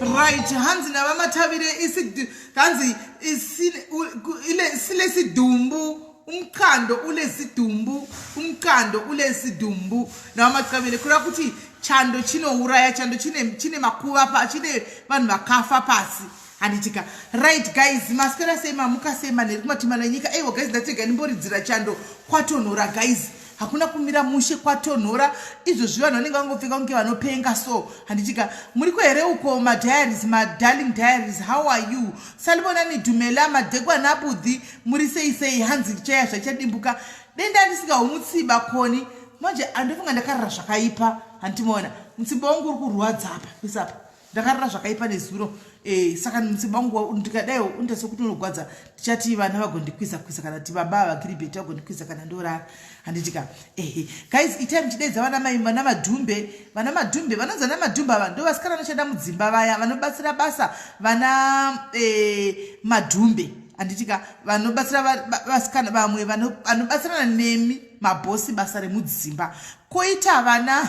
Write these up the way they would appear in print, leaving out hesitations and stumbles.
Right, hanzi navamatavire hanzi silesidumbu umqando ulesidumbu umqando ulesidumbu navamatavire kureva kuti chando chinouraya chando chine, chine makuva pa chine vanhu vakafa pasi handitika right guys maswera sei mamuka sei manheru kumatimana enyika aiwa guys ndatega ndimboridzira chando kwatonhora guys hakuna kumira mushe kwatonhora izvozvi vanhu vanenge vangopfeka kunge vanopenga so handitika muriko here uko madiaries madarling diaries how are you salibonani dhumela madhekwana abudhi muri sei sei hanzi chaya zvachadimbuka denda ndisingahumutsiba koni manje andofunga ndakarara zvakaipa handimaona mutsiba wangu uri kurwadza apa kuisa apa ndakarara zvakaipa nezuro eh, saka mutsiba wangu ndikadai unoita sekuti unogwadza ndichati vana vagondikwiza kwiza kana kuti baba vagiribheti vagondikwiza kana ndorara handiti ka ehe guys itai muchideedza vana mai vana madhumbe vana madhumbe vanonzi vana madhumbe ava ndo vasikana vanoshanda mudzimba vaya vanobatsira basa vana eh, madhumbe handiti ka vanobatsira vasikana vamwe vanobatsirana nemi mabhosi basa remudzimba koita vana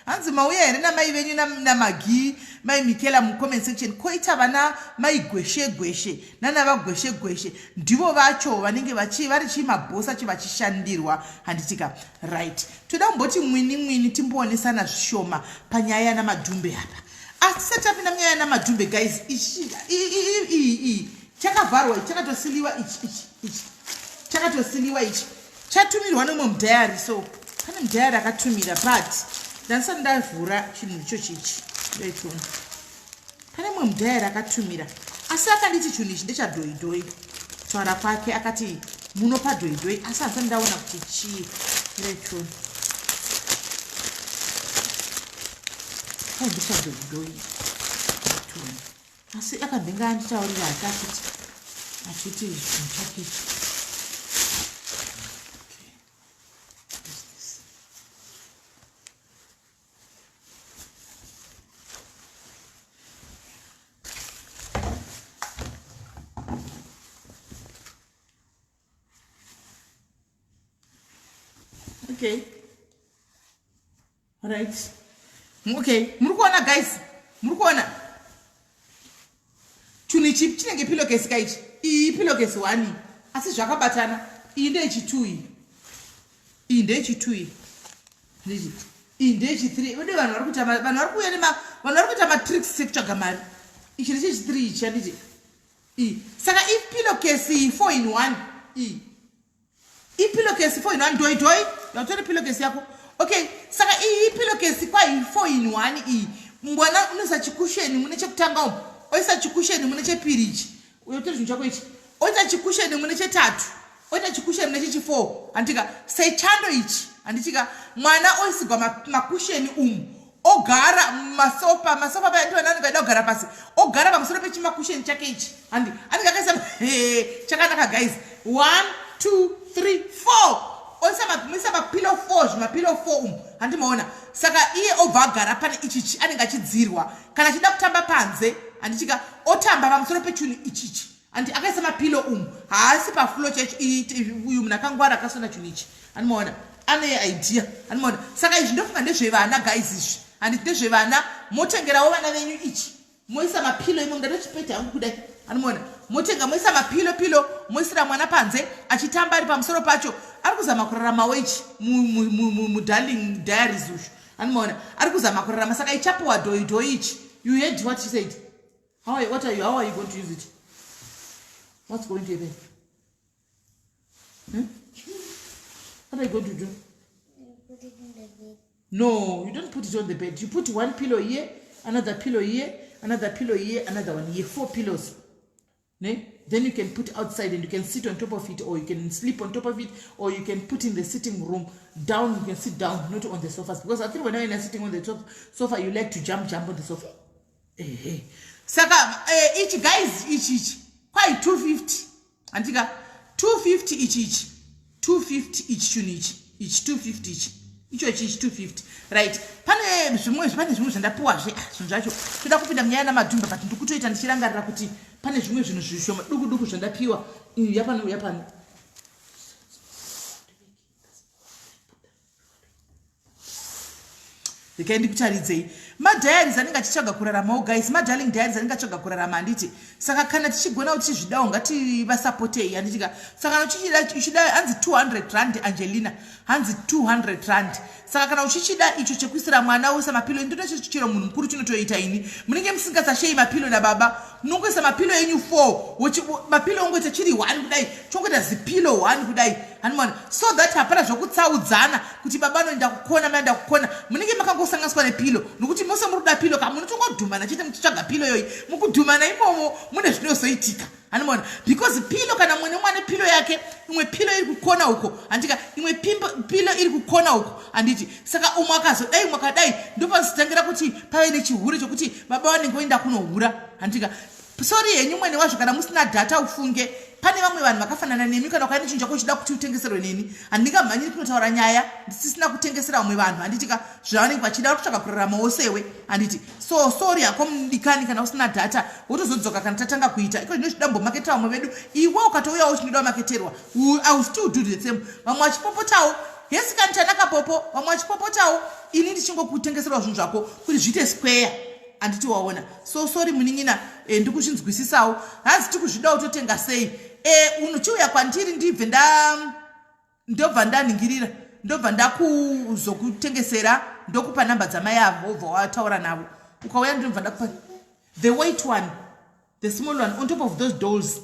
hanzi mauya here namai venyu namagi mai mikela mucomment section koita vana mai gweshe gweshe nana vagweshe gweshe ndivo vacho vanenge vachi vari chii mabhosi acho vachishandirwa handitika right toda kumboti mwini mwini timboonesana zvishoma panyaya yana madhumbe apa asi tisati tapinda munyaya yana madhumbe guys ichi iyi chakavharwa ichi chakatosiliwa ichi ichi ichi chakatosiliwa ichi chatumirwa nemumwe mudhayari so pane mudhayari akatumira but ndandisati ndavhura chinhu ichochi ichi ndoichiona pane mumwe mudhayari akatumira asi akanditi chinhu ichi ndechadhoidhoi kutaura kwake akati munopa dhoidhoi asi handisati ndaona kuti chii ndoichiona ndechadhoidhoi asi akambenge anditaurira hake achiti achiti chinhu chake ichi okay right okay muri kuona guys muri kuona chinhu ichi chinenge pillowcase ka ichi iyi pillowcase one asi zvakabatana iyi ndeyechi two iyi iyi ndeyechi two iyi iyi ndeyechi three vede vanhu vari kuita vanhu vari kuuya nema vanhu vari kuita matricks ekutsvaga mari ichi ndechechi three ichi handiti iyi saka ipillowcase iyi four in one iyi ipillowcase four in one doi doi yautore pillowcase yako okay saka iyi ipillowcase kwai four in one iyi mwana unoisa chikusheni mune chekutanga umu oisa chikusheni mune chepiri ichi uyotore chinhu chako ichi oita chikusheni mune chetatu oita chikusheni mune chechi four handitika sechando ichi handitika mwana oisigwa makusheni umu ogara masofa masofa paya ndiwo anenge aida kugara pasi ogara pamusoro pechimakusheni chake ichi handi anenge akaisa chakanaka guys 1 2 3 4 oisa mapilo 4 zvimapilo 4 umu handi maona saka iye obva agara pane ichichi anenge achidzirwa kana achida kutamba panze handichika otamba pamusoro pechunhu ichichi Anti akaisa mapilo umu haasi paflo chaicho uyu munhu akangwara akasona chinhu ichi andimaona ane idea andimaona saka izvi ndofunga ndezvevana guys izvi handiti ndezvevana motengerawo vana venyu ichi moisa mapilo imo ndatochipeta hangu kudai andimaona motenga moisa mapilo pilo moisira mwana panze achitamba ari pamusoro pacho ari kuzama kuraramawo ichi mudarling diaries uyu andimaona ari kuzama kurarama saka ichapuwa dhoidhoi ichi you heard what she said How are, what are you, how are you going to use it? What's going to happen? Hmm? What are you going to do? You put it in the bed. No, you don't put it on the bed. You put one pillow here, another pillow here, another pillow here, another one here. Four pillows. Ne? Then you can put outside and you can sit on top of it or you can sleep on top of it or you can put in the sitting room down. You can sit down, not on the sofas. Because I think when you're sitting on the top sofa, you like to jump, jump on the sofa. Ehe. Saka eh, ichi guys ichi ichi kwai 250 handika 250 ichi ichi 250 ichi chinhu ichi ichi 250 ichi icho ichi ichi 250 right pane zvimwe pane zvimwe zvandapiwazve ah, zvinhu zvacho toda kupinda munyaya namadhumba but ndikutoita ndichirangarira kuti pane zvimwe zvinhu zvishoma duku duku zvandapiwa yapano yapano regai ndikutaridzei Madiaries anenge achitsvaga kuraramawo, guys. Madarling Diaries anenge achitsvaga kurarama, handiti? Saka kana tichigona kuti tizvidawo, ngativasapotei, handitika? Saka kana uchida, hanzi R200. Angelina, hanzi R200. Saka kana uchichida icho chekuisira mwana, uisa mapillow. Ndotochero munhu mukuru chinotoita. Ini munenge musingasashei mapillow nababa, munongoisa mapillow enyu 4, mapillow ongoita chiri 1 kudai, chongoita zipillow 1 kudai, hanimona? So that hapana zvokutsaudzana kuti baba anoenda kukona, maenda kukona. Munenge makangosanganiswa nepillow, nokuti mose muri kuda pillow ka. Munotongodhumana chete muchitsvaga pillow yoyi. Mukudhumana imomo mune zvinozoitika, hanimona? Because pillow, kana mumwe nemwe ane pillow yake, imwe pillow iri kukona uko, handika? Imwe pillow iri kukona uko, handiti? Saka umwe akazodai, umwe akadai, ndopanozotangira kuti pave nechihure chokuti baba vanenge voenda kunohura, handika? Sorry henyu mwene wazvo kana musina data. Ufunge pane vamwe vanhu vakafanana nemi. Kana ukaenda chinhu chako uchida kuti utengeserwe neni, handingamhanyiri kunotaura nyaya ndisisina kutengesera vamwe vanhu, handitika? Zvavanenge vachida kutsvaga kuraramawo sewe, handiti? So sorry hako mudikani, kana usina data wotozodzoka kana tatanga kuita iko zvino. Zvidambomaketera vamwe vedu. Iwe ukatouyawo chinoda kumaketerwa, I will still do the same. Vamwe vachipopotawo, hesi kani Tanaka popo. Vamwe vachipopotawo, ini ndichingokutengeserwa zvinhu zvako kuti zviite square, handiti? Waona? So sorry munin'ina, ndikuzvinzwisisawo. Hanzi tikuzvidawo, totenga sei? Unochiuya kwandiri, ndibve nda ndobva ndaningirira, ndobva ndakuzokutengesera, ndokupa namba dzamai avo, wobva wataura navo. Ukauya, ndinobva ndakupa the white one, the small one on top of those dolls.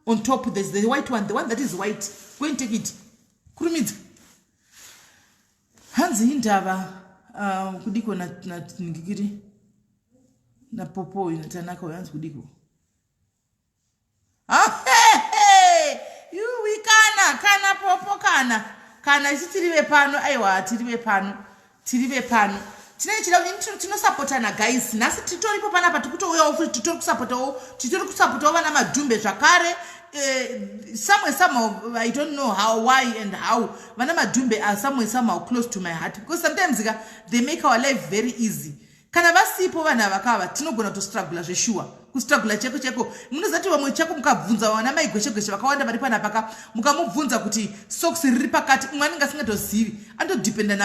On top there's the white one, the one that is white. Go and take it, kurumidza. Hanzi indava kudiko naningikiri napopo uyu, naTanaka uyu. Hanzi kudiko? Yuwi, kana popo, kana isi tiri vepano. Aiwa, tiri vepano, tiri vepano. Tinenge chida tinosapotana, guys. Nhasi titoripo panapa, tikutouyawo futi, titori kusapotawo, titori kusapotawo vana Madhumbe zvakare. Somewhere somehow, I don't know how, why and how, vana Madhumbe are somewhere somehow close to my heart, because sometimes ka they make our life very easy. Kana vasipo vanhu ava kava, tinogona kutostrugula zveshuwa, kustrugula cheko cheko. Munozati vamwe chako, mukabvunza vana mai Gweshegweshe vakawanda vari panapa ka, mukamubvunza kuti socks riri pakati, umwe anenge asingatozivi, anotodhipenda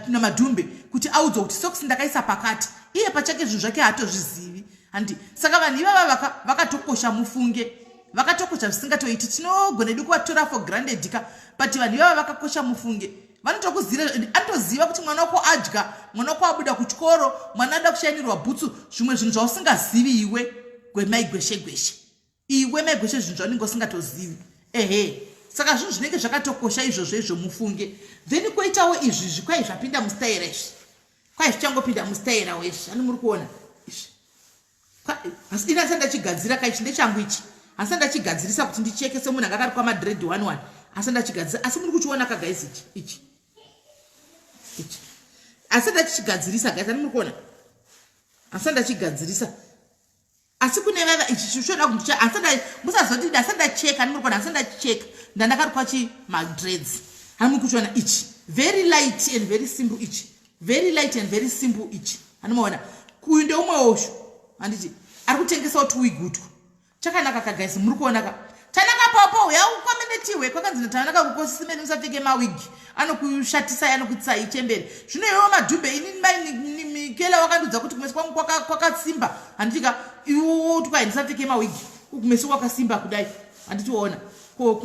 naMadhumbe kuti audzwa kuti socks ndakaisa pakati. Iye pachake zvinhu zvake haatozvizivi, handi? Saka vanhu ivava vakatokosha, mufunge, vakatokosha zvisingatoiti. Tinogona edu kuvatora for granted ka, but vanhu ivava vakakosha, mufunge. Vanotokuzira, anotoziva kuti mwana wako adya, mwana wako abuda kuchikoro, mwana ada kushainirwa bhutsu, zvimwe zvinhu zvausingazivi iwe gwemai Gweshe Gweshe, iwe mai Gweshe, zvinhu zvaunenge usingatozivi. Ehe, saka zvinhu zvinenge zvakatokosha izvozvo izvo, mufunge. Then kwoitawo izvizvi, kwai zvapinda mustaira izvi, kwai zvichangopinda mustaira wezvi, ani muri kuona izvi? Asi ini asati ndachigadzira kaichi, ndechangu ichi, asi ndachigadzirisa kuti ndicheke semunhu anga akarikwa madread 11, asi ndachigadzirisa. Asi muri kuchiona ka, guys? Ichi, ichi, ichi, asi ndachichigadzirisa, guys, ani muri kuona? Asi ndachigadzirisa. Asi kune vava ichi chichoda kuti asi musazoti asi ndacheka. Ani muri kuona? Asi ndacheka, ndandakarukwa chi madreads. Ani muri kuchiona ichi? Very light and very simple ichi, very light and very simple ichi. Anomaona uyu ndeumwe wosho, handiti? Ari kutengesawo tuwigutwa chakanaka ka, guys. Muri kuona ka? Tanaka popo, yaukomenetiwe kwakanzi naTanaka kukosisimeni, musapfeke mawigi, anokushatisai, anokutsai chembere. Zvino iwewo Madhumbe, ini Mikela wakandudza kuti kumeso kwangu kwakasimba, handitika? Iwo tukwai ndisapfeke mawigi, kumeso kwakasimba kudai, handitiona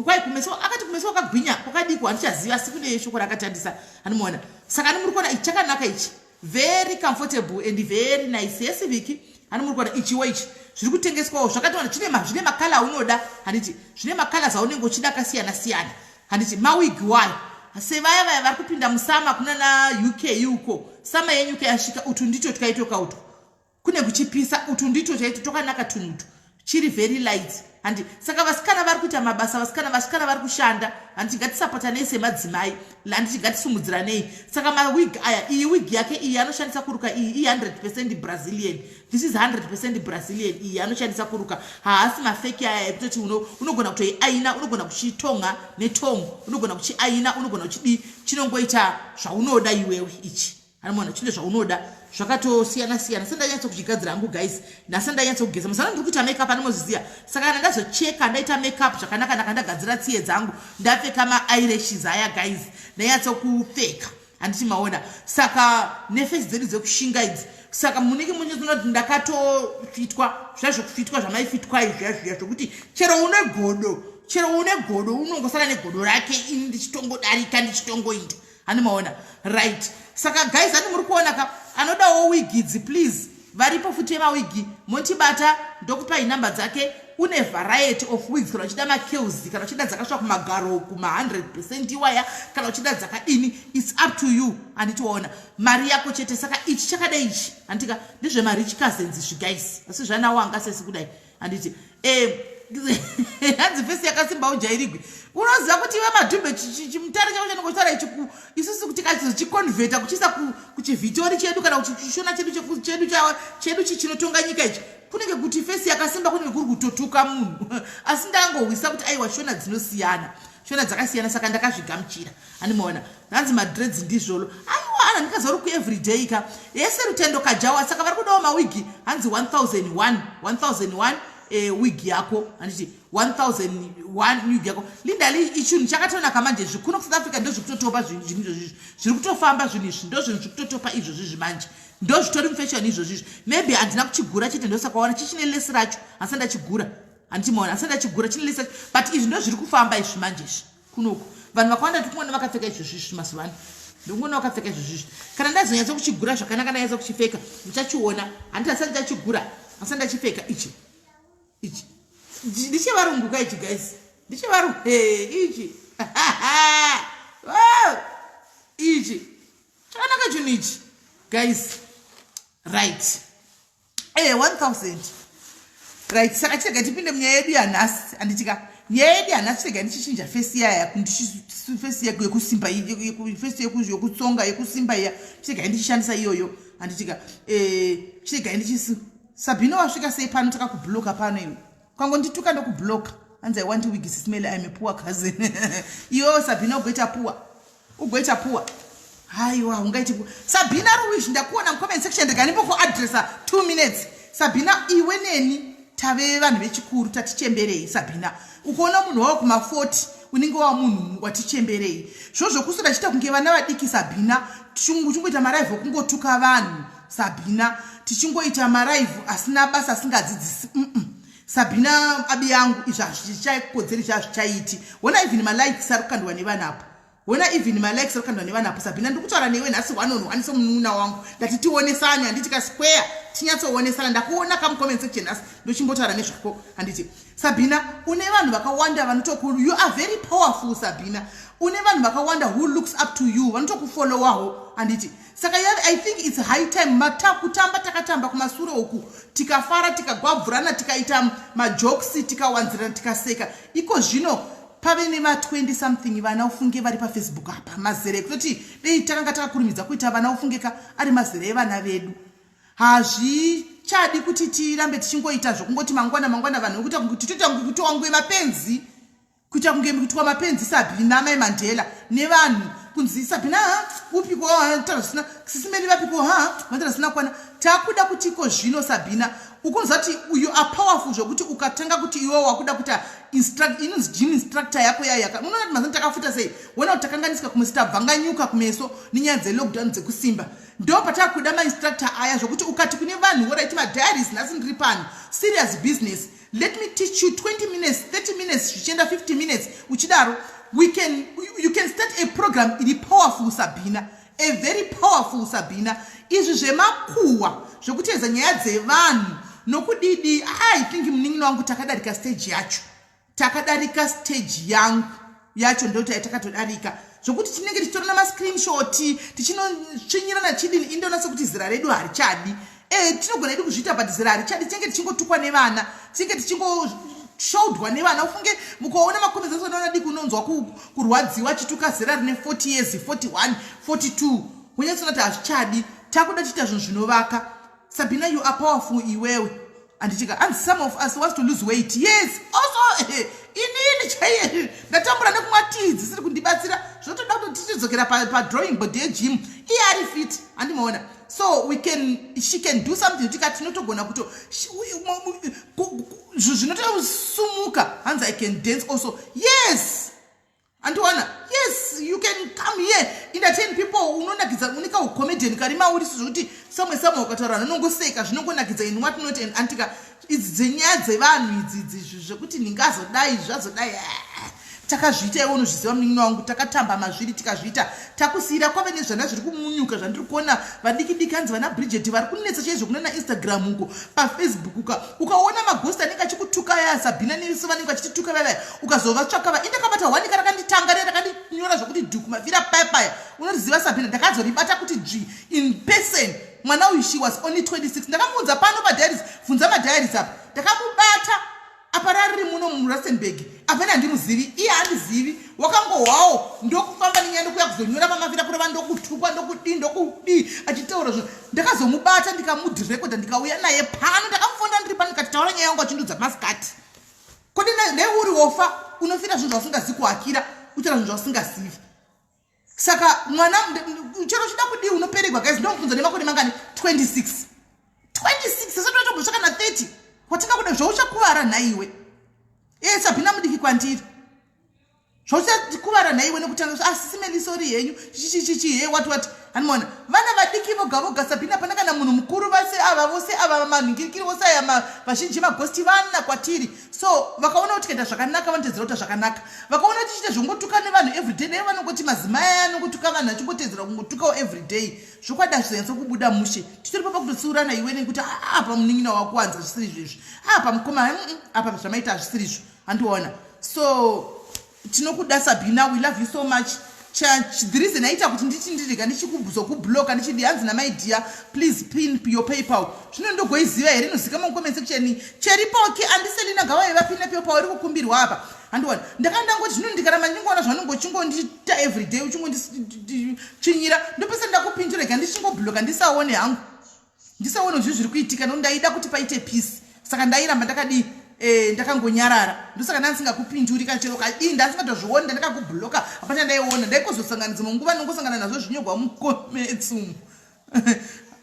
kwai kumeso? Akati kumeso kwakagwinya, kwakadikwa, handichaziva, asi kune shoko rakatandisa. Handimuona? Saka ani muri kuona ichi? Chakanaka ichi, very comfortable and very nice. Yes, Viki, hani muri kuona ichiwo? Ichi zviri kutengeswawo zvakatowana, zvine macolour aunoda, handiti? Zvine macolours aunenge uchida akasiyana siyana, handiti? Mawigi wayo, sevaya vaya vari kupinda musummer kuna na UK uko, summer yenyuka yasvika, utu ndito twaitoka utwo, kune kuchipisa, utu ndito chaito twakanaka tunhutu, chiri very light, handi? Saka vasikana vari kuita mabasa, vasikana vari kushanda, handiti? Ngatisapotanei semadzimai, handiti? Ngatisumudziranei. Saka mawig aya, iyi wig yake iyi anoshandisa kuruka iyi, i100% Brazilian. This is 100% Brazilian iyi anoshandisa kuruka. Haasi mafake aya ekutoti unogona kutoiaina, unogona kuchitonga netongo, unogona kuchiaina, unogona kuchidii, chinongoita zvaunoda iwewe ichi. Anomaona chine zvaunoda zvakatosiyana siyana. Sendanyatso kuchigadzira hangu, guys, nhasi ndanyatso kugeza mazana, ndiri kuita makeup, anomozviziva. Saka kana ndazocheka, ndaita makeup zvakanaka naka, ndagadzira tsiye dzangu, ndapfeka maeyelashes aya, guys, ndanyatso kupfeka. Handiti maona? Saka nefesi dzedu dzekushinga idzi, saka munenge munyatsoona kuti ndakatofitwa zviya zvekufitwa zvamaifitwa izviya zviya zvokuti chero une godo, chero une godo unongosara negodo rake, ini ndichitongodarika, ndichitongoita. Hani maona? Right, saka guys, ani muri kuona ka, anodawo wig idzi, please, varipo futi emawigi, mondibata, ndokupai namba dzake. Une variety of wigs, kana uchida macurls, kana uchida dzakasvika kumagaro kuma100% iwaya, kana uchida dzakadini, it's up to you. Handitiwaona? Mari yako chete. Saka ichi chakadai ichi, handitika ndezvemarich cousins izvi, guys, asi zvanawanga sesi kudai, handiti? Hanzi face yakasimba ujairigwi. Unoziva kuti iwe madhumbe, chimutare chako chanongotaura ichi, isusu kuti kachizochiconverta kuchiisa kuchivhitori chedu kana kuchishona chedu chedu chinotonga nyika ichi, kunenge kuti face yakasimba kunenge kuri kutotuka munhu. Asi ndangohwisa kuti aiwa, shona dzinosiyana, shona dzakasiyana, saka ndakazvigamuchira. Handimaona? Hanzi madreads ndizvolo. Aiwa, ana ndikaziva uri kueveryday ka yese. Rutendo Kajawa, saka vari kudawo mawigi, hanzi 1001, 1001 wig yako, handiti? 1001 wig yako. Lindali, ichinhu chakatonaka manje zvikuno kuSouth Africa, ndo zvikutotopa zvinhu izvozvizvi, zviri kutofamba zvinhu izvi, ndo zvinhu zviri kutotopa izvozvizvi manje, ndo zvitori mufashion izvozvizvi. Maybe handina kuchigura chete, ndosaka waona chichine lesi racho, handisati ndachigura. Handiti maona? Handisati ndachigura, chine lesi racho, but izvi ndo zviri kufamba izvi manje izvi kunoku. Vanhu vakawanda tikuona vakapfeka izvozvizvi mazuva ano, ndikuona vakapfeka izvozvizvi. Kana ndazonyatsa kuchigura zvakanaka, ndanyatsa kuchipfeka, muchachiona. Handiti asati ndachigura, asati ndachipfeka ichi. Ichi ndichevarunguka ichi, guys, ndichevarungu ichi. Ichi chakanaka chinhu ichi, guys. Right, 1000, right. Saka chirega tipinde munyaya yedu yanhasi, handitika? Nyaya yedu yanhasi, chirega ndichichinja face yaya, face yekusimba, face yekutsonga, yekusimba iya, chirega ndichishandisa iyoyo, handitika? Chirega ndichisi. Sabhina, wasvika sei pano? Takakubloka pano iwe, kwangondituka ndokubloka. Hanzi, "I want wig, Sis Melly, I'm a poor cousin." Iwewo Sabhina, ugoita poor, ugoita poor. Haiwa, ungaiti poor, Sabhina Ruwish. Ndakuona mucomment section, rega ndimbokuadresa 2 minutes. Sabhina, iwe neni tave vanhu vechikuru, tatichemberei. Sabhina, ukuona munhu wava kuma40, unenge wava munhu watichemberei. Zvo zvokuswera chiita kunge vana vadiki, Sabhina, tichingoita malive okungotuka vanhu, Sabhina, tichingoita malive asina basa, asingadzidzisi. Sabhina, abi yangu, izvi hazvichakodzeri, zvazvichaiti. Wona even malikes ari kukandwa nevanapo, wona even malikes ari kukandwa nevanapo. Sabhina, ndiri kutaura newe nhasi one on one somunun'una wangu. Ndati tionesane, handiti ka square, tinyatsoonесana. Ndakuona kamucomment section nhasi, ndochimbotaura nezvako, handiti? Sabhina, une vanhu vakawanda vanotoku, you are very powerful, Sabhina. Une vanhu vakawanda who looks up to you, vanotokufollowawo, handiti? Saka I think it's high time kutamba takatamba kumasure uku, tikafara, tikagwabvurana, tikaita majokes, tikawanzirana, tikaseka. Iko zvino pave nema20 something vana, ufunge, vari paFacebook apa, mazera ekutoti dei takanga takakurumidza kuita vana, ufungeka ari mazera evana vedu. Hazvichadi kuti tirambe tichingoita zvokungoti mangwana mangwana, vanhu vekuita kuti toita kuti wanguve mapenzi, kuita kunge kuitwa mapenzi. Sabhina, mai Mandela nevanhu kunzi Sabhina ha upiko taura zvisina, Sis Melly vapiko ha vataura zvisina kwana. Takuda kuti iko zvino, Sabhina, ukunzwa kuti you are powerful, zvokuti ukatanga kuti iwe wakuda kuita inonzi gym instructor yako yayaka, unoona kuti mazani takafuta sei. Wona kuti takanganisika kumeso, tabvanganyuka kumeso nenyaya dzelockdown dzekusimba. Ndo patakuda mainstructor aya, zvokuti ukati kune vanhu, alright, madiaries, nhasi ndiri pano, serious business, let me teach you 20 minutes, 30 minutes, zvichienda 50 minutes, uchidaro. We can you can start a program iri powerful, Sabhina, a very powerful, Sabhina. Izvi zvemakuhwa, zvokutedza nyaya dzevanhu nokudidi, I think, munin'ina wangu, takadarika stage yacho, takadarika stage yangu yacho, ndoti takatodarika, zvokuti tinenge tichitora namascreenshot, tichinotsvinyirana chidini. Indoona sekuti zera redu harichadi. Tinogona edu kuzviita, but zera harichadi. Tinenge tichingotukwa nevana, tinenge tichingoshoudwa nevana. Ufunge mukaona macomments aona diki, unonzwa kurwadziwa, achituka zera rine 40 years, 41, 42. Unyatsona kuti hazvichadi, takuda tiita zvinhu zvinovaka. Sabina, you are powerful iwewe, handitika? And some of us wants to lose weight. Yes, also inini chaiye ndatambura nekumwa tii dzisiri kundibatsira, zvotoda kuti tichidzokera padrawing board yegym. Iye ari fit, handimaona? So we can she can do something tika tinotogona kuto zvinhu zvinotosumuka. Hanzi, "I can dance also." Yes. Andiwana, yes, you can come here, entertain people, unonakidza, unika ucomedian kari mauri zvekuti samwe samwe ukataura vanhu vanongoseka, zvinongonakidza in what not. And antika idzi dzenyaya dzevanhu idzi idzi zvekuti ndingazodai zvazodai, ah, takazviita. Iwe unozviziva, munin'ina wangu, takatamba mazviri, tikazviita, takusiyira. Kwave nezvana zviri kumunyuka zvandiri kuona, vadiki diki, hanzi vana Bridget, vari kunetsa chaizvo kuna naInstagram uko, paFacebook. Ukaona magosti anenge achikutuka aya, Sabhina nesu vanenge vachitituka vavaya, ukazovatsvaka va indakabata wanika rakanditanga re rakandinyora zvokuti dhuku mafira paya paya. Unoriziva, Sabhina, ndakazoribata kuti dzvi in person. Mwana uyu, she was only 26. Ndakamuudza pano padiaries, bvunza madiaries apa. Ndakamubata apa rariri muno muRustenburg. Apana handimuzivi, iye handizivi, wakangohwawo ndokufamba nenyaya, ndokuya kuzonyora pamafira kureva, ndokutukwa, ndokudii, ndokudii, achitaura zvo. Ndakazomubata, ndikamudirekodha, ndikauya naye pano, ndakamufonda ndiri pano, ndikati, "Taura nyaya yangu." Achindudza masikati kodi neuri wofa, unofira zvinhu zvausingazivi, kuhakira utaura zvinhu zvausingazivi. Saka mwana chero uchida kudii, unoperegwa. Guys, ndomubvunza, nemakore mangani? 26, 26, sati watombosvaka na 30. Watingakuda zvauchakuvara nhaiwe. E, Sabhina mudiki kwandiri, zvauchakuvara nhaiwe nekutanga. Asi simeli, sorry henyu, chichichichi, he, what what. Hanimona vana vadiki voga voga, Sabhina, pana kana munhu mukuru. Vase ava, vose ava, manhingirikiri vose aya, vazhinji magosti vana kwatiri. So vakaona kuti tikaita zvakanaka, vanotedzera kuita zvakanaka. Vakaona kuti tichiita zvongotuka nevanhu everyday, dai vanongoti madzimai aya anongotuka vanhu, achingotedzera kungotukawo everyday. Zvokwadi hazvizonyatso kubuda mushe. Titori papa kutotsiurana iwe nekuti apa munin'ina wako wanza zvisiri izvezvi, apa mukoma, apa zvamaita hazvisiri izvo. Handiona. So tinokuda, Sabina, we love you so much. The reason aita kuti nditi ndirega ndichikuzokubloka, ndichidi hanzi namaidia, "Please pin your PayPal." Zvino ndogoiziva here? Inozikama mucomment section. Cheripoki andiselina ngavaive vapina PayPal iri kukumbirwa apa. Handiona, ndakanga ndangoti zvino ndikaramba ndingoona zvanonge uchingondiita everyday, uchingondichinyira, ndopesa ndakupindura. Rega ndichingobloka, ndisaone hangu, ndisaone zvinhu zviri kuitika, nokuti ndaida kuti paite peace. Saka ndairamba ndakadii? Ndakangonyarara. Ndosaka ndandisingakupinduri kana chero kadii, ndasingatozvioni, ndandakakubloka, hapana ndaiona. Ndaikozosanganidza dzimwe nguva, ndongosangana nazvo zvinyorwa mucomments umu.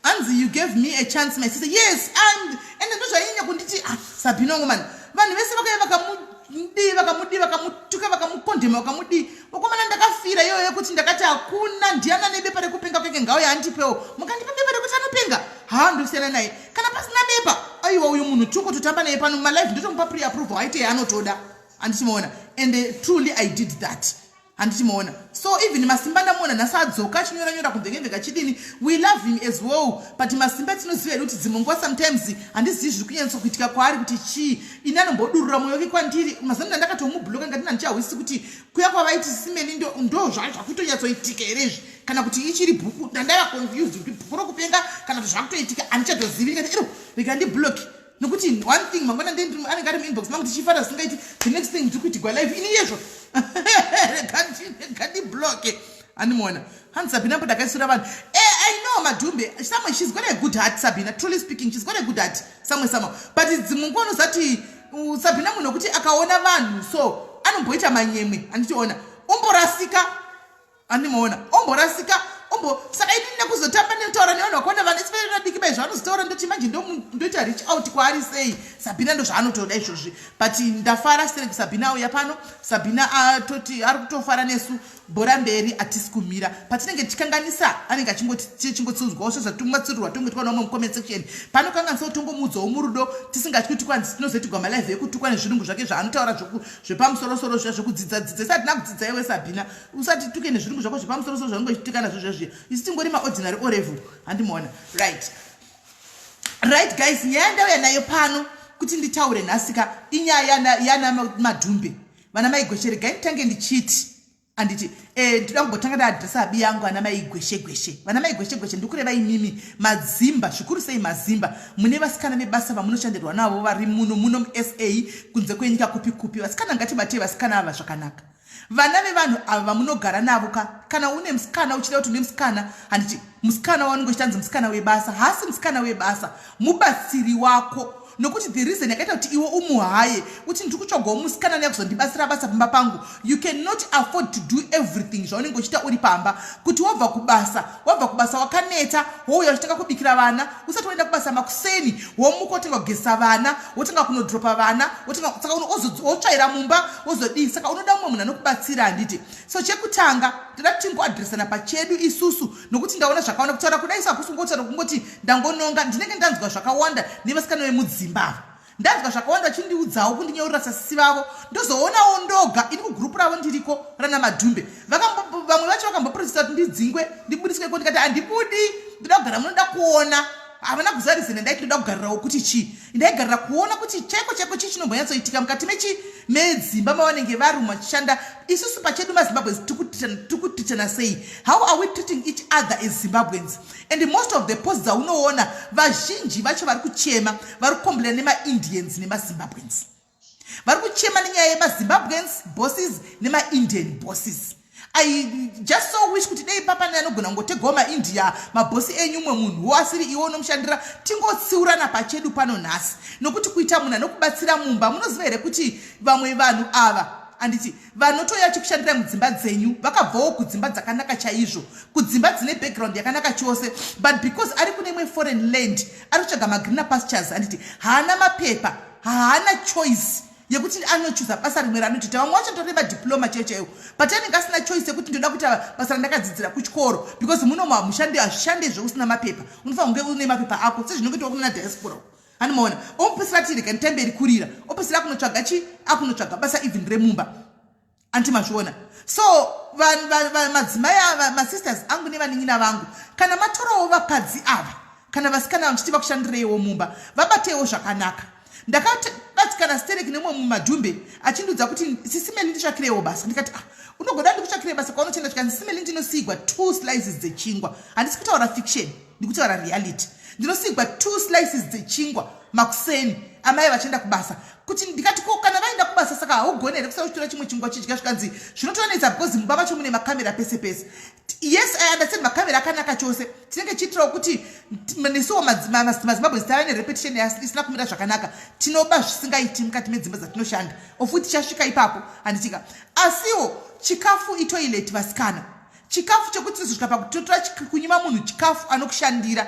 Anzi, "You gave me a chance, my sister." Yes, and ndozvainyanya kunditi, ah, Sabhina wangu mani, vanhu vese vakauya vakamudii, vakamudii, vakamutuka, vakamukondema, vakamudii. Vakomana, ndakafira iyoyo yekuti ndakati hakuna ndiana nebepa rekupenga kweke, ngauya andipewo. Mukandipa bepa rekuti anopenga, ha, ndosiyana naye. Kana pasina bepa, aiwa, uyu munhu tuko totamba naye pano mumalive, ndotomupa pre approval, aite yaanotoda. Handichimaona. And truly I did that. Handichimaona. So even Masimba ndamuona nhasi adzoka achinyora nyora kumvekemveka chidini. We love him as well, but Masimba tinoziva hedu kuti dzimwe nguva sometimes handizivi zviri kunyatsokuitika kwaari kuti chii. Ini anombodurura mwoyo wake kwandiri. Mazano ndandakatomubloka, ngati handichahwisi kuti kuya kwavaiti simeni ndo zvakutonyatsoitika here izvi, kana kuti ichiri bhuku. Ndandava confused kuti bhuku rokupenga kana kuti zvakutoitika, handichatozivi. Ndikati iro rega ndiblock, nokuti one thing mangwana anenge ari muinbox mangu tichifara zvisingaiti, the next thing ndiri kuitigwa live ini yezvo. Rega ndibloke. Handimuona. Hanzi Sabina mbodakaisura vanhu. I know Madhumbe somewhere, she's got a good heart, Sabina. Truly speaking, she's got a good heart somewhere somewhere, but dzimwe nguva unozati Sabina munhu wekuti akaona vanhu so anomboita manyemwe. Handitiona umborasika, handimuona omborasika ombo. Saka ini nekuzotamba nekutaura nevanhu vakawanda, vanhu especially vadiki bai zvavanozotaura, ndoti manje ndoita reach out kwaari sei? Sabhina ndo zvaanotoda izvozvi. But ndafara sterek Sabhina auya pano. Sabhina atoti ari kutofara nesu. Bhora mberi, hatisi kumira. Patinenge tichikanganisa, anenge achingotsiudzwawo sezvatumatsirirwa tonge tikaonawo mucomment section panokanganisawo, tongomuudzawo murudo, tisingatyi kuti kwanzi tinozoitigwa malive ekutukwa nezvirungu zvake zvaanotaura zvepamusorosoro zviya zvekudzidza dzidza. Isati nakudzidza iwe, Sabhina, usati tuke nezvirungu zvako zvepamusorosoro zvaunge uchitika nazvo zvezviya. Isi tingori maordinary O level. Handimuona. Right guys, nyaya ndauya nayo pano kuti nditaure nhasika inyaya yana Madhumbe, vana Maigweshe. Regai nditange ndichiti, handiti, ndoda kumbotanga ndaadhiresa abi yangu ana Maigweshe gweshe. Vana Maigweshe gweshe, ndikureva imimi madzimba, zvikuru sei mazimba mune vasikana vebasa vamunoshandirwa navo vari muno muno muSA, kunze kwenyika, kupi kupi. Vasikana, ngatibatei vasikana ava zvakanaka, vana vevanhu ava vamunogara navo ka. Kana une musikana, uchida kuti une musikana, handiti, musikana waunenge uchitanzi musikana webasa, haasi musikana webasa, mubatsiri wako. Nokuti the reason yakaita kuti iwe umuhaye kuti ndiri kutsvagawo musikana neyakuzondibatsira basa pamba pangu, you cannot afford to do everything zvaunenge uchiita uri pamba. Kuti wabva kubasa, wabva kubasa wakaneta, wouya uchitanga kubikira vana usati waenda kubasa makuseni, womuka wotanga kugezesa vana, wotanga kunodropa vana, wotanga, saka wotsvaira mumba, wozodii? Saka unoda mumwe munhu anokubatsira, handiti? So chekutanga toda kuti tingoadresana pachedu isusu, nokuti ndaona zvakawanda kutaura kudai. So hakusi kungotaura kungoti ndangononga, ndinenge ndanzwa zvakawanda nevasikana vemudzimba ava. Ndanzwa zvakawanda vachindiudzawo, kundinyeurira sasisi vavo. Ndozoonawo ndoga ini kugurupu ravo ndiriko rana Madhumbe. Vamwe vacho vakamboprotesta kuti ndidzingwe, ndibudiswe ko. Ndikati handibudi, ndoda kugara. Munoda kuona havana kuziva reason. Ndaiti ndoda kugarirawo kuti chii? Ndaigarira kuona kuti chaiko chaiko chii chinombonyatsoitika mukati mechi medzimba mavanenge vari vachishanda. Isusu pachedu maZimbabweans tiri kutreatana sei? How are we treating each other as Zimbabweans? And most of the posts dzaunoona, vazhinji vacho vari kuchema, vari kucomplaina nemaIndians nemaZimbabweans. Vari kuchema nenyaya yemaZimbabweans bosses nemaIndian bosses. I just so wish kuti dei papane anogona kungotegawo maIndia mabhosi enyu, umwe munhuwo asiri iwe unomushandira, tingotsiurana pachedu pano nhasi. Nokuti kuita munhu anokubatsira mumba, munoziva here kuti vamwe vanhu ava, handiti, vanotouya vachikushandira mudzimba dzenyu vakabvawo kudzimba dzakanaka chaizvo, kudzimba dzine background yakanaka chose, but because ari kune imwe foreign land, ari kutsvaga magreener pastures, handiti, haana mapepa, haana choice yekuti anochuza basa rimwe raanotoita. Vamwe vacho tori madiploma chaiyo chaiwo, but anenge asina choice yekuti ndoda kuita basa randakadzidzira kuchikoro, because munomo hamushandi, hazvishande zveusina mapepa. Unofanira kunge une mapepa ako, sezvinongoitwa kuna diaspora. Anomaona omupesera tiri kanitambe iri kurira, opesera akunotsvaga chi akunotsvaga basa even remumba. Anti mazviona? So madzimai ava, masisters angu nevanin'ina vangu, kana matorawo vakadzi ava kana vasikana vachiti vakushandireiwo mumba, vabateiwo zvakanaka. Ndakabatikana stereki nemumwe mumadhumbe achindiudza kuti, "Sisi Meli, nditsvakireiwo basa." Ndikati, "Ah, unogoda ndikutsvakirei basa kwaunochenda?" Chikani, "Sisi Meli, ndinosiyigwa two slices dzechingwa." Handisi kutaura fiction, ndikutaura reality. "Ndinosigwa two slices dzechingwa makuseni amai vachienda kubasa." Kuti ndikati, "Ko kana vaenda kubasa, saka haugoni here kusara uchitora chimwe chingwa chidya?" Zvikanzi, "Zvinotonetsa because mumba macho mune makamera pese pese." Yes, I understand, makamera akanaka chose. Tinenge chiitirawo kuti nesuwo maZimbabwe tava nereputation isina kumira zvakanaka. Tinoba zvisingaiti mukati medzimba dzatinoshanda, ofuti tichasvika ipapo, handitika? Asiwo chikafu itoilet, vasikana. Chikafu chekuti tizosvika pakutotora kunyima munhu chikafu anokushandira,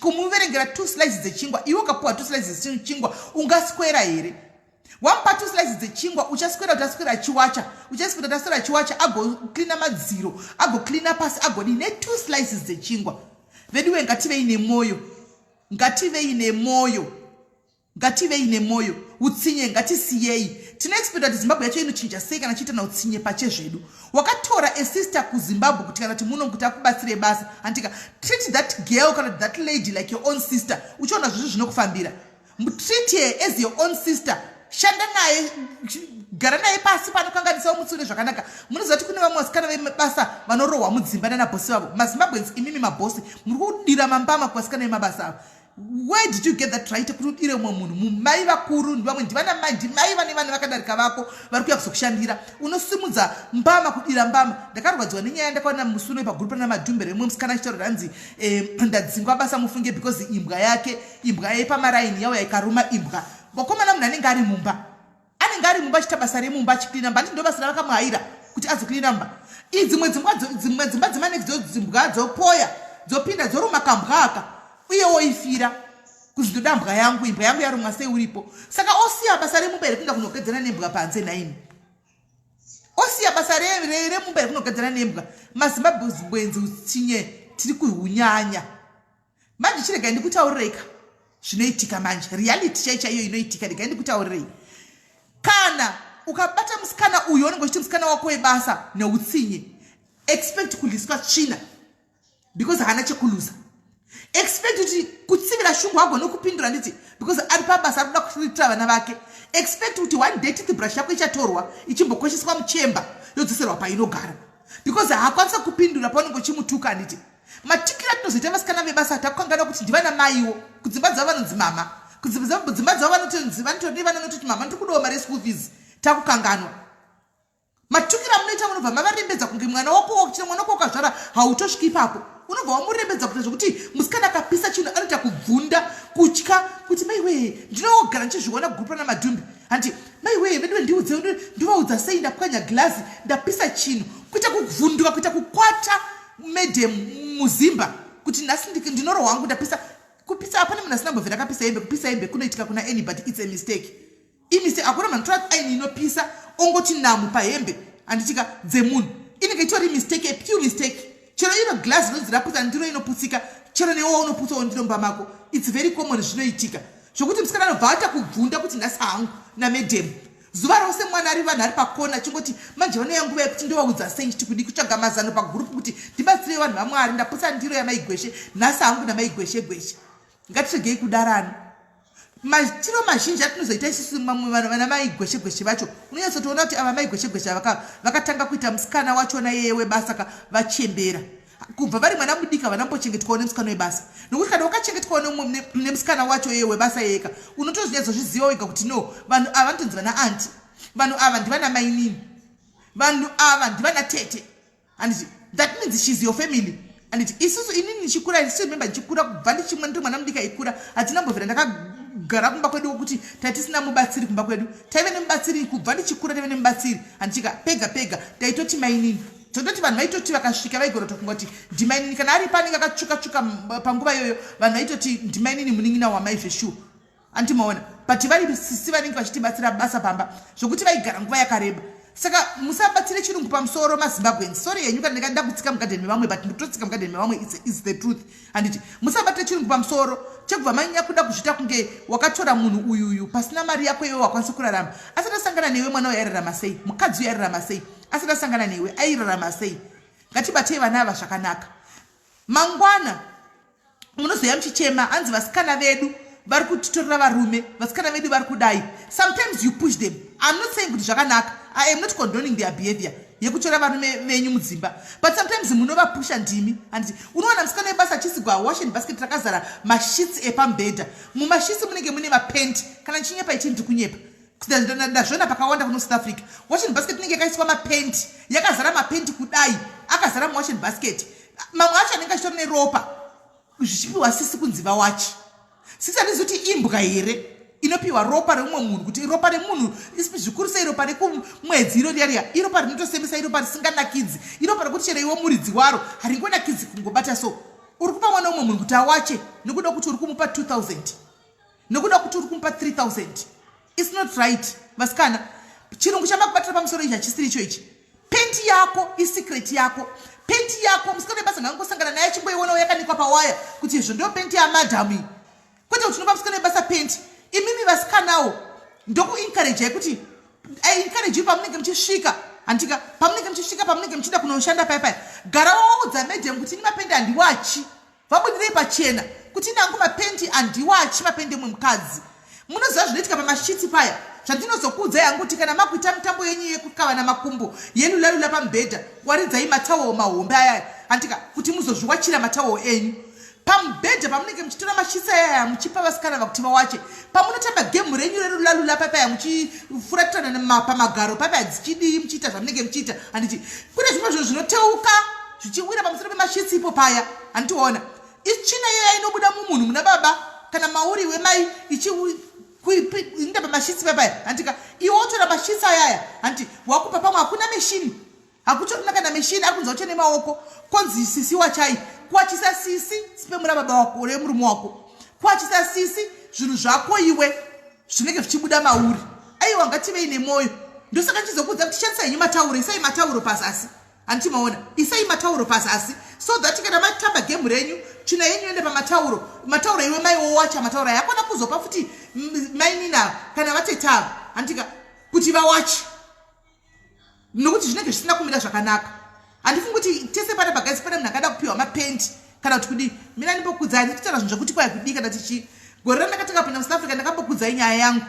kumuverengera two slices dzechingwa. Iwe ukapiwa two slices dzechingwa, ungaswera here? Wamupa two slices dzechingwa, uchaswera kuti aswera achiwacha, uchaswera kuti aswera achiwacha, agocleana madziro, agocleana pasi, agodii netwo slices dzechingwa? Veduwe, ngativei nemwoyo, ngativei nemwoyo, ngativei nemwoyo. Utsinye ngatisiyei. Tinoexpecta kuti Zimbabwe yacho inochinja sei kana chiita nautsinye pachezvedu? Wakatora asister kuZimbabwe kuti kana kuti muno kuti akubatsire basa, handika? Treat that girl kana that lady like your own sister. Uchiona zvizvi zvinokufambira. Treat her as your own sister. Shanda naye, gara naye pasi, panokanganisawo mutsiure zvakanaka. Munoziva kuti kune vamwe vasikana vebasa vanorohwa mudzimba nanabhosi vavo. MaZimbabweans, imimi mabhosi, muri kudira mambama kuvasikana vemabasa ava. Where did you get that right kuti udire umwe munhu mumai vakuru? Vamwe ndivana mai, ndimai vane vana vakadarika vako, vari kuuya kuzokushandira, unosimudza mbama, kudira mbama. Ndakarwadziwa nenyaya ndakaona musi uno pagurupu rana Madhumbe, remumwe musikana achitaura, hanzi, "Ndadzingwa basa mufunge because imbwa yake, imbwa yepamaraini yauya ikaruma imbwa." Vakomana, munhu anenge ari mumba, anenge ari mumba achiita basa remumba, achicleana mba, ndo basa ravakamuhaira kuti azocleana mba. Dzimwe dzimbwa, dzimwe dzimba dzemanext, dzimbwa dzopoya, dzopinda, dzoruma kambwa aka, uye woifira kuzi ndoda mbwa yangu, imbwa yangu yarumwa sei uripo? Saka osiya basa remumba here kuenda kunogadzana nembwa panze naini? Osiya basa remumba here kunogadzana nembwa? MaZimbabweans, utsinye tiri kuhunyanya manje. Chiregai ndikutaurirei zvinoitika manje, reality chai chaiyo inoitika. Regai ndikutaurirei. Kana ukabata musikana uyu unenge uchiti musikana wako webasa neutsinye, expect kuliswa tsvina because haana chekuluza. Expect kuti kutsivira shungu hagone kupindura, nditi, because ari pabasa, ari kuda kuitira vana vake. Expect kuti one day toothbrush yako ichatorwa, ichimbokosheswa muchemba, yodzoserwa painogara, because haakwanisa kupindura paunenge uchimutuka, handiti? Matikiro atinozoita vasikana vebasa, takukangana kuti ndivana maiwo. Kudzimba dzavo vanonzi mama, kudzimba dzavo vanotonzi, vanotori vana vanototi, "Mama, ndiri kudawo mari yeschool fees." Takukanganwa matukiro amunoita, munobva mavarembedza kunge mwana wako. Chino mwana wako wakazvara, hautosviki ipapo. Unobva wamurembedza kuita zvekuti musikana akapisa chinhu anoita kubvunda, kutya kuti maiwee, ndinogara ndichizviona gurupu rana Madhumbi. Hanti maiwee veduwe ndiudze ndovaudza sei ndapwanya glazi, ndapisa chinhu. Kuita kuvhunduka, kuita kukwata madam muzimba kuti nhasi ndinorohwa hangu ndapisa. Kupisa hapana munhu asina mbovhera akapisa hembe, kupisa hembe kunoitika kuna anybody, it's a mistake. Imi se hakuna munhu anotora aini inopisa ongoti namu pahembe handitika dzemunhu, inenge itori mistake, a pure mistake. Chero iro glass rinonzi raputsa ndiro inoputsika, chero newe unoputsawo ndiro mumba mako, it's very common, zvinoitika zvokuti musikana anobva aita kubvunda kuti nhasi hangu namedhemu zuva rose mwana ari vanhu ari pakona achingoti manje vanouya nguva yekuti ndovaudza sei nchiti kudii, kutsvaga mazano pagurupu kuti ndibatsirei vanhu vaMwari, ndaputsa ndiro yamaigweshe nhasi hangu namaigweshe gweshe. Ngatiregei kudarana. Maitiro mazhinji atinozoita isusu mamwe vanhu vana mai gweshe gweshe vacho unonyatsotoona kuti ava mai gweshe gweshe ava vakatanga kuita musikana wachona iyeye webasa ka vachembera, kubva vari mwana mudiki havana kumbochengetwawo nemusikana webasa, nokuti kana wakachengetwawo nemusikana wacho iyeye webasa iyeye ka unotozvinyatsozviziva wega kuti no, vanhu ava vanotonzi vana anti, vanhu ava ndivana mainini, vanhu ava ndivana tete, handiti? That means she's your family, handiti? Isusu inini ndichikura, I still remember ndichikura, kubva ndichimwa ndiri mwana mudiki aikura, hatina mbovhera ndakagara kumba kwedu wokuti taitisina mubatsiri. Kumba kwedu taive nemubatsiri kubva ndichikura, taive nemubatsiri, handitika? Pega pega taitoti mainini, tototi vanhu vaitoti vakasvika vaigona kutofunga kuti ndimainini. Kana ari panenge akatsvuka tsvuka panguva iyoyo, vanhu vaitoti ndimainini, munin'ina wamai zveshuwa, andimaona? But vari sisi vanenge vachitibatsira basa pamba zvokuti vaigara nguva yakareba. Saka musabatire chirungu pamusoro, maZimbabweans. Sorry yenyu kana ndikada kutsika mugadheni mevamwe, but ndikutotsika mugadheni mevamwe, is the truth, handiti? Musabatire chirungu pamusoro chekubva manyanya kuda kuzviita kunge wakatora munhu uyuyu pasina mari yako iwe wakwanisa kurarama. Asati asangana newe, mwana uyu airarama sei? Mukadzi uyu airarama sei? Asati asangana newe airarama sei? Ngatibatei vana ava zvakanaka. Mangwana munozoya muchichema, hanzi vasikana vedu vari kutitorera varume, vasikana vedu vari kudai. Sometimes you push them. I'm not saying kuti zvakanaka, I am not condoning their behavior yekutora varume venyu mudzimba, but sometimes munovapusha ndimi, handiti? Unowana musikana webasa achisigwa washing basket rakazara masheets epamubhedha. Mumasheets munenge mune mapenti. Kana ndichinyepa ichi ndiri kunyepa, ndazviona pakawanda kuno South Africa. Washing basket inenge yakaiswa mapenti, yakazara mapenti kudai, akazara muwashing basket, mamwe acho anenge achitori neropa, zvichipiwa sisi kunzi vawachi. Sisi handizi kuti imbwa here inopiwa ropa remumwe munhu, kuti ropa remunhu zvikuru sei ropa rekumwedzi iro riya riya, iropa rinotosemesa, iropa risinganakidzi, iropa rekuti chero iwe muridzi waro haringonakidzi kungobata. So uri kupa mwana umwe munhu kuti awache nekuda kuti uri kumupa 2000, nekuda kuti uri kumupa 3000. It's not right, vasikana. Chirungu chamakubatira pamusoro ichi hachisiri icho ichi. Penti yako isecret yako. Penti yako musikana webasa ngangosangana naye achimboionawo yakanikwa pawaya kuti izvo ndo penti yamadhamu iyi, kwete kuti unopa musikana webasa penti. Imimi vasikanawo ndokuencouragei kuti, I encourage you, pamunenge muchisvika, handika, pamunenge muchisvika, pamunenge muchida kunoshanda paya paya, gara waudza madam kuti ini mapendi handiwachi. Vabudirei pachena kuti nangu mapendi handiwachi, mapendi emwe mukadzi. Munoziva zvinoitika pamasheets paya zvandinozokuudzai hangu kuti kana makuita mitambo yenyu yekukavana makumbo yelulalula pamubhedha, waridzai matawel mahombe ayaya, handika, kuti muzozviwachira matawel enyu pamubhedha. Pamunenge muchitora masheets ayaya muchipa vasikana vakuti vawache, pamunotamba gemu renyu relulalula papaya, muchifuratirana pamagaro papaya, dzichidii, muchiita zvamunenge muchiita, handiti kune zvimwe zvinhu zvinoteuka zvichiwira pamusoro pemasheets ipo paya, handitiona? Itsvina iyaya inobuda mumunhu muna baba kana mauri wemai ichiinda pamasheets papaya, handika? Iwe wotora masheets ayaya, handiti wakupa pamwe hakuna meshini, hakutorina kana meshini, ari kunzi wacho nemaoko, konzi sisi wachai. Kuwachisa sisi sperm rababa wako, remurume wako, kuwachisa sisi zvinhu zvako iwe zvinenge zvichibuda mauri. Aiwa, ngativei nemwoyo. Ndosaka ndichizokuudza kuti shandisai henyu matauro, isai matauro pazasi, handiti maona? Isai matauro pazasi so that kana matamba gemu renyu, tsvina yenyu ende pamatauro. Matauro iwe mai wowacha matauro aya, akona kuzopa futi mainina kana vatetava, handitika, kuti vawachi, nokuti zvinenge zvisina kumira zvakanaka. Handifungi kuti tese pana pagaisi pane munhu akada kupiwa mapendi kana kuti kudii. Mina ndimbokudzai, handisi kutaura zvinhu zvekuti kwai kudii kana tichi. Gore randakatanga kupinda muSouth Africa, ndakambokudzai nyaya yangu.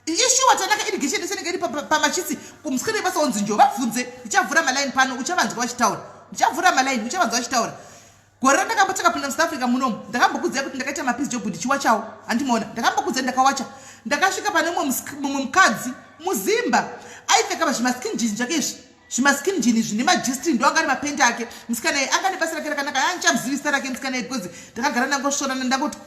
Ishuwa tanaka irrigation yese inenge iri pamasheets kumusikana webasa onzi njo vabvunze. Ndichavhura malaini pano, uchavanzwa vachitaura. Ndichavhura malaini, uchavanzwa vachitaura. Gore randakambotanga kupinda muSouth Africa munomu, ndakambokudzai kuti ndakaita mapiece job ndichiwachawo, handimaona? Ndakambokudzai ndakawacha. Ndakasvika pane mumwe mukadzi muzimba aipfeka zvimaskin jeans zvake izvi. Zvimaskin jean izvi nemajistri ndo anga ari mapendi ake. Musikana iye anga nebasa rake rakanaka, andichamuzivi zita rake musikana iye because ndakagara ndangosvorana, ndangoti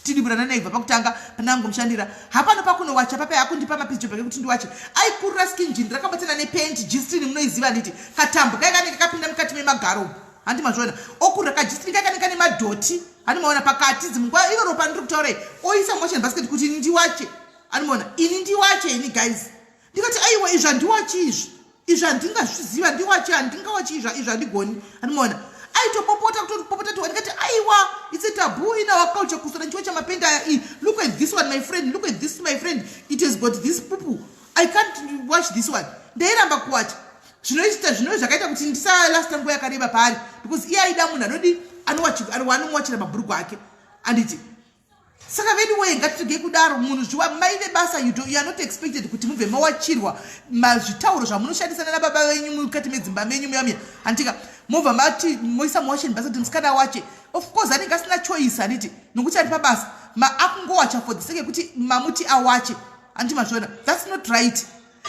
tidiburana naye kubva pakutanga pandangomushandira. Hapano pakunowacha papai akundipa mapiece job ake kuti ndiwache. Aikurura skin jean rakabatana nepenti jistrini, munoiziva handiti? Katambo kai kanenge kakapinda mukati memagaro, handi mazviona? Okurura kajistrini kai kanenge kane madhoti, handi maona pakati dzimwe iroro pandiri kutaura, oisa motion basket kuti ini ndiwache. Animoona ini ndiwache ini, guys. Ndikati, "Aiwa, izvi handiwachi izvi, izvi handingazviziva, ndiwachi, handingawachi izvi, izvi handigoni." Animoona aitopopota, kutopopota ti. Ndikati, "Aiwa, it's a taboo in our culture kusora chiwa chamapenda aya. Look at this one, my friend, look at this, my friend, it has got this pupu. I can't wash this one." Ndairamba kuwacha. Zvinoita zvino zvakaita kuti ndisalasta nguva yakareba paari because iye aida munhu anodi anomuwachira mabhurugu ake, anditi? Saka vedu wee, ngatiregei kudaro. Munhu zviwa mai vebasa, you are not expected kuti mubve mawachirwa mazvitauro zvamunoshandisana nababa venyu mukati medzimba menyu muya muya, handika? Mobva mati moisa muwashing basket kuti musikana wache. Of course anenge asina choice, handiti? Nokuti ari pabasa, akungowacha for the sake yekuti mamuti awache, handiti mazviona? That's not right.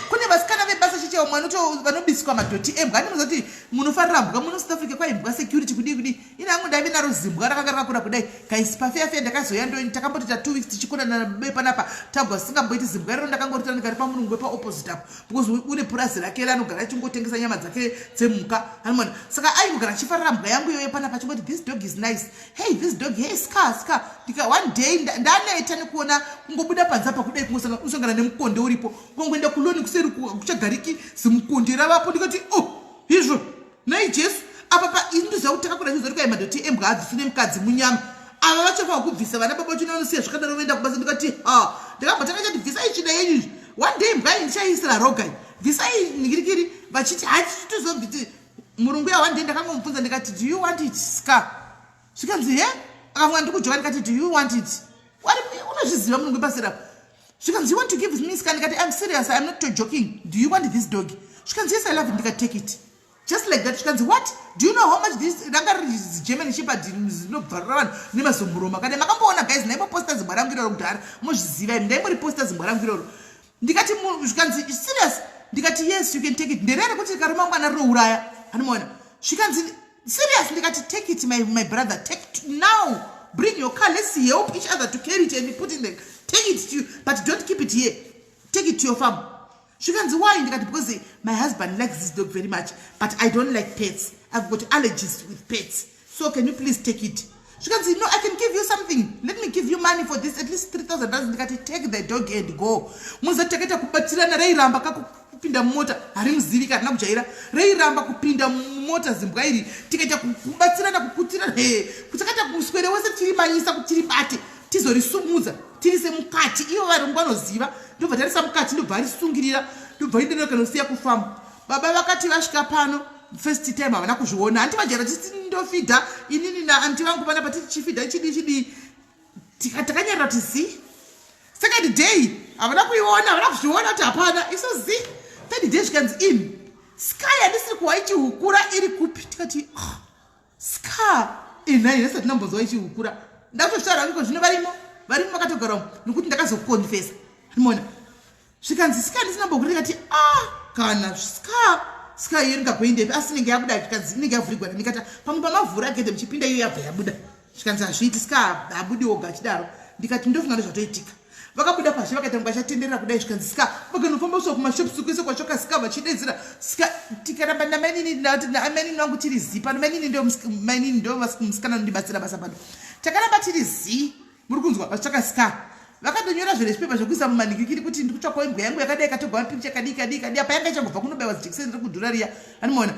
Kune vasikana vebasa cheche vamwe vanobiswa madhoti embwa. Andinoziva kuti munofarira mbwa muno South Africa, kwaimbwa security kudii kudii. Ine hangu ndaive naro zimbwa rakanga rakakura kudai, guys. Pafeya feya ndakazoya ndo takambotoita 2 weeks tichikonana be panapa tabwa singamboiti. Zimbwa iroro ndakangoritora ndikaripa murungu wepaopposite apo because une purazi rake ranogara achingotengesa nyama dzake dzemhuka, anomona. Saka aingogara achifarira mbwa yangu iyoyo panapa, achingoti, "This dog is nice. Hey, this dog, hey, Scar, Scar." Ndika one day ndaneta nekuona kungobuda panze apa kudai, kungosangana nemukonde uripo, kungoenda kulawn kuseri kuchagariki, zimukonde ravapo. Ndikati, "Oh, izvo nai Jesu." Apa pa ndoziva kuti takakura chizori kwai madhoti embwa abviswi nemukadzi munyama. Ava vachofanwa kubvisa, vana baba vachona vanosiya zvakadaro voenda kubasa. Ndikati, "Ha." Ndakambotanga chati, "Bvisai tsvina yenyu izvi. One day mbwa iyi ndichaiisira roga iyi. Bvisai ningirikiri." Vachiti, "Hatitozobviti." Murungu ya one day ndakangomubvunza ndikati, "Do you want it, Scar?" Zvikanzi, "He?" Akafunga ndikujoka. Ndikati, "Do you want it?" Unozviziva murungu wepasera. Zvikanzi, "You want to give me Scar?" Ndikati, "I'm serious, I'm not joking. Do you want this dog?" Zvikanzi, "Yes, I love it." Ndikati, "Take it." Just like that. Zvikanzi, "What? Do you know how much this?" Ranga riri German Shepherd zinobvarura vanhu nemazomuromo akadai. Makamboona, guys? Ndaimboposta zimbwa rangu iroro kudhara, mozviziva imi. Ndaimboriposta zimbwa rangu iroro. Ndikati, zvikanzi, "Serious?" Ndikati, "Yes, you can take it. Nderere kuti rikaruma mwana rinouraya." Anomaona. Zvikanzi, "Serious?" Ndikati, "Take it, my brother, take it now. Bring your car, let's help each other to carry it and put in the, take it to you, but don't keep it here. Take it to your farm." Zvikanzi, "Why?" Ndikati, "Because my husband likes this dog very much, but I don't like pets. I've got allergies with pets, so can you please take it?" Zvikanzi, "No, I can give you something. Let me give you money for this, at least $3000." Ndikati, "Take the dog and go." Muzati takaita kubatirana, rairamba kakupinda mumota. Harimuzivika, harina kujaira, rairamba kupinda mumota zimbwa iri. Tikaita kubatsirana, kukutirana, he, takaita kuswere wese tirimanyisa kuti tiribate, tizorisumudza tirise mukati. Ivo varungu vanoziva. Ndobva tarisa mukati, ndobva arisungirira, ndobva indenera kanosiya kufamu. Baba vakati vasvika pano first time havana kuzviona. Handi vajara titi ndofidha inini naaunty vangu panapa, tichifidha chidii chidii. Takanyarira kuti zi. Second day havana kuiona, havana kuzviona kuti hapana iso zi. Third day zvikanzi, "Imi, Scar yandisiri kuwa ichihukura iri kupi?" Tikati, "Oh, Scar inai nesati ndambonzwa ichihukura." Ndakutozvitaura iko zvino, varimo, varimo vakatogaramo, nokuti ndakazokonfesa. Mona, zvikanzi, "Scar ndisina mbokuri." Ndikati, "Ah, kana Scar, Scar iyo ingagoendepi asi inenge yabuda?" Zvikanzi, "Inenge yavhurigwa." Ndikati, "Pamwe pamavhura gedhe muchipinda, iyo yabva yabuda." Zvikanzi, "Hazviiti, Scar habudi woga achidaro." Ndikati, "Ndofunga ndozvatoitika." Vakabuda pazhe, vakaita kunge vachatenderera kudai. Zvikanzi, "Scar." Vakanofamba kusvika kumashops kwese kwatsvaka Scar, vachidedzera Scar. Tikaramba namainini vangu tiri zi pano. Mainini ndo musikana anondibatsira basa pano. Takaramba tiri zi, muri kunzwa, vachitsvaka Scar. Vakatonyora zvezvipepa zvekuisa mumanikikiri kuti ndikutsvakawo imbwa yangu yakadai, katogwa mapikicha kadii kadii kadii. Apa yanga ichangobva kunobayiwa zijekiseni riri kudhura riya, anomaona.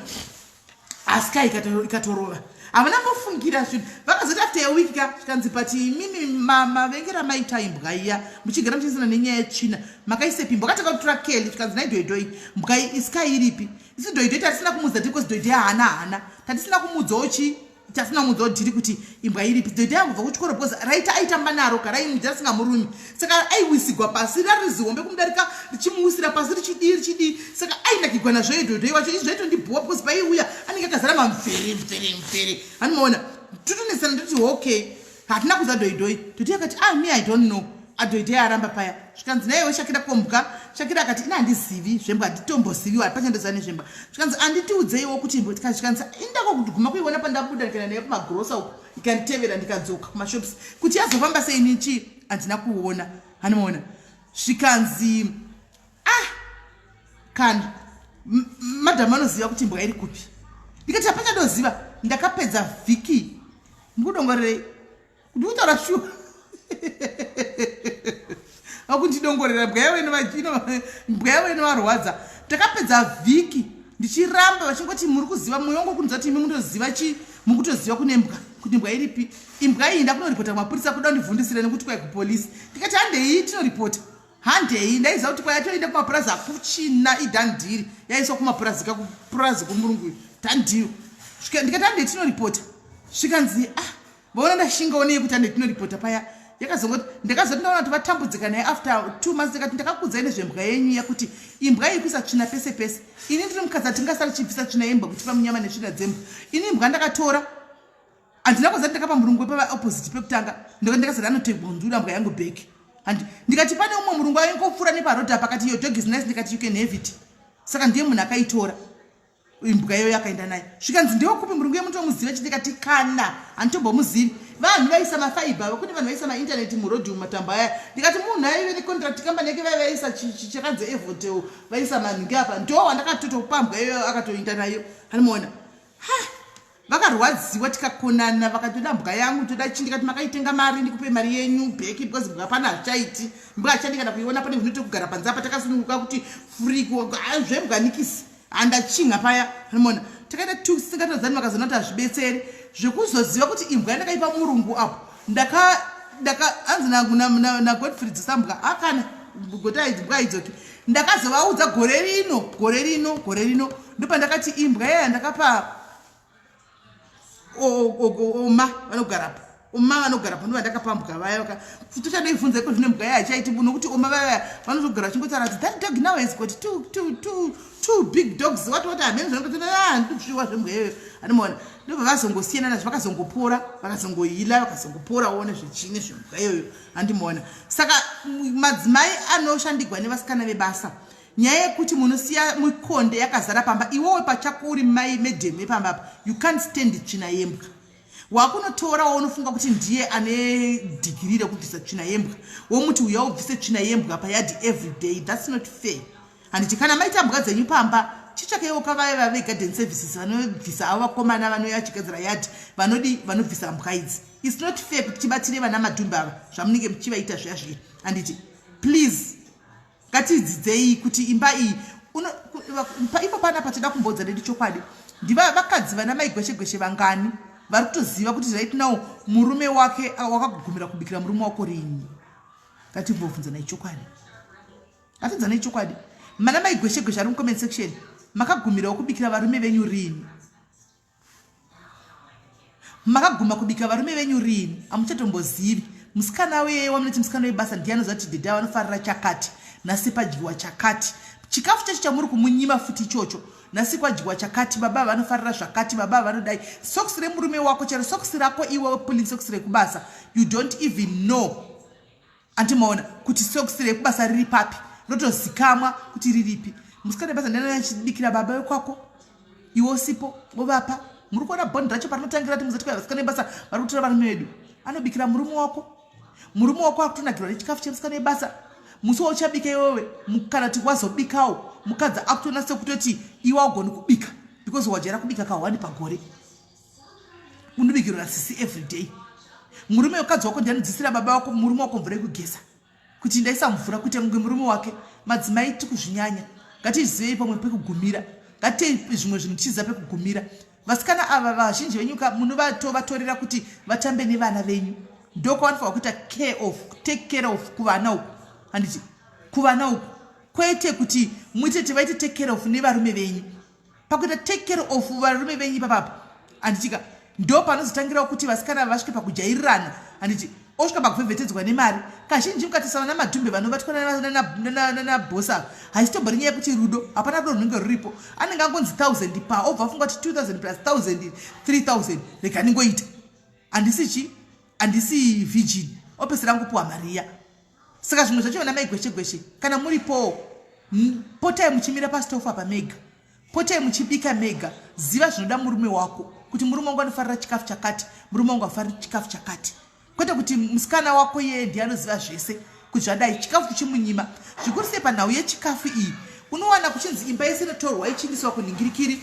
Asika ikatorova, havana mbofungira zvinhu. Vakazoti after a week ka, zvikanzi, "But imimi mavengera maita imbwa iya, muchigara muchisina nenyaya yetsvina, makaisepi imbwa?" Katanga kutora keli. Zvikanzi, "Naidhoidhoi, mbwa isika iripi?" Isi dhoidhoi tatisina kumudza tiri, dhoidhoi haana hana, tatisina kumudzawo chi, tasina kumudzawo dhiri kuti imbwa iripi. Dhoidhoi angobva kuchikoro because raita aitamba naro karaimudza risingamurumi, saka aiwisigwa pasi rari zihombe kumudarika, richimuwisira pasi richidii richidii. Saka ainakigwa nazvo idhoidhoi wacho. Izvi zvaitondibhuwa because paiuya anenge akazara mamvere mvere mvere, anomaona. Totonesana, ndoti, "Okay." Hatina kuza dhoidhoi. Dhoidhoi akati, "Ah, me, I don't know." Adoidei aramba paya zvikanzi naiwe Shakira kombwa. Shakira akati ini handizivi zvembwa, handitomboziviwa, hapachandoziva nezvembwa. Zvikanzi anditiudzeiwo kuti imbwa, zvikanzi indako kuguma kuiona pandabuda ndikaenda nayo kumagrosa uko ikanditevera ndikadzoka kumashops kuti yazofamba sei ini chii handina kuona hanimaona. Zvikanzi ah kana madam anoziva kuti imbwa iri kupi. Ndikati hapachandoziva, ndakapedza vhiki ndikudongorerei ndikutaura shuwa vakundidongorera mbwa yavo mbwa yavo inovarwadza. Takapedza vhiki ndichiramba vachingoti muri kuziva mwoyo wangu kunzwa kuti imi munoziva chi mukutoziva kune mbwa kuti mbwa iripi. Imbwa iyi ndakunoripota kumapurisa kuda kundivhundisira nekuti kwai kupolisi. Ndikati handei tinoripota, handei. Ndaiziva kuti kwayatoenda kumapurazi hakuchina idhandiri yaiswa kumapurazi kakupurazi kumurungu dhandiro. Ndikati handei tinoripota. Zvikanzi ah vaona ndashingawo neye kuti handei tinoripota paya. Yakazongoti ndakazoti ndaona kuti vatambudzika naye after 2 months, ndikati ndakakuudzai nezvembwa yenyu yekuti imbwa iyi kuisa tsvina pese pese. Ini ndiri mukadzi atingasari chibvisa tsvina yembwa kutipa munyama netsvina dzembwa. Ini imbwa ndakatora handina kuziva ndakapa murungu wepava opposite pekutanga, ndakazati anotegondura mbwa yangu back handi. Ndikati pane umwe murungu aingopfuura neparodhi apa akati your dog is nice, ndikati you can have it. Saka ndiye munhu akaitora imbwa iyoyo akaenda nayo. Zvikanzi ndewekupi murungu yemutomuziva chi? Ndikati kana handitombomuzivi. Vanhu vaisa mafaibha kune vanhu vaisa maintaneti murodhi mumatambo aya. Ndikati munhu aive necontract company yake vaiva vaisa chakanzi Evotel vaisa manhingi apa ndo wandakatotopa mbwa iyoyo akatoinda nayo hanimuona. Ha vakarwadziwa tikakonana vakatoda mbwa yangu toda chi. Ndikati makaitenga mari ndikupe mari yenyu bheki because mbwa pana hazvichaiti mbwa hachadi kana kuiona pane zvinoite kugara panze apa takasununguka kuti free zvembwa nikisi handachinha paya hanimuona. Takaita two singatadzani vakazoona kuti hazvibetseri zvekuzoziva kuti imbwa yandakaipa murungu apo ndaka ndaka hanzi naGodfrey dzisambwa akana gota idzi mbwa idzoki. Ndakazovaudza gore rino gore rino gore rino ndopandakati imbwa yaya ndakapa oma vanogarapo oma vanogarapo ndo vandakapa mbwa vaya tochanoibvunza iko zvino mbwa yaya haichaiti nokuti oma vaya vanozogara vachingotaura kuti that dog now has got two big dogs what what hamene zvanokutona ndikuzviwa zvembwa iyoyo anomaona. Ndobva vazongosiyana nazvo vakazongopora vakazongohila vakazongoporawo nezvechii nezvembwa iyoyo handimaona. Saka madzimai anoshandigwa nevasikana vebasa, nyaya yekuti munosiya mikonde yakazara pamba, iwewe pachako uri mai medhemu yepamba apa, you can't stand tsvina yembwa. Wakunotora waunofunga kuti ndiye ane dhigiri rekubvisa tsvina yembwa womuti uya ubvise tsvina yembwa payadhi every day. That's not fair handiti? Kana maita mbwa dzenyu pamba, chitsvakeiwo kavaya vavegarden services vanobvisa avo vakomana vanouya vachigadzira yadhi vanodi vanobvisa mbwa idzi. It's not fair kuti tibatire vana madhumbe ava zvamunenge muchivaita zviya zviya handiti? Please ngatidzidzei kuti imba iyi ipo panapa toda kumbodza nedu chokwadi. Ndiva vakadzi vana mai gweshe gweshe vangani vari kutoziva kuti right now murume wake wakagumira kubikira murume wako rini? Ngatimbobvunzanai chokwadi, ngatiudzanai chokwadi. Mana mai gweshe gweshe ari mucomment section, makagumirawo kubikira varume venyu rini? Makaguma kubika varume venyu rini? Hamuchatombozivi. Musikana weye wamunoti musikana webasa ndiye anoziva kuti dhedha vanofarira chakati, nhasi padyiwa chakati, chikafu chacho chamuri kumunyima futi ichocho, nhasi kwadyiwa chakati, baba vanofarira zvakati, baba vanodai. Socks remurume wako chero socks rako iwe pulling socks rekubasa, you don't even know andimaona kuti socks rekubasa riri papi, rotozikamwa kuti riripi. Musikana webasa ndiye achibikira baba vekwako iwe usipo ovapa. Muri kuona bhondi racho parinotangira kuti muzoti vasikana vebasa vari kutora varume vedu. Anobikira murume wako, murume wako akutonakirwa nechikafu chemusikana webasa. Musi wauchabika iwewe kana kuti wazobikawo, mukadzi akutoona sekutoti iwe augoni kubika because wajaira kubika kahwani pagore, unobikirwa nasisi every day. Murume wekadzi wako ndianodzisira baba wako murume wako mvura yekugeza kuti ndaisa mvura kuita kunge murume wake. Madzimai tikuzvinyanya, ngatizivei pamwe pekugumira, ngatitei zvimwe zvinhu tichiziva pekugumira. Vasikana ava vazhinji venyu munovatovatorera kuti vatambe nevana venyu, ndokwavanofanira kuita care of take care of kuvana uku handiti? Kuvana uku kwete kuti muite tivaite take care of nevarume venyu. Pakuita take care of varume venyu ipapapa handitika, ndo panozotangirawo kuti vasikana vasvike pakujairirana handiti? Osvika pakuvhevhetedzwa nemari. Kazhinji mukatarisa vana madhumbe vanobatwa nanabhosa, haisitombori nyaya yekuti rudo, hapana rudo runenge ruripo. Anenge angonzi 1000 pa obva afunga kuti 2000 plus 1000 3000, rega ndingoita, handisi chi handisi virgin, opesera angopiwa mari iya. Saka zvimwe zvacho vana mai gweshe gweshe kana muripowo potai muchimira pastofu apa mega. Potai muchibika mega. Ziva zvinoda murume wako kuti murume wangu anofarira chikafu chakati, murume wangu afariri chikafu chakati. Kwete kuti musikana wako yeye ndiye anoziva zvese kuti zvadai chikafu chimunyima. Zvikuru sei panhau yechikafu iyi unowana kuchinzi imba yese inotorwa ichiindiswa kunhingirikiri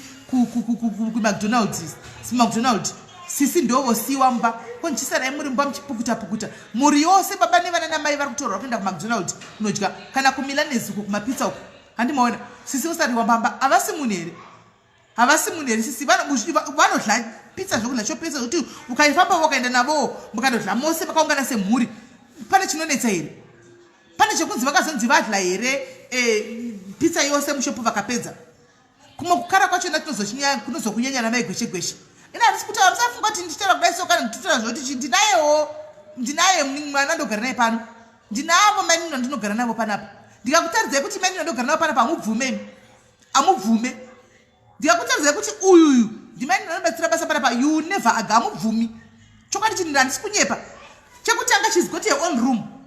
kumacdonalds kumacdonald sisi ndovosiiwa mumba ko ndichisarai muri mumba muchipukuta pukuta mhuri yose baba nevana namai vari kutorwa kuenda kumacdonald kunodya kana kumilanesi uko kumapizza uko handimaona sisi vosariwa pamba havasi munhu here havasi munhu here sisi vanodla pizza zvokudla chopesa zvekuti ukaifamba wakaenda navowo mukandodla mose makaungana semhuri pane chinonetsa here pane chekunzi vakazonzi vadla here eh, pizza yose mushopu vakapedza kumwe kukara kwachona kunozokunyanya namai gweshe gweshe ina handisi kutaura musafunga kuti ndichitaura kudai so kana nditotaura zvekuti ndinayewo ndinaye mwana ndogara naye pano ndinavo mainini vandinogara navo panapa ndikakutaridzai kuti mainini vandogara navo panapa hamubvume amubvume ndikakutaridzai kuti uyuyu ndimainini vanobatsira basa panapa you never aga hamubvumi chokwadi chinhu handisi kunyepa chekutanga she's got her own room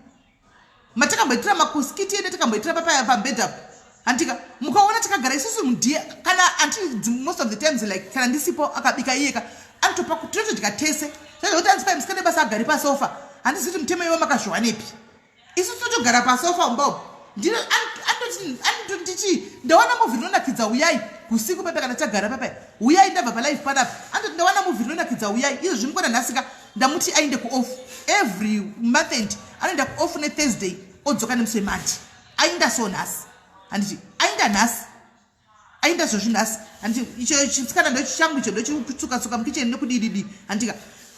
matakamboitira makuskiti edu takamboitira papaya pambed apo handika mukaona takagara isusu mudie kana anti most of the times like kana ndisipo akabika iyeka anotopa tinotodya tese zvaizvo kuti anzi kwai musikana basa agari pasofa handizivi kuti mutemo iwo makazviwanepi isu tinotogara pasofa umba umu anototi ndawana movhi rinonakidza uyai usiku pepe kana tagara pepe uyai ndabva palife panapa anototi ndawana movhi rinonakidza uyai izvo zvimukona nhasika ndamuti aende kuoff every month end anoenda kuoff nethursday odzoka nemusi wemonday aenda so nhasi handiti aenda nhasi aenda zvozvi nhasi handiti icho chisikana ndochangu icho ndochikutsuka-tsuka mukicheni nekudididi handitika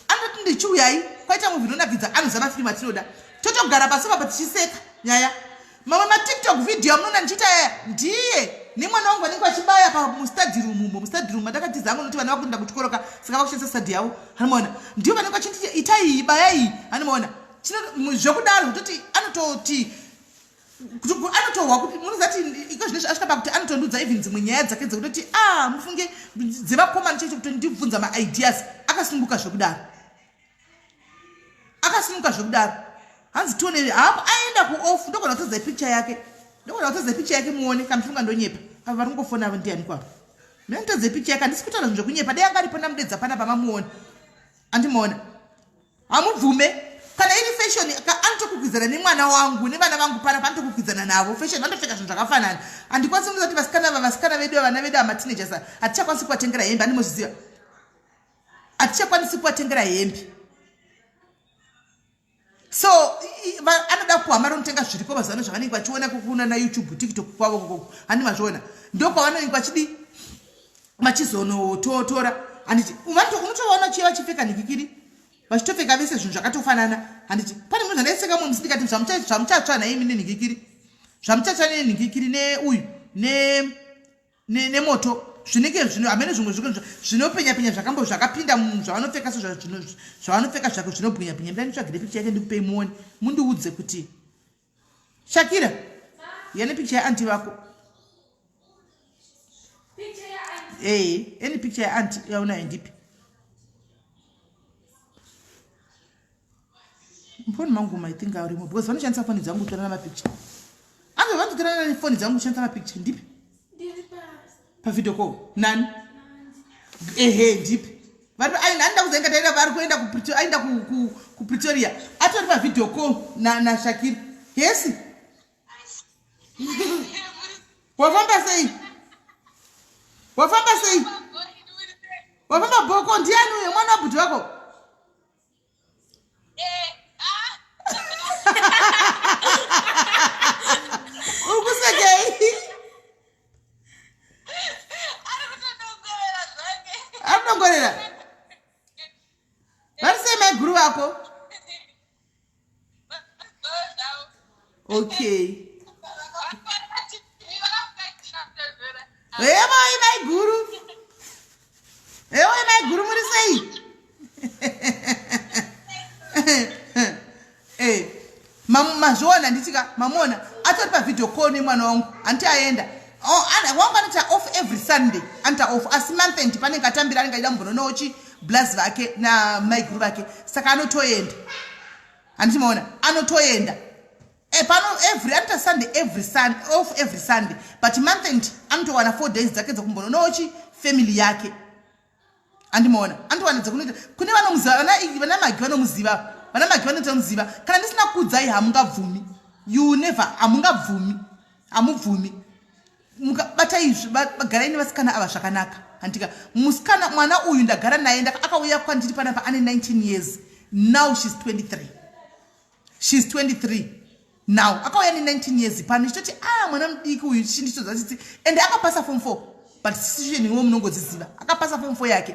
anototi ndichiuyai kwaita movhi inonakidza anoziva mafirimu atinoda totogara pasofa pa tichiseka nyaya mamwe matiktok video amunoona ndichiita yaya ndiye nemwana wangu vanenge vachibaya pamustudy room umo mustudy room mandakatiza angu nokuti vana vakuenda kuchikoro ka saka vakushandisa study yavo hanimaona ndivo vanenge vachinditi itai iyi baya iyi hanimaona zvekudaro zvekutoti anototi anotohwa kuti munoziva kuti iko zvinezvi asvika pakuti anotondudza even dzimwe nyaya dzake dzekutoti a ah, mufunge dzevakomana chaicho kutondibvunza maideas akasununguka zvekudaro akasununguka zvekudaro hanzi tione hapo aenda kuoff ndogona kutadza picture yake ndogona kutadza picture yake muone kana mufunga ndonyepa ava vari kungofona avo ndiani kwavo ndotadza picture yake handisi kutaura zvinhu zvekunyepa dai anga aripo ndamudedza pana pamamuona andimuona hamubvume kana iri fashion anotokukwidzana nemwana wangu nevana vangu pana panotokukwidzana navo fashion vanotopfeka zvinhu zvakafanana handikwanisi kuza kuti vasikana va vasikana vedu vana vedu amateenagers hatichakwanisi kuvatengera hembe andimozviziva hatichakwanisi kuvatengera hembe so anoda kupuwa mari unotenga zviriko mazuva ano zvavanenge vachiona kukuna nayoutube tiktok kwavo kokoko handi mazviona ndokwavanenge vachidii vachizonototora handiti unotovaona chiye vachipfeka nhikikiri vachitopfeka vese zvinhu zvakatofanana handiti pane munhu zvandaiseka mumwe musi ndikati zvamuchatsva nhaimi nenhikikiri zvamuchatsva nenhikikiri neuyu nemoto zvinenge zvino hamene zvimwe zvinopenya penya zvakambo zvakapinda zvavanopfeka so zvavanopfeka zvako zvinobwinya bwinya ndai nditsvagire picha yake ndikupei muone mundiudze kuti shakira yane picha yaanti vako ee any picture yaanti yaunayo ndipi mufoni mangu i think arimo because vanoshandisa foni dzangu kutorana mapicture ange vanototorana nefoni dzangu kushandisa mapicture ndipi pavideo call nani ehe ndipi vari anoda kuzenga taenda vari kuenda aenda kupretoria atori pavideo call nashakira hesi wafamba sei wafamba sei wafamba bhoko ndiani uyo mwana wabhuti wako uri kusekei ari kudongorera vari sei maiguru vako okay hevoi maiguru hevoi maiguru muri sei eh, mazviona nditika mamuona atori pavideo call nemwana wangu hanti aenda oh, wangu anoita off every sunday anoita off asi month end panenge atambira anenge aida mumbononochi blaz vake namaiguru vake saka anotoenda handiti maona anotoenda e, every anoita Sunday every Sunday off every Sunday, but month end anotowana 4 days dzake dzekumbononawo chi family yake. Andimaona anotowana dzekunoita kune vanomuziva, vana Magi vanomuziva, vana Magi vanotomuziva. Kana ndisina kuudzai, hamungabvumi. You never, hamungabvumi, hamubvumi. Mukabata izvi, garai nevasikana ava zvakanaka, handika? Musikana, mwana uyu ndagara naye, akauya kwandiri panapa ane 19 years. Now she's 23, she's 23 now. Akauya ne19 years pano, ichitoti a ah, mwana mudiki uyu, chindichodza tsitsi. And akapasa form 4, but situation iwo munongodziziva. Akapasa form 4 yake,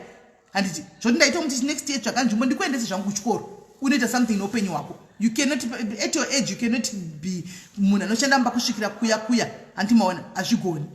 handiti? Zvoti ndaitomuti next year tsvaka nzvimbo ndikuendese zvangu kuchikoro, unoita something neupenyu hwako. You cannot, at your age you cannot be munhu anoshanda mumba kusvikira kuya kuya, handiti? Maona, hazvigoni.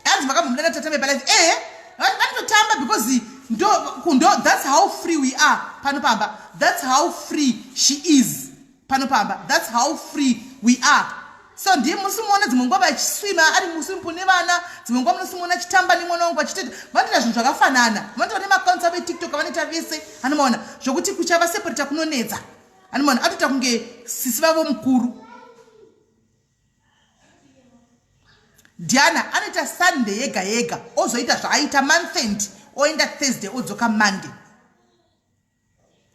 Hanzi makambomudana tatambe palive. Ehe, vanototamba because ndo that's how free we are pano pamba. That's how free she is pano pamba. That's how free we are. So ndiye musimuona dzimwe nguva vachiswima ari muswimming pool nevana, dzimwe nguva munosimuona achitamba nemwana wangu, vachitoita, vanoita zvinhu zvakafanana. Vanoita nemaaccounts avo eTikTok, vanoita vese, anomaona zvokuti kuchavaseparata kunonetsa, anomaona? Atoita kunge sisi vavo mukuru. Diana anoita Sunday yega yega, ozoita zvaaita month end, oenda Thursday, odzoka Monday,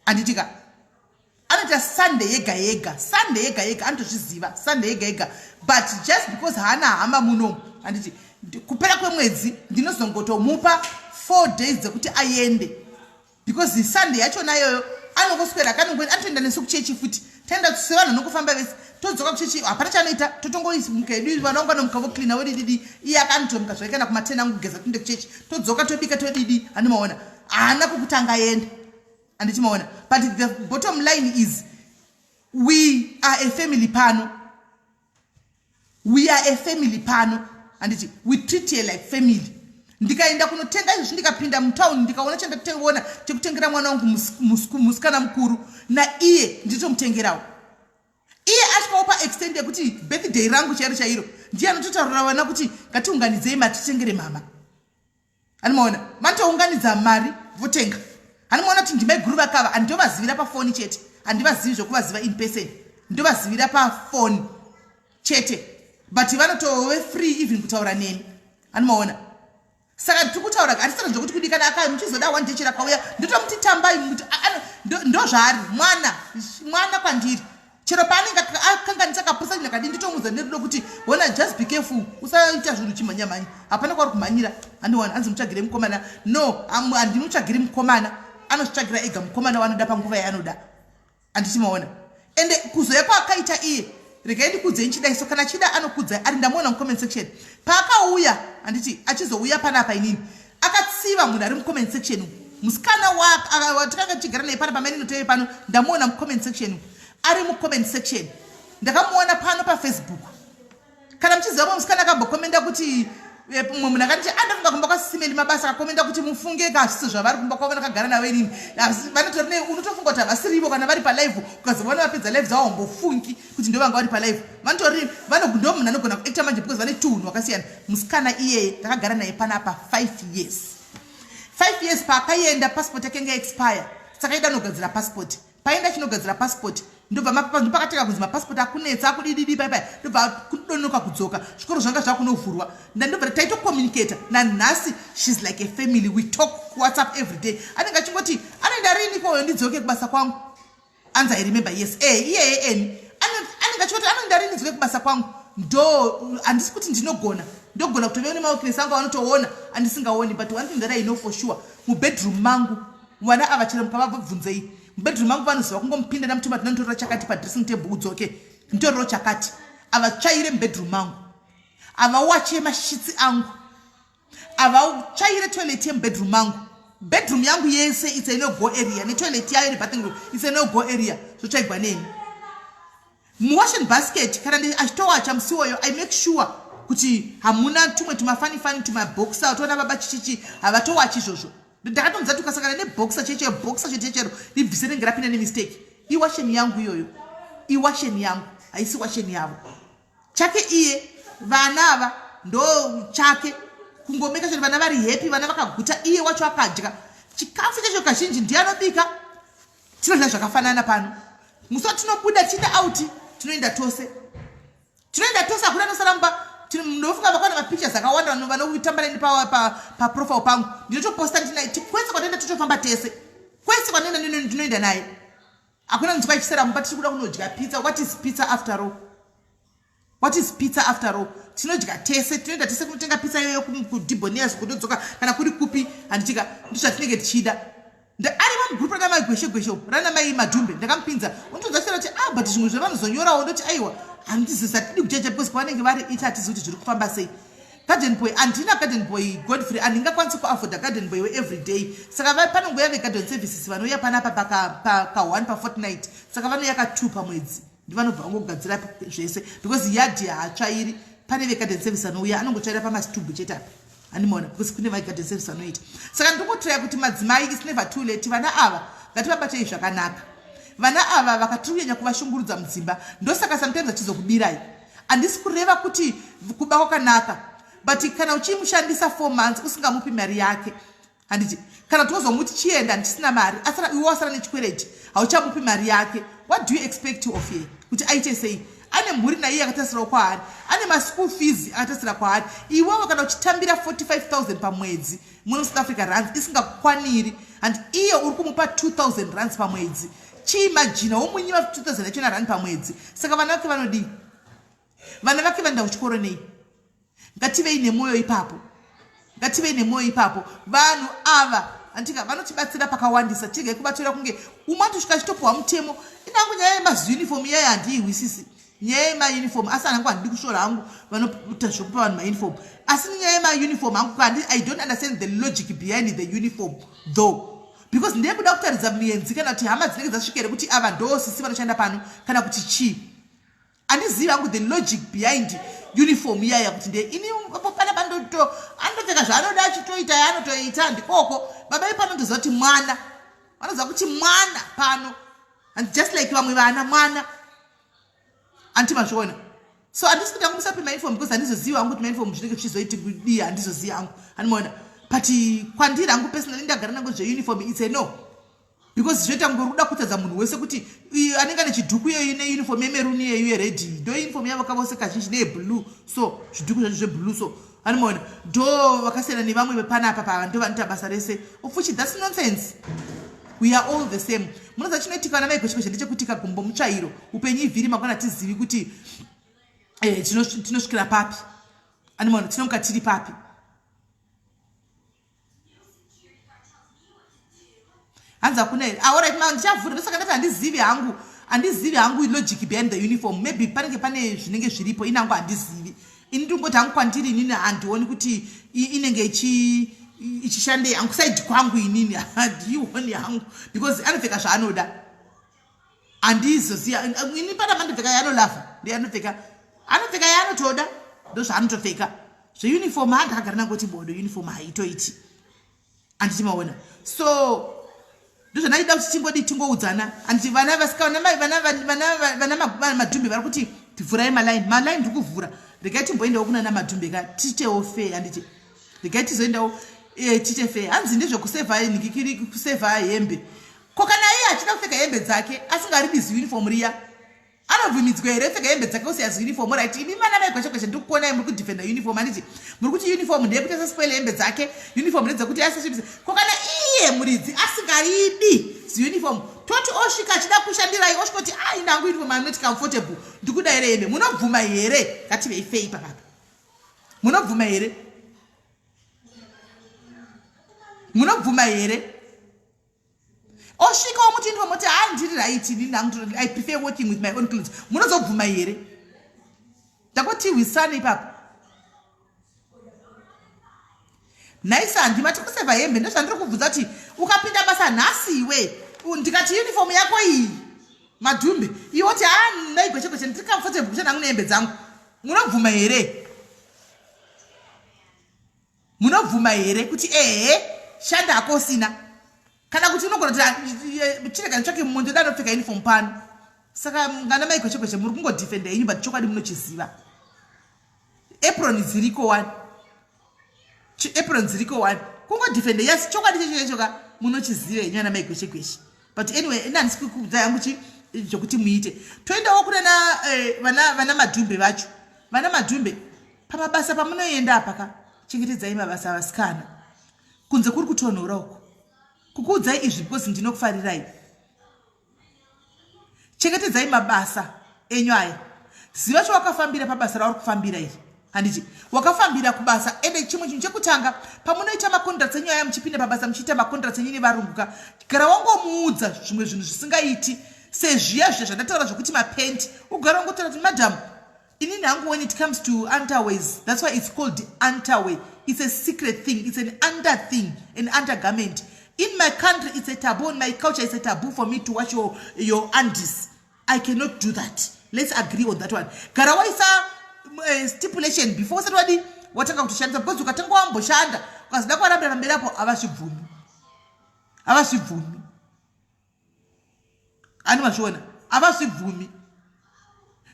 handitika? Anoita Sunday yega yega, Sunday yega yega, anotozviziva, Sunday yega yega. But just because haana hama munomu, handiti? Kupera kwemwedzi ndinozongotomupa 4 days dzekuti aende, because Sunday yachona iyoyo anongoswera, kanongoenda, anotoenda nesu kuchechi futi. Taenda sevanhu vanongofamba vese, todzoka kuchechi, hapana chaanoita, totongomuka edu. Vana vangu vanomuka vocleana, vodididi. Iye akanotomuka zvake kana kuma10 angu kugeza, toende kuchechi, todzoka, tobika, todidi. Handimaona, haana kwekutanga aenda, handiti? Maona? But the bottom line is we are a family pano. We are a family pano, handiti? We treat her like family. Ndikaenda kunotenga izvozvi, ndikapinda mutauni, ndikaona chandaona chekutengera mwana wangu musikana mukuru, naiye nditomutengerawo. Iye asvikawo paextent yekuti birthday rangu chairo chairo ndiye anototaurira vana kuti ngatiunganidzei mari titengere mama. Animaona, vanotounganidza mari votenga. Hanimaona kuti ndimai guru vakava, handindovazivira pafoni chete, handivazivi zvokuvaziva in person, ndovazivira pafoni chete, but vanotove free even kutaura neni, hanimaona? Saka tiri kutaura, hatisana zvokuti kudi kana aka muchizoda one day chero akauya, ndotomuti tambai muti ndo zvaari mwana, mwana kwandiri. Chero paanenge akanganisa, kapusa chinhu akadi, nditomuudza nerudo kuti ona, just be careful, usaita zvinhu uchimhanya-mhanya, hapana kwauri kumhanyira. Handiwana hanzi mutsvagire mukomana. No, handimutsvagiri mukomana, anozvitsvagira ega mukomana waanoda panguva yaanoda, handiti? Maona? Ende kuzoya kwaakaita iye, regai ndikuudzei, chidai so kana chida anokudzai ari. Ndamuona mucomment section paakauya, handiti? Achizouya panapa, inini akatsiva munhu ari mucomment section, musikana watakanga tichigara naye pana pamainoteve pano. Ndamuona mucomment section, ari mucomment section. Ndakamuona pano paFacebook. Kana muchiziva mumwe musikana akambokomenda kuti mumwe munhu akanditi andafunga kumba kwaSimeli Mabasa, akakomenda kuti mufunge ka, hazvisi zvavari kumba kwavo, ndakagara navo inini. Vanotori ne unotofunga kuti havasirivo kana vari palive. Ukazovaona vapedza live dzavo, hombofungi kuti ndo vanga vari palive. Vanotori ndo munhu anogona kuacta manje, because vane tuhunhu hwakasiyana. Musikana iyeye ndakagara naye panapa 5 years, 5 years. Paakaenda, passport yake inge expire, saka ida anogadzira passport. Paenda chinogadzira passport, ndobva ndopakatanga kunzi mapassport akunetsa, akudididi paipai, ndobva kudonoka kudzoka. Zvikoro zvanga zvakunovhurwa, ndobva taitocommunicata. Nanhasi she's like a family. We talk WhatsApp every day. Anenge achingoti anoenda rini koyo, ndidzoke kubasa kwangu. Anzi I remember, yes, e iyeye eni anenge achingoti anoenda rini, ndidzoke kubasa kwangu. Ndo handisi kuti ndinogona, ndogona kutove nemaweakness angu avanotoona andisingaoni, but one thing that I know for sure, mubedroom mangu vana ava, chero mukavabvunzei, mubedroom mangu vanoziva kungomupinda namutuma, tinonditorera chakati padressing table, udzoke nditorero chakati. Avatsvaire mubedroom mangu, havawache masheets angu, havatsvaire toilet yemubedroom mangu. Bedroom yangu yese it's a no go area, netoilet yayo nebathing room, it's a no go area, zvotsvaigwa neni. Muwashing basket kana achitowacha musi iwoyo, I make sure kuti hamuna tumwe tumafanifani, tumaboxer toona baba chichichi, havatowachi izvozvo. Ndakatonza tukasangana neboxer chechero, boxer chechero ribvise, rinenge rapinda nemistake. Iwasheni yangu iyoyo, iwasheni yangu, haisi washeni yavo. Chake iye vana ava ndo chake kungomeka chete vana vari happy, vana vakaguta, iye wacho akadya chikafu chacho. Kazhinji ndiye anobika. Tinodya zvakafanana pano. Musi watinobuda tichienda out tinoenda tose. Tinoenda tose hakuna anosara mumba. Ndinofunga vakaona mapictures akawanda vanotamba neni paprofile pangu. Ndinotoposta ndinaye. Kwese kwatinoenda totofamba tese. Kwese kwatinoenda ndinoenda naye. Hakuna nzwa ichisara mumba tiri kuda kunodya pizza. What is pizza after all? What is pizza after all? Tinodya tese, tinoenda tese kunotenga pizza iyoyo kuDibonias kutodzoka kana kuri kupi handitika ndozvatinenge tichida. Arimo mugroup rana mai Gweshe Gweshe umu rana mai Madhumbe ndakamupinza unotodza chera kuti ah but zvimwe zvevanozonyorawo ndoti aiwa handizivi hatidi kujaja because pavanenge vari ita hatizivi kuti zviri kufamba sei. Garden boy handina garden boy Godfrey handingakwanisi kuafforda garden boy weeveryday saka panongouya vegarden services vanouya panapa paka one pafortnight saka vanouya ka two pamwedzi. Ndivanobva vangogadzira zvese because yard haatsvairi pane vegarden service anouya anongotsvaira pamastub chete apa handimaona because kune vagarden service anoita saka ndikutraya kuti madzimai its never too late vana ava ngativabatei zvakanaka vana ava vakatiri kunyanya kuvashungurudza mudzimba ndosaka sometimes vachizokubirai handisi kureva kuti kuba kwakanaka but kana uchimushandisa four months usingamupi mari yake handiti kana kuti wozomuti chienda ndisina mari asara iwe wasara nechikwereti hauchamupi mari yake what do you expect of her kuti aite sei ane mhuri naiye akatasirawo kwaari ane maschool fees akatasira kwaari iwewe kana uchitambira 45000 pamwedzi muno south africa rands isingakwaniri and iye uri kumupa 2000 rands pamwedzi chiimajina womunyima 2000 yachona rand pamwedzi saka vana vake vanodii vana vake vanoenda kuchikoro nei ngativei nemwoyo ipapo ngativei nemwoyo ipapo vanhu ava andika vanotibatsira pakawandisa tiregai kubatsira kunge umwe atosvika achitopuwa mutemo inangu nyaya yemaziuniform iyayo handiihwisisi nyaya yemauniform asi hanangu handidi kusvora hangu vanoita zvekupa vanhu mauniform asi nyaya yemauniform hangu i don't understand the logic behind the uniform though because ndeyekuda kutaridza muenzi kana kuti hama dzinenge dzasvika here kuti ava ndoo sisi vanoshanda pano kana kuti chii Andizivi hangu the logic behind uniform iyaya kuti nde ini pana pandoto anotopfeka zvaanoda achitoita yaanotoita ndikoko baba ipa anondoziva kuti mwana vanoziva kuti mwana pano and just like vamwe vana mwana anti mazviona so handisi kuti hangu musape mauniform because handizozivi hangu kuti mauniform zvinenge zvichizoiti kudii handizozivi hangu andimaona but kwandiri hangu personally ndagara nangu zveuniform it's a no because zvoita kunge uri kuda kutadza munhu wese kuti anenge ane chidhuku iyoyi neuniform yemeruni iyeyu yeredhi ndo uniform yavo kavose kazhinji neyeblue so zvidhuku zvacho zveblue so anomaona ndo vakasiyana nevamwe vepanapa pava ndo vanoita basa rese ofuchi thats nonsense we are all the same munoziva chinoitika vana vaigweshkweshe ndechekuti kagumbo mutsvairo upenyu ivhiri mangwana tizivi kuti eh, tinosvikira papi anomaona tinomuka tiri papi hanzi hakuna here aorit ah, ma ndichavhura ndosaka ndati handizivi hangu handizivi hangu logic behind the uniform maybe panenge pane zvinenge zviripo ini hangu handizivi ini ndingoti hangu kwandiri inini handioni kuti inenge ichishandei hangu saidi kwangu inini handiioni hangu because anopfeka zvaanoda handizoziva ini pana mandopfeka yaanolava ndianopfeka anopfeka yaanotoda ndozvaanotopfeka zveuniform hanga agara nangoti bodo uniform haitoiti anditi maona so ndozvandaida kuti tingodi tingoudzana anditi vana vasikana vana madhumbe vari kuti tivhurai maline maline ndiri kuvhura regai timboendawo kunana madhumbe ka tiitewo fair anditi regai tizoendawo eh, tiite fair hanzi ndezvekusevha nhikikiri kusevha hembe ko kana iye achida kupfeka hembe dzake asingaridi ziuniform riya anobvumidzwa here pfeka hembe dzake usiya ziuniform right imi vana mai gweshe gweshe ndiri kukuonai muri kudefenda uniform handiti muri kuti uniform ndeyekuti asaspoile hembe dzake uniform ndedzekuti asasvibise ko kana iye muridzi asingaridi ziuniform toti osvika achida kushandirai osvika kuti a ah, inangu uniform I'm not comfortable ndikuda here hembe munobvuma here ngativei fei papapa munobvuma here munobvuma here osvika womuti ndiwo moti haa ndiri right inini hangu i prefer working with my own clothes munozobvuma here ndakoti hwisane ipapo nhaisi handima tikusevha hembe ndozvandiri kubvunza kuti ukapinda basa nhasi iwe ndikati uniform yako iyi madhumbe iwe oti haa ndaigwechegweche ndiri comfortable kushanda hangu nehembe dzangu munobvuma here Munobvuma here kuti ehe shanda hako usina kana kuti unogona kuti ah, eh, chirega nditsvake mumwe ndoda anopfeka uniform pano saka ngana mai kweshe kweshe muri kungodefenda henyu but chokwadi munochiziva apron dziriko wani apron dziriko wani kungodefenda yes chokwadi checho checho ka munochiziva henyu ana mai gweshe gweshe. But anyway, ini handisi kukuudzai hangu chi zvokuti muite. Toendawo kunana eh, vana vana madhumbe vacho. Vana madhumbe pamabasa pamunoenda apa ka chengetedzai mabasa avasikana. Kunze kuri kutonhora uko. Kukuudzai izvi because ndinokufarirai. Chengetedzai mabasa enyu aya. Ziva chawakafambira pabasa rauri kufambira iri. Handiti wakafambira kubasa ende chimwe chinhu chekutanga pamunoita macontracts enyu aya muchipinda pabasa muchiita macontracts enyu nevarungu ka gara wangomuudza zvimwe zvinhu zvisingaiti sezviya zviya zvandataura zvekuti mapenti ugara wangotaura kuti madam Inini hangu when it comes to underwears, that's why it's called underwear. It's a secret thing. It's an under thing, an undergarment. In my country, it's a taboo. In my culture, it's a taboo for me to wash your, your undies. I cannot do that. Let's agree on that one. Gara waisa stipulation before usati wadi watanga kutoshandisa because ukatanga wamboshanda ukazoda kuvarambira pamberi apo havazvibvumi. Havazvibvumi. Ani mazviona? Havazvibvumi.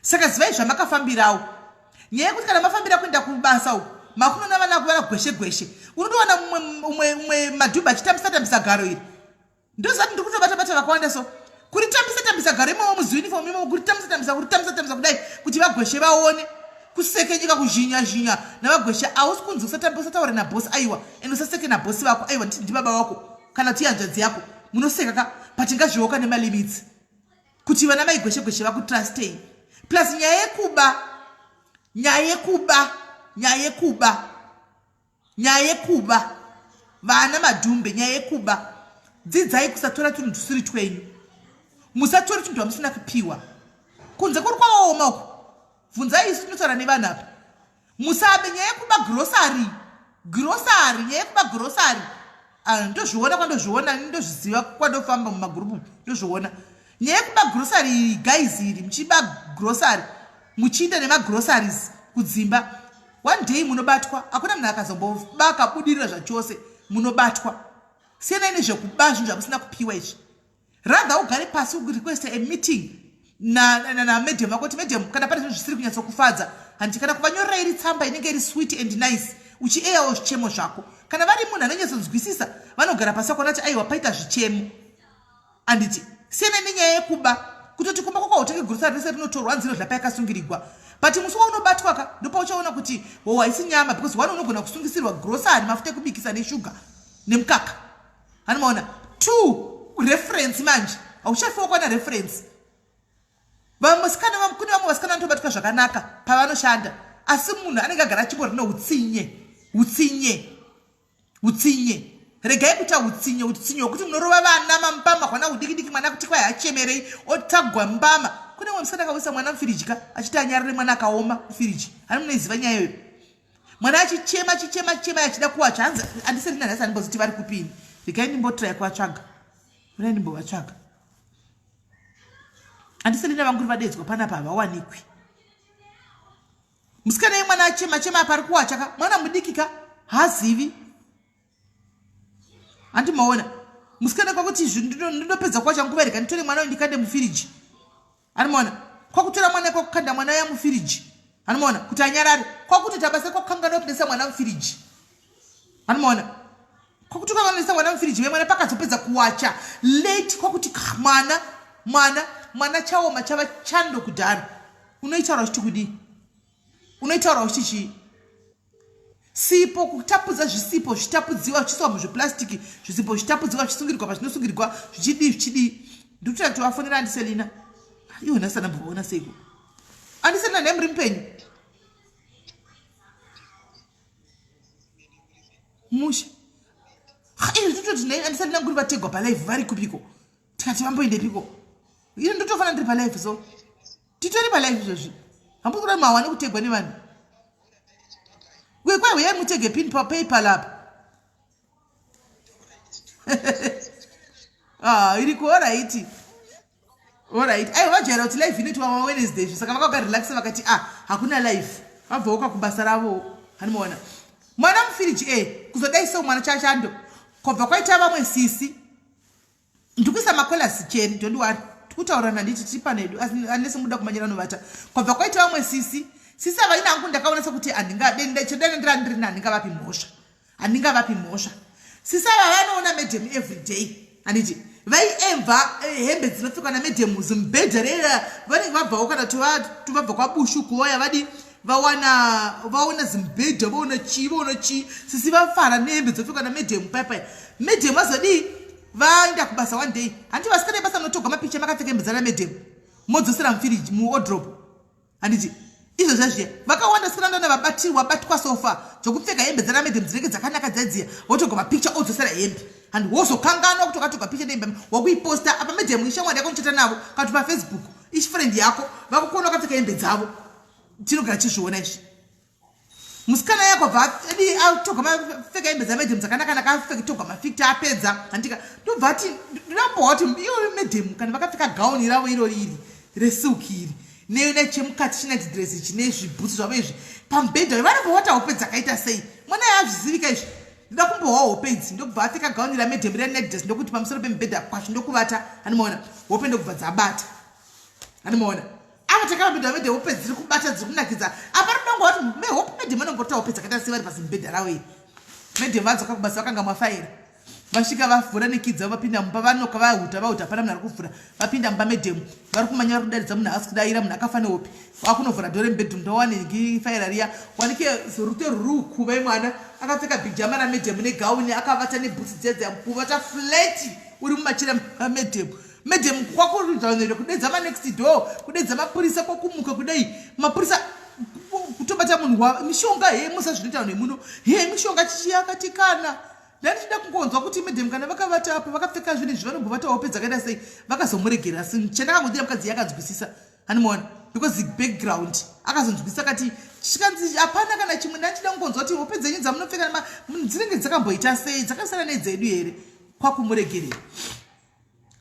Saka zivai zvamakafambirawo. Nyaya yekuti kana mafambira kuenda kubasa uku makunoona vana kuvana gweshe gweshe unotowana mumwe umwe madhubha achitambisa tambisa garo iri ndozati ndiri kutobata bata vakawanda so kuritambisa tambisa garo imomo muziuniform imomo kuritambisa tambisa kuritambisa tambisa kudai kuti vagweshe vaone kusekenyeka kuzhinya zhinya navagweshe hausi kunzi usataure nabhosi aiwa and usaseke nabhosi vako aiwa nditi ndibaba wako kana kuti ihanzvadzi yako munoseka ka but ngazvioka nemalimits kuti vana mai gweshe gweshe vakutrustei plus nyaya yekuba nyaya yekuba nyaya yekuba nyaya yekuba vana madhumbe nyaya yekuba dzidzai kusatora tunhu tusiri twenyu musatori tunhu twamusina kupiwa kunze kuri kwaoma uku bvunzai isu tinotaura nevanhu apa Musabe nyaya yekuba grocery grocery nyaya yekuba grocery ah, ndozviona kwandozviona ndozviziva kwandofamba mumagurupu ndozviona nyaya yekuba grocery iyi guys iri muchiba grocery muchiinda nemagroceries kudzimba one day munobatwa hakuna munhu akazomboba akabudirira zvachose munobatwa siyanai nezvekuba zvinhu zvamusina kupiwa izvi rather ugare pasi request a meeting namadam vako kuti madam kana pane zvinhu zvisiri kunyatsokufadza handiti kana kuvanyorera iri tsamba inenge iri sweet and nice uchieyawo zvichemo zvako kana vari munhu anonyatsonzwisisa vanogara pasi vakuona kuti aiwa paita zvichemo handiti siyana nenyaya yekuba kutoti kumba kwako hautenge grocery rese rinotorwa hanzi rinodla payakasungirigwa but musi waunobatwa ka ndopauchaona kuti ho haisi nyama because one unogona kusungisirwa grocery mafuta ekubikisa neshuga nemukaka Anomaona two reference manje hauchafi wakwana reference. Vasikana kune vamwe vasikana vanotobatwa zvakanaka pavanoshanda asi munhu anenge agara achingori neutsinye utsinye utsinye regai kuita utsinye utsinye hwekuti munorova vana mambama hwana hudikidiki mwana kuti kwai hachemerei otagwa mbama kune mumwe musikana akawisa mwana mufiriji ka achiti anyarare mwana akaoma mufiriji hani munoiziva nyaya iyoyo mwana achichema achichema achichema achida kuwacha hanzi andisiri nanhasi andimboziti vari kupini regai ndimbotraya kuvatsvaga regai ndimbovatsvaga andisiri navanguri vadedzwa panapa havawanikwi musikana yemwana achema chema apa ari kuwacha ka mwana mudiki ka haazivi handi maona musikana kwakuti ndinopedza kuwacha nguva rega nditore mwana uyu ndikande mufiriji Anomaona kwakutora mwana kwakukanda mwana uya mufiriji anomaona kuti anyarare kwakutoita basa kwakukanganwa kuendesa mwana mufiriji anomaona kwakutokanganisa mwana mufiriji vemwana pakazopedza kuwacha late kwakuti mwana mwana mwana chaoma chava chando kudhara unoitaura uchiti kudii unoitaura uchiti chii Sipo kutapudza zvisipo zvichitapudziwa zvichiiswa muzviplastic zvisipo zvichitapudziwa zvichisungirwa pazvinosungirwa zvichidii zvichidii ndikutoita kuti vafonera andiselina iwe nhasi andambovaona seiko andiselina nhai muri mupenyu mushe izvi tototi nhai andiselina nguri vategwa palive vari kupiko tikati vamboendepiko ini ndotofanira ndiri palive so titori palive izvozvi hambukuda mawane kutegwa nevanhu Uye kwai huyai mutege pin pa PayPal apa. Ah, iriko alright. Alright. Aiwa vajaira kuti live inoitwa ma Wednesday izvo saka vakauka relax vakati ah hakuna live. Vabvawoka kubasa ravo. Hanimaona. Mwana mufiriji eh kuzodai so mwana chachando. Kobva kwaita vamwe sisi. Ndikuisa macolas cheri don't worry tikutaurana nditi tiri pano hedu unless muda kumanyira novata kwabva kwaita vamwe sisi sisi ava ini hangu ndakaona sekuti handingadendachedana ndira ndirina handingavapi mhosva handingavapi mhosva sisi ava vanoona madam every day handiti Vaiemva eh, hembe dzinopfekwa namedhemu zimubhedha rera vanenge vabvawo kana kuti vabva kwabushu kuoya vadi vawana vaona zimubhedha vaona chii vaona chii sisi vafara nehembe dzopfekwa namedhemu paya paya medhemu vazodii vaenda kubasa one day hanti vasikana vebasa munotogwa mapicha makapfeka hembe dzana medhemu modzosera mufiriji muodrop handiti izvo zvazviya vakawanda sikana ndona vabatirwa batwa sofa dzokupfeka hembe dzana medhemu dzinenge dzakanaka dzadziya votoga mapicha odzosera hembe handi wozokanganwa kuti wakatoga picha nehembe wakuiposta apa medhemu ishamwari yako muchata navo kana kuti pafacebook ishfriend yako vakukuona wakapfeka hembe dzavo tinogara chizviona izvi musikana yako bva adi atoga mapfeka hembe dzamedhemu dzakanaka naka toga mafikta apedza handika ndobva ati ndinambohwa kuti iyo medhemu kana vakapfeka gauni ravo iro riri resilk iri nechemukati chinati dress ichi nezvibhutsu zvavo izvi pamubhedha uyo vanobva vata hope dzakaita sei mwana yaazvizivika izvi ndoda kumbohwa hope idzi ndokubva apfeka gauni ramedhemu renetdress dress ndokuti pamusoro pemubhedha kwacho ndokuvata anomaona hope ndokubva dzabata anomaona Ava takavabhedha vabhedha hope dziri kubata dziri kunakidza. Apa rinongo wati me hope medem anongota hope dzakaita sei vari pazimubhedha ravo iri. Medem vadzoka kubasa vakanga mafaira. Vasvika vavhura nekidza vapinda mumba vanoka vahuta vahuta hapana munhu ari kuvhura. Vapinda mumba medem vari kumanya vari kudaridza munhu haasi kudaira munhu akafa nehope. Vakunovhura dhore mubedroom ndowaniki faira riya wanike rute ruri ukuva mwana akapfeka bijama ramedem negauni akavata nebhutsu dziya dziya kuvata flat uri mumachira amedem. Madam kwakurudzanire kudedza manext door kudedza mapurisa kwakumuka kudai mapurisa kutobata munhu wa mishonga he musa zvinoita vanhu vemuno he mishonga chichiyakatikana ndandichida kungonzwa kuti madam kana vakavata apo vakapfeka zvinhu izvi vanombovata hope dzakaita sei vakazomuregera asi chandakangodira mukadzi yakanzwisisa handimaona because background akazonzwisisa kati chikanzi hapana kana chimwe ndandichida kungonzwa kuti hope dzenyu dzamunopfeka dzinenge dzakamboita sei dzakasiyana nedzedu here kwakumuregerera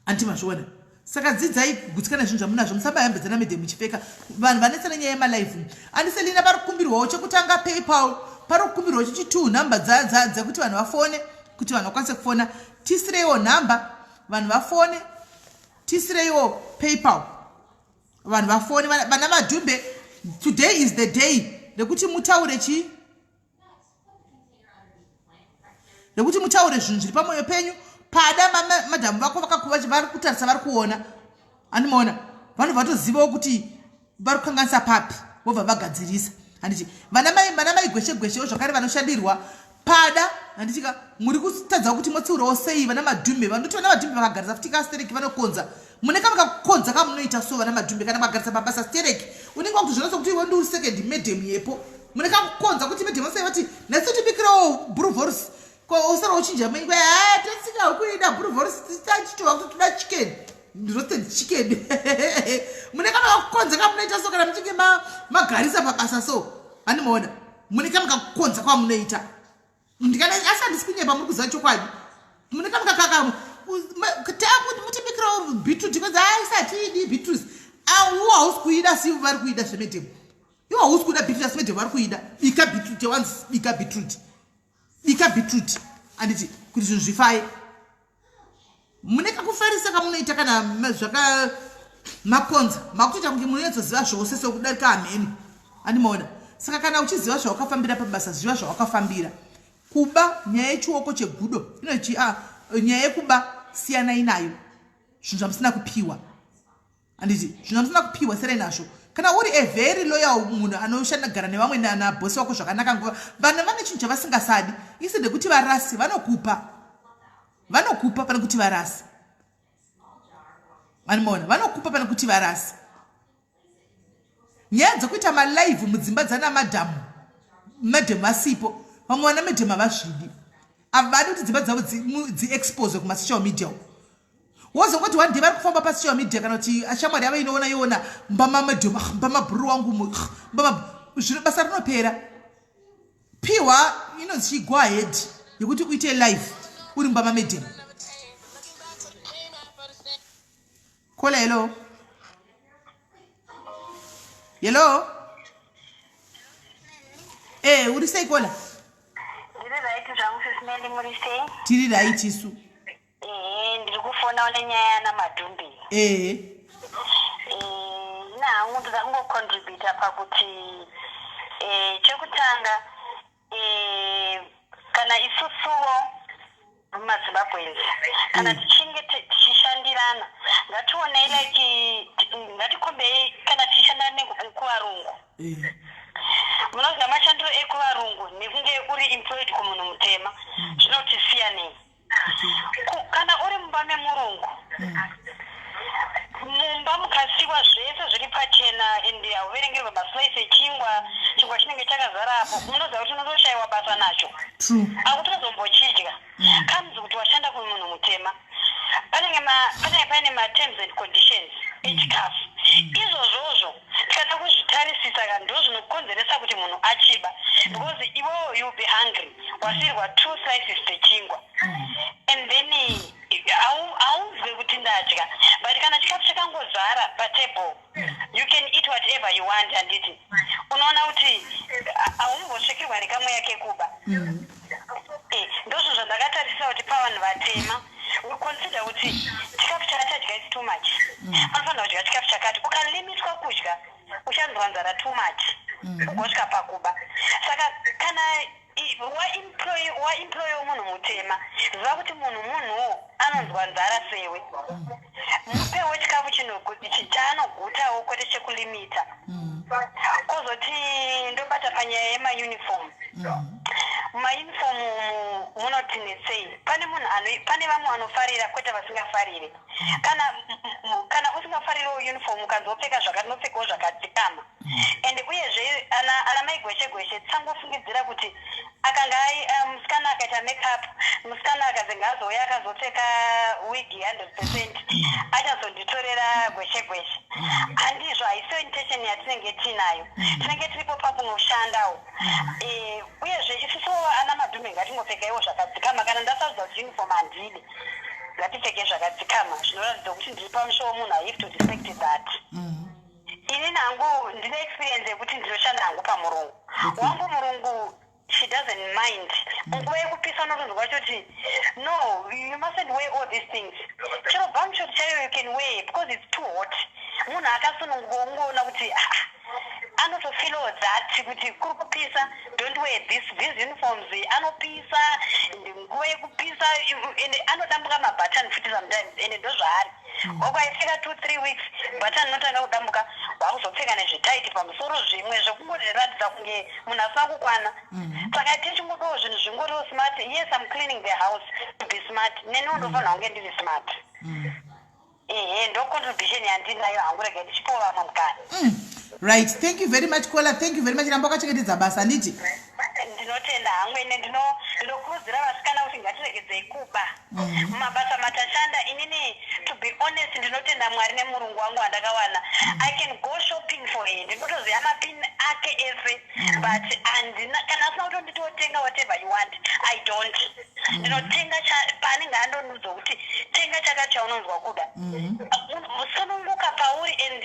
anti mazviona saka dzidzai kugutsikana zvinhu zvamunazvo musaba hembe dzana medhe muchipfeka vanhu vanetsa nenyaya yemalive andiselina vari kukumbirwawo chekutanga paypal pari kukumbirwawo chechitu nhamba dzekuti vanhu vafone kuti vanhu vakwanise kufona tisireiwo nhamba vanhu vafone tisireiwo paypal vanhu vafone vana madhumbe today is the day rekuti mutaure chii nekuti mutaure zvinhu zviri pamwoyo penyu pada madhamu vako vakakuva vari kutarisa vari kuona andimaona vanobva vatozivawo kuti vari kukanganisa papi vobva vagadzirisa handiti vana mai vana mai gweshe gweshewo zvakare vanoshandirwa pada handitika muri kutadza kuti motsiurawo sei vana madhumbe vanoti vana madhumbe vakagarisa futi kastereki vanokonza mune kava kakukonza kamunoita so vana madhumbe kana magarisa pabasa stereki unenge wakutozviona sokuti iwe ndiuri second madam yepo mune kakukonza kuti madam vasai vati nhasi tibikirawo bruvoris ko usara uchinja mengwe ha tatsika ukuida bruvoris tachitova kuti toda chicken roasted chicken mune kava kakukonza kamunoita so kana muchinge magarisa pabasa so handimaona mune kava kakukonza kwamunoita ndikana asi handisi kunyepa muri kuziva chokwadi mune kamukakaka mutibikirawo beetroot kwanzi aisi hatiidi beetroot auwo hausi kuida asi vari kuida zvemedhemu iwo hausi kuda beetroot asi medhemu vari kuida bika beetroot wanzi bika beetroot bika beetroot anditi kuti zvinhu zvifaye mune kakufarisa kamunoita kana zvaka makonza makutoita kunge munonyatsoziva zvose sekudarika hamheno andimaona saka kana uchiziva zvawakafambira pabasa ziva zvawakafambira kuba nyaya yechioko chegudo inochi ah, nyaya yekuba siyanai nayo zvinhu zvamusina kupiwa handiti zvinhu zvamusina kupiwa siyanai nazvo kana uri a very loyal munhu anoshanda gara nevamwe nabhosi wako zvakanaka nguva vana vane chinhu chavasingasadi isi ndekuti varasi vanokupa vanokupa pane kuti varasi anomaona vanokupa pane kuti varasi nyaya dzekuita malive mudzimba dzana madhamu madhamu vasipo vamwe vana madhamu havazvidi havadi kuti dzimba dzavo dziexpose kumasocial media uko wozongoti one day vari kufamba pasocial media kana kuti shamwari yavo inoona yoona mbamamadhamu ah, mbamabhuru wangu ah, zvino basa rinopera Pihwa inonzi chii go ahead yekuti uite live uri mumba mamedem. Kola hello. Hello. Eh, uri sei kola? Ndiri right zvangu sisi Melly muri sei? Tiri right isu. Ehe, ndiri kufonawo nenyaya yana Madhumbi. Ehe. Eh, ina hangu ndoda kungocontributa pakuti eh, chekutanga eh, kana isusuwo maZimbabweans kana tichinge tichishandisa tichishandirana, ngationei like ngatikombei kana tichishanda nekuvarungu. Munoziva mashandiro ekuvarungu nekunge uri employed kumunhu mutema zvinotisiyanei. Kana uri mumba memurungu, mumba mukasiwa zvese zviri pachena and hauverengerwe maslice echingwa, chingwa chinenge chakazara apo, munoziva kuti unotoshayiwa basa nacho. True. Akutozombochinja comes kuti washanda kumunhu mutema, panenge paine materms and conditions echikafu. Izvozvozvo tikada kuzvitarisisa ka, ndo zvinokonzeresa kuti munhu achiba, because iwewo you'll be hungry, wasiyirwa two slices dzechingwa and then haunzwe kuti ndadya. But kana chikafu chakangozara patable, you can eat whatever you want, handiti? Unoona kuti haumbosvikirwa nekamweya kekuba. Ndozvo zvandakatarisa kuti pavanhu vatema we consider kuti chikafu chaachadya is too much, anofanira kudya chikafu chakati. Ukalimitwa kudya, uchanzwa nzara too much, ugosvika pakuba. Saka kana waemployiwo munhu mutema, ziva kuti munhu munhuwo anonzwa nzara sewe. Mupewo chikafu chaanogutawo, kwete chekulimita. Kozoti ndobata panyaya yemauniform. Mumauniform umu munotinetsei? Pane munhu pane vamwe vanofarira, kwete vasingafarire. Kana usingafaririwo uniform, ukanzi wopfeka zvakati, unopfekawo zvakadzikama. And uyezve ana mai gweshe gweshe, tisangofungidzira kuti akanga musikana akaita makeup, musikana akazi ngaazouya akazopfeka wigi 100%, achazonditorera gweshe gweshe. Handizvo, haisiyo intention yatinenge tiinayo. Tinenge tiripo pakunoshandawo. Uyezve isusuwo ana madhume ngatingopfekaiwo zvakadzikama. Kana ndasarudza kuti uniform handidi, ngatipfeke zvakadzikama zvinoratidza kuti ndiri pamusha womunhu. I have to respect that. Ini hangu ndine experience yekuti ndinoshanda hangu pamurungu wangu. Murungu, she doesn't mind. Munguva yekupisa unotonzwa vachoti, "No, you mustn't wear all these things. Chero bumshort chaiyo you can wear because it's too hot." Munhu akasununguka, ungoona kuti ah, anotofeelawo that kuti kuri kupisa, don't wear these uniforms, anopisa nguva yekupisa. Ende anodambuka mabhatani futi sometimes, ende ndozvaari. Wakaipfeka 2-3 weeks, bhatani inotanga kudambuka, wakuzopfeka nezvitaiti pamusoro, zvimwe zvekungoratidza kunge munhu asina kukwana. Saka tichingodawo zvinhu zvingoriwo smart. Yes, I'm cleaning the house to be smart, neniwo ndofanira kunge ndiri smart. Ehe, ndo contribution yandinayo hangu. Rega ndichipowo vamwe mukana. Right, thank you very much, caller. Thank you very much. Ramba wakachengetedza basa, handiti? Ndinotenda hangu. Ende ndinokurudzira vasikana kuti ngatiregedzei kuba mumabasa matashanda. Inini, to be honest, ndinotenda Mwari nemurungu wangu wandakawana. I can go shopping for her, ndinotoziva mapini ake ese, but handina kana asina kutonditotenga whatever you want, I don't. Ndinotenga paanenge andonudza kuti tenga chakati chaunonzwa kuda. Sununguka pauri and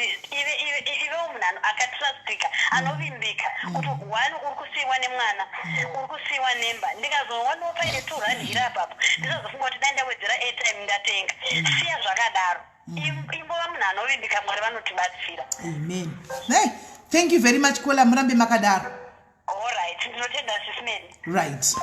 ivewo munhu akatrustika, anovimbika, kuti one, uri kusiyiwa nemwana, uri kusiyiwa nemba. Ndikazowanawo paine 2 rand iri apapo, ndisazofunga kuti dai ndawedzera airtime ndatenga. Siya zvakadaro. Ingova munhu anovimbika. Mwari vanotibatsira. Amen. Hey, thank you very much, caller. Murambe makadaro. Allright, ndinotenda, Sis Melly. Right,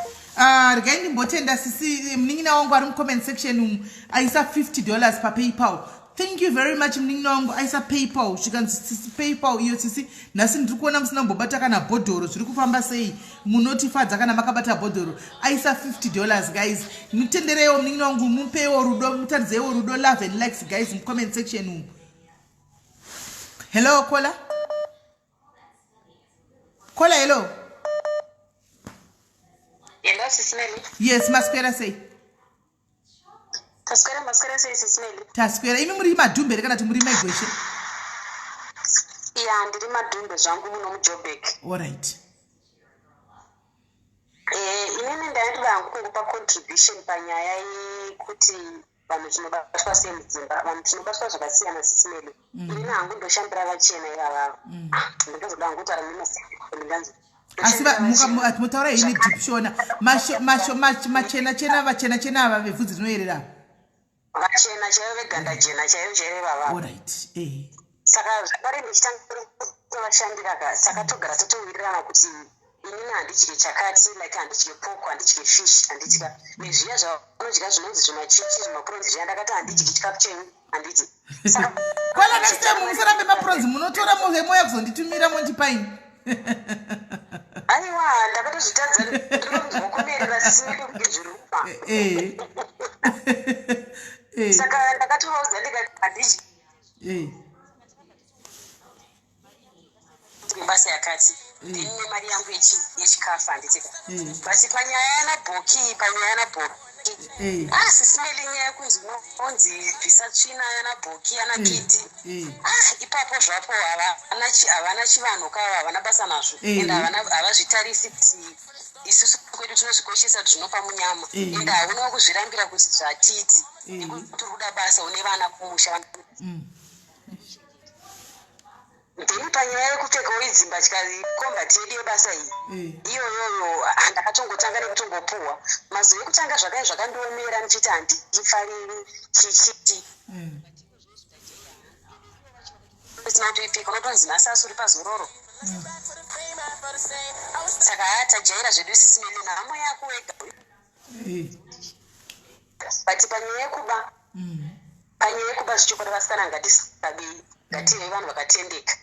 regai ndimbotenda sisi munin'ina wangu ari mucomment section umu, aisa $50 paPayPal. Thank you very much, munin'ina wangu aisa PayPal. Zvikanzi sisi, PayPal iyo. Sisi, nhasi ndiri kuona musina kumbobata kana bhodhoro, zviri kufamba sei? Munotifadza kana makabata bhodhoro. Aisa $50, guys. Mutendereiwo munin'ina wangu, mupeiwo rudo, mutaridzeiwo rudo. Love and likes, guys, mucomment section umu. Hello, caller. Caller, hello. Hello, Sis Melly. Yes, maswera sei? Taswera, maswera sei, Sis Melly? Taswera. Imi muri madhumbe here kana kuti muri maigweshe? Ya, ndiri madhumbe zvangu, muno muJoburg. Allright. Inini ndaida hangu kungopa contribution panyaya yekuti vanhu tinobatwa sei mudzimba. Vanhu tinobatwa zvakasiyana, Sis Melly. Inini hangu ndoshandira vachena ivavavo. Ndingazoda hangu kutaura nemasindinganzi. Asi mutaura ini deep Shona. Machena chena, vachena chena ava vevhudzi rinoyerera? Vachena chaivo, veganda jena chaivo chaivo ivavavo. Allright, eh. Saka zvakare ndichitanga kutovashandira ka, saka togara totowirirana kuti Inini handidye chakati, like handidye pork, handidye fish, handidya nezviya zvavanodya zvinonzi zvimachichi, zvimaprawn zviya. Ndakati handidyi chikafu chenyu, handiti? Saka Kwala, next time musarambe maprawn, munotora moya kuzonditumira mondipaini. Aiwa, ndakatozvitadza, ndinonzwa kumerera simbi kunge zviruma. Saka ndakatovaudza ndikati handidyi basa yakati, then nemari yangu yechikafu, handitika? But panyaya yanabhoki, panyaya yanabhoki, ah, Sis Melly, nyaya yekunzi unonzi bvisa tsvina yanabhoki, yanakiti, ah, ipapo zvapo havana chivanhu kava, havana basa nazvo. Ende havazvitarisi kuti isusu kwedu tinozvikoshesa kuti zvinopa munyama. Ende hauna kuzvirambira kuti zvatiti nekuti uri kuda basa, une vana kumusha. Then panyaya yekupfekawo idzi mbatya, combat yedu yebasa iyi, iyoyoyo, ah, ndakatongotanga nekutongopuhwa mazuva ekutanga zvakai zvakandiomera, ndichiti handifariri chichiti isina kutoipfeka, unotonzi nhasi asi uri pazororo. Saka haa, tajaira zvedu isisi melena hamo yako wega. But panyaya yekuba, panyaya yekuba zvichokwadi, vasikana ngatisabei, ngativei vanhu vakatendeka.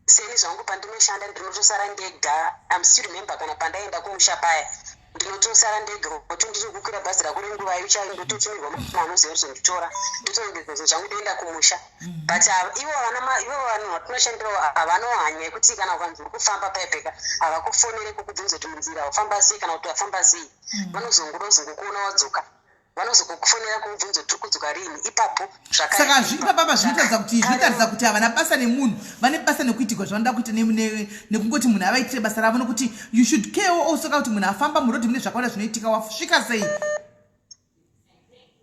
Seni zvangu pandinoshanda ndinotosara ndega. Am still remember kana pandaenda kumusha paya, ndinotosara ndega kuti ndiri kukwira bhazi rako renguva icha, ndototumirwa munhu anoziva kuzonditora, ndotorongedza zvinhu zvangu, ndoenda kumusha. But ivo vana ivo vanhu vatinoshandirawo havanawo hanya yekuti kana ukanzi uri kufamba paipeka, havakufonere kukubvunza kuti munzira wafamba sei kana kuti wafamba sei. Vanozongoda kuzongokuona wadzoka, vanozokufonera kukubvunza kuti uri kudzoka rini ipapo. Saka ipapapa zvinotaridza kuti havana basa nemunhu, vane basa nekuitirwa zvavanoda kuita nekungoti munhu avaitire basa ravo, nokuti you should care also ka kuti munhu afamba murodhi, mune zvakawanda zvinoitika, wasvika sei.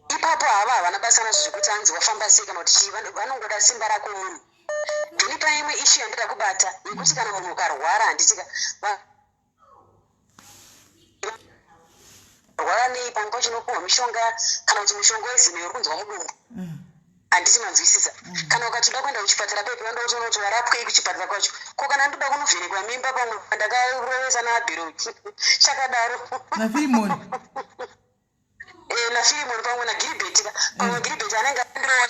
Ipapo hava havana basa nazvo zvekuti hanzi wafamba sei kana kuti chii. Vanongoda simba rako munhu. Then pane imwe issue yandida kubata yekuti kana munhu ukarwara, handitika, rwara nei, pamwe pacho unopiwa mishonga kana kuti mushonga wezino uri kunzwa mudumbu, handiti manzwisisa? Kana ukati uda kuenda kuchipatara pepe, vanoda kutoona kuti warapwei kuchipatara kwacho. Ko kana ndoda kunovhenekwa mimba, pamwe ndakarovesa naabhero chakadaro. Nafirimoni. Eh, nafirimoni, pamwe nagiribheti ka, pamwe Giribheti anenge andirowa.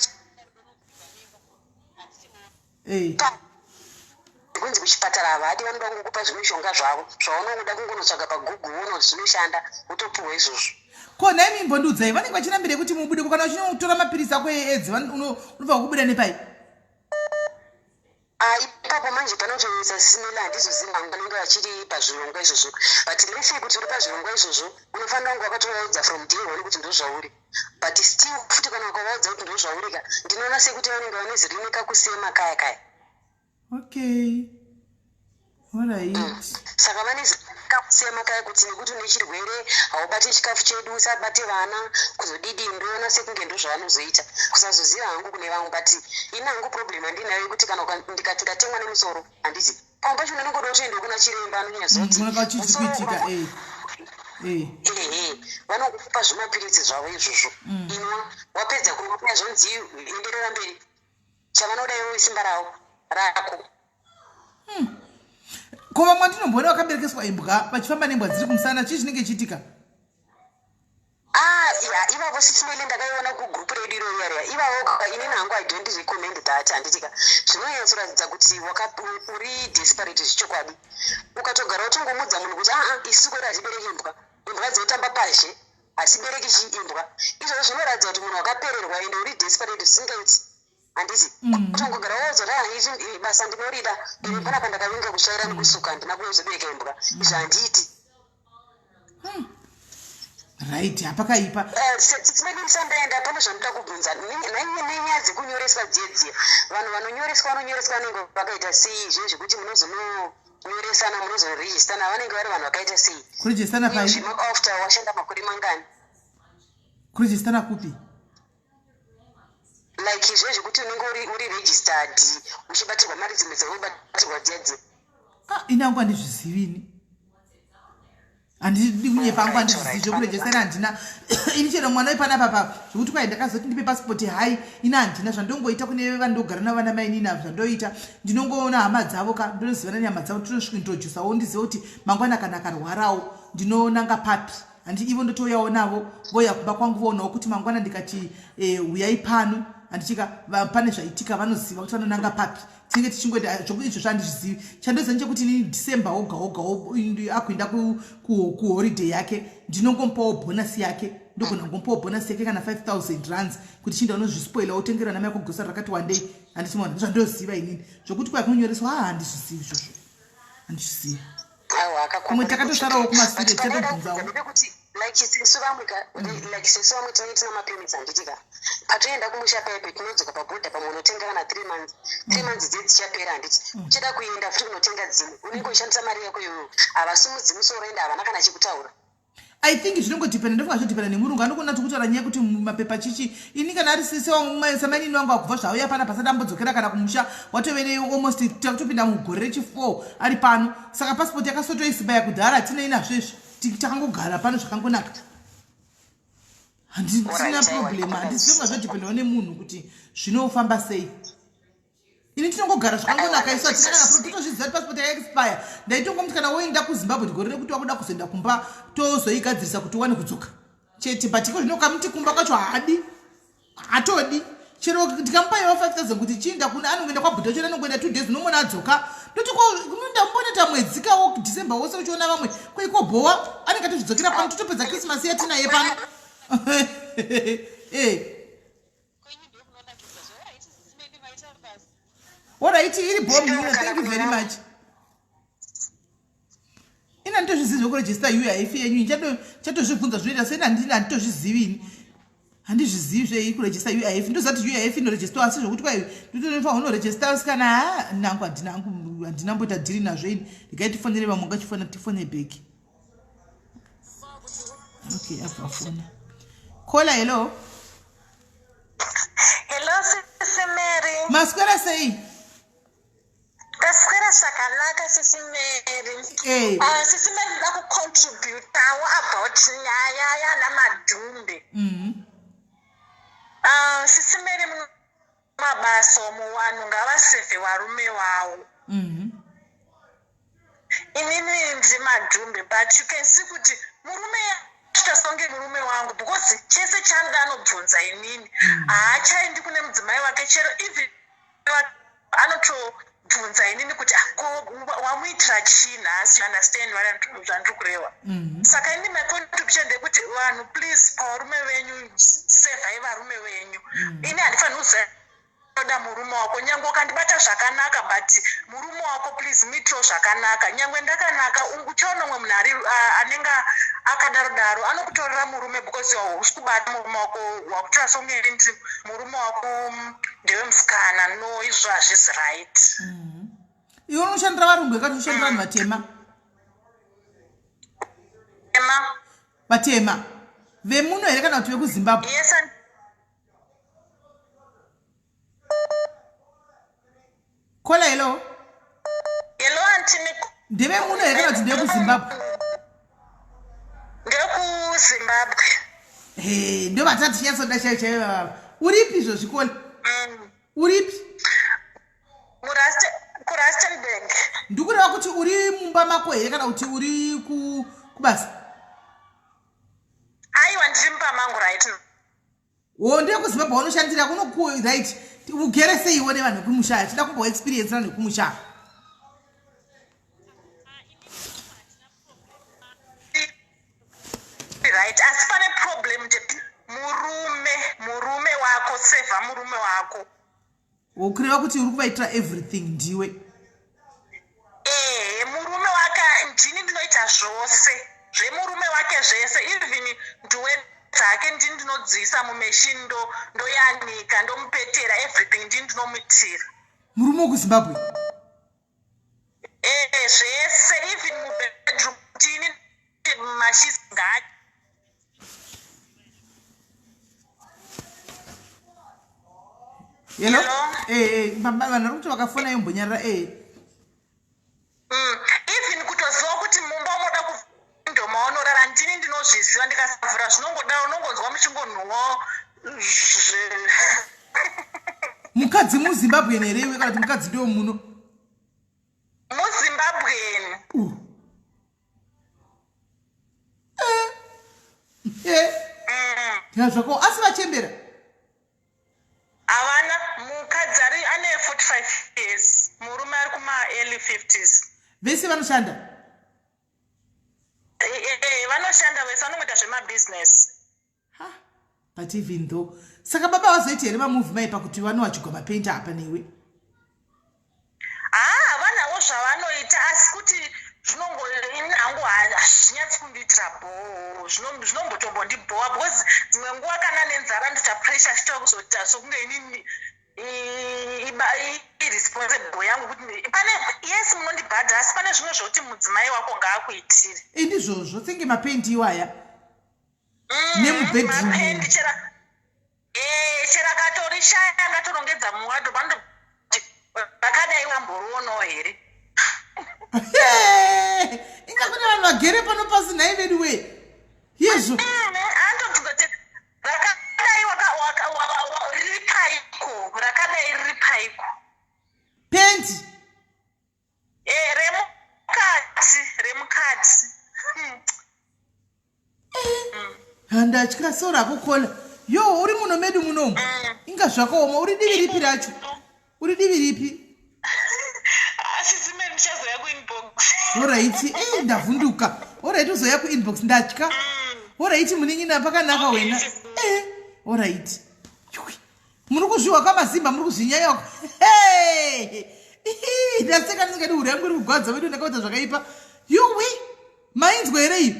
Kunzi kuchipatara havadi, vanoda kungokupa zvimishonga zvavo zvaunoda kungonotsvaga paGoogle, woona kuti zvinoshanda, wotopiwa izvozvo. Ko nhaimi, imbondiudzai, vanenge vachirambirei kuti mubude? Ko kana uchinotora mapirisi ako eedzi, unobva kubuda nepai? Ah, ipapo manje panotonetsa simila, handizozivi hangu vanenge vachiri pazvirongwa izvozvo. But let's say kuti uri pazvirongwa izvozvo, unofanira kunge wakatovaudza from day one kuti ndozvauri. But still futi kana ukavaudza kuti ndozvauri ka, ndinoona sekuti vanenge vane zirine kakusema kaya kaya. Okay, alright. Saka vane kakusema kaya kuti nekuti une chirwere haubate chikafu chedu, usabate vana, kuzodidi. Ndoona sekunge ndozvavanozoita, kusazoziva hangu kune vamwe. But ini hangu problem handinayo yekuti kana ndikati ndatemwa nemusoro, handiti pamwe pacho ndinongoda kutoenda kuna chiremba anonyatsoti Kunaka chii chiri kuitika? Ehe, vanokupa zvimapiritsi zvavo izvozvo, inwa, wapedza kunwa kuya zvonzi enderera mberi. Chavanoda iwo isimba ravo rako. Ko vamwe vandinomboona vakaberekeswa imbwa, vachifamba nembwa dziri kumusana, chii chinenge chiitika? Ah, ya, ivavo, Sis Melly, ndakaiona kugroup redu iroro riya. Ivavo inini hangu I don't recommend that, handitika? Zvinonyatsoratidza kuti uri desperate zvechokwadi. Ukatogara utongomudza munhu kuti aa, isusu kwedu hatibereki imbwa, imbwa dzinotamba pazhe, hatibereki chi imbwa, izvozvo zvinoratidza kuti munhu wakapererwa ende uri desperate zvisingaiti, handiti? Kutongogara woudza kuti ah, iri basa ndinorida ende panapa ndakavinga kutsvaira nekusuka, handina kuzobereka imbwa, izvo handiiti. Right, hapakaipa. Sis Melly, musandaenda, pane zvandoda kubvunza nenyaya dzekunyoreswa dzedziya. Vanhu vanonyoreswa, vanonyoreswa vanenge vakaita sei? Zvinhu zvekuti munozononyoresana, munozonorejistana, vanenge vari vanhu vakaita sei? Kurejistana pai? After washanda makore mangani? Kurejistana kupi? Like izvo zvekuti unenge uri registered, uchibatirwa mari dzimwe dzaunobatirwa dziya dziya. Ah, ini hangu handizvizivini. Handidi kunyepa hangu, handizvizivi zvekurejestera handina. Ini chero mwana wepanapa pa zvekuti kwai ndakazoti ndipe pasipoti, hai, ini handina. Zvandongoita kune vandogara navo vana mainini avo, zvandoita ndinongoona hama dzavo ka, ndinozivana nehama dzavo, tinosvikointrodusawo, ndizive kuti mangwana kana akarwarawo ndinonanga papi. Handi ivo ndotouyawo navo, voya kumba kwangu, voonawo kuti mangwana ndikati huyai pano, handichika pane zvaitika, vanoziva kuti vanonanga papi. Tinenge tichingoita zvokuti izvozvo handizvizivi. Chandoziva nechekuti inini December woga woga akuenda kuholiday yake, ndinongomupawo bonus yake, ndogona kungomupawo bonus yake kana 5000 rands kuti chinda unozvispoila utengera nama yako grocery rakati wandei. Handiti maona zvandoziva inini zvokuti kwai kunonyoreswa, ha, handizvizivi izvozvo, handizvizivi. Pamwe takatosarawo kumasure tichatobvunzawo. Like sesu vamwe ka, like sesu vamwe tinenge tina mapermits, handiti ka? Patoenda kumusha paipe, tinodzoka pabhodha, pamwe unotenga kana 3 months, 3 months dze dzichapera, handiti? Uchada kuenda futi kunotenga dzimwe, unenge uchishandisa mari yako iyoyo. Havasumudzi musoro, ende havana kana chekutaura. I think zvinongodhipenda, ndofunga zvodhipenda nemurungu. Anokona tikutaura nyaya yekuti mapepa chichi. Ini kana ari samainini wangu akubva zvauya pana pasati ambodzokera kana kumusha, watove nealmost takutopinda mugore rechi4 ari pano. Saka pasipoti yakasotoisimba yakudhara, hatinei nazvo izvi. Takangogara pano zvakangonaka, handisina problem. Handizivi zvodhipendawo nemunhu kuti zvinofamba sei. Ini tinongogara zvakangonaka isu, hatina kana. Tinozviziva kuti pasipoti yaexpire. Ndaitongomuti kana woenda kuZimbabwe gore rekuti wakuda kuzoenda kumba, tozoigadzirisa kuti uwane kudzoka chete. But iko zvino kamuti kumba kwacho haadi, hatodi. Chero ndikamupa iwo 5000 kuti chiinda kuna anongoenda kwabhuta chero anongoenda 2 days, unomona adzoka. Ndoti ko ndamboneta mwedzi kawo December wose uchiona vamwe kwaikobhowa, anenge atozvidzokera pano, totopedza Christmas yatinaye pano. Alright, iri bom. Thank you very much. Ina nditozvizivi zvekurejista UIF yenyu, chatozvibvunza zvinoita sei. Handitozvizivi ini, handizvizivi zvei kurejista UIF. Ndoziva kuti UIF inorejistwa, asi zvokuti kwai nditonofanira unorejista usikana, ha, nangu handina hangu, handina mboita dhiri nazvo ini. Regai tifonere vamwe, ngachifona tifone back. Okay, abva fona caller. Hello. Hello, Sisi Mary. Maswera sei? Taswera zvakanaka, Sisi Mary. Sisi Mary, ndoda kucontributawo about nyaya yana Madhumbe. Sisi Mary, mumabasa umu vanhu ngavasevhe varume vavo. Inini ndiri Madhumbe, but you can see kuti murume achiita songe murume wangu, because chese chaanoda anobvunza inini. Haachaendi kune mudzimai wake, chero even anotobvunza inini kuti, "Ah, ko wamuitira chii nhasi?" You understand zvandiri kureva? Saka ini my contribution ndekuti vanhu, please, pavarume venyu, sevhai varume venyu. Ini handifaniri kuziva oda murume wako. Nyange ukandibata zvakanaka, but murume wako, please, muitirewo zvakanaka. Nyange ndakanaka, uchaona umwe munhu ari anenge akadaro daro anokutorera murume because hausi kubata murume wako, wakutora songe ndi murume wako ndewe musikana. No, izvo hazvisi right. Iwe unoshandira varungu ekati unoshandira vanhu vatema? Ema. Vatema vemuno here kana kuti vekuZimbabwe? Yes. Caller, hello. Hello, Aunty Nico. Ndevemuno here kana kuti ndevekuZimbabwe? NdekuZimbabwe. He, ndo vatati tinyatsoda chaivo chaivo vava. Uripi izvozvi, caller? Uripi? KuRustenburg. Ndikureva kuti uri mumba mako here kana kuti uri kubasa? Aiwa, ndiri mumba mangu right now. Wo ndekuZimbabwe waunoshandira kunoku? Right, ugere seiwo nevanhu vekumusha? Tida kumbo experience vanhu vekumusha. Right, asi pane problem ndekuti murume wako, sevha murume wako. Wokureva kuti uri kuvaitira everything ndiwe? Ehe, murume wake ndini ndinoita zvose zvemurume wake zvese, even nduwe dzake ndini ndinodziisa mumeshini, ndoyanika, ndomupetera, everything ndini ndinomuitira. Murume wekuZimbabwe? Ehe, zvese, even mubedroom ndini masheets nga Hello. Hello? Vanhu vari kuti vakafona yombonyarara. Even kutoziva kuti mumba umoda kundoma. zvichingonhuwa. Mukadzi muZimbabwean here iwe, kana kuti mukadzi ndiwo muno? MuZimbabwean. Eh. Zvako, asi vachembera? Havana. Mukadzi ari ane 45 years, murume ari kumaearly 50s. Vese vanoshanda? Vanoshanda vese, vanongoita zvemabusiness. Ha, but even though, saka baba vazoita here vamuvhi mai pakuti vanowachigwa mapenda apa newe? Haa, havanawo zvavanoita, asi kuti zvinongo, ini hangu hazvinyatsi kundiitira bhoo, zvinombotombondibhowa because dzimwe nguva kana nenzara ndoita pressure achiita kuzoita sokunge inini irresponsible yangu kuti pane, yes, munondibhadhara, asi pane zvimwe zvokuti mudzimai wako ngaakuitire. Indizvozvo, senge mapendi iwaya nemubedroom. Mapendi chera chera akatorishaya, angatorongedza muwadrobe, anototi rakadai wamborionawo here? Inga kune vanhu vagere pano pasi, nhai vedu we, yezvo. Anotobvunza kuti rakadai riri paiko, rakadai riri paiko? Pendi. Remukati, remukati. Handatya so rako kola yo, uri muno medu munomu. Inga zvakaoma. Uri divi ripi racho? Uri divi ripi? Asi dzimwe ndichazoya kuinbox. Alright, e, ndavhunduka. Alright, uzoya kuinbox, ndatya. Alright, munin'ina, pakanaka wena. E, alright. Yui, muri kuzviwa kwamazimba, muri kuzvinyanya. Ndaseka ndisingadi, huro yangu iri kugwadza vedu, ndakaita zvakaipa. Yuwi, mainzwa here iyo?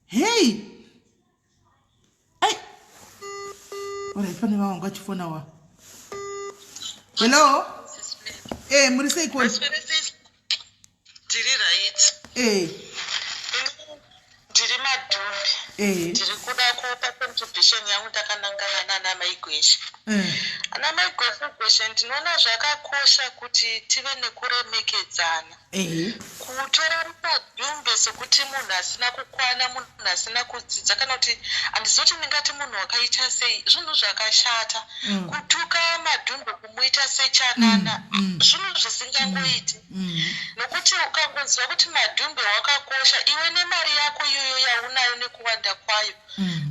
Hei, ai, alright, pane vawangu achifona wa. Hello, e, muri sei koni? Ndiri right. Ndiri Madhumbi. Ndiri kuda kupa contribution yangu ndakanangana nana Maigweshe. Ana Maigweshe, Gweshe, ndinoona zvakakosha kuti tive nekuremekedzana. Kutora Madhumbe sekuti munhu asina kukwana, munhu asina kudzidza, kana kuti handizivi kuti ndingati munhu wakaita sei, zvinhu zvakashata. Kutuka Madhumbe, kumuita sechanana, zvinhu zvisingangoiti, nokuti ukangoziva kuti Madhumbe wakakosha, iwe nemari yako iyoyo yaunayo nekuwanda kwayo,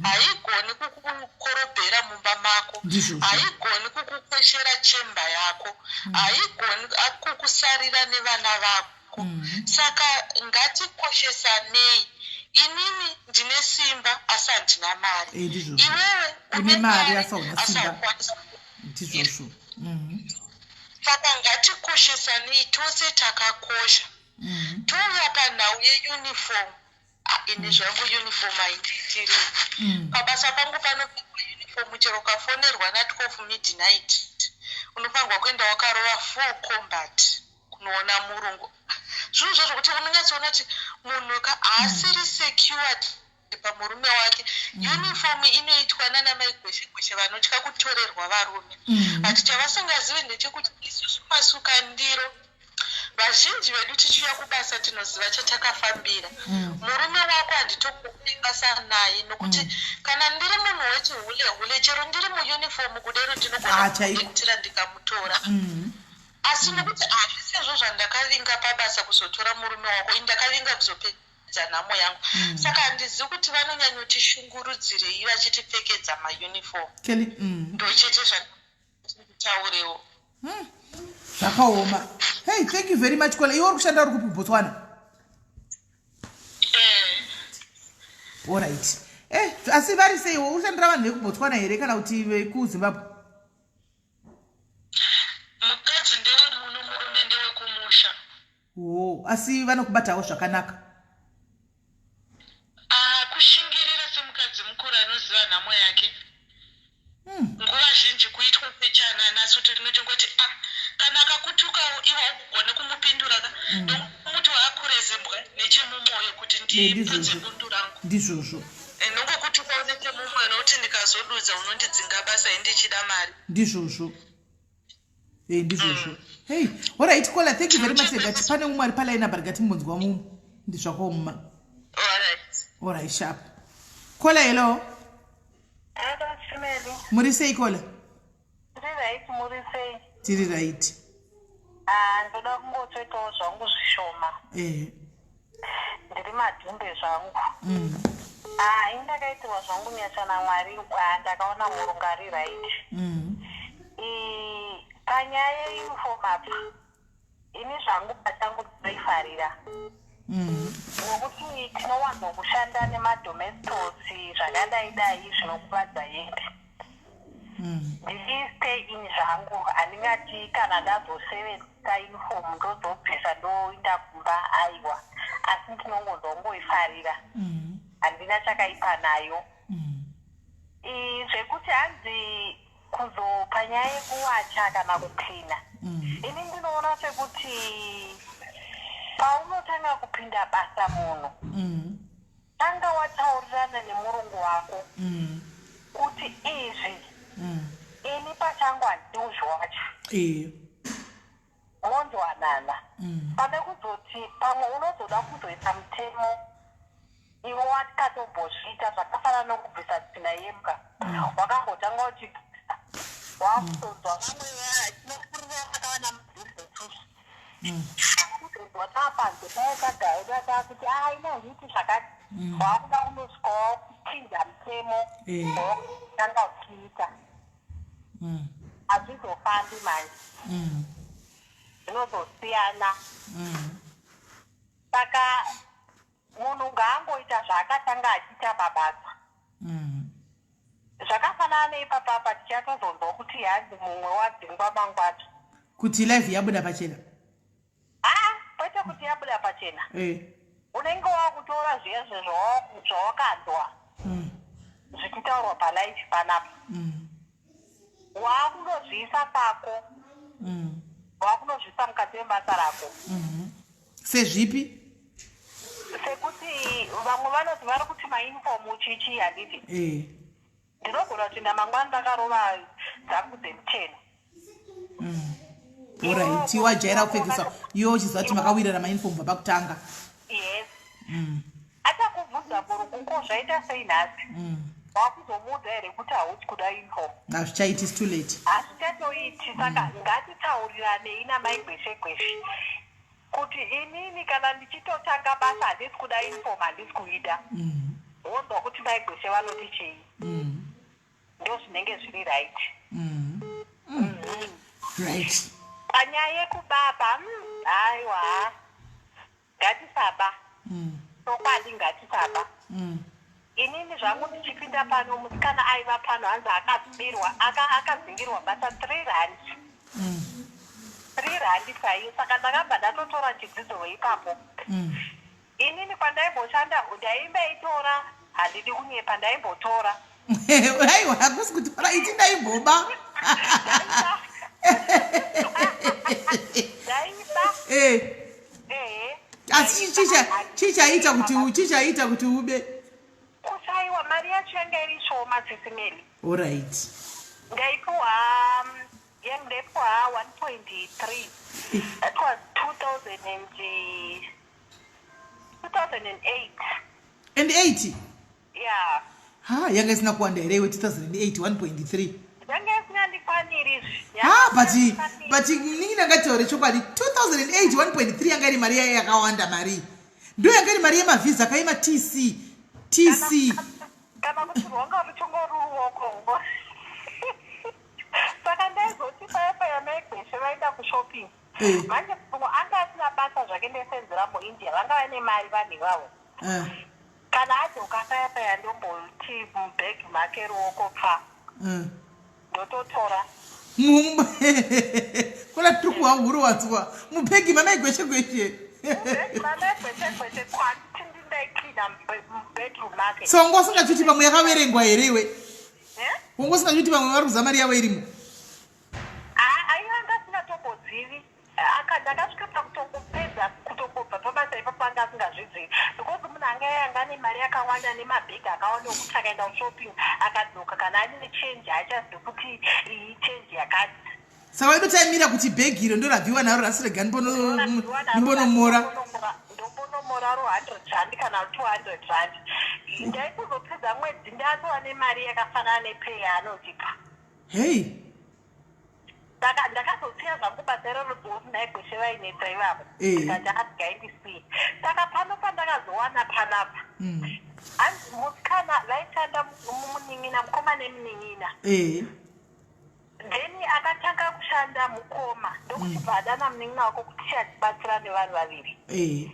haigoni kukukorobhera mumba mako, haigoni kukukweshera chemba yako, haigoni kukusarira nevana vako. Saka ngatikoshesanei. Inini ndine simba asi handina mari. Iwewe une mari asi hauna simba. Haukwanisi. Ndizvozvo. Saka ngatikoshesanei, tose takakosha. Touya panhau yeuniform. Ah, ini zvangu uniform haindiitiri. Pabasa pangu panopfekwa uniform, chero ukafonerwa na12 midnight, unofanirwa kuenda wakarova full combat kunoona murungu. Zvinhu zvo zvokuti unonyatsoona kuti munhu ka haasiri secured pamurume wake. Uniform inoitwa nana mai Gweshe Gweshe vanotya kutorerwa varume, but chavasingazivi ndechekuti isusu masuka ndiro vazhinji vedu tichiuya kubasa tinoziva chatakafambira. Murume wako handitokuoni basa naye, nokuti kana ndiri munhu wechihule hule, chero ndiri muuniform kudero, ndinogona Ah, chaiko. kumuitira ndikamutora. Asi nokuti hazvisizvo zvandakavinga pabasa kuzotora murume wako, ini ndakavinga kuzopedza nhamo yangu. Saka handizivi kuti vanonyanyotishungurudzirei vachitipfekedza mauniform. Kelly. Ndochete zvanditaurewo. Zvakaoma. Hey, thank you very much, Kola. Iwe uri kushanda uri kupi, kuBotswana? Alright. Asi vari seiwo? Uri kushandira vanhu vekuBotswana here kana kuti vekuZimbabwe? Mukadzi ndewemuno, murume ndewekumusha. O, asi vanokubatawo zvakanaka? Ah, kushingirira semukadzi mukuru anoziva nhamo yake. Nguva zhinji kuitwa sechanana, asi kuti rinotongoti a kana akakutukawo iwe haugone kumupindura ka, ndomuti waakure zimbwa nechemumwoyo kuti ndipudze bundu rangu. Ndizvozvo. Nongokutukawo nechemumwoyo, nokuti ndikazodudza unondidzinga basa indichida mari. Ndizvozvo, ndizvozvo. Hey, alright Kola, thank you very much. Regati pane umwe ari palaini apa, regati mbonzwa mumwe. Ndizvakaoma. Alright. Alright, sharp. Kola, hello. Muri sei kola? Tiri right, muri sei? Tiri right. Ah, ndoda kungotsvetawo zvangu zvishoma. Ehe. Ndiri madhumbe zvangu. Ah, ini ndakaitirwa zvangu nyasha naMwari, ah, ndakaona murungu ari right. Panyaya yeuniform apa, ini zvangu pachangu ndinoifarira. Nokuti tinowanzokushanda nemadomestos zvakadai dai zvinokuvadza hembe. Ndiri stay in zvangu, handingati kana ndazosevenzisa uniform ndozobvisa ndoinda kumba, aiwa, asi ndinongonzwa kungoifarira. Handina chakaipa nayo. Zvekuti hanzi kuzopa nyaya yekuwacha kana kuklina, ini ndinoona sekuti paunotanga kupinda basa munhu, tanga wataurirana nemurungu wako kuti izvi ini pachangu handidi kuzviwacha. Monzwanana. Pane kuzoti pamwe unozoda kuzoisa mutemo iwe wakatombozviita, zvakafanana nokubvisa tsvina yembwa. Wakambotanga uchibvisa, wakuzonzwa vamwe tinofurira vakawana madhumbe kuzonzwa taapanze paya tagaira taakuti a ina handiti zvakati, wakuda kundosvika wakuchinja mutemo wawakutanga uchiita. Hazvizofambi manje, zvinozosiyana. Saka munhu ngaangoita zvaakatanga achiita pabasa. Zvakafanana neipapapa tichatozonzwa kuti hanzi mumwe wadzingwa mangwana. Kuti live yabuda pachena? Aa, kwete kuti yabuda pachena. Unenge wakutora zviya zvawakanzwa zvichitaurwa palive panapa, wakunozviisa pako, wakunozviisa mukati mebasa rako. Sezvipi? Sekuti vamwe vanoti vari kuti mauniform chichi, handiti? Ndinogona kuti ndamangwana ndakarova dzangu dzemucheno. Alright, wajaira kupfekesa iwe uchiziva kuti makawirira mauniform bva pakutanga. Yes. Achakubvunza murungu, ko zvaita sei nhasi? Wakuzomuudza here kuti hausi kuda uniform? Hazvichaiti, is too late. Hazvichatoiti. Saka ngatitauriranei namai Gweshe Gweshe kuti inini kana ndichitotanga basa handisi kuda uniform, handisi kuida. Wonzwa kuti mai Gweshe vanoti chii. Ndo zvinenge zviri right. Panyaya yekubaba, aiwa, ngatisaba. Chokwadi, ngatisaba. Inini zvangu ndichipinda pano, musikana aiva pano hanzi akabirwa, akadzingirwa basa R3, R3 chaiyo. Saka ndakabva ndatotora chidzidzo ipapo. Inini kwandaimboshanda ndaimbaitora, handidi kunyepa, ndaimbotora. Aiwa, hakusi kutora, iti ndaimboba. Ndaiba. Ehe. Asi chichaita kuti ube? Kusaiwa mari yacho yanga iri shoma, Sisi Meli. Ndaipiwa, ndaipiwa 1.3. That was 2000 and 2008. And 8? Yeah. Ha, yanga isina kuwanda here iwe, 2008, 1.3? Yanga isingandikwaniri. Ha, but ningi ndangataure chokwadi, 2008 1.3 yanga iri mari yaya yakawanda. Mari ndo yanga iri mari yemavhisa kaima tc tc. Kana kuti rwanga ruchingori ruoko. Saka ndaizoti paya paya maigweshe vaenda kushopping. Manje mumwe anga asina basa zvake, ndesenzera muIndia, vanga vane mari vanhu ivavo. Kana adzoka paya paya, ndomboti mubhegi make ruoko pfa, ndototora. Kola, tiri kuhwa wanzwa mubhegi mamai Gweshe Gweshe. Mubhegi mamai Gweshe Gweshe, kwanditi ndindaicleana mubedroom make. So wanga usingachiti pamwe yakaverengwa here iwe? Eh? Wanga usingachiti pamwe vari kuziva mari yavo irimo? Aiwa, anga asingatombozivi. Ndakasvika pakutongopedza kutongobva pabasa ipapo anga asingazvizivi, because munhu anga yanga ane mari yakawanda nemabhegi akawanda okuti akaenda kushopping akadzoka, kana aine change haachazivi kuti iyi change yakati. Saka waidotaimira kuti bhegi iro ndo rabviwa naro, rasi rega ndimbonomora. Ndaingonomora ro 100 rand kana 200 rand. Ndaitozopedza mwedzi ndatova nemari yakafanana nepay yaanondipa. Hei. Saka ndakazosiya zvangu basa iroro because naigweshe vainetsa ivavo. Eh. Ndikati ah ngaindisiye. Saka pano pandakazowana panapa. Hanzi musikana vaishanda munin'ina mukoma nemunin'ina. Eh. Then akatanga kushanda mukoma ndokuchibva adana munin'ina wako kuti tichatibatsira nevanhu vaviri. Eh.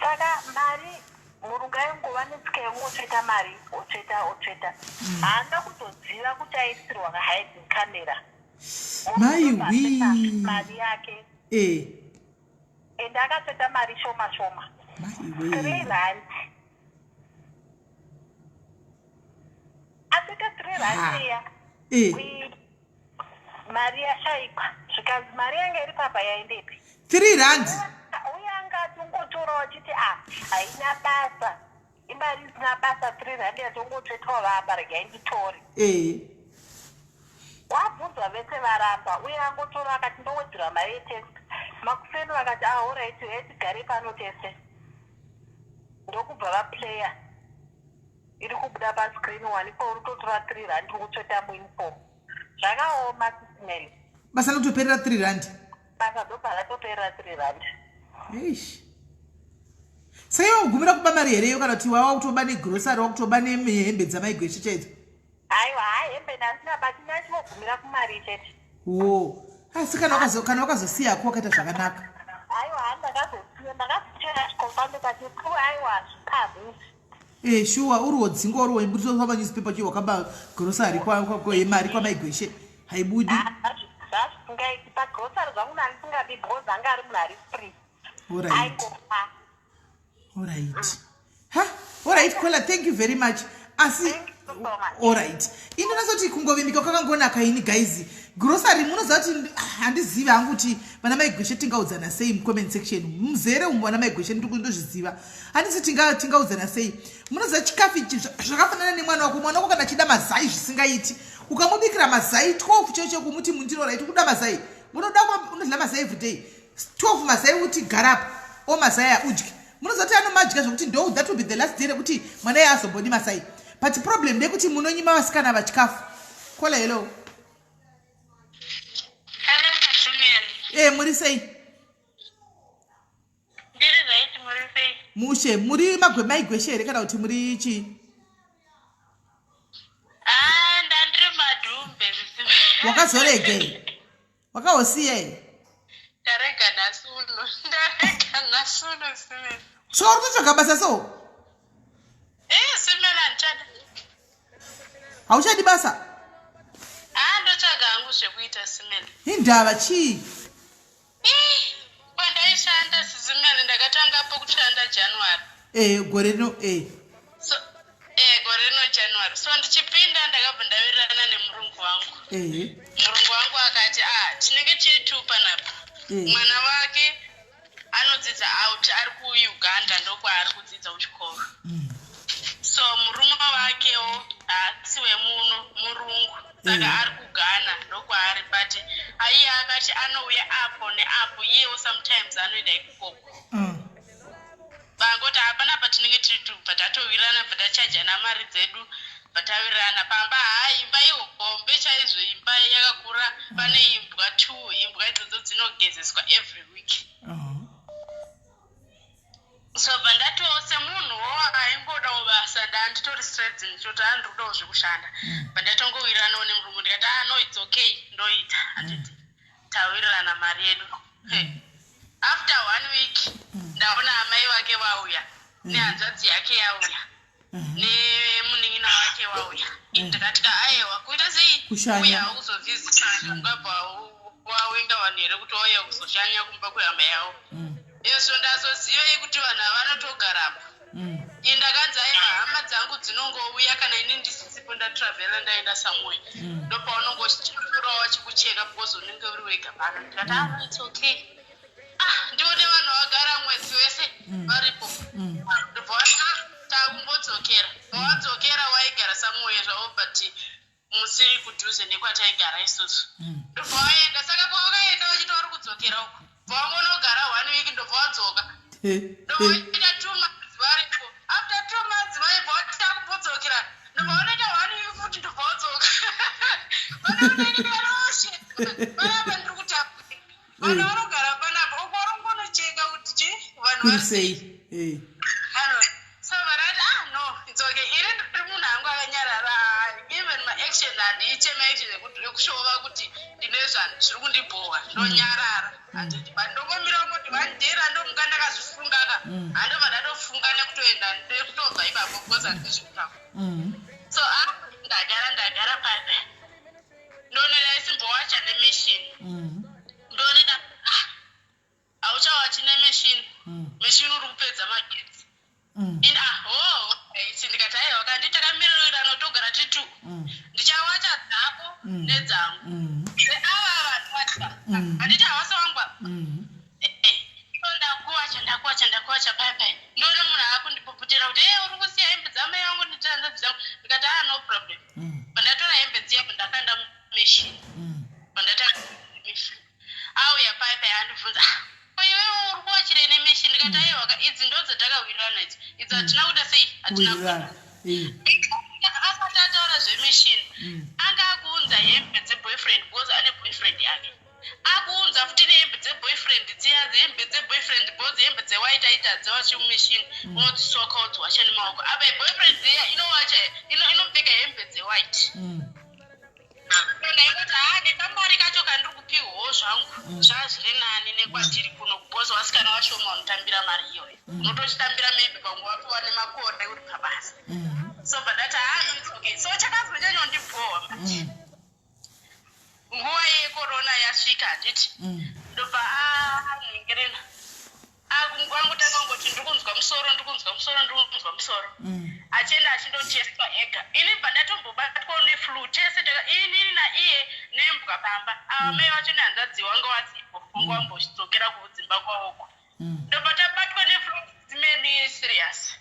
Saka mari murungu aingova netsika yekungotsveta mari otsveta otsveta. Haana kuzoziva kuti aisirwa kahiding camera. Mai Munhu ndobva wii. mari yake Eh. ende akatsveta mari shoma shoma. Mai 3 wee. rand. Atsveta 3 rand iya. Eh. Mari yashaikwa zvikanzi mari yanga iri papa yaendepi. 3 rand. Uye anga atongotorawo achiti a haina basa imari isina basa 3 rand yatongotsvetwa vapa regai nditore. Eh. Wabvunzwa vese varamba uye angotora akati ndowedzera mari yetext. Makuseni vakati ah alright uyai tigare pano tese. Ndokubva vaplaya iri kubuda pascreen wanikwa uri kutotora 3 rand uri kutsveta muuniform. Zvakaoma Sismel. Basa rinotoperera 3 rand. Basa ndobva ratoperera 3 rand. Eish. Saka iwe ugumira kuba mari here iyo kana kuti wawa kutoba negrocery wakutoba nehembe dzamaigweshe chaidzo? Aiwa hayi hembe ndasina bati ndachingogumira kumari chete. Wo. Asi kana wakazo kana wakazosiya hako wakaita zvakanaka. Aiwa handakazosiya ndakazochera chikomba ndikati pu aiwa zvipabu. Eh shuwa uri wodzinga uri woimbudiswa pa newspaper chi wakaba grocery kwa kwa kwa yemari kwamaigweshe haibudi. Zvazvisingaiti pagrocery zvangu ndandisingabi because anga ari munhu ari free. Alright. Aingopa. Alright. Ha? Alright Kola, thank you very much. Asi Thank you so much. Alright. Inonatsa kuti kungovimbika kwakangonaka ini guys. Grocery munoziva kuti handizivi hangu kuti vana maigweshe tingaudzana sei mucomment section. Muzere umu vana maigweshe ndozviziva. Handisi tingaudzana sei. Munoziva chikafu ichi zvakafanana nemwana wako. Mwana wako kana achida mazai zvisingaiti. Ukamubikira mazai 12 chaicho kumuti mundiro right kuda mazai. Unoda unodya mazai every day. 12 mazai uti gara apa. O mazai aya udye. Munoziva kuti anomadya zvokuti ndo that will be the last day rekuti mwana iye azombodi mazai. But problem ndeyekuti munonyima vasikana vachikafu. Kola hello. Hello, Sasumien. Eh muri sei? Ndiri right, muri sei? Mushe muri maigweshe here kana kuti muri chii? Ah, ndandiri madhumbe. Wakazorega here? Wakahosiya here? Ndarega nhasi uno. Ndarega nhasi uno, Simeni. So uri kutsvaga basa so? Eh, Simeni handichada. Hauchadi basa? Ah, ndotsvaga hangu zvekuita, Simeni. Indava chii? Eh, kwandaishanda, Simeni, ndakatangapo kushanda January. Eh, gore rino eh. So, eh, gore rino January. So ndichipinda ndakabva ndawirirana nemurungu wangu. Eh. Murungu wangu akati ah tinenge tiri two panapa. Mwana wake anodzidza out ari kuUganda ndokwaari kudzidza kuchikoro. So murume wakewo haasi wemuno murungu saka ari kuGhana ndokwaari but aiye akati anouya apo neapo iyewo sometimes anoenda ikoko. Vangoti hapana patinenge tiri two bva tatowirirana bva tachajana mari dzedu bva tawirirana pamba. Haa imba ihombe chaizvo, imba yakakura, pane imbwa 2, imbwa idzodzo dzinogezeswa every week. So bva ndatiwo semunhuwo aingodawo basa, ndanditori straight ndichoti ah ndiri kudawo zvekushanda. Bva ndatongowiriranawo nemurungu ndikati ah no it's okay ndoita handiti tawirirana mari yedu. Hey. After 1 week ndaona amai vake vauya nehanzvadzi yake yauya nemunin'ina wake wauya. Ndikati ka aiwa kuita sei Kushanya. uya kuzovhizita ungabva wawenga vanhu here kuti wauya kuzoshanya kumba kwehama yavo. Izvo ndazozivei kuti vanhu ava vanotogarapo. Ini ndakanzi aiwa hama dzangu dzinongouya kana ini ndisisipo ndatravhela ndaenda somewhere. Ndopaunongochikurawo vachikucheka because unenge uri wega pano. Ndikati ah it's okay. Ah ndione vanhu vagara mwedzi wese varipo. Ndobva vati ah takumbodzokera. Pawadzokera waigara somewhere zvavo but musiri kudhuze nekwataigara isusu. Ndobva waenda saka pawakaenda vachiti vari kudzokera uko. Bva wangonogara 1 week ndobva wadzoka. Ndobva waita Panapa ndiri kutamba, vanhu vanogara panapa uko varongonocheka kuti chi vanhu Kuri vari sei? Ano, so varati, "Ah, no, it's okay." Ini ndiri munhu angu akanyarara. Even maaction handiite maaction ekushova kuti ndine zvanhu zviri kundibhowa, ndonyarara, handiti? But ndongomira kungoti one day randomuka ndakazvifunga ka, handobva ndatofunga nekutoenda, nekutobva ipapo, because handizvikutaura. So ah, ndagara paipa, ndonera isimbowacha nemachine. Ndoneda, ah, hauchawachi nemachine. Machine uri kupedza magetsi. In ah, oh, isi ndikati, "Aiwa, kandi takamirirana, togara titu ndichawacha dzako nedzangu." Ava vanhu vacha, handiti havasi vangwa? So ndakuwacha, ndakuwacha, ndakuwacha pai pai, ndoona munhu akundipuputira kuti, "E, uri kusiya hembe dzamai vangu nehanzvadzi dzangu." Ndikati, "Ah, no problem." Pandatora hembe dziya, ndakanda mumachine. Pandatanga machine, auya pai pai andibvunza, "Ah, ko iwewe uri kuwachirei nemachine?" Ndikati, "Aiwa ka, idzi ndo dzatakawirirana idzi, idzi hatina kuita sei, hatina Kuwirirana. Asati ataura zvemachine, anga akuunza hembe dzeboyfriend, because ane boyfriend yake. Akuunza futi nehembe dzeboyfriend dziya, hembe dzeboyfriend, because hembe dzewhite aiti hadziwachi mumachine, unodzisoka wodziwacha nemaoko. Apa boyfriend dziya inowacha, inopfeka hembe dzewhite. Ndaingoti, haa, nekamari kacho kandiri kupiwawo zvangu zvazviri nani nekwatiri kuno, because vasikana vashoma vanotambira mari iyoyo. Unotochitambira maybe panguva wapiwa nemakore uri pabasa. So but ndati, haa, no, it's okay. So chakazonyanya kundibhowa manje, nguva yekorona yasvika, handiti? Ndobva anhengerena angotanga kungoti, "Ndiri kunzwa musoro, ndiri kunzwa musoro, ndiri kunzwa musoro." Achienda achindotestwa ega. Ini bva ndatombobatwawo neflu tese, inini naiye nembwa pamba. Ava mai vacho nehanzvadzi wanga wasipo, wanga wambodzokera kudzimba kwavoko. Ndobva tabatwa neflu dzimeni serious.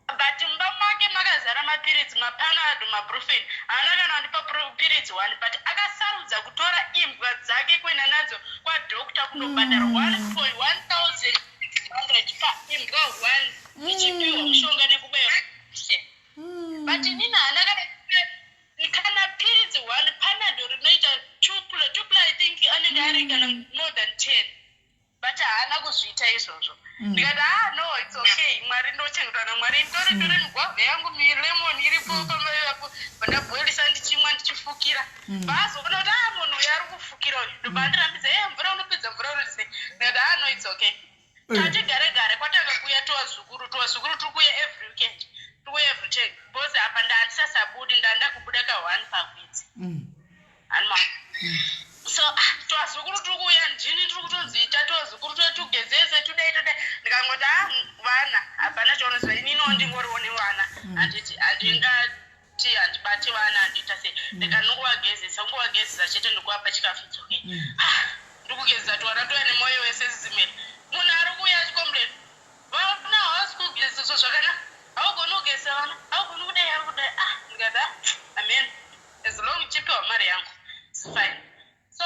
But mumba make makazara mapiritsi, maPanado, maBrufen. Haana kana kundipa piritsi one, but akasarudza kutora imbwa dzake kuenda nadzo kwadoctor kunobhadhara 1.1600 paimbwa one, ichipiwa mushonga nekubayiwa. But inini haana kana piritsi one. Panado rinoita two, I think anenge ari kana more than 10, but haana kuzviita izvozvo. Ndikati, "Ah, no, it's okay. Mwari, ndochengetwa naMwari. Ndore tore migwavha yangu, milemon iripo pamaivapo." Ndabhoilisa, ndichimwa, ndichifukira. Vaazoona kuti, "Ah, munhu uyu ari kufukira uyu." Ndobva andirambidza, "E, mvura, unopedza mvura unoise." Ndikati, "Ah, no, it's okay." Tati gare gare, kwatanga kuuya tuwazukuru. Tuwazukuru tiri kuuya every weekend, tiri kuuya every time, because apa ndaandisasabudi, ndanda kubuda ka1 pamwedzi. Hanima so, ah, twazukuru tiri kuuya, ndini tiri kutonziita twazukuru tugezese, tudai tudai. Ndikangoti, "Ah, vana hapana chaunoziva, ininiwo ndingoriwo nevana, handiti? Handingati handibati vana, handiita sei." Ndikanongovagezesa, kungovagezesa chete, ndikuvapa chikafu, it's okay. Ah, ndikugezesa twana tuya nemwoyo wese zimene. Munhu ari kuuya achicomplain, "Vana havasi kugezeswa zvakanaka, haugoni kugezesa vana, haugoni kudai, ari kudai." Ah, ndikati, "Ah, amen, as long chipiwa mari yangu, it's fine." So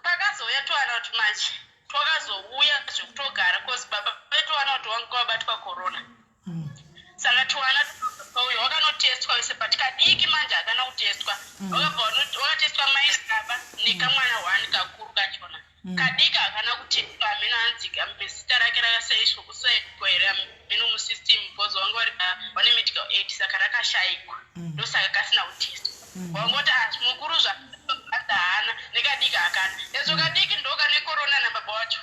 pakazouya twana kuti manje twakazouya zvekutogara, cause baba vetuwana kuti wanga wabatwa corona. Saka twana uyo wakanotestwa wese, but kadiki manje hakana kutestwa. Wakabva wakatestwa mai, baba nekamwana one kakuru kachona. Kadiki hakana kutestwa, hameno hanzi zita rake rakasaiswa here, hameno musystem, because wanga vari vane medical aid, saka rakashayikwa. Ndosaka kasina kutestwa. Wangoti, "Ah, mukuru zvaanzi haana, nekadiki hakana." Ezvo kadiki ndokane corona nababa wacho.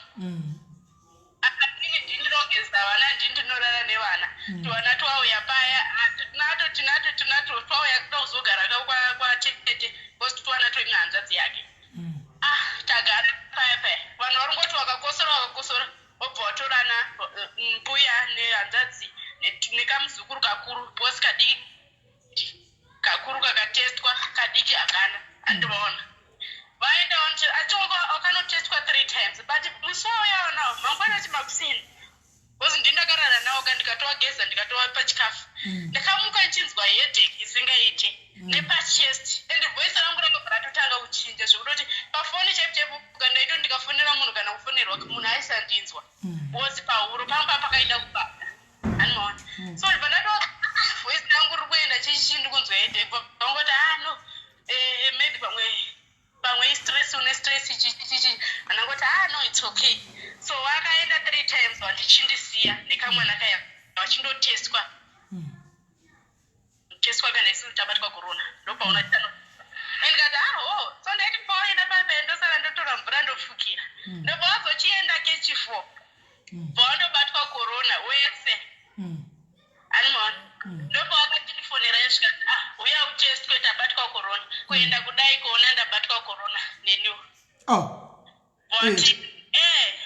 Akatini, ndinogeza vana, ndini ndinorara nevana. Twana twauya paya, ah, tinato, tinato, tinato, twauya kuda kuzogara kwatete, because twana twemwe hanzvadzi yake. Ah, tagara paya paya, vanhu vari ngoti wakakosora, wakakosora, wobva watorana mbuya nehanzvadzi nekamuzukuru kakuru, because kadiki kakuru kakatestwa, kadiki hakana. Andivaona vaenda wakanotestwa three times, but musi wauya nawo mangwana chimakuseni, because ndindakarara nawo ka, ndikatovageza, ndikatovapa chikafu. Ndakamuka nchinzwa headache isingaite nepachest, and voice rangu rakabva ratotanga kuchinja, zvekutoti pafoni chaipo chaipo kandaito ndikafonera munhu kana kufonerwa munhu aisandinzwa, because pahuro pamba pakaita kubata, animaona. So ndibva ndato voice rangu riri kuenda chichichi, ndikunzwa headache. Vangoti, "Ah, no, maybe pamwe." no, it's okay. So vakaenda three times vandichindisiya nekamwana kaya vachindotestwa testwa kana isusu tabatwa corona. Ndopaona tano ndikati, "Aho." So ndaiti pawaenda papa, ndosara ndotora mvura ndofukira. Ndobva wazochienda kechi4, bva wandobatwa corona wese. Animaona, ndobva wakatilifonera yesvikati, "Ah, uya utestwe, tabatwa corona." Kuenda kudai kuona ndabatwa corona neniwo. Vati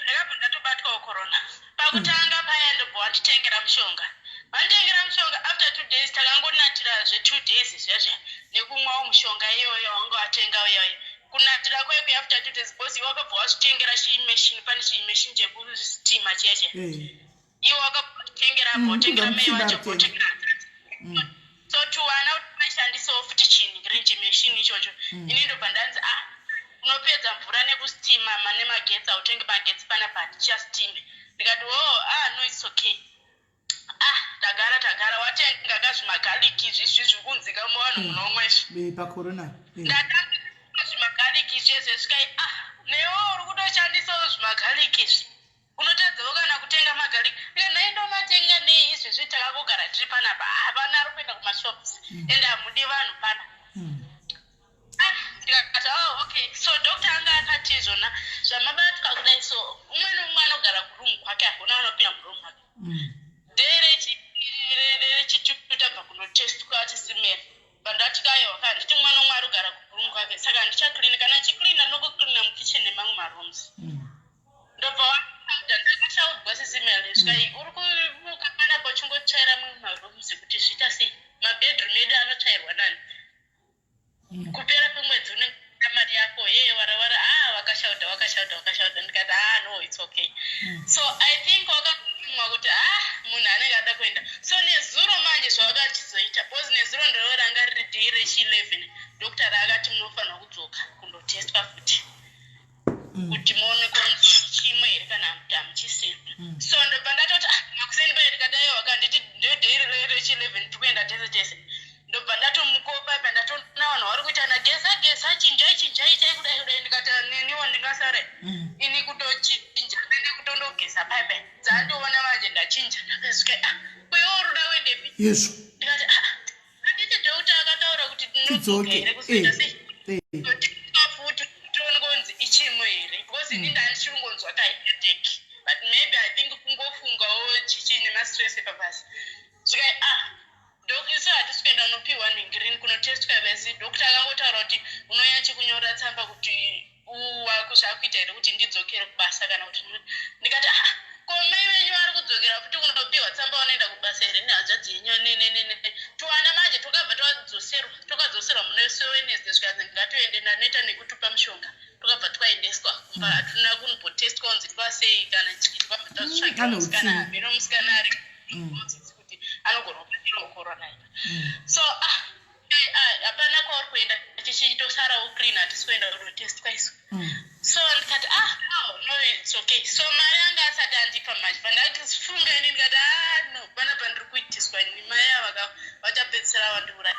ndakabva ndatobatwawo corona pakutanga paya. Ndobva wanditengera mushonga, vanditengera mushonga. After 2 days takangonatirazve 2 days zviya nekumwawo mushonga iyoyo wanga watenga uyoyo. Kunatira kwekwe after 2 days, because iwe wakabva wazvitengera chimachine, pane chimachine chekustima chiya chiya. Iwe wakabva watitengera apa, watengera mai ndingamuchimba vacho, rutendo. Watengera. So tuwana kuti vaishandisawo futi chinhu chimachine ichocho. Ini ndobva ndanzi, "Ah, unopedza mvura nekustima nemagetsi, hautengi magetsi panapa, hatichastime." Ndikati, "Oh, ah, no, it's okay." Ah, tagara tagara, watenga kazvimagarlic izvi zviri kunzika muvanhu munomwe izvi. Pacorona. Ndatanga zvimagarlic izvezve, svikai, "Ah, newe uri kutoshandisawo zvimagarlic izvi, unotadzawo kana kutenga magarlic." Ika, "Nhai, ndomatenga nei izvezvi takangogara tiri panapa? Hapana ari kuenda kumashops ende hamudi vanhu pana." Ah, ndikati, "Oh, okay." So doctor anga akati izvona zvamabatwa kudai, so umwe neumwe anogara kuroom kwake, hakuna anopinda muroom make. Day rechitatu tabva kunotestwa tisimera, vandati kaiwa ka nditi mwana umwe ari kugara kuroom kwake, saka handichacleana. Kana ndichicleana, ndinongocleana mukitchen nemamwe marooms. Ndobva ndakashaudzwa sisimela, svikai, "Uri kuvuka panapa uchingotsvaira mamwe marooms kuti zviita sei? Mabedroom edu anotsvairwa nani?" Kupera kwemwedzi unenge mari yako ye warawara. Ah, wakashauta, wakashauta, wakashauta. Ndikati, "Ah, no, it's okay." So I think wakatumwa kuti, ah, munhu anenge ada kuenda. So nezuro manje zvawakachizoita, because nezuro ndoro ranga riri day rechi11, doctor akati munofanira kudzoka kundotestwa futi kuti muone kunzi chimwe here kana kuti hamuchisiri. So ndobva ndatoti, ah, makuseni paye, ndikati, "Aiwa ka," nditi ndo day rechi11 tiri kuenda tese tese. Ndobva ndatomukopa pa, ndatoona vanhu vari kuita nageza geza, chinjai chinjai, itai kudai kudai. Ndikati, "Neniwo ndingasare ini kutochinja nekutondogeza paipai?" Dzandoona manje ndachinja, ndakasvika, "Ah, kwewe uri kuda kuendepi?" Yezvo. Ndikati, "Ah, handiti doctor akataura kuti tinodzoka Tidzoke. here kuzoita sei, totestwa futi tione kunzi ichimo here?" Because ini ndandichiri kungonzwa kaheadache, but maybe I think kungofungawo chichi nemastress epabasa. Svikai, ah, isu hatisi kuenda unopiwa nhingirini kunotestwa vesi. Doctor akangotaura kuti unouya chikunyora tsamba kuti zvakuita here kuti ndidzokere kubasa kana kuti. Ndikati, "Ah, ko mai venyu vari kudzokera futi kunopiwa tsamba, vanoenda kubasa here nehanzvadzi yenyu?" Nenenene tuwana manje twakabva twadzoserwa, twakadzoserwa musi weWednesday. Zvikanzi ngatoende, ndanoita nekutupa mushonga. Twakabva twaendeswa kumba, hatuna kumbotestwa kunzi twasei kana chii. Twakabva tazvitsvagira Ane musikana. utsinye. Hameno musikana ari mudzidzi kuti anogona kubatirawo corona. So ah, ah, hapana kwauri kuenda, tichitosarawo clean, hatisi kuenda kunotestwa isu. So ndikati, "Ah, oh, no, it's okay." So mari anga asati andipa manje, pandafunga ini ndikati, "Ah, no, panapa ndiri kuitiswa ini, mai ava vachapedzisira vandiuraya."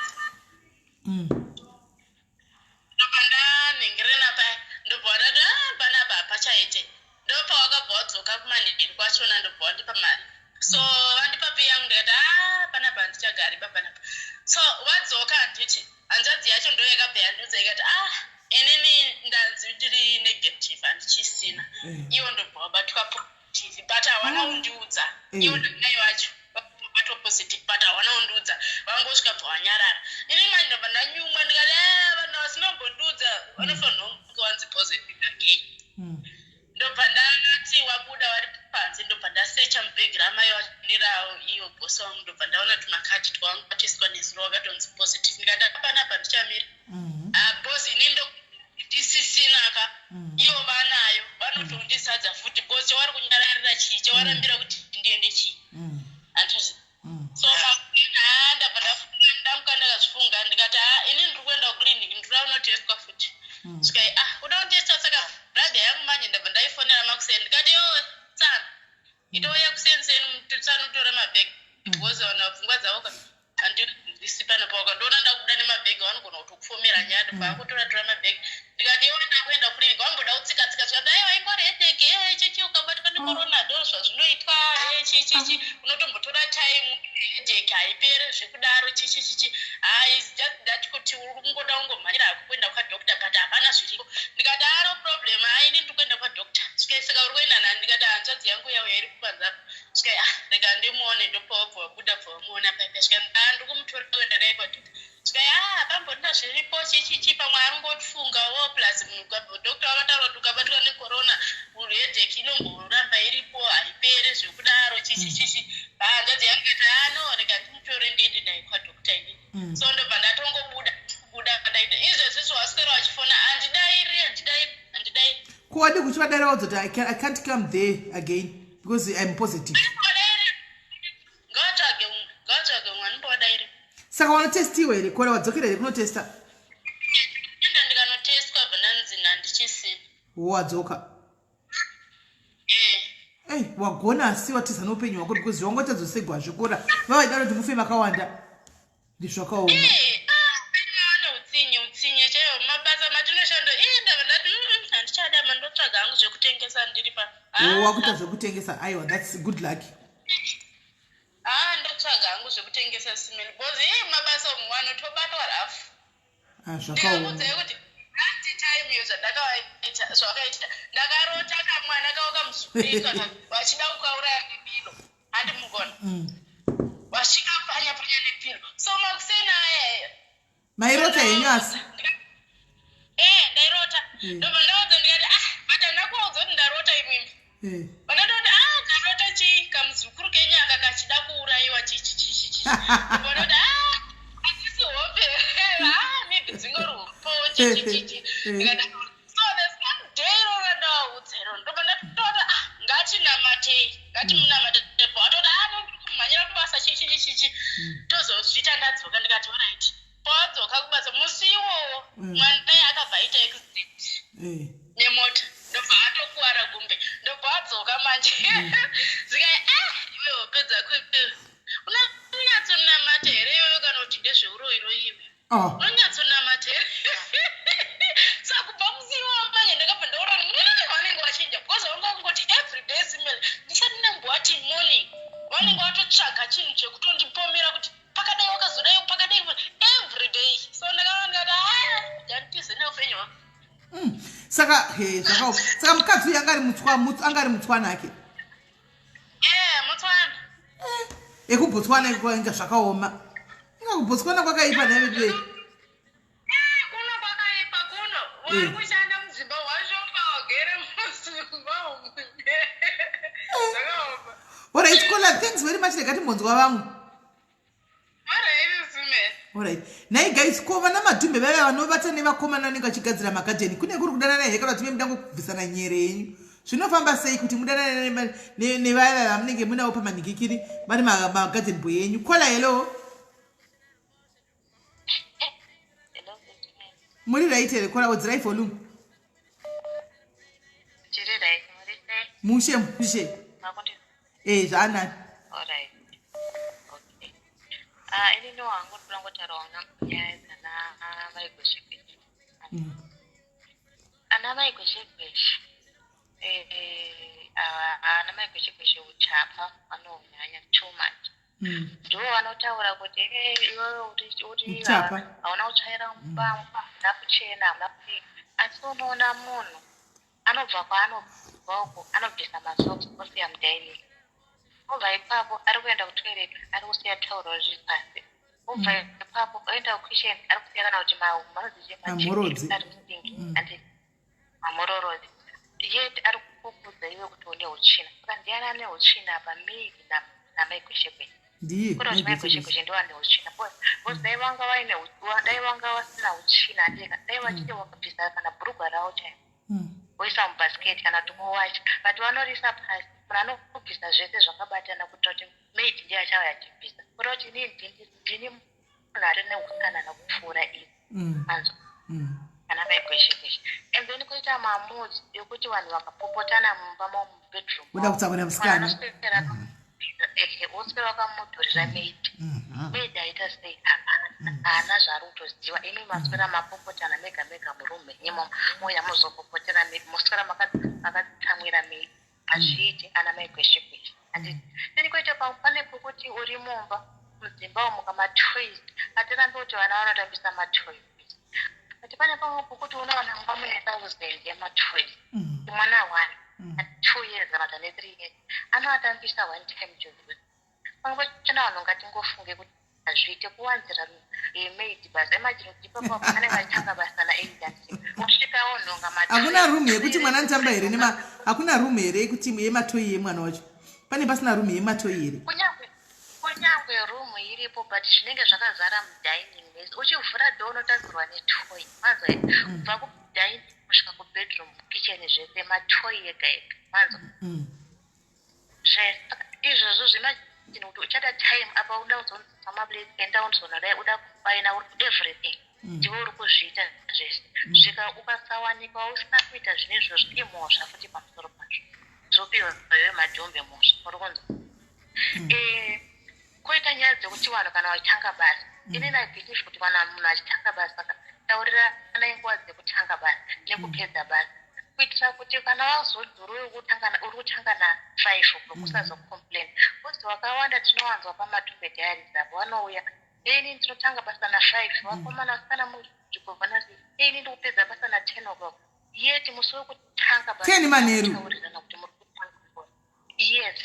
Ndobva ndanhengerena paya, ndobva wadati, "Ah, panapa hapachaite." Ndopa wakabva wadzoka kumanheri kwachona, ndobva wandipa mari. So vandipa pay yangu, ndikati, "Ah, panapa handichagari pa panapa." So wadzoka, handiti hanzvadzi yacho ndo yakabva yandiudza ikati, "Ah, inini ndanzi ndiri negative, handichisina." Iwo ndobva wabatwa positive, but hawana kundiudza. Iwo ndamai vacho vabatwa positive, but hawana kundiudza, vangosvika bva wanyarara. Ini manje ndobva ndanyumwa, ndikati, "Ah, vanhu vasina kumbondiudza vanofanirwa kunge vanzi positive again." Ndobva ndati wabuda vari panze, ndobva ndasecha mubhegi ramai nerawo iyo bosi wangu, ndobva ndaona tumakadhi twavangateswa nezuro, wakatonzi positive. Ndikati, "Hapana ndichamira." Ah, bosi ini ndisisina ka. Ivo vanayo, vanotondisadza futi because chavari kunyararira chii, chavarambira kuti ndiende chii? Handiti so ha, ndabva ndafunga, ndamuka ndakazvifunga, ndikati, "Ha, ini ndiri kuenda kuclinic, ndinoda kunotestwa futi." Svikai, "Ah, uda kutesta?" Saka brother yangu manje ndabva ndaifonera makuseni, ndikati, "Yo tsana, itouya kuseni, tsana utora mabhegi," because vanhu pfungwa dzavo ka handisi panopa, ukandiona ndakubuda nemabhegi vanogona kutokufomera nyaya. Ndobva akutora tora mabhegi, ndikati, "Iwe, ndakuenda kuclinic." Wamboda kutsika tsika, zvikati, "Aiwa, ingori headache." Ndo zvazvinoitwa, chichichi, unotombotora time, headache haiperi zvekudaro, chichichichi. Ha, is just that kuti uri kungoda kungomhanyira hako kuenda kwadoctor, but hapana zviripo. Ndikati, "Ah, no problem. Ha, ini ndiri kuenda kwadoctor." Svikai, "Saka uri kuenda nani?" Ndikati, "Hanzvadzi yangu yauya iri kupanza." Svikai, "Ah, rega ndimuone." Ndopawabva wabuda, bva wamuona paipa. Svikai, "Ah, ndiri kumutora kuenda naye kwadoctor." Svikai, "Ah, pambonda zviripo, chichichi, pamwe ari ngotifungawo. Plus doctor vakataura kuti ukabatwa necorona, headache inomboramba iripo, haiperi zvekudaro, chichichichi." Hanzvadzi yangu ikati, "Ah, no, rega ndimutore ndiende naye kwadoctor inini." So ndobva ndatongobuda buda ndaita izvezvi. Waswera wachifona, handidairi, handidairi, handidairi. Kuwadi kuchivadaira wadzoti, I can't come there again because I'm positive." Wadairi, ngavatsvage umwe, ngavatsvage umwe anombowadairi. Saka wanotestiwa here? Kora wadzokera here kunotesta? Enda ndikanotestwa, bva ndanzi handichisina. Wadzoka? Eh. Ei, wagona, asi watiza neupenyu hwako, because zvawangotadzosegwazve kora vavaidaro kuti mufe makawanda, ndizvakaoma. Eh, ah, ane utsinye, utsinye chaiwo. Mabasa matinoshanda, ii, ndabva ndati, handichada, mandotsvaga hangu zvekutengesa ndiri pa Ah, wakuita zvekutengesa? Aiwa, that's good luck. Ah, ndotsvaga hangu zvekutengesa simeni, because ii, mabasa omu vanhu tobatwa rafu. Ah, zvakaoma. Ndikakudzai kuti last time iyo zvandakaita, zvakaita, ndakarota kamwana kavo kamuzukuru vachida kukauraya nepillow, handi mugona? Vasvika panya panya nepillow. So makuseni aya Mairota henyu asi? Eh, ndairota. Ndobva ndaudza, ndikati, "Ah," but handina kuvaudza kuti ndarota imwimbi. Vanatoti, "Ah, ndarota chii, kamuzukuru kenyu aka kachida kuurayiwa, chichi chichi chichi." Ndobva ndoti, "Ah, hadzisi hope. Ah, maybe dzingori hope, chichi chichi." Ndikati, so the same day iroro randavaudza iroro, ndobva ndatota, "Ah, ngatinamatei, ngatimunamate." Vatoti, "Ah, no, ndiri kumhanyira kubasa, chichi chichi, tozozviita ndadzoka." Ndikati, "Alright." Pawadzoka kubasa musi iwowo, mwana akabva aita accident nemota, ndobva atokuwara gumbe. Ndobva adzoka manje, zikai, "Ah, iwe, hope dzako iwewe, unonyatsonamata here iwewe, kana kuti ndezveuroiro iwe? Unonyatsonamata here?" Saka kubva musi iwowo manje ndakabva ndaona kuti vanenge vachinja, because vanga kungoti everyday simel, ndisati ndambowati morning, vanenge vatotsvaga chinhu chekutondipomera kuti pakadai wakazodai, pakadai, every day. So ndakaona, ndikati, "Ah, ndanditize neupenyu hwangu." Saka he, zvakaoma. Saka mukadzi uyu anga ari anga ari mutswana ake? Eh, mutswana. EkuBotswana inga zvakaoma. Inga kuBotswana kwakaipa naveduwe. Eh, kuno kwakaipa kuno. Vari kushanda mudzimba washoma, wagere mudzimba umu. Zvakaoma. Alright caller, thanks very much. Rega timbonzwa vamwe. Alright, Sume. Alright. Nhai guys, ko vana madhumbe vaya vanovata nevakomana vanenge vachigadzira magadheni, kune kuri kudanana here, kana kuti muda ngokubvisana nyere yenyu? Zvinofamba sei kuti mudanane nevaya vamunenge munavo pamanhikikiri, vari magarden boy yenyu? Caller, hello. Hello, gentlemen. Muri right here caller? Wodzirai volume. Tiri right, muri sei? Mushe mushe. Makuti E, zvaanani. Alright. Okay. Ah, inini wangu ndoda kungotaurawo nyaya dzana mai Gweshegweshe. Ana mai Gweshegweshe. Ava ana mai Gweshegweshe uchapa vanohunyanya too much. Ndo vanotaura kuti, "Eh, iwewe uri Uchapa. hauna kutsvaira mumba, hamuna kuchena, hamuna kudii." Asi unoona munhu anobva kwaanobva uko, anobvisa masocks osiya mudining, obva ipapo ari kuenda kutoilet, ari kusiya tauro riri pasi, obva ipapo oenda kukitchen, ari kusiya kana kuti manodzi Mamhorrodzi. ari musink, andi mamhororozi, yet ari kukudza iwe kuti une utsvina. Saka ndiani ane utsvina apa, maid namai Gweshegweshe? Ndiye. Kuda kuti mai Gweshegweshe ndo ane utsvina, because dai vanga vaine dai vanga vasina utsvina, handika, dai vachiti wakabvisa kana bhurugwa ravo chairo, voisa mubhasiketi kana kuti vowacha, but vanorisa pasi. Munhu anobvisa zvese zvakabatana kuitira kuti maid ndiye achauya achibvisa, kuda kuti inini ndini munhu ari neutsanana kupfuura ivi. Manzwa, kana mai Gweshegweshe? And then koita mamoods ekuti vanhu vakapopotana mumba mumubedroom. Voda kutsamwira musikana. Woswera wakamudhurira maid. Maid aita sei? Hapana, haana zvaari kutoziva. Imi maswera mapopotana mega mega muroom menyu, mouya muzopopotera maid, moswera makatsamwira maid. Hazviiti, ana mai gweshe gweshe, handiti? Then koita pane pokuti uri mumba, mudzimba umu, kamatoys. Hatirambi kuti vana vanotambisa matoys, but pane pamwe pokuti unowana mumba mune thousand yematoys. Mwana 1, 2 years kana kuti ane 3 years anoatambisa one time juzi. Pamwe pachona vanhu ngatingofunge kuti hazviite kuwanzira maid basa. Imagine kuti ipapo anenge achitanga basa na8 osvika onhonga. Hakuna room yekuti mwana anotamba here? Nema hakuna room here yekuti yematoyi yemwana wacho? Pane pasina room yematoyi here? Kunyangwe room iripo, but zvinenge zvakazara mudining mese. Uchivhura door unotambirwa netoy, manzwa here? Kubva kudining kusvika kubedroom, kitchen, zvese matoy ega ega, manzwa? Zvese izvozvo zvimagine kuti uchada time apa uda kuzonzisa maplates, enda undizonodai, uda kubaina, everything ndiwe uri kuzviita zvese. Svika ukasawanikwa usina kuita zvinhu izvozvo, imhosva futi. Pamusoro pazvo zvopiwa iwe madhombe mhosva, uri kunzwa? Koita nyaya dzekuti vanhu kana vachitanga basa, inini I believe kuti kana munhu achitanga basa, tauriranai nguva dzekutanga basa nekupedza basa, kuitira kuti kana wazodhuri uri kutanga na5 o'clock, usazocomplain, because vakawanda tinowanzwa pamadhumbe diaries apo vanouya, "Ini ndinotanga basa na5, vakomana, vasikana muzvigovana, ini ndikupedza basa na10 o'clock." Yet musi wekutanga basa 10 manheru. taurirana kuti muri kutanga. Yes.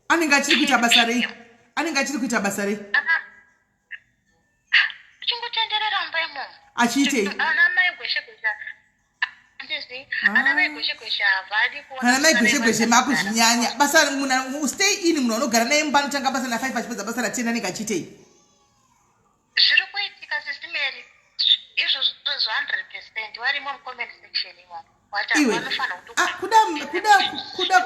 Anenge achiri kuita basa rei? Anenge achiri kuita basa rei? Uchingotenderera mumba imomo. Achiitei? Ana mai gweshe gweshe, handizi ana mai gweshe gweshe havadi kuona. Ana mai gweshe gweshe, makuzvinyanya. Basa munhu stay in, munhu anogara naye mumba anotanga basa na5 achipedza basa na10, anenge achiitei? Zviri kuitika, Sisi Mary, izvozvo zva100%. Varimo mucomment section imomo. Iwe. Vanofanira. Ah, kuda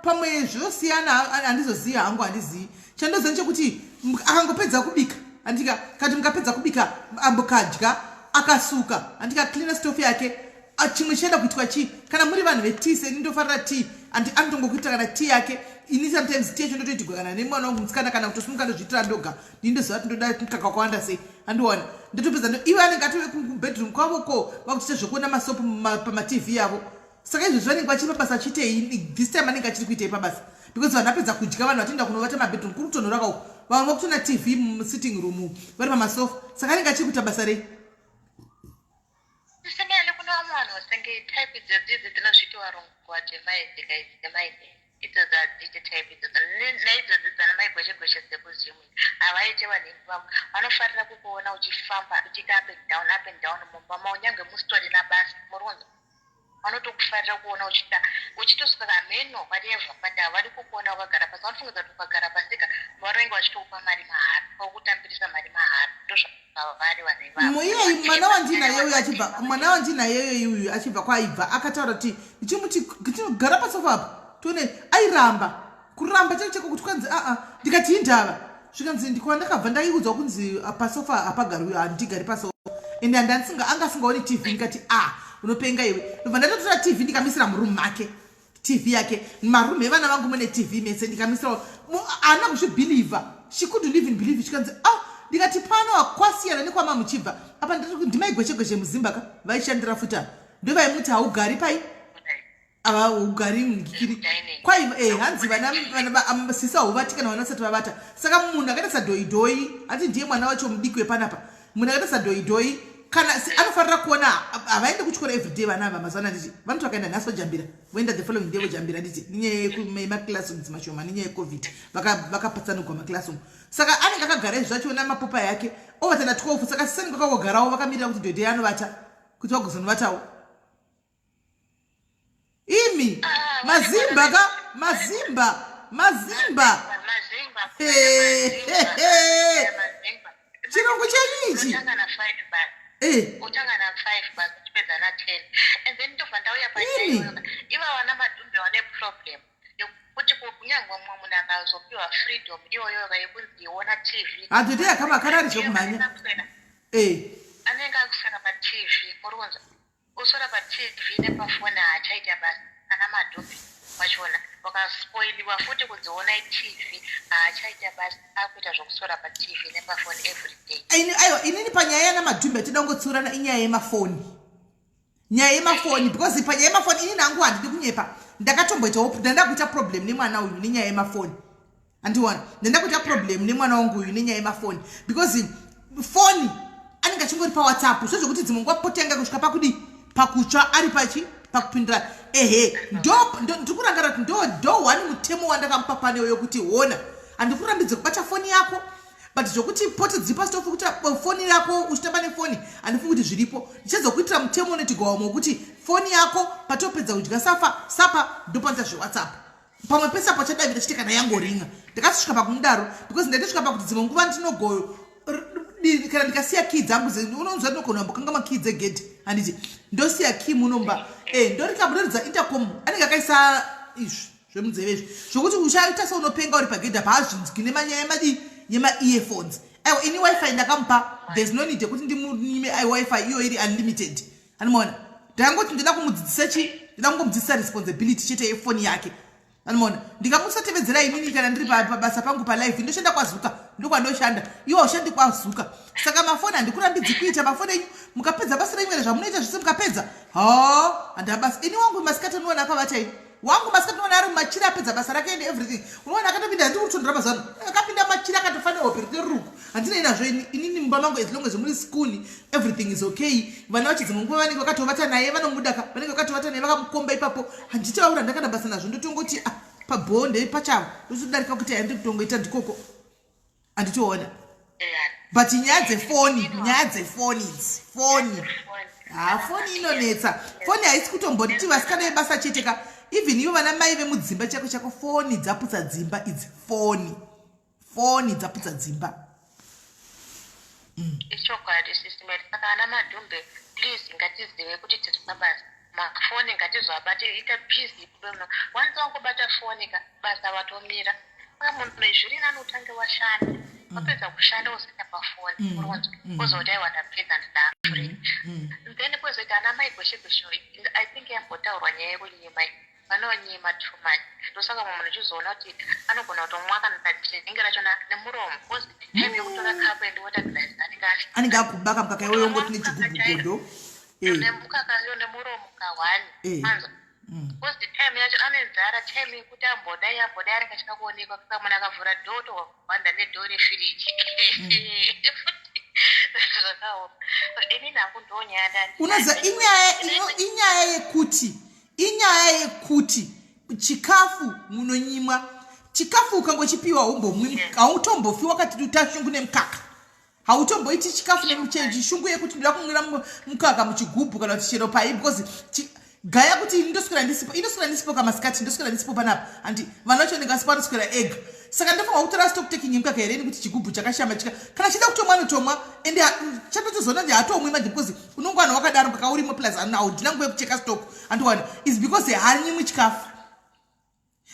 pamwe zvinosiyana, handizozivi hangu, handizivi. Chandoziva nechekuti akangopedza kubika, handika kati mukapedza kubika, ambokadya, akasuka, handika cleana stove yake, chimwe chienda kuitwa chii? Kana muri vanhu vetea, seni ndofarira tea, andi anotongokuitira kana tea yake. Ini sometimes tea yacho ndotoitigwa kana nemwana wangu musikana, kana kutosimuka ndozviitira ndoga. Ndini ndoziva kuti ndoda mukaka wakawanda sei, andiona ndotopedza. Ivo anenge atove kubedroom kwavo ko vakutoita zvekuona masoap pamatv yavo. Saka izvozvi vanenge vachiri pabasa achiitei? This time anenge achiri kuitei pabasa? Because vanhu vapedza kudya, vanhu vatoenda kunovata mabedroom, kuri kutonhora kauko, vamwe vakutoona TV musitting room vari pamasofa. Saka anenge achiri kuita basa rei? Sisi Mary, kune vamwe vanhu vasenge type idzodzo idzi dzinozviti varungu vatema idzi idzi dzemaidzi idzodzo hadziiti type idzodzo. Naidzodzo dzana mai gweshe gweshe dzekuzimwe havaiti. Vanhu ivavo vanofarira kukuona uchifamba, uchiita up and down, up and down mumba mavo, nyange musitorina basa, murunzi vanotokufarira kuona uchiita, uchitosvika kamheno, whatever, but havadi kukuona wakagara pasi. Vanofungidza kuti ukagara pasika vanenge vachitokupa mari mahara, kwakutambirisa mari mahara. Ndozvavari vanhu ivavo. Iyeyu mwana wandinaye uyu achibva, mwana wandinaye uyu achibva kwaibva, akataura kuti ndichimuti gara pasofa apo tione, airamba, kuramba chako chako kuti kwanzi aa. Ndikati indava? Zvikanzi ndikwandakabva ndaiudzwa kunzi pasofa hapagari, handigari pasofa, ende handansinga anga asingaoni TV. Ndikati a, unopenga iwe. Ndobva ndatotora TV ndikamisira muroom make, TV yake. Maroom evana vangu mune TV mese, ndikamisirawo. Haana kuzvibhilivha, she couldn't even believe. Chikanzi ah, ndikati pano kwasiyana nekwama muchibva apa. Ndimai gweshe gweshe muzimba ka vaishandira futi apa, ndovaimuti haugari pai ava, ugari ngikiri kwai hanzi vana sisa huvati kana vana vasati vavata. Saka munhu akaita sadhoidhoi, hanzi ndiye mwana wacho mudiki wepanapa, munhu akaita sadhoidhoi kana anofanira kuona. Havaende kuchikoro everyday vana ava mazuva ano, handiti? Vanoti vakaenda nhasi vojambira, voenda the following day vojambira, handiti? Nenyaya yemaclassrooms mashoma, nenyaya yeCovid vakapatsanugwa maclassroom. Saka anenge akagara izvi zvachiona mapopa yake, ovata na12. Saka sisani vakangogarawo vakamirira kuti dhodhei anovata kuti vagozonovatawo. Imi. Ah, mazimba ka, mazimba, mazimba. Mazimba. Hey. Mazimba. Chirungu chenyu ichi. Utanga na5 basi. Utanga na5 basi, uchipedza na10, and then ndobva ndauya. Imi. Panyaya iva vana madhumbe vane problem yekuti kunyange mumwe munhu akazopiwa freedom iyoyo yekunzi iona TV. Hadhodhei akama akarari zvekumhanya. Anenge akuswera paTV, uri kunzwa? Kuswera paTV nepafoni, haachaita basa. Ana madhumbe vachona vakaspoiliwa futi kunzi onai TV, haachaita basa, akuita zvokuswera paTV nepafoni every day. Aiwa, inini panyaya yana madhumbe tinoda kungotsiurana, inyaya yemafoni, nyaya yemafoni, because panyaya yemafoni inini hangu handidi kunyepa. Ndakatomboitawo ndanda kuita problem nemwana uyu nenyaya yemafoni. Andiona ndanda kuita problem nemwana wangu uyu nenyaya yemafoni because foni anenge achingori pawhatsapp zvo zvekuti dzimwe nguva potenga kusvika pakudii pakutsva ari pachi pakupindura ehe ndiri kurangara kuti ndo ndo one mutemo wandakamupa panewo yokuti hona handikurambidze kubata foni yako but zvokuti pote dziri pasitofu kuti eh, foni yako uchitamba nefoni handifungi kuti zviripo ndichazokuitira mutemo unoti gowamo wekuti foni yako patopedza kudya safa sapa ndopanoita zvewhatsapp pamwe pese apo chadavira chete kana yangoringa ndakasvika pakumudaro because ndaitosvika pakuti dzimwe nguva ndinogo kana ndikasiya key dzangu unonzwa ndinogona kumbokanga makey dzegedhi handiti ndosiya key munomba e eh, ndorikabudoridza intercom anenge akaisa izvi zvemunzeve izvi zvokuti uchaita seunopenga uri pagedhi apa hazvinzwi nemanyaya yemadii yemaearphones aiwa ini wifi ndakamupa there's no need yekuti ndimunyime iwifi iyo iri unlimited anomaona ndakangoti ndida kumudzidzisa chi ndida kungomudzidzisa responsibility chete yefoni yake anomaona ndikamusatevedzera inini kana ndiri pabasa pangu palife ndoshanda kwazuka ndokwandoshanda iwo haushandi kwazuka saka mafoni handikurambidzi kuita mafoni enyu mukapedza basa renyu ere zvamunoita zvese mukapedza ha handabasa ini wangu masikati unoona akavata ini wangu masikati unoona ari mumachira apedza basa rake and everything unoona akatopinda handiri kutondora mazuva ano akapinda machira akatofanira hope rine ruku handinei nazvo ini inini mumba mangu as long as muri skuni everything is okay vana vacho dzimwe nguva vanenge vakatovata naye vanomudaka vanenge vakatovata naye vakamukomba ipapo handitaura ndakana basa nazvo ndotongoti ah pabhoo ndepachavo ndotodarika kuti handiri kutongoita ndikoko handitoona but nyaya dzefoni nyaya dzefoni idzi foni ha foni inonetsa foni haisi kutomboti vasikana vebasa chete ka even ivo vana mai vemudzimba chako chako foni dzaputsa dzimba idzi foni foni dzaputsa dzimba mm. Ichokwadi sisi Mary saka ana madhumbe please ngatizive kuti tiri pabasa mafoni ngatizoabate ita busy once wangobata foni ka basa watomira saka munhu zviri nani utange washanda mm. wapedza kushanda wozoita pafoni mm. urikunzwa mm. wozoti aiwa ndapedza ndafree then kwozoita ana mai gweshe gweshe i think yambotaurwa nyaya yekunyima vanonyima too much ndosaka mumwe munhu uchizoona kuti anogona kutomwa kana drink rachona nemuromo because time yekutora cup and water glass anenge anenge akubaka mukaka iwoyo ngoti nechigubhu godo eh. nemukaka iyo nemuromo kahwani eh. manzwa mm. because the time yacho ane nzara time yekuti ambodai ambodai anenge achida kuonekwa kaka munhu akavhura dhoo tohwanda nedhoo refiriji mm. zvakaoma inini hangu ndonyaya ndani unoziva inyaya inyaya yekuti Inyaya yekuti chikafu munonyimwa chikafu ukangochipiwa haumbomwi hautombofi wakati utashungu nemukaka hautomboiti chikafu nechishungu yekuti ndoda kumwira mukaka muchigubhu kana kuti chero pai because gaya kuti ini ndoswera ndisipo indoswera ndisipo kamasikati ndoswera ndisipo panapa handi vana vacho vanenge vasipo vanoswera ega saka ndofanirwa kutora stock taking yemukaka here ini kuti chigubhu chakashama chika kana chida kutomwa anotomwa and chatotozoona kuti hatomwi manje because unongowana wakadaro mukaka urimo plus haudina nguva yekucheka stock andiwana is because haanyimwi chikafu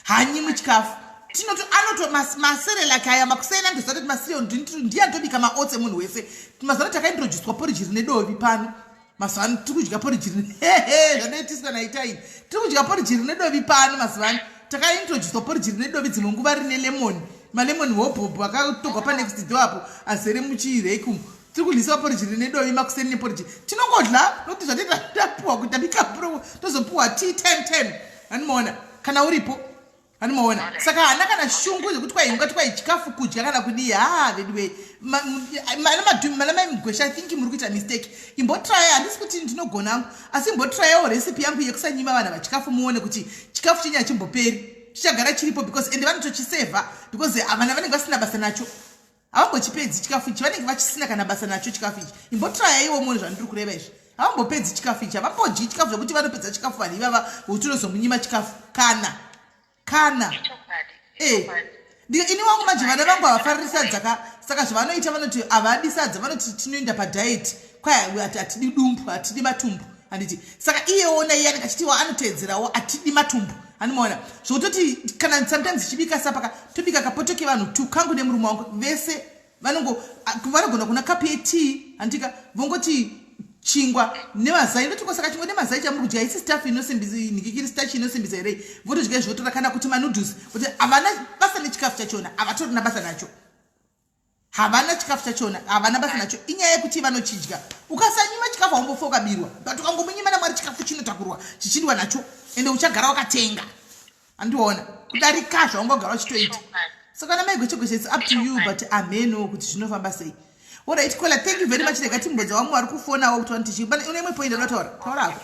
haanyimwi chikafu tinoto anoto maserelak aya makuseni andoziva kuti maserial ndiye anotobika maots emunhu wese mazuva ano takaintroducwa poriji rine dovi pano mazuva ano tiri kudya poriji rine hehe zvanoitiswa naitaini tiri kudya poriji rine dovi pano mazuva ano takaintroducwa poriji rine dovi dzimwe nguva rine lemon malemon hobhobho akatogwa panext door apo azere muchirekum tiri kudyiswa poriji rine dovi makuseni neporiji tinongodla nokuti zvatita tapuwa kuti tabika pro tozopuwa tea time time handimaona kana uripo handimaona saka haana kana shungu zvekuti kwai ungati kwai chikafu kudya kana kudii haa veduwe mana mai mugwesha i think muri kuita mistake imbotraya handisi kuti ndinogona angu asi imbotrayawo recipe yangu yekusanyima vanhu vachikafu muone kuti chikafu chenyu hachimboperi chichagara chiripo because ende vanotochisevha because vana vanenge vasina basa nacho Havambochipedzi chikafu ichi vanenge vachisina kana basa nacho chikafu ichi. Imbotrayaiwo muone zvandiri kureva izvi. Havambopedzi chikafu ichi, havambodyi chikafu zvekuti vanopedza chikafu vanhu ivava vokuti unozomunyima chikafu kana kana eh ini wangu manje vana vangu havafariri sadza ka saka zvavanoita vanoti havadi sadza vanoti tinoenda padiet kwai hatidi dumbu hatidi matumbu handiti saka iyewo naiye anenge achitiwo anoteedzerawo hatidi matumbu handimaona zvokutoti kana sometimes ichibika sapaka tobika kapoto kevanhu tu kangu nemurume wangu vese vanongo vanogona kuna kapu yetea handika vongoti chingwa nemazai ndoti ko saka chingwa nemazai chamuri kudya isi staff inosimbisa nhikikiri starch inosimbisa here votodya izvotora kana kuti manoodles kuti havana basa nechikafu chachona havatorina basa nacho havana chikafu chachona havana basa nacho inyaya yekuti vanochidya ukasanyima chikafu haumbofa ukabirwa but ukangomunyima namwari chikafu chinotakurwa chichidiwa nacho ende uchagara wakatenga. Andiona kudarika zvaungogara uchitoita. Saka ana mai gwechegweche, it's up to you, but ameno kuti zvinofamba sei. Alright caller, thank you very much. Rega timbodza vamwe vari kufonawo kuti vanoti chii. Une imwe point yaunotaura, taura hako.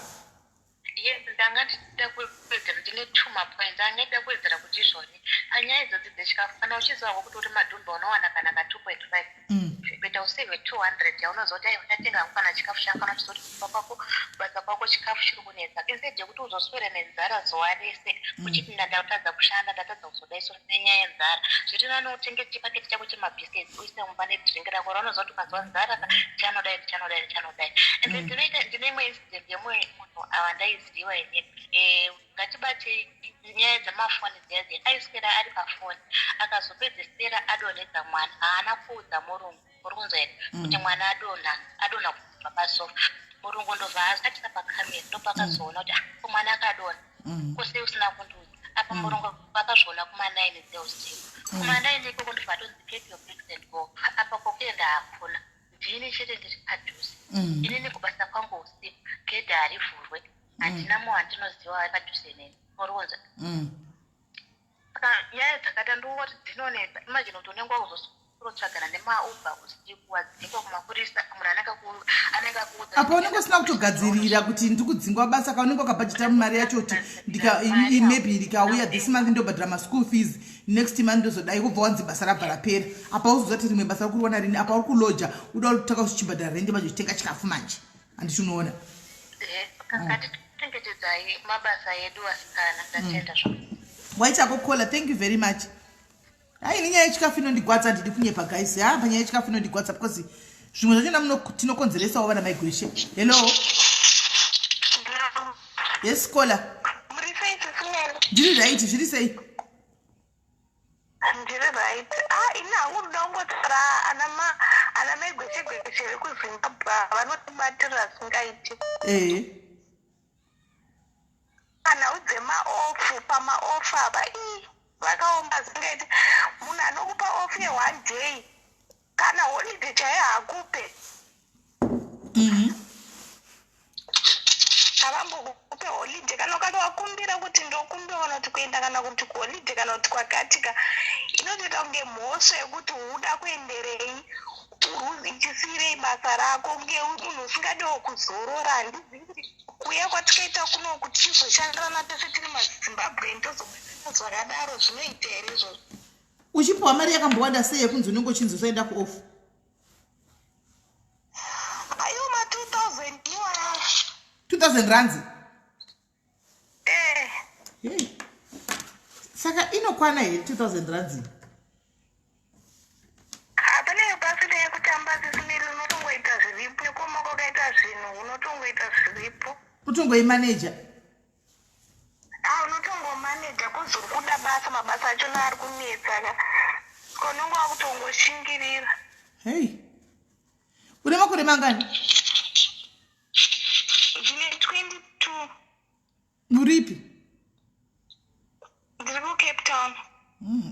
Yes, ndanga ndichida kuwedzera, ndine two mapoints. Ndanga ndida kuwedzera kuti izvoni panyaya idzodzi dzechikafu, kana uchizivawo kuti uri madhumbe unowana kana ka 2.5, better usave 200 yaunoziva kuti aiwa, ndatenga hangu kana chikafu changu. Kana uchiziva kuti kumba kwako, kubasa kwako chikafu chiri kunetsa, instead yekuti uzoswere nenzara zuva rese uchiti ndatadza kushanda, ndatadza kuzodai so nenyaya yenzara, zviri nani utenge chipaketi chako chemabiscuits uise mumba nedrink rako raunoziva kuti ukanzwa nzara ka, ndichanodai, ndichanodai, ndichanodai. And then ndinoita, ndine imwe incident yemumwe munhu ava ndaiziva inini. Ngatibatei nyaya dzemafoni dziya dziya. Aiswera ari pafoni, akazopedzesera adonhedza mwana. Haana kuudza murungu, uri kunzwa here, kuti mwana adonha, adonha kubva pasofa. Murungu ndobva asatisa pakamera, ndopakazoona kuti, "Ah, ko mwana akadonha, kose usina kundiudza?" Apa murungu akazviona kuma9 dzeusiku, kuma9 ikoko. Ndobva atonzi, "Pack your bags and go." Apa kokuenda hakuna, ndini chete ndiri padhuze. Inini kubasa kwangu usiku gedhi harivhurwe, handina munhu andinoziva ari padhuze neni, uri kunzwa? Saka nyaya dzakada ndikuti dzinonetsa. Imagine kuti unenge wakuzotsvagana nemaUber usiku, wadzingwa kumapurisa, munhu anenge akuudza. Apa unenge usina kutogadzirira kuti ndikudzingwa basa ka. Unenge wakabhajeta mari yacho kuti maybe ndikauya this month ndobhadhara maschool fees, next month ndozodai. Kubva wanzi basa rabva rapera. Apa uzoziva kuti rimwe basa rakuriwana rini. Apa uri kuloja, uda kutanga uchichibhadhara rende manje, uchitenga chikafu manje, handiti unoona? Ngatichengetedzai mabasa edu asikana. Ndatenda zvangu. Waitako caller, thank you very much. Hai, nenyaya yechikafu inondigwadza, handidi kunyepa guys. Ha, panyaya yechikafu inondigwadza because zvimwe zvachona tinokonzeresawo vana maigweshe. Hello, yes caller. Muri sei, Sis Meli? Ndiri right, zviri sei? Ndiri right. Ah, ini hangu ndoda kungotaura ana mai gwechegweche vekuZimbabwe vanotibatira zvisingaiti. Panhau dzemaoff, pamaoff apa, ii, vakaoma zvingaiti. Munhu anokupa off yeone day, kana holiday chaiyo hakupe. Havambokupe holiday. Kana ukatovakumbira kuti ndokumbira kana kuti kuenda kana kuti kuholiday kana kuti kwakatika, inotoita kunge mhosva yekuti uda kuenderei, ichisiyirei basa rako, kunge munhu usingadiwo kuzorora. Handizivi kuti kuuya kwatikaita kunoku tichizoshandirana tese tiri maZimbabwe tozobatana zvakadaro, zvinoita here izvozvo? Uchipiwa mari yakambowanda sei yekunzi unenge uchinzi usaenda kuoff? Aiwo, ma2000 iwaya. 2000 rands? Eh. Hey. Saka inokwana here 2000 rands iyi? Hapana pasina yekutamba, Sis Meli. Unotongoita zviripo nekoma kwakaita zvinhu, unotongoita zviripo. Utongoimaneja. A, unotongomaneja kuzi uri kuda basa, mabasa achona ari kunetsa ka, saka unonge wakutongoshingirira. Hei, une makore mangani? Ndine 22. Uripi? Ndiri kuCape Town.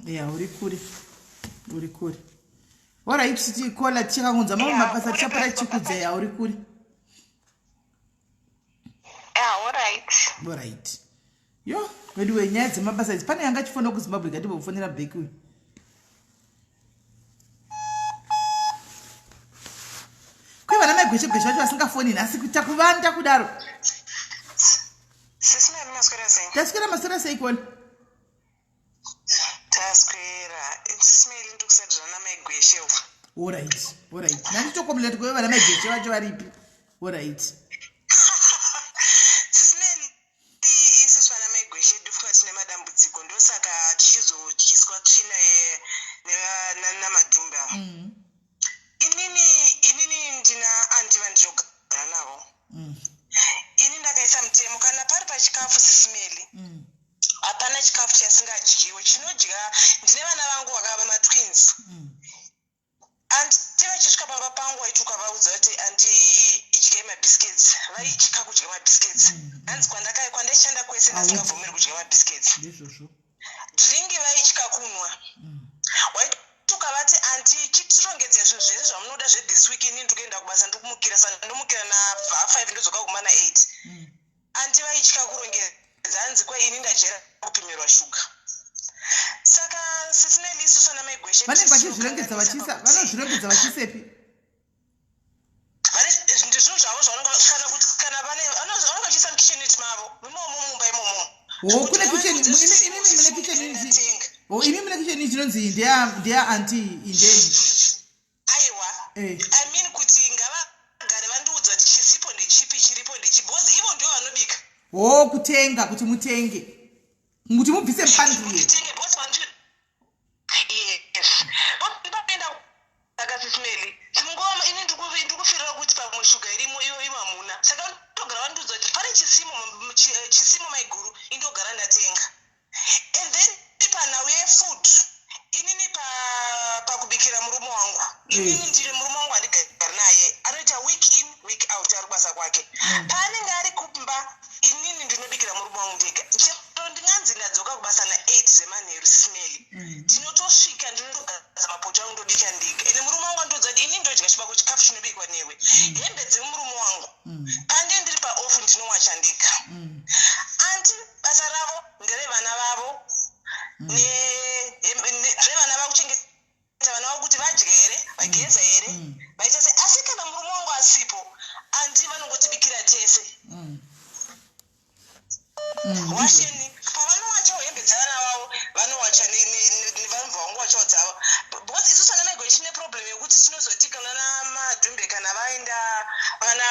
Ya, uri kure, uri kure. Alright caller, tichakangonza mamwe mabasa, tichapota tichikudza. Ya, uri kure. Alright. Alright. Yo, weduwe, nyaya dzemabasa idzi. Pane yanga chifona kuZimbabwe, ikatibva back uyu. Kwe vana maigwechegweche vacho vasingafoni nhasi, kuita kuvanda kudaro. Sis Meli, maswera sei? Taswera, maswera sei kona? Taswera. Sis Meli, ndiri kusadhira namaigweshe uku. Alright, nanditokomulati kweve vana maigweshe vacho varipi? Alright. Sis Meli, isusu vana maigweshe ndofunga tine madambudziko, ndosaka tichizodyiswa tsvina namadhumbe ava. Inini ndina aunty vandinogara navo. Ini ndakaisa mutemo, kana pari pachikafu, Sis Meli, hapana chikafu chasingadyiwe, chinodya. Ndine vana vangu vakava matwins. Aunty vachisvika pamba pangu, waiti ukavaudza kuti, "Aunty, idyai mabiscuits," vaitya kudya mabiscuits. Hanzi kwandaishanda kwese ndasingabvumiri kudya mabiscuits. Ndizvozvo. Drink vaitya kunwa. Waiti ukavati, "Aunty, chitirongedze zvinhu zvese zvamunoda zvethis week, inini ndikuenda kubasa, ndikumukira, saka ndomukira na5, ndodzoka kuma na8," aunty vaitya kurongedza. Hanzi kwa ini ndajaira kupimirwa shuga. Saka Sisi Meli, isusu ana Mai Gweshe Vanenge vachizvirongedza vachiisa, vanozvirongedza vachiisepi? Vane zvinhu zvavo zvavanonga, kana kuti kana vane vanonga vachiisa mukitchen mavo imomo mumba imomo. Ho, kune kitchen. Imimi mune kitchen unit? Ho, imi mune kitchen unit inonzi ndeya aunty, indei? Aiwa. I mean kuti ngavagare vandiudza kuti chisipo ndechipi, chiripo ndechipi, because ivo ndivo vanobika. Ho, kutenga, kuti mutenge, kuti mubvise mupantry. Titenge, because vandi, yes, ndapinda Saka Sisi Meli, dzimwe ini ndikufirira kuti pamwe shuga irimo, iyo ivo hamuna. Saka ndogara vandiudza kuti pane chisimo, chisimo maiguru, indogara ndatenga. And then panhau yefood, inini pakubikira murume wangu, inini ndine murume wangu handigari naye, anoita week in week out ari kubasa kwake. Paanenge ari kumba, inini ndinobikira murume wangu ndega. Chero ndinganzi ndadzoka kubasa na8 zemanheru, Sisi Meli, ndinotosvika, ndinotogadza mapoto angu, ndobika ndega. Ende murume wangu andiudza kuti ini ndodya chibako chikafu chinobikwa newe. Hembe dzemurume wangu, pande ndiri paoff, ndinowacha ndega. Aunty basa ravo nderevana vavo, revana vavo, kuchengeta vana vavo, kuti vadya here, vageza here, vaita sei. Asi kana murume wangu asipo, aunty vanongotibikira tese. Washeni, pavanowachawo hembe dzavana vavo, vanowacha, vanobva vangowachawo dzavo, because isusu ana maigoi tine problem yekuti tinozoti kana namadhumbe, kana vaenda, kana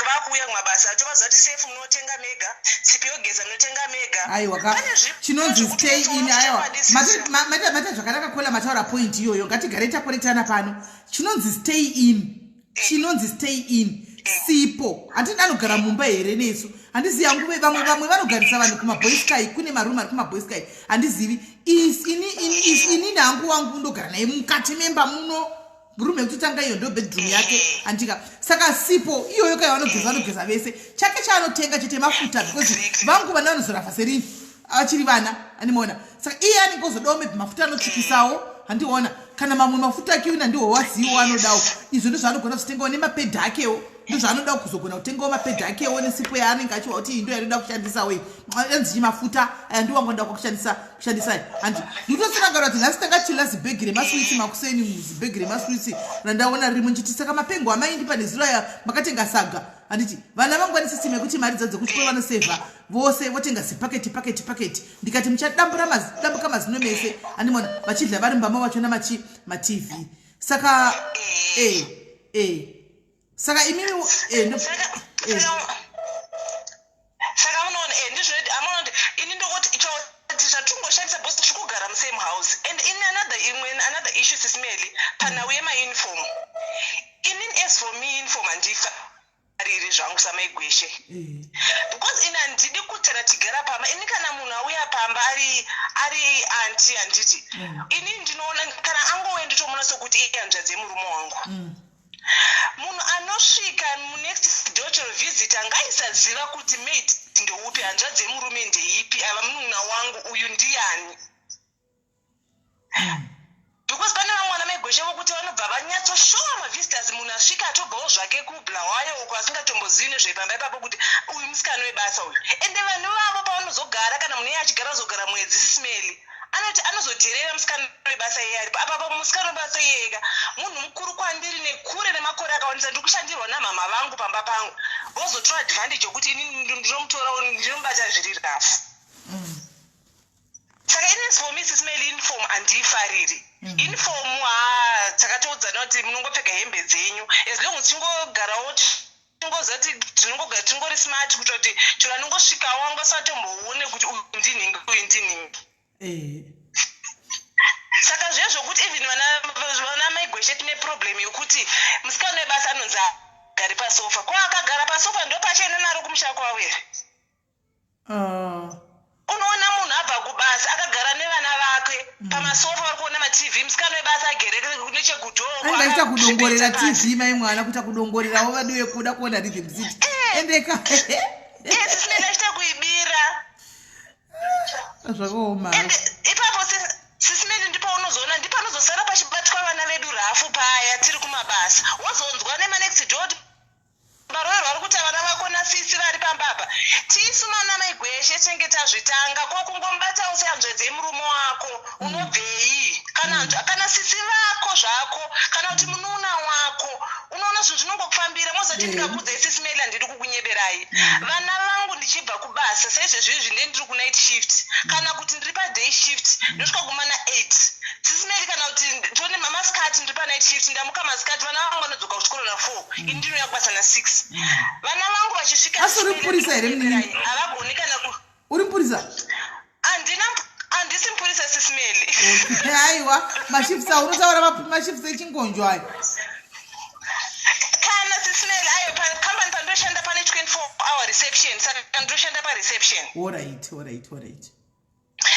vakuuya kumabasa, tovaziva kuti sefu munotenga mega, sipi yogeza munotenga mega. Aiwa ka. Pane Chinonzi zvekuti stay in. unotoona Aiwa. chokwadi, sisi. Mata zvakanaka, kola mataura point iyoyo. Ngatigare takoretana pano. Chinonzi stay in, chinonzi stay in, sipo handiti anogara mumba here nesu? Handizivi hangu. Vamwe vanogarisa vanhu kumaboysky, kune marumu ari kumaboysky, handizivi. Inini hangu wangu ndogara naye mukati memba muno, rumu yekutotanga iyo ndo bedroom yake, andika. Saka sipo iyoyo kai vanogeza, vanogeza vese. Chake chaanotenga chete mafuta, because vangu vana vanozora Vaseline achiri vana, andimaona. Saka iye anenge ozodawo maybe mafuta anotsvukisawo, handiona, kana mamwe mafuta akiwina ndiwo waziwo anodawo. Izvo ndozvaanogona kuzotengawo, nemapedhi akewo ndozvaanoda kuzogona kutengawo, mapedhi akewo nesipo yaanenge achiwa kuti iyi ndo yanoda kushandisawo iyi, anzi mafuta aya ndiwo angoda kushandisa kushandisai. Handi nditosanangana kuti nhasi tangachila zibhegi remaswitsi makuseni, zibhegi remaswitsi randaona ririmo, nchiti saka mapengo amaindipa nezuro aya makatenga saga. Handiti vana vangu vane system yekuti mari dzadzo kuchikoro vanosevha vose, votenga zipaketi, paketi, paketi. Ndikati muchadambura dambuka mazino mese, andimona vachidla vari mbama vachona machi maTV. Saka saka imimi Saka munoona, ndizvo amuona kuti ini ndokuti choti zvatungoshandisa, because tiri kugara musame house. And in another, imwe another issue, Sisi Meli, panhau yemauniform, inini as for me, uniform handifariri zvangu samaigweshe, because ini handidi kuti kana tigara pamba, ini kana munhu auya pamba ari aunty, handiti, ini ndinoona kana angouya nditomuona sokuti iye hanzvadzi yemurume wangu. Munhu anosvika munext door, chero visitor, ngaisaziva kuti maid ndeupi, hanzvadzi yemurume ndeipi, ava munun'una wangu uyu ndiani, because pane vamwe vana maigweshe vokuti vanobva vanyatsoshowa mavisitors. Munhu asvika atobvawo zvake kuBulawayo uko, asingatombozivi nezvepamba ipapo, kuti uyu musikana webasa uyu. Ende vanhu vavo pavanozogara, kana munhu iye achigara, azogara mwedzi, Sisi Meli, anoti anozodherera musikana webasa iye aripo apapo. Musikana webasa iyeka munhu mukuru kwandiri nekure nemakore akawandisa. Ndiri kushandirwa namama vangu pamba pangu, vozotora advantage yokuti ini ndinomutora, ndinomubata zviri rafu. Saka ini for me, Sisi Meli, uniform handiifariri. Uniform ha, takatoudzana kuti munongopfeka hembe dzenyu, as long chingogarawo tingoziva kuti tinongogara tingori smart, kuitira kuti chero anongosvikawo angasatomboone kuti uyu ndinhingi, uyu ndinhingi. Saka zviye zvokuti even vana maigweshe tine problem yokuti musikana webasa anonzi agari pasofa. Ko akagara pasofa, ndo pachaenda naro kumusha kwavo here? Unoona munhu abva kubasa akagara nevana vake pamasofa, vari kuona maTV, musikana webasa agere nechekudhoo. Anenge achiita kudongorera TV, mai mwana, kuita kudongorerawo vadiwe kuda kuona Rhythm City. Endeka. Sisi Meli, achiita kuibira. Zvakaoma. Ende ipapo, Sisi Meli, ndipo unozoona ndipo anozosara pachibatwa vana vedu rafu paya tiri kumabasa, wozonzwa nemanext door kuti baroyo. Matauriro ari kuita vana vako nasisi vari pamba apa. Tisu mana mai Gweshe tinenge tazvitanga ko kungomubatawo sehanzvadzi yemurume wako unobvei? Kana mm. kana sisi vako zvako kana kuti munuuna wako unoona zvinhu zvinongokufambira mozati ndikakudzai sisi Meli handidi kukunyeberai. Vana vangu ndichibva kubasa saizvezvi izvi ndee ndiri kunight shift kana kuti ndiri paday shift ndosvika kumana 8 sisi Meli kana kuti tione masikati ndiri panight shift ndamuka masikati vana vangu vanodzoka kuchikoro na 4 ini ndinouya kubasa na 6 vana vangu vachisvika Asi uri mupurisa here munin'ina? Havagoni kana ku Uri mupurisa? Handina handisi mupurisa sisi Meli. Okay, aiwa mashifts awo unotaura mashifts echingonjo ayo. Kana sisi Meli ayo pakambani pandoshanda pane 24 hour reception saka ndoshanda pareception. Alright, alright, alright.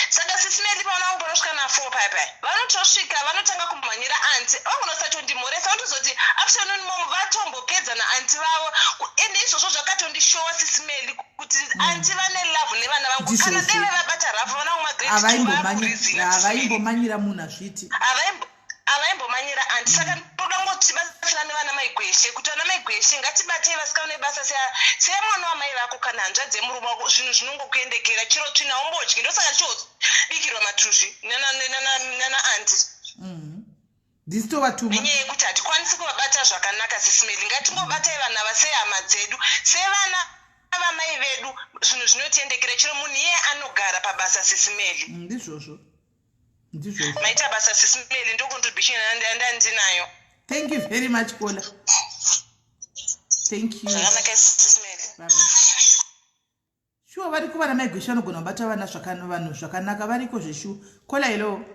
Saka sisi Melly paona vangu panosvika na 4 paya paya vanotosvika vanotanga kumhanyira aunty vangonosatondimhoresa vanotozoti afternoon mom vatombopedza na aunty vavo ende izvozvo zvakatondishowa sisi Melly kuti aunty vane love nevana vangu kana Ndizvozvo. dai vavabata rafu vana vangu magrade 2 vakurizina sisi Melly havaimbomanyira munhu hazviiti. Havaimbomanyira aunty saka ndoda kungoti tibatsirane vana mai Gweshe kuti vana mai Gweshe ngatibatei vasikana nebasa seya mwana wamai vako kana hanzvadzi yemurume wako zvinhu zvinongokuendekera chero tsvina haumbodyi ndosaka tichibikirwa matuzvi nana aunty Ndisi tovatuma. Nenyaya yekuti hatikwanisi kuvabata zvakanaka sisi Melly ngatingobatai vanhu ava sehama dzedu sevana vamai vedu zvinhu zvinotiendekera chero munhu iyeye anogara pabasa sisi Melly. Ndizvozvo. Ndizvozvo. Maita basa sisi Melly ndo contribution yandandinayo. Thank you very much Kola. Thank you. Zvakanaka sisi Melly. Bye bye. Shuwa variko vana mai Gwesha vanogona kubata vana zvakana vanhu zvakanaka variko zveshuwa. Kola hello.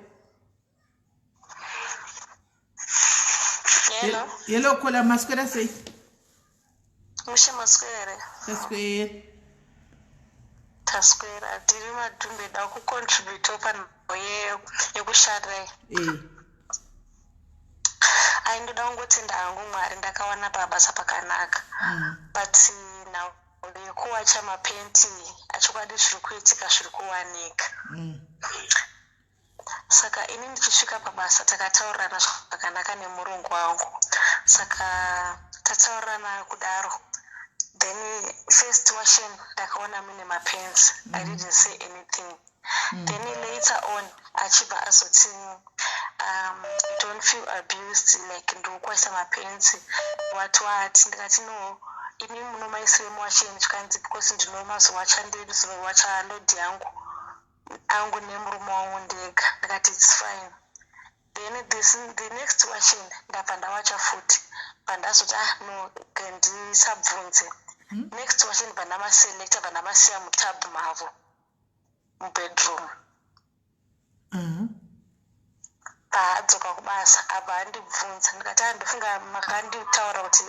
Hello. Hello Kola maswera sei? Mushe maswera. Taswera. Taswera tiri madhumbe da kucontribute panhau yekushanda iyi. Eh. Ai ndoda kungotenda hangu Mwari ndakawana pabasa pakanaka. But nhau yekuwacha mapenti achokwadi zviri kuitika zviri kuwanika. Saka ini ndichisvika pabasa takataurirana zvakanaka nemurungu wangu. Saka tataurirana kudaro then first washen ndakaona mune mapens. I didn't say anything. Then later on achibva azoti don't feel abused like ndikukwasha mapenzi what what ndikati no imi munomaisirei muwasheni zvikanzi because ndinomazowacha ndinozowacha load yangu angu nemurume wangu ndega ndikati its fine then this, the next washing ndabva ndawacha futi pandazoti ah no ndisabvunze Next washing ndibva ndamaselecta bva ndamasiya mutab mavo mubedroom. Paadzoka kubasa abva andibvunza ndikati ah ndofunga makanditaura kuti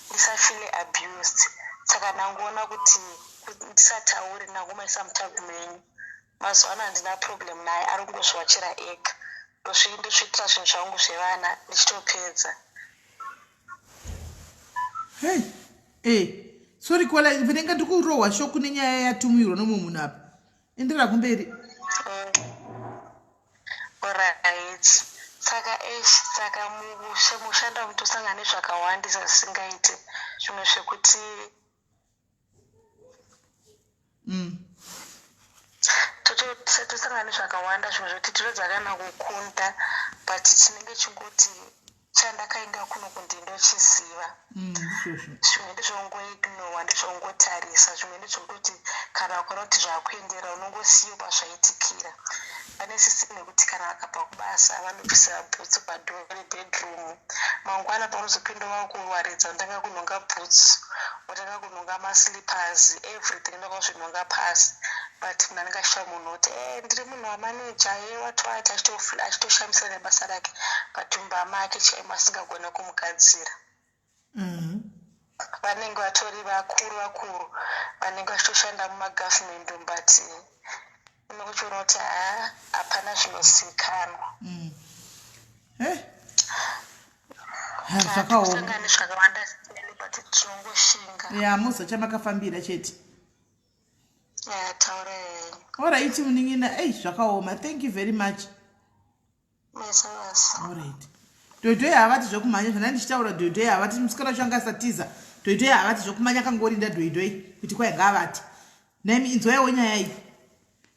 ndisafile abused saka ndangoona kuti ndisataure ndangomaisa mutab menyu. Mazuva ano handina problem naye ari kungozviwachira ega ndosviitira zvinhu zvangu zvevana ndichitopedza. Hey, hey. Eh, sorry kola ndinenge ndikurohwa shoku nenyaya yatumirwa nomumwe munhu apa endera kumberi. Alright. Saka eish saka mushanda mutosangana nezvakawandisa zvisingaite zvimwe zvekuti Tosangana nezvakawanda zvimwe zvekuti tinodza kana kukunda but chinenge chingoti chandakainga kuno kundi ndochiziva. Zvimwe ndezvekungoignowa ndezvekungotarisa zvimwe ndezvekutoti kana ukaona kuti zvakuenderera unongosiyiwa pazvaitikira. Pane system yekuti kana vakabva kubasa vanobvisira bhutsu padoor rebedroom mangwana paunozopinda wakuwaridza unotanga kunhonga bhutsu wotanga kunhonga maslippers everything unotanga kuzvinhonga pasi but munhu anenge achiita munhu oti e ndiri munhu wamanager ye what what achitoshamisira nebasa rake but mumba make chaimo asingagone kumugadzira. Vanenge vatori vakuru vakuru vanenge vachitoshanda mumagovernment umu but unenge uchiona kuti haa hapana zvinozivikanwa. Hey. Ha, zvakaoma. Hatisangani nezvakawanda but tinongoshinga. Ya, moza chamakafambira chete. Ya, taura henyu. Alright munin'ina, ei zvakaoma. Thank you very much. Alright. Dhodhoi havati zvekumhanya zvandanga ndichitaura dhodhoi havati musikana wacho anga asatiza. Dhoidhoi havati zvokumanya akangorinda dhoidhoi kuti kwai ngaavati. Nhaimi inzwaiwo nyaya iyi.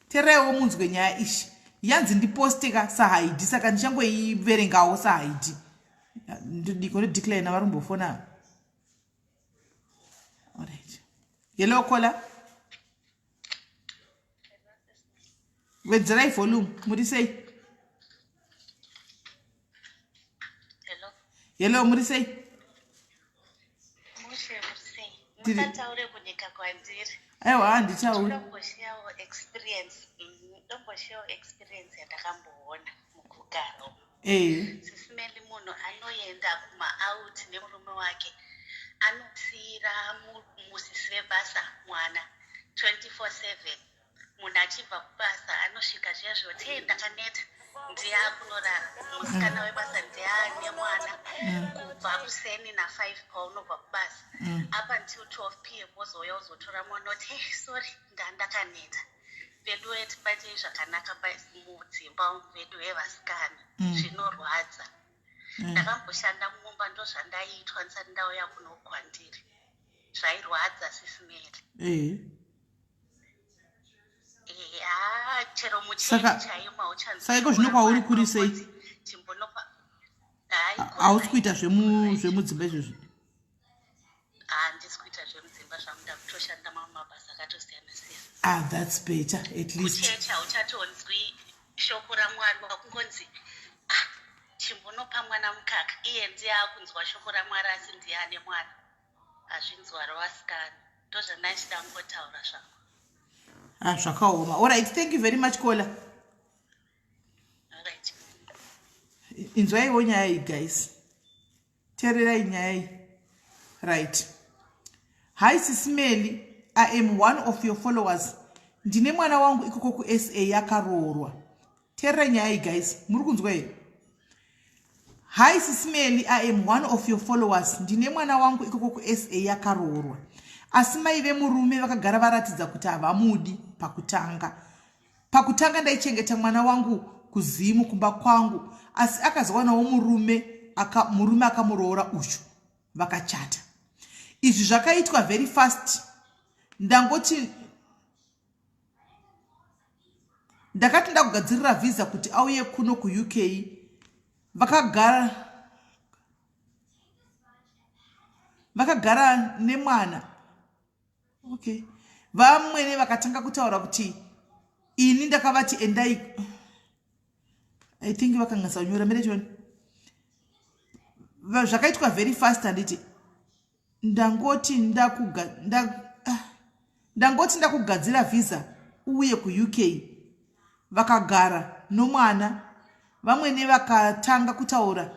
Teraiwo munzwe nyaya ishi. Yanzi ndiposte ka saHaidi saka ndichangoiverengawo saHaidi. Ndiko ndodecline vari kumbofona. Alright. Hello caller. Wedzerai volume. Muri sei? Hello. Hello, muri sei? Mushe, muri sei? Musataure kuneka kwandiri. Aiwa, handitauri. Ndomboshawo experience. Ndomboshawo experience yandakamboona mukugara. Eh. Sisimeli munhu anoenda kuma-out nemurume wake anosiira musisi webasa mwana 24/7 munhu achibva kubasa anosvika zviya zvoti hei ndakaneta ndiye akunorara musikana webasa ndiye ane mwana kubva kuseni na5 paunobva kubasa up until 12 p.m wozouya uzotora mwana oti hey sorry ndandakaneta veduwe tibatei zvakanaka mudzimba umu veduwe vasikana zvinorwadza. Ndakamboshanda mumba ndozvandaiitwa ndisati ndauya kuno kwandiri zvairwadza sisimeri. Eya chero muchechi chaimo hauchanzwi Saka iko zvino kwauri kuri sei? Chimbonopa Hai, Hausi kuita zvemudzimba izvozvi? Handisi kuita zvemudzimba zvangu, ndakutoshanda mamwe mabasa akatosiyana siyana. Ah, that's better at least. Kuchechi hauchatonzwi shoko raMwari, wakungonzi ah, chimbonopa mwana mukaka, iye ndiye akunzwa shoko raMwari asi ndiye ane mwana. Hazvinzwaro vasikana, ndozvandaichida kungotaura zvangu. Ah, zvakaoma. All right, thank you very much caller. All right. Inzwaiwo nyaya iyi guys. Teererai nyaya iyi. Right. Hi Sisimeli, I am one of your followers. Ndine mwana wangu ikoko kuSA yakaroorwa. Teererai nyaya iyi guys. Muri kunzwa here? Hi Sisimeli, I am one of your followers. Ndine mwana wangu ikoko kuSA yakaroorwa. Asi mai vemurume vakagara varatidza kuti havamudi pakutanga. Pakutanga ndaichengeta mwana wangu kuZimu kumba kwangu asi akazowanawo murume aka, murume akamuroora uyu vakachata. Izvi zvakaitwa very fast. Ndangoti ndakati ndakugadzirira visa kuti auye kuno kuUK vakagara nemwana. Okay, vamwene vakatanga kutaura kuti ini ndakavati endai. I think vakanganisa kunyora mere chioni. Zvakaitwa very fast handiti. Ndangoti ndakuga nda, ah, ndangoti ndakugadzira visa uye kuUK vakagara nomwana. Vamwene vakatanga kutaura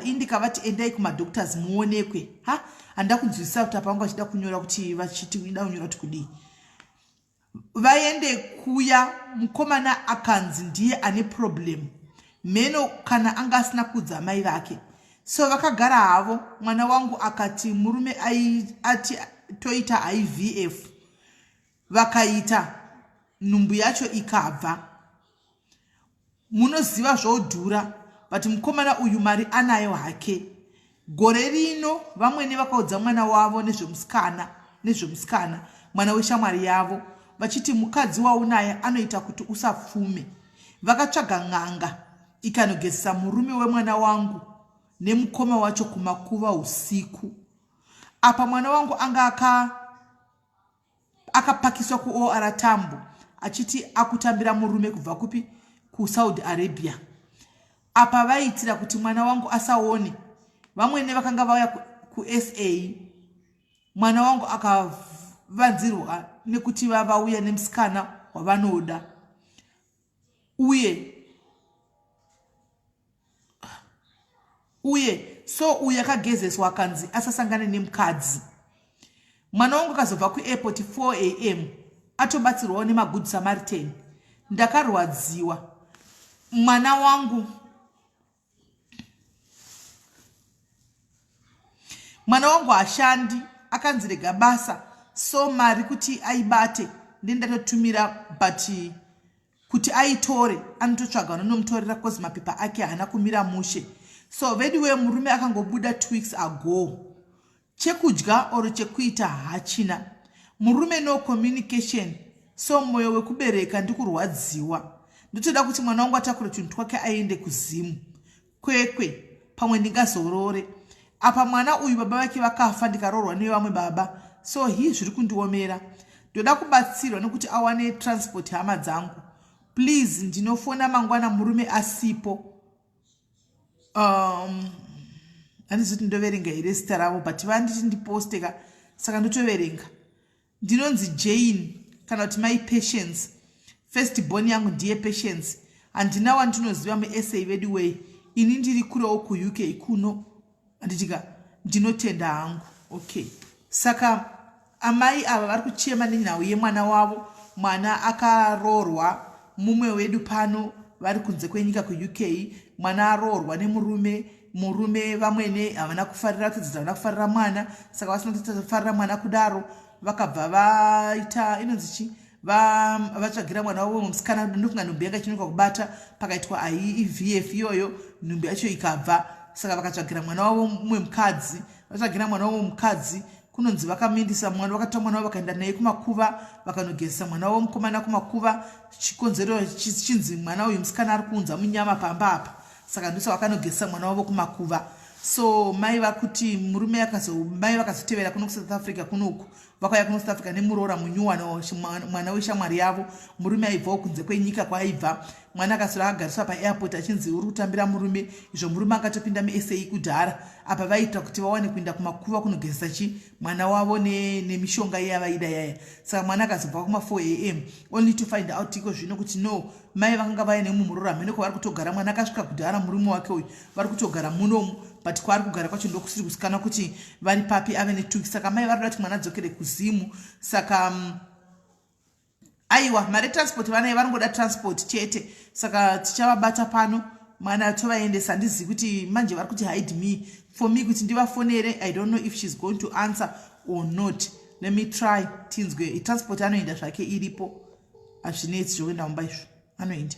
ini ndikavati endai kumadoctors muonekwe. Ha, handida kunzwisisa kuti apa vanga vachida kunyora kuti vachiti ida kunyora kuti kudii. Vaende kuya mukomana akanzi ndiye ane problem mheno kana anga asina kuudza amai vake. So vakagara havo mwana wangu akati murume ati toita IVF vakaita nhumbu yacho ikabva. Munoziva zvodhura but mukomana uyu mari anayo hake. Gore rino vamwene vakaudza mwana wavo nezvemusikana mwana weshamwari yavo vachiti mukadzi waunaye anoita kuti usapfume. Vakatsvaga n'anga ikanogezesa murume wemwana wangu nemukoma wacho kumakuva usiku. Apa mwana wangu anga akapakiswa kuOR Tambo achiti akutambira murume kubva kupi kuSaudi Arabia. Apa vaiitira kuti mwana wangu asaone. Vamwene vakanga vauya kuSA. Mwana wangu akavanzirwa nekuti vavauya nemusikana wavanoda. Uye so uyu akagezeswa akanzi asasangane nemukadzi. Mwana wangu akazobva kuairport 4 am atobatsirwawo nemagood Samaritan. Ndakarwadziwa. Mwana wangu hashandi akanzi rega basa so mari kuti aibate ndendatotumira but kuti aitore anototsvaga vanonomutorera cause mapepa ake haana kumira mushe. So veduwe murume akangobuda 2 weeks ago. Chekudya or chekuita haachina. Murume no communication so moyo wekubereka ndikurwadziwa. Ndotoda kuti mwana wangu atakure tunhu twake aende kuZim. Kwekwe pamwe ndingazorore. Apa mwana uyu baba vake vakafa ndikaroorwa nevamwe baba so hii zviri kundiomera. Ndoda kubatsirwa nekuti awane transport hama dzangu. Please ndinofona mangwana murume asipo. Um, handizi kuti ndoverenga here zita ravo but vanditi ndiposte ka saka ndotoverenga. Ndinonzi Jane kana kuti mai Patience. First born yangu ndiye Patience. Handina wandinoziva muSA veduwee. Ini ndiri kurewo kuUK kuno. Handitika ndinotenda hangu. Okay. Saka amai ava vari kuchema nenhau yemwana wavo. Mwana akaroorwa mumwe wedu pano vari kunze kwenyika kuUK. Mwana aroorwa nemurume murume vamwene havana kufarira kudzidza havana kufarira mwana saka vasina kufarira mwana kudaro vakabva vaita inonzi chi vatsvagira mwana wavo musikana ndofunga nhumbi yanga ichinonoka kubata pakaitwa aivf iyoyo nhumbi yacho ikabva saka vakatsvagira mwana wavo mumwe mukadzi vatsvagira mwana wavo mukadzi kunonzi vakamuendesa mwana vakatora mwana wavo vakaenda naye kumakuva vakanogezesa mwana wavo mukomana kumakuva chikonzero chinzi mwana uyu musikana ari kuunza munyama pamba apa saka ndosaka vakanogezesa mwana wavo kumakuva so mai vakuti murume akazo mai vakazotevera kuno kusouth africa kunoku vakauya kuno south africa nemuroora munyuwana mwana weshamwari yavo murume aibvawo kunze kwenyika kwaaibva mwana akasura akagariswa paairport achinzi uri kutambira murume izvo murume akatopinda musa kudhara apa vaiita kuti vawane kuenda kumakuva kunogezesa chi mwana wavo nemishonga ne iya vaida yaya saka mwana akazobva kuma 4 am only to find out iko zvino kuti no mai vakanga vaine mumwe muroora hameno kwavari kutogara mwana akasvika kudhara murume wake uyu vari kutogara munomu but kwaari kugara kwacho ndokusiri kusikana kuti vari papi ave netuki saka mai vari kuda kuti mwana adzokere kuzimu saka mm, aiwa mari transport vanaye varingoda transport chete saka tichavabata pano mwana tovaendesa handizivi kuti manje vari kuti hide me for me kuti ndivafonere i don't know if she's going to answer or not let me try tinzwe transport anoenda zvake iripo hazvinetsi zvokuenda kumba izvo anoenda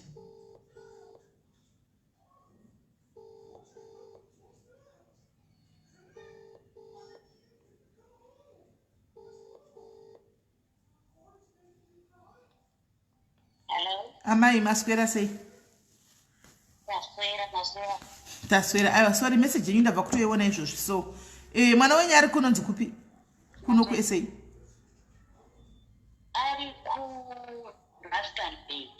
Amai maswera sei? Taswera, maswera. Taswera. Aiwa sorry message yenyu ndabva kutoiona izvozvi so. Eh mwana wenyu ari kunonzi kupi? Kuno ku SA. Ari ku Rustenburg.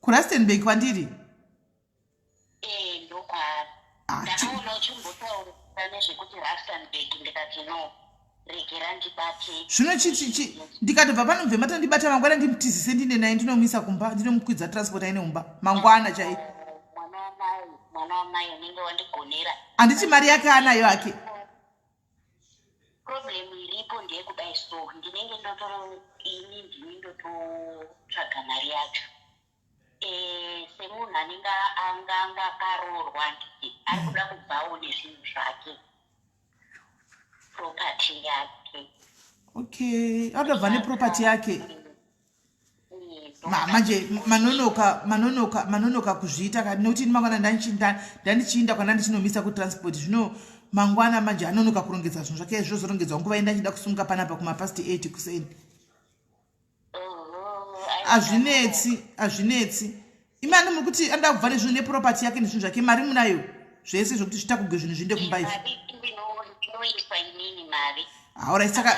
Ku Rustenburg kwandiri? Eh ndokwaari. Ah, Ndakaona uchimbotaura nezvekuti Rustenburg ndikati no regera ndibate. Zvino chi chi chi ndikatobva pano mubve matondibata mangwana ndimutizise ndine naye ndinomuisa kumba ndinomukwidza transport aine kumba mangwana chaiye. Mwana wamai, mwana wamai unenge wandigonera. Handiti mari yake anayo hake. Problem iripo ndeyekudai so ndinenge ndoto ini ndini ndototsvaga mari yacho. Eh, semunhu anenge anga anga akaroorwa handiti ari kuda kubvawo nezvinhu zvake property yake okay adobva neproperty yake manje manonoka manonoka manonoka kuzviita ka nekuti ini mangwana ndandichiinda kwana ndichinomisa kutransport zvino mangwana manje anonoka kurongedza zvinhu zvake zvozorongedzwa nguva yendachida kusumuka panapa kumapast 8 kuseni hazvinetsi hazvinetsi imi ani muri kuti anoda kubva nezvinhu neproperty yake nezvinhu zvake mari munayo zvese zvekuti zvitakugwe zvinhu zviinde kumba izvi Alright, saka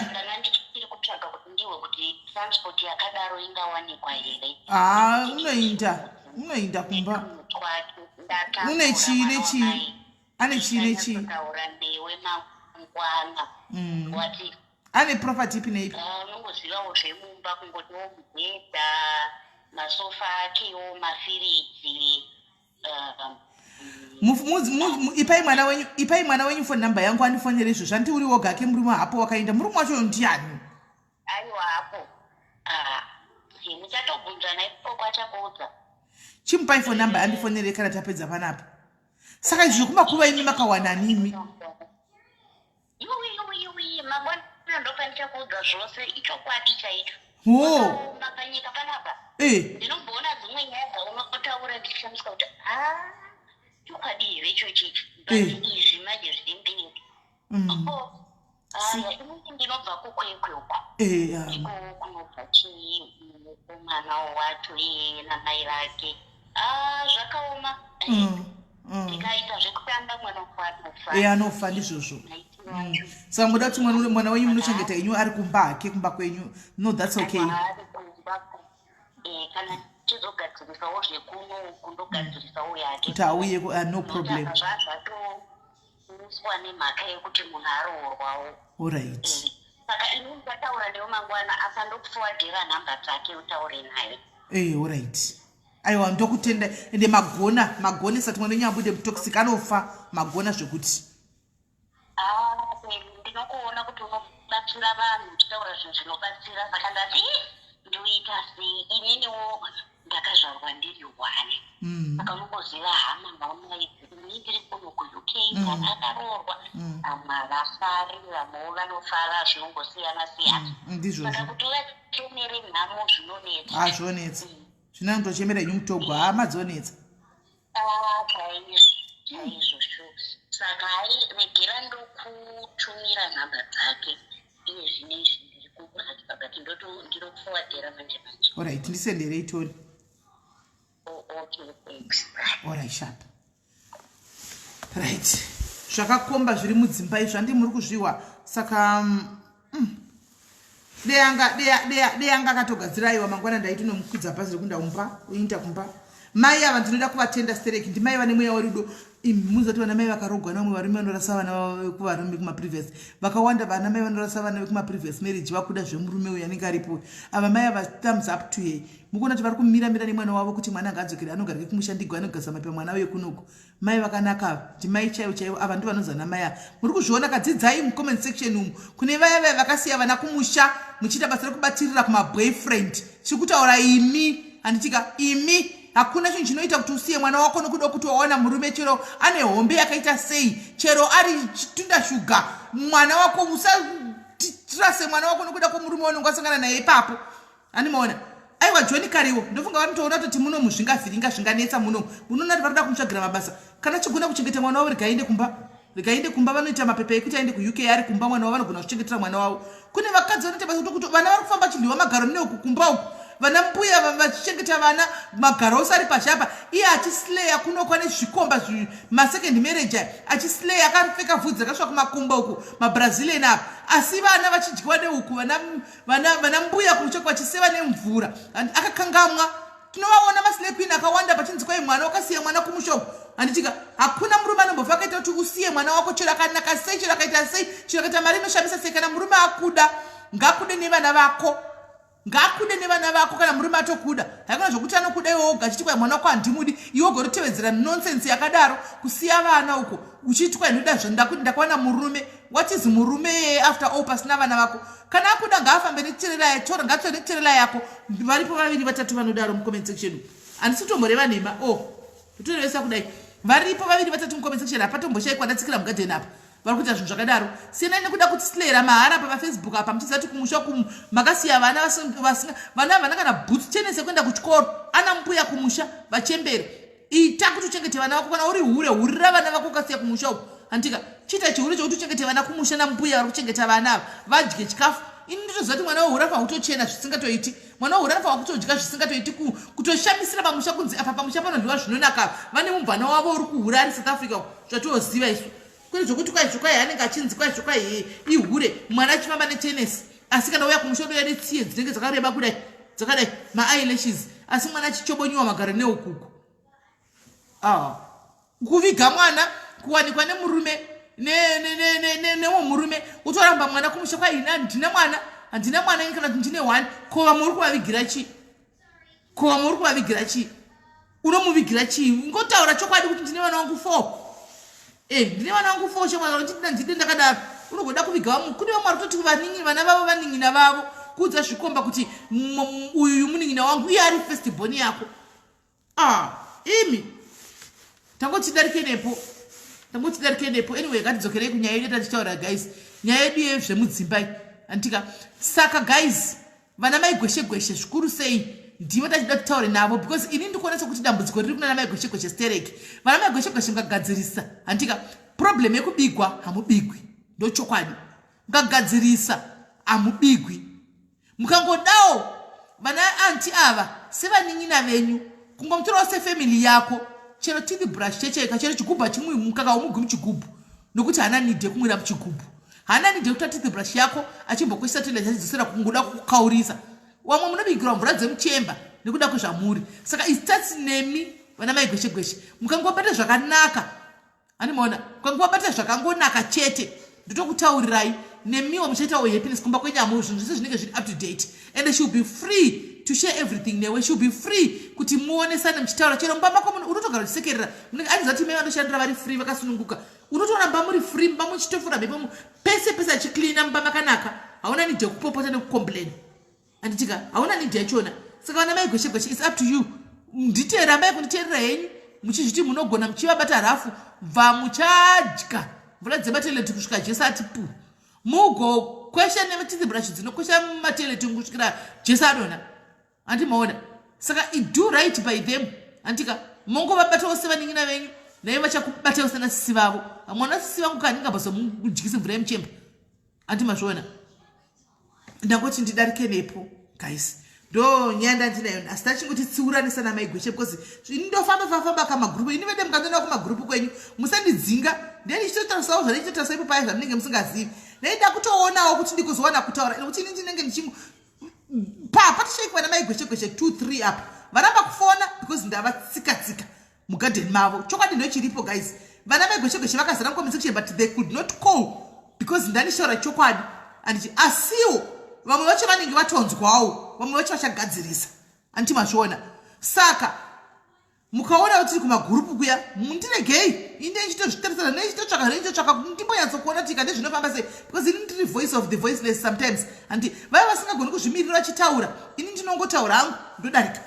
ah, unoinda unoinda kumba une chii nechii ane chii nechii mm. Ane property ipi neipi? Ah, unongozivawo zvemumba kungotiwo mubhedha masofa akewo mafiriji um, ipai mwana wenyu ipai mwana wenyu phone number yangu andifonere izvo zvanti uri woga ake murume hapo wakaenda murume wacho ndiani aiwa hapo ah, muchatobvunzana ikoko achakuudza chimupai phone number andifonere kana tapedza panapa saka izvi zvekumakuva imi makawanani imi Yuwi yuwi yuwi mangwana ndopandichakuudza zvose ichokwadi chaicho. Hoo. Panyika panapa. Eh. Ndinomboona dzimwe nyaya dzaunotaura ndichishamiswa kuti ah chokwadi here ichochi ichi. But eh. izvi manje zviri mberi. Mm. Oh. Aya, inini ndinobva kuKwekwe uko. Eya. Ndiko kunobva chii mukomana wacho iyeye namai vake. Ah, zvakaoma. Ndikaita zvekutamba mwana wangu anofa. Eya, anofa, ndizvozvo. Maitiro acho. Saka muda kuti mwana wenyu munochengeta henyu ari kumba hake, kumba kwenyu? No, that's okay. Ari kumba. Kana tichizogadzirisawo zvekuno uku, ndogadzirisawo yake. Kuti auye, no problem. Zvatomiswa nemhaka yekuti munhu aroorwawo. Alright. Saka ini ndataura newe mangwana apa, ndokuforwardera nhamba dzake, utaure naye. Alright, aiwa, ndokutenda, ende magona, magonesa kuti mwana wenyu abude mutoxic, anofa. Magona zvekuti. Ah, ndinokuona kuti unobatsira vanhu uchitaura zvinhu zvinobatsira, saka ndati, "Ih, ndoita sei?" Ininiwo ndakazvarwa ndiri one. Saka unongoziva hama idzi. Ini ndiri kuno kuUK, mwana akaroorwa, vamwe havafari, vamwewo vanofara, zvinongosiyana siyana. Ndizvozvo. Saka kuti uvachemere nhamo zvinonetsa. Ah, zvonetsa, zvinandochemera henyu mutogwa, hama dzonetsa. Ah, chaizvo chaizvo, sure. Saka hai, regera ndokutumira nhamba dzake iye zvinezvi, ndiri kubasa, but ndinokuforwardera manje manje. Alright, ndisenderei toni. Oh, okay, thanks. Alright, sharp. Right, zvakakomba zviri mudzimba izvi, handi muri kuzviwa? Saka deyanga akatogadzira. Aiwa, mangwana ndaiti nomukwidza bhazi rekunda kumba, uinda kumba. Mai ava ndinoda kuvatenda stereki, ndimai vane mweya werudo. Muzati vana mai vakarogwa nevamwe varume vanorasa vana vavo kuvarume kumaprevious vakawanda. Vana mai vanorasa vana vekumaprevious marriage, vakuda zvemurume uyu anenge aripo. Ava mai ava, thumbs up to her. Mukuona kuti vari kumiramira nemwana wavo kuti mwana ngaadzokere, anogarike kumusha, ndigo anogasa mapepa mwana uye kunoku. Mai vakanaka ava, ndimai chaivo chaivo ava, ndo vanonzi vana mai ava. Muri kuzviona, kadzidzai mucomment section umu. Kune vaya vaya vakasiya vana kumusha muchiita basa rekubatirira kumaboyfriend, chiri kutaura imi, handitika imi? Hakuna chinhu chinoita kuti usiye mwana wako nokuda kuti wawana murume, chero ane hombe yakaita sei, chero ari chitunda shuga. Mwana wako, usatirase mwana wako nokuda kwomurume waunenge wasangana naye ipapo, handimaona? Aiwa, John Kariwo, ndofunga vanotoona kutoti munomu zvingavhiringa, zvinganetsa munomu. Munoona kuti vari kuda kumutsvagira mabasa. Kana chigona kuchengeta mwana wavo, regai aende kumba, regai aende kumba. Vanoita mapepa ekuti aende kuUK ari kumba mwana wavo, vanogona kuchengetera mwana wavo. Kune vakadzi vanoita basa kuti vana vari kufamba chidyiwa magaro neuku kumba uku, vana mbuya vachichengeta vana, magaro ose ari pashi apa, iye achisleya kunokwa nezvikomba, masecond marriage aya, achisleya akapfeka vhudzi rakasvika kumakumba uku, mabrazilian apa, asi vana vachidyiwa neuku, vana mbuya kumusha vachiseva nemvura, akakangamwa. Tinovaona maslay queen akawanda pachinzi kwai mwana wakasiya mwana kumusha uku, handitika? Hakuna murume anombofa akaita kuti usiye mwana wako, chero akanaka sei, chero akaita sei, chero akaita mari inoshamisa sei. Kana murume akuda, ngakude nevana vako, ngakude nevana vako. Kana murume atokuda, haikona zvokuti anokuda iwe woga achiti kwai mwana wako handimudi, iwe ugorotevedzera nonsense yakadaro, kusiya vana uko uchiti kwai ndoda ndakawana murume. What is murume yeye after all pasina vana vako? Kana akuda, ngaafambe netirela, tora, ngatore netirela yako. Varipo vaviri vatatu vanodaro mucomment section, handisi kutomboreva nhema. O oh, totorevesa kudai, varipo vaviri vatatu mucomment section, hapatomboshayikwa ndatsikira mugadheni apa vari kuita zvinhu zvakadaro. Siyanai nekuda kutislayera mahara pamafacebook apa, muchiziva kuti kumusha kumu makasiya vana vasinga, vana havana kana boots tenesi yekuenda kuchikoro, ana mbuya kumusha vachembera. Ita kuti uchengete vana vako. Kana uri hure, hurira vana vako ukasiya kumusha uku, handika? Chiita chihure chokuti uchengete vana kumusha nambuya vari kuchengeta vana ava, vadye chikafu. Ini nditoziva kuti mwana wehure anofanira kutochena zvisingatoiti, mwana wehure anofanira kutodya zvisingatoiti, kutoshamisira pamusha kunzi apa pamusha panodyiwa zvinonaka, vane mubvana wavo uri kuhura ari South Africa, zvatoziva isu, kwete zvokuti kwaizvo kwai anenge achinzi kwaizvo kwai ihure, mwana achifamba netenesi, asi kana uya kumusha unoya netsiye dzinenge dzakareba kudai, dzakadai, maeyelashes, asi mwana achichobonyiwa magaro neukuku. Ah. Kuviga mwana, kuwanikwa nemurume, newomurume, utoramba mwana kumusha kwai handina mwana, handina mwana, kana kuti ndine one. Ko vamwe uri kuvavigira chii? Ko vamwe uri kuvavigira chii? Unomuvigira chii? Ngotaura chokwadi kuti ndine vana vangu four. Ndine vana vangu four, shamwari, ndide ndakadaro. Unogoda kuviga vamwe. Kune vamwe vari kutoti vaningi vana vavo, vanin'ina vavo, kuudza zvikomba kuti uyu munin'ina wangu, iye ari first born yako. Ah, imi, tangoti darike nepo, tangoti darike nepo. Anyway, ngatidzokerei kunyaya yedu yatachitaura, guys, nyaya yedu yezvemudzimba, anditika? Saka guys, vana mai gweshe gweshe zvikuru sei, ndivo tachida titaure navo, because ini ndikuona sekuti dambudziko riri kuna mai gweshe gweshe stereki. Vana mai gweshe gweshe mukagadzirisa, handika, problem yekubigwa hamubigwi, ndochokwadi. Mukagadzirisa hamubigwi. Mukangodawo vana anti ava sevanin'ina venyu, kungomutorawo sefamily yako, chero teeth brush checheka, chero chigubhu hachimwi mukaka umugwi muchigubhu, nokuti haana need yekumwira muchigubhu, haana need yekutora teeth brush yako achimbokweshesa toilet achidzosera, kungoda kukaurisa. Wamwe munobikirwa mvura dzemuchemba nekuda kwezvamuri. Saka it starts nemi vana mai gweshe gweshe. Mukangobata zvakanaka, animaona, mukangobata zvakangonaka chete, ndotokutaurirai, nemiwo muchaitawo happiness kumba kwenyamu. Zvinhu zvese zvinenge zviri up to date and she will be free to share everything newe. She will be free kuti muonesane muchitaura. Chero mumba mako unotogara uchisekerera, munenge achiziva kuti mai vanoshandira vari free, vakasununguka. Unotoona mumba muri free, mumba muchitofura mhepo pese pese, achicleana mumba makanaka. Hauna need yekupopota nekucomplain, handitika? Hauna need yachona. Saka vana mai gweshe gweshe, it's up to you. Nditeera mai kunditeerera henyu muchizviti munogona, muchivabata rafu, bva muchadya mvura dzematoilet kusvika Jesu ati pu. Mugokwesha neteeth brush dzinokwesha mumatoilet kusvikira Jesu adona, handimaona? Saka do right by them, handika? Mongovabatawo sevanin'ina venyu, naivo vachakubatawo sanasisi vavo. Hamwana sisi vangu kandingambozomudyisi mvura yemuchemba, handi mazviona? Ndangoti ndidarike nepo, guys. Ndo nyaya ndandinayo, asi tachingoti tsiuranisa namai gweshe, because ini ndofamba fafamba kamagurupu. Ini vede mukandoenda kumagurupu kwenyu, musandidzinga. Ndiye ndichitotaurisawo zvandichitotarisa ipo paya zvamunenge musingazivi. Ndaida kutoonawo kuti ndikuzowana kutaura, nekuti ini ndinenge ndichingo papa tishaikwa namai gweshe gweshe 2 3 apa varamba kufona because ndavatsika tsika mugadheni mavo. Chokwadi ndo chiripo, guys. Vana mai gweshe gweshe vakazara mucomment section, but they could not call because ndandishaura chokwadi, anditi? Asiwo vamwe vacho vanenge vatonzwawo, vamwe vacho vachagadzirisa, anditi mazviona? Saka mukaona kuti tiri kumagurupu kuya, mundiregei inde ndichitozvitarisana, nechitotsvaka, nechitotsvaka, ndimbonyatsokuona kuti ikande zvinofamba sei, because ini ndiri voice of the voiceless sometimes, handi? Vaya vasingagoni kuzvimirira vachitaura, ini ndinongotaura hangu ndodarika.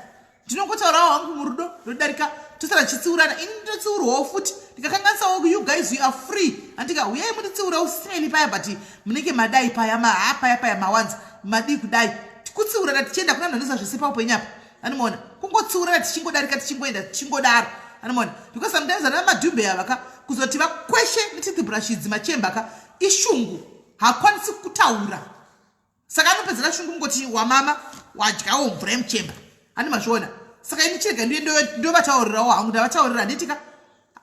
Ndinongotaurawo hangu murudo ndodarika, tosara tichitsiurana. Ini ndinotsiurwawo futi ndikakanganisawo. You guys, you are free, handika? Uyai munditsiurawo simeli paya, but munenge madai paya, maha paya paya, mawanza madii kudai, kutsiurana tichienda kuna vanhu vanoisa zvese paupenyu apa, anomaona? Kungotsiurana tichingodarika, tichingoenda, tichingodaro, anomaona? Because sometimes vana madhumbe ava ka, kuzoti vakweshe neteeth brush idzi machemba ka, ishungu, haakwanisi kutaura. Saka anopedzera shungu mungoti wamama wadyawo mvura yemuchemba, handi mazviona? Saka ini chirega ndiye ndovataurirawo hangu. Ndavataurira, handitika?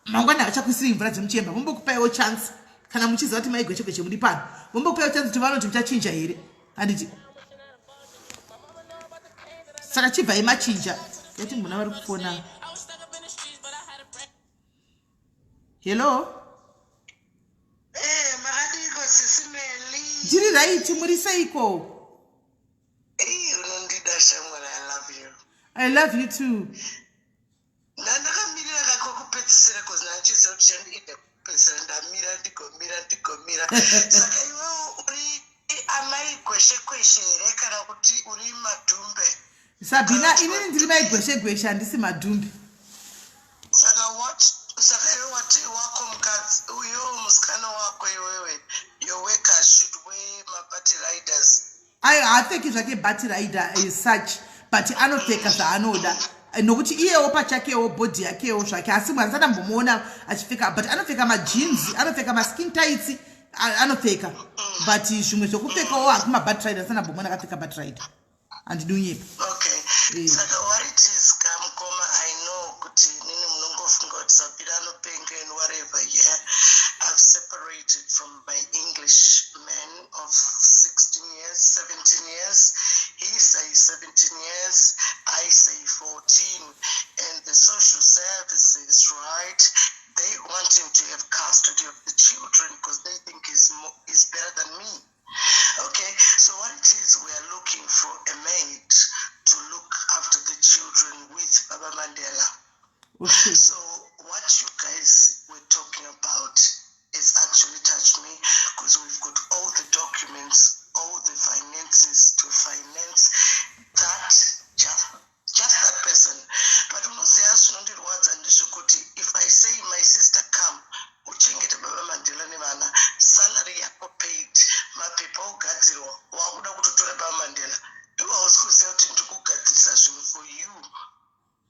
Mangwana havachakuisiri mvura dzemuchemba. Vombokupaiwo chance kana muchiziva kuti mai gweshe gweshe muri pano, vombokupaiwo chance kuti vanoti muchachinja here, handiti? Saka chibvai machinja. Yati muna vari kufona. Hello. Eh, makadiko sisi Meli? Ndiri right, muri seiko? Unondida shamwari, I love you. I love you too. Ndandakamirira kako kupedzisira, cause ndandichiziva kuti chandienda kupedzisira. Ndamira, ndigomira, ndigomira. Saka iwewo uri amai gweshe gweshe here, kana kuti uri madhumbe? Sabhina, inini ndiri mai gweshe gweshe, handisi madhumbe. Saka what, saka iwe wati wako mukadzi uyo, musikana wako iwewe, your worker should wear mabaddie riders? Ayo, haapfeki zvake baddie rider as such, but anopfeka zvaanoda, nokuti iyewo pachakewo body yakewo zvake. Asi mwana sandambomuona achipfeka, but anopfeka majeans, anopfeka maskin tights, anopfeka, but zvimwe zvekupfekawo hakumabaddie rider, sandambomuona akapfeka baddie rider, handidi unyepa. Okay. Saka what it is kamukoma, I know kuti nini munongofunga kuti Sabira anopenga and whatever. Yeah, I've separated from my English man of 16 years, 17 years. He says 17 years, I say 14, and the social services, right, they want him to have custody of the children because they think he's better than me. Okay, so what it is, we are looking for a maid to look after the children with Baba Mandela. So what you guys were talking about is actually touched me because we've got all the documents, all the finances to finance that just that person. But unoziva zvinondirwadza ndezvekuti if I say, "My sister, come uchengete Baba Mandela nevana," salary yako paid, mapepa ogadzirwa, wakuda kutotora Baba Mandela, iwe hausi kuziva kuti ndiri kugadzirisa zvinhu for you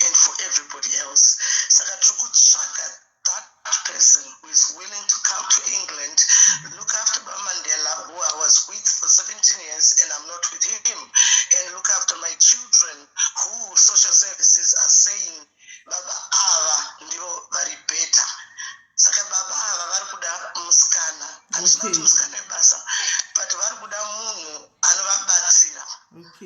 and for everybody else. Saka tiri kutsvaga that person who is willing to come to England, look after Baba Mandela, who I was Kuti musikana webasa, but vari kuda munhu anovabatsira.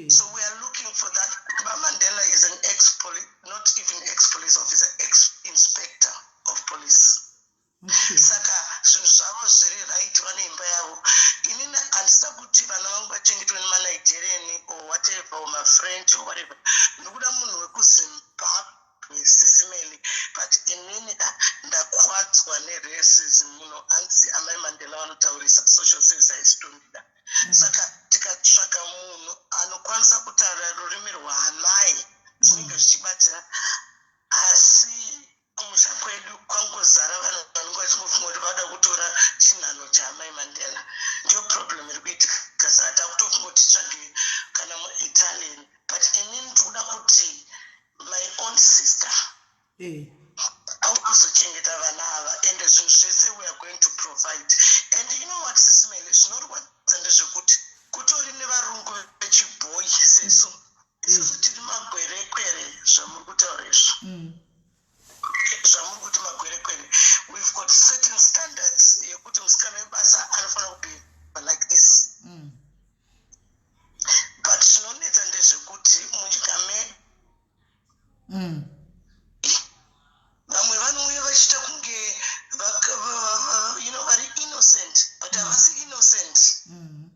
So we are looking for that. VaMandela is an ex police, not even ex police officer, ex inspector of police. Saka zvinhu zvavo zviri right, vane imba yavo. Inini handisida kuti vana vangu vachengetwe nemaNigerian or whatever, or maFrench or whatever. Ndikuda munhu wekuZimbabwe, Sisi Melly. But inini ka ndakwadzwa neracism muno. Hanzi amai Mandela vanotaurisa, social service haisitondida. Saka tikatsvaga munhu anokwanisa kutaura rurimi rwaamai, zvinenge zvichibatsira. Asi kumusha kwedu kwangozara vanhu vanenge vachingofunga kuti vada kutora chinhano chaamai Mandela. Ndiyo problem iri kuitika. Saka takutofunga kuti titsvage kana muItalian, but inini ndikuda kuti my own sister aukuzochengeta vana ava, ende zvinhu zvese we are going to provide. And you know what, Sisi Melly, zvinorwadza ndezvekuti kutori nevarungu vechibhoyi sesu. Isusu tiri magwerekwere, zvamuri kutaura izvo, zvamuri kuti magwerekwere. We've got certain standards yekuti musikana webasa anofanira kubehave like this. But zvinonetsa ndezvekuti munyika medu vamwe vanouya vachiita kunge vari innocent, but havasi innocent.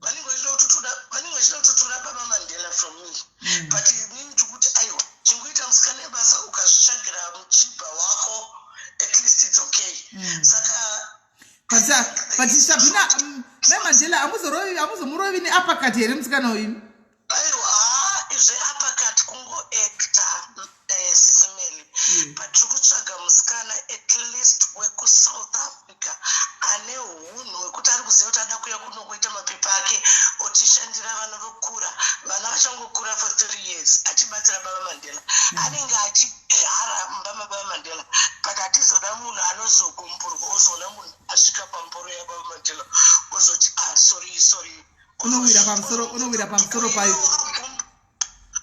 Vanenge vachida kutotora baba Mandela from me. But inini tikuti aiwa, chingoita musikana webasa, ukazvitsvagira muchibha wako, at least it's okay. Saka But Sabhina, mai Mandela hamuzomurovi neuppercut here musikana uyu? Aiwa, haa, zveuppercut kungoacta, Sisi Melly. But tiri kutsvaga musikana at least wekuSouth Africa ane unhu hwekuti ari kuziva kuti ada kuuya kuno kuita mapepa ake, otishandira. Vana vokura, vana vachangokura for 3 years, achibatsira baba Mandela. Anenge achigara mumba mababa Mandela, but hatizoda munhu anozogumburwa, ozoona munhu asvika pamboro yababa Mandela, ozoti, "Ah, sorry, sorry." Unowira pamusoro payo.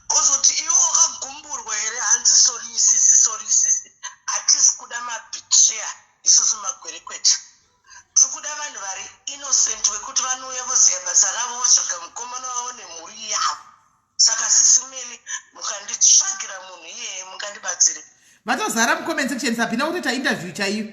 Ozoti, "Iwe wakagumburwa here?" Hanzi, "Sorry sisi, sorry sisi." Hatisi kuda mabetrayer isusu magwerekwete. Tiri kuda vanhu vari innocent, vekuti vanouya voziva basa ravo, votsvaga mukomana wavo nemhuri yavo. Saka Sisi Melly, mukanditsvagira munhu iyeye, mungandibatsire. Vatozara mucomment section, Sabhina, kutoita interview chaiyo.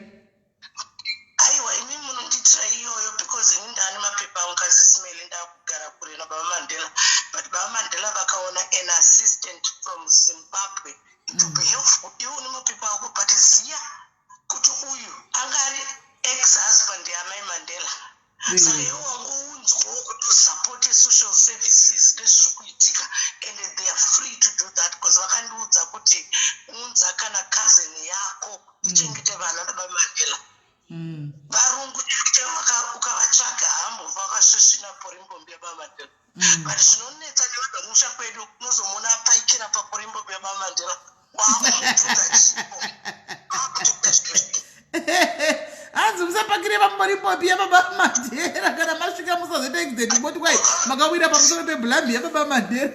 Aiwa, imi munondiitira iyoyo, because ini ndaane mapepa angu kaSisi Melly. Ndakugara kure nababa Mandela, but baba Mandela vakaona an assistant from Zimbabwe, it will be helpful. Iwe une mapepa ako, but ziya kuti uyu anga ari ex husband yaamai Mandela. Saka iwe wangounzwawo kuti usupport social services nezviri kuitika, and they are free to do that, because vakandiudza kuti unza kana cousin yako ichengete vana nababa Mandela. Varungu chaivo ukavatsvaga hambova vakasvisvina porimbombi yababa Mandela. But zvinonetsa nevanhu vemusha kwedu, unozomuona apaikira paporimbombi yababa Mandela, waakumutudza chipo, waakutoita zviro. Hanzi musapakire pamorimbombi yababa Mandela. Kana masvika musazoita accident, moti kwai makawira pamusoro pebhulambi yababa Mandela.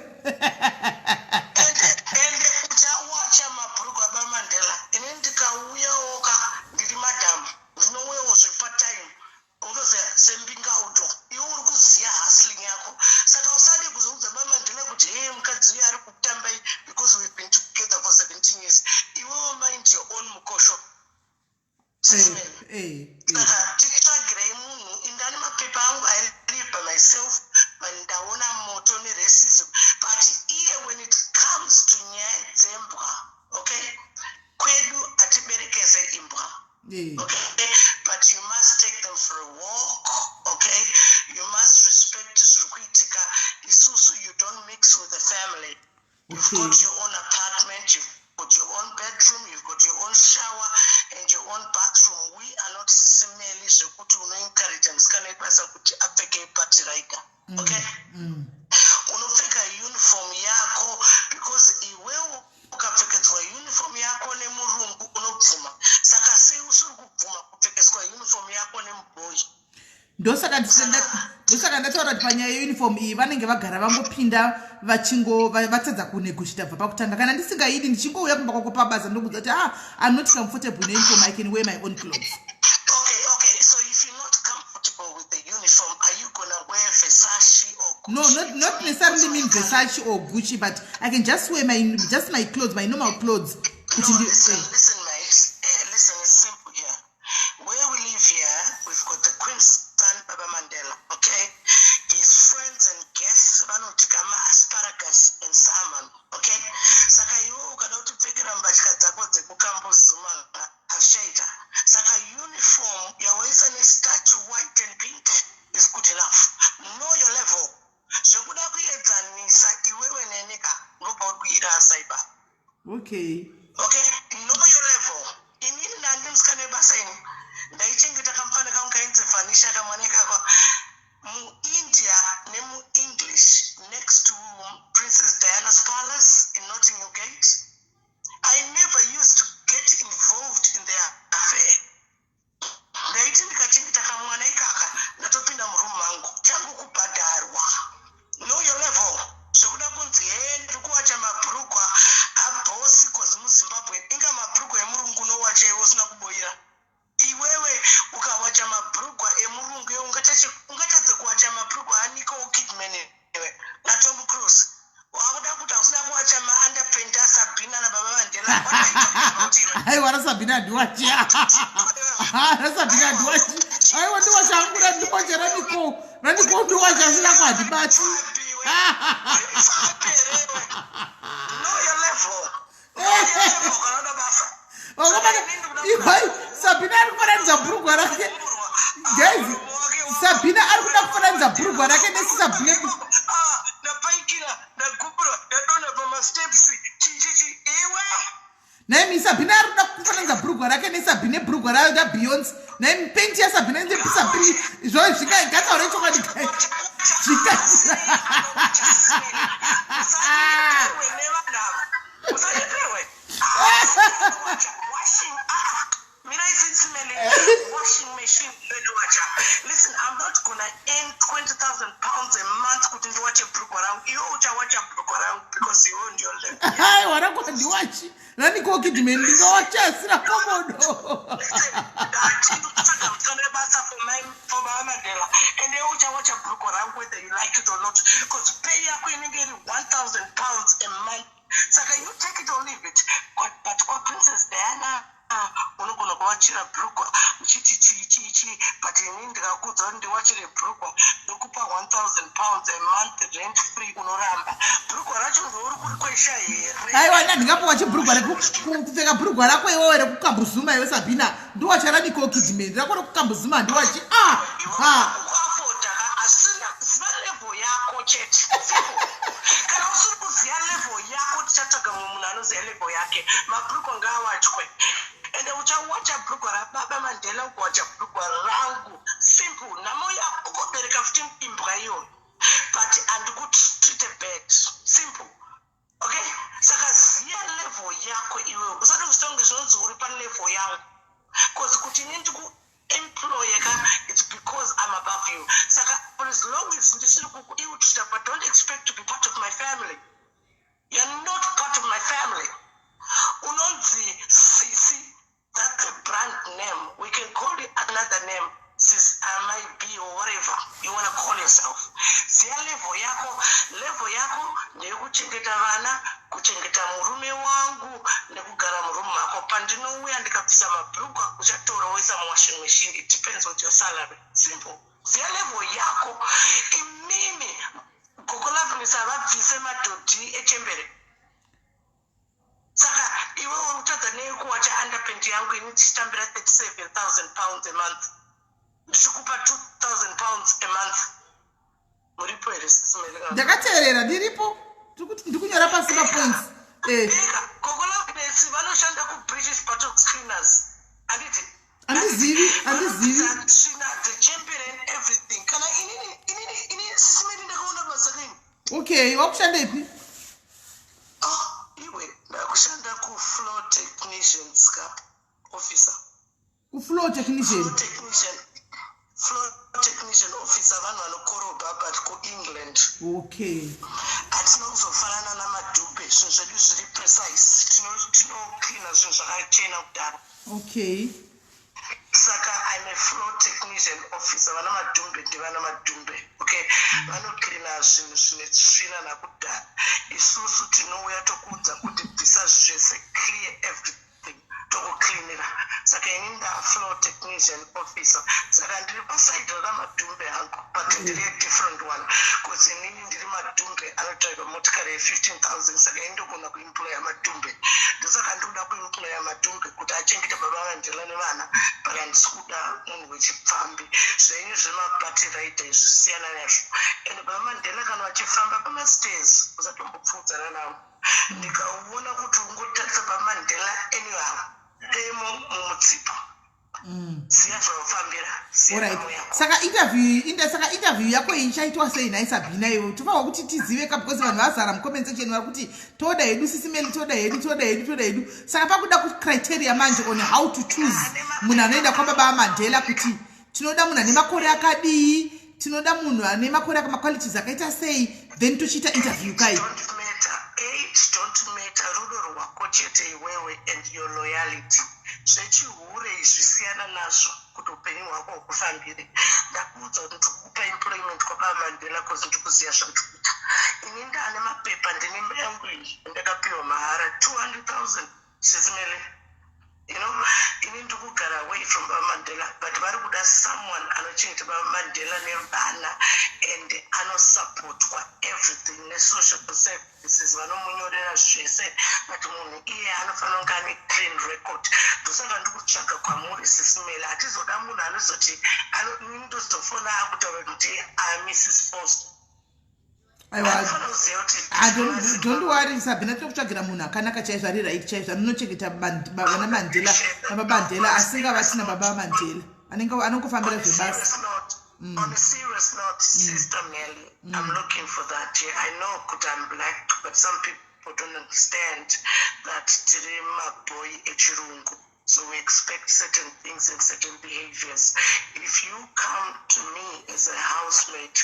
Ende uchawacha mabhuruku ababa Mandela. Ini ndikauyawo ka, ndiri madhamu, ndinouyawo zvepatime, unoziva sembingauto. Iwe uri kuziya hustling yako, saka usade kuzoudza baba Mandela kuti, "Hee, mukadzi uyu ari kutambai," because we've been together for 17 years. Iwewo mind your own mukosho. Saka titsvagirei munhu. Indani mapepa angu, I live by myself, but ndaona moto neracism. But iye, when it comes to nyaya dzembwa, okay, kwedu hatiberekeze imbwa. Okay, but you must take them for a walk, okay? You must respect zviri kuitika. Isusu, you don't mix with the family. You've got your own apartment, you've got your own bedroom, you've got your own shower and your own bathroom. We are not smelly zvekuti unoencourage musikana webasa kuti apfeke party rider, okay? Unopfeka uniform yako, because iwewo ukapfekedzwa uniform yako nemurungu unobvuma. Saka sei usiri kubvuma kupfekeswa uniform yako nemubhoyi? Ndosaka ndataura kuti panyaya yeuniform iyi vanenge vagara vangopinda vachingo vatadza kunegotiata bva pakutanga. Kana ndisingaidi, ndichingouya kumba kwako pabasa, ndokudza kuti, "Ah, I'm not comfortable neuniform, I can wear my own clothes." Okay, so if you're not comfortable with the uniform No, not necessarily mean Versace or Gucci, but I can just wear my just my clothes, my normal clothes. No, listen, listen, mate. Listen, it's simple here. Where we live here, we've got the Queen's son, Baba Mandela, okay? His friends and guests vanodya maasparagus and salmon, okay? Saka iwe ukada kutipfekera mbatya dzako dzekukambozuma hazvichaita. Saka uniform yawaisa nestarch white and pink is good enough. Know your level. Zvekuda kuedzanisa iwewe neni ka, unobva uri kuirasa ipa. Okay. Okay, know your level. Inini nandi musikana webasa ini ndaichengeta kamufana kangu kainzi Vanisha, kamwana ikako muIndia nemuEnglish next to Princess Diana's palace in Notting Hill Gate. I never used to get involved in their affair. Ndaiti ndikachengeta kamwana ikaka, ndatopinda murumu mangu, changu kubhadharwa. Know your level. Zvekuda kunzi he, ndiri kuwacha mabhurugwa abhosi 'cause muZimbabwe inga mabhurugwa emurungu unowacha iwe usina kuboira. Iwewe ukawacha mabhurugwa emurungu iwe ungatadze kuwacha mabhurugwa aNicole Kidman iwe naTom Cruise? Wakuda kuti hausina kuwacha maunderpant aSabhina nababa Mandela? What are you talking about, iwe? Aiwa, raSabhina handiwachi, raSabhina handiwachi. Aiwa, ndiwacha hangu randiwacha raNicole, raNicole ndiwacha, asina kuhandibati. Know your level. Know your level kana uda basa. Vakomana, ihwai, Sabhina ari kufananidza bhurugwa rake. Guys, Sabhina ari kuda kufananidza bhurugwa rake nesiSabhina. Ah, ndapaikira, ndagubura, ndadonha pamasteps, chichichi, iwe. Naimi, Sabhina ari kuda kufananidza bhurugwa rake neSabhine, bhurugwa rayo raBeyonce. Naimi, penti yaSabhina neSabhini zvo zvikataura chokwadi, guys, zvika Usanyeperwe nevanhu ava, usanyeperwe. Washing, ah, mina isinsimele washing machine ndowacha. Listen, I'm not gonna earn £20,000 a month kuti ndiwache bhurugwa rangu. Iwe uchawacha bhurugwa rangu because iwe ndiyo level. Aiwa, rako handiwachi, raNicole Kidman ndingawacha asina komodo. Ndachindikutsvaga musikana webasa for Baba Mandela, and iwe uchawacha bhurugwa rangu whether you like it or not, because pay yako inenge iri £1000 a month. Saka you take it or leave it. But kwaPrincess Diana, ah, unogona kuwachira bhurugwa uchiti chii chii chii, but ini ndikakuudza kuti ndiwachire bhurugwa, ndokupa £1000 a month rent free, unoramba. Bhurugwa racho ndouri kurikwesha here? Aiwa, ina ndingapiwa chibhurugwa kupfeka bhurugwa rako iwewe rekukambuzuma. Iwe Sabhina, ndiwacha raNicole Kidman, rako rekukambuzuma ndiwachi, ah ha. Kuafforda asina. Ziva level yako chete. Simple. Kana usiri kuziva level yako, tichatsvaga mumwe munhu anoziva level yake. Mabhurugwa ngaawachwe, ende uchawacha bhurugwa rababa Mandela, ugowacha bhurugwa rangu. Simple. Nhamo yako ugobereka futi imbwa iyoyo, but handikutreate bad. Simple, okay? Saka ziya level yako iwewe. Usade kusonge zvinonzi uri palevel yangu, because kuti ini ndikuemploye ka, it's because I'm above you. Saka for as long as ndisiri kukuill-treata, but don't expect to be part of my family. You're not part of my family. Unonzi sisi, that's a brand name. We can call it another name, sis might be or whatever you want to call yourself. Ziya level yako. Level yako ndeyekuchengeta vana, kuchengeta murume wangu nekugara murumu mako. Pandinouya ndikabvisa mabhurugwa, uchatora woisa muwashing machine. It depends on your salary. Simple. Ziya level yako. Imimi Gogo Loveness vabvise madhodhi echembere, saka iwe uri kutadza nei kuwacha underpant yangu, ini ndichitambira £37,000 a month, ndichikupa £2000 a month? Muripo here, Sis Melly? Ndakateerera, ndiripo. Ndiri kunyora pasi mapoints. Eka Gogo Loveness vanoshanda kuBritish Buttocks Cleaners, handiti? Handizivi, handizivi. Tsvina dzechembere and everything. Kana inini, Sis Melly, ndakaona basa kaini. Okay, wakushandepi? Oh, iwe, ndakushanda kufloor technicians ka, officer. Kufloor technician? Floor technician, floor technician officer, vanhu vanokorobha, but kuEngland. Hatina kuzofanana namadhubhe, zvinhu zvedu zviri precise. Tinocleana zvinhu zvakachena kudaro. Saka I'm a floor technician officer. Vana Madhumbe ndivana Madhumbe, okay? Vanocleana zvinhu zvine tsvina nakudhara. Isusu tinouya tokuudza kuti bvisa zvese, clear everything, tokucleanira. Saka ini ndafloor technician officer, saka ndiri paside raMadhumbe hangu, but ndiri a different one, because inini ndiri Madhumbe anodriva motikari ye15 000. Saka ini ndogona kuemploya Madhumbe. Ndosaka ndikuda kuemploya Madhumbe kuti achengete baba Mandela nevana, but handisi kuda munhu wechipfambi. Zvenyu zvemabhati rider zvisiyana nazvo. And baba Mandela kana vachifamba pamastairs, usatombopfuudzana navo. Ndikaona kuti ungotarisa baba Mandela anyhow, demo mumutsipa. Ziya zvaufambira. Alright, saka interview inda, saka interview yako iyi ichaitwa sei nhai Sabhina? Iwe tofanwa kuti tizive ka, because vanhu vazara mucomment section vari kuti toda hedu Sisi Meli, toda hedu, toda hedu, toda hedu. Saka pakuda kucriteria manje on how to choose munhu anoenda kwababa aMandela, kuti tinoda munhu ane makore akadii, tinoda munhu ane makore akamaqualities akaita sei, then tochiita interview kai. Don't matter age, don't matter. Rudo rwako chete iwewe and your loyalty. Zvechihure izvi siyana nazvo kuti upenyu hwako hukufambire. Ndakuudza kuti ndikupa employment kwababa Mandela 'cause ndikuziva zvandikuita. Ini ndaane mapepa, ndine yangu iyi ndakapiwa mahara, 200 000, Sisi Mele. Ini ndikugara away from baba Mandela, but vari kuda someone anochengeta baba Mandela nevana and anosupportwa everything nesocial services, vanomunyorera zvese, but munhu iye anofanira kunge ane clean record. Ndosaka ndikutsvaga kwamuri, Sisi Mele. Hatizoda munhu anozoti ndozofona akutaura kuti Mrs Foster. Aiwa. Anofanira kuziva kuti Ah, don't worry, Sabhina, tinokutsvagira munhu akanaka chaizvo, ari right chaizvo, anochengeta vana Mandela nababandela, asingavati nababa Mandela, anenge anongofambira zvebasa. Serious note, on a serious note, Sister Melly, I'm looking for that. Yeah, I know kuti I'm black, but some people don't understand that tiri maboy echirungu. So we expect certain things and certain behaviors. If you come to me as a housemate,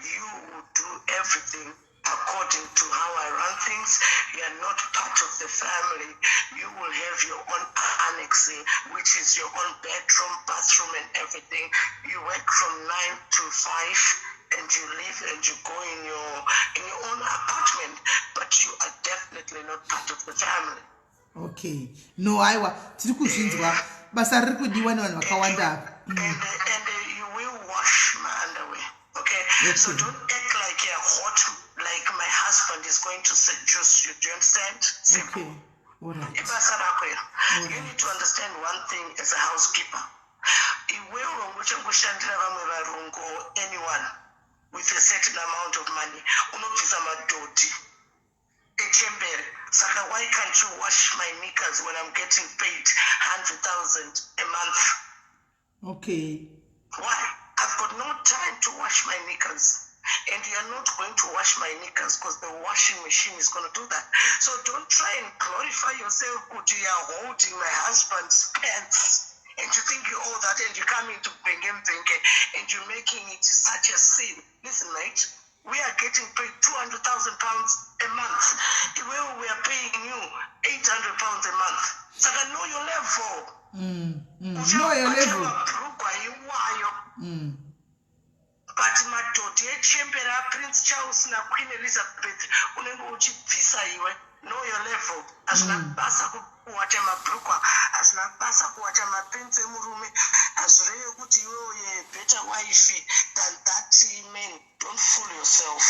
you will do everything according to how I run things. You are not part of the family. You will have your own annex, which is your own bedroom, bathroom, and everything. You work from 9 to 5 and you live and you go in your own apartment, but you are definitely not part of the family. Okay, no, aiwa, tiri kuzvinzwa. Basa riri kudiwa nevanhu vakawanda apa. And you will wash my underwear. Okay? Okay. So don't act like you're hot, like my husband is going to seduce you. Do you understand? Simple. Okay, alright. Ibasa rako iro. You need to understand one thing as a housekeeper. Iwewe uchangoshandira vamwe varungu or anyone with a certain amount of money, unobvisa madhodhi echembere. Saka why can't you wash my knickers when I'm getting paid 100,000 a month? Why? I've got no time to wash my knickers. And you are not going to wash my knickers because the washing machine is going to do that. So don't try and glorify yourself kuti you are holding my husband's pants. And you think you owe that and you come into Benge Benge and you're making it such a sin. Listen, mate, we are getting paid £200,000 a month. We are paying you £800 a month. Saka know your level. Know your level. Mabhurugwa iwayo, but madhodhi echembera aPrince Charles naQueen Elizabeth unenge uchibvisa iwe. Know your level. Hazvina basa kuwacha mabhurugwa, hazvina basa kuwacha mapants emurume. Hazvireve kuti iwewe you're a better wife than that man. Don't fool yourself.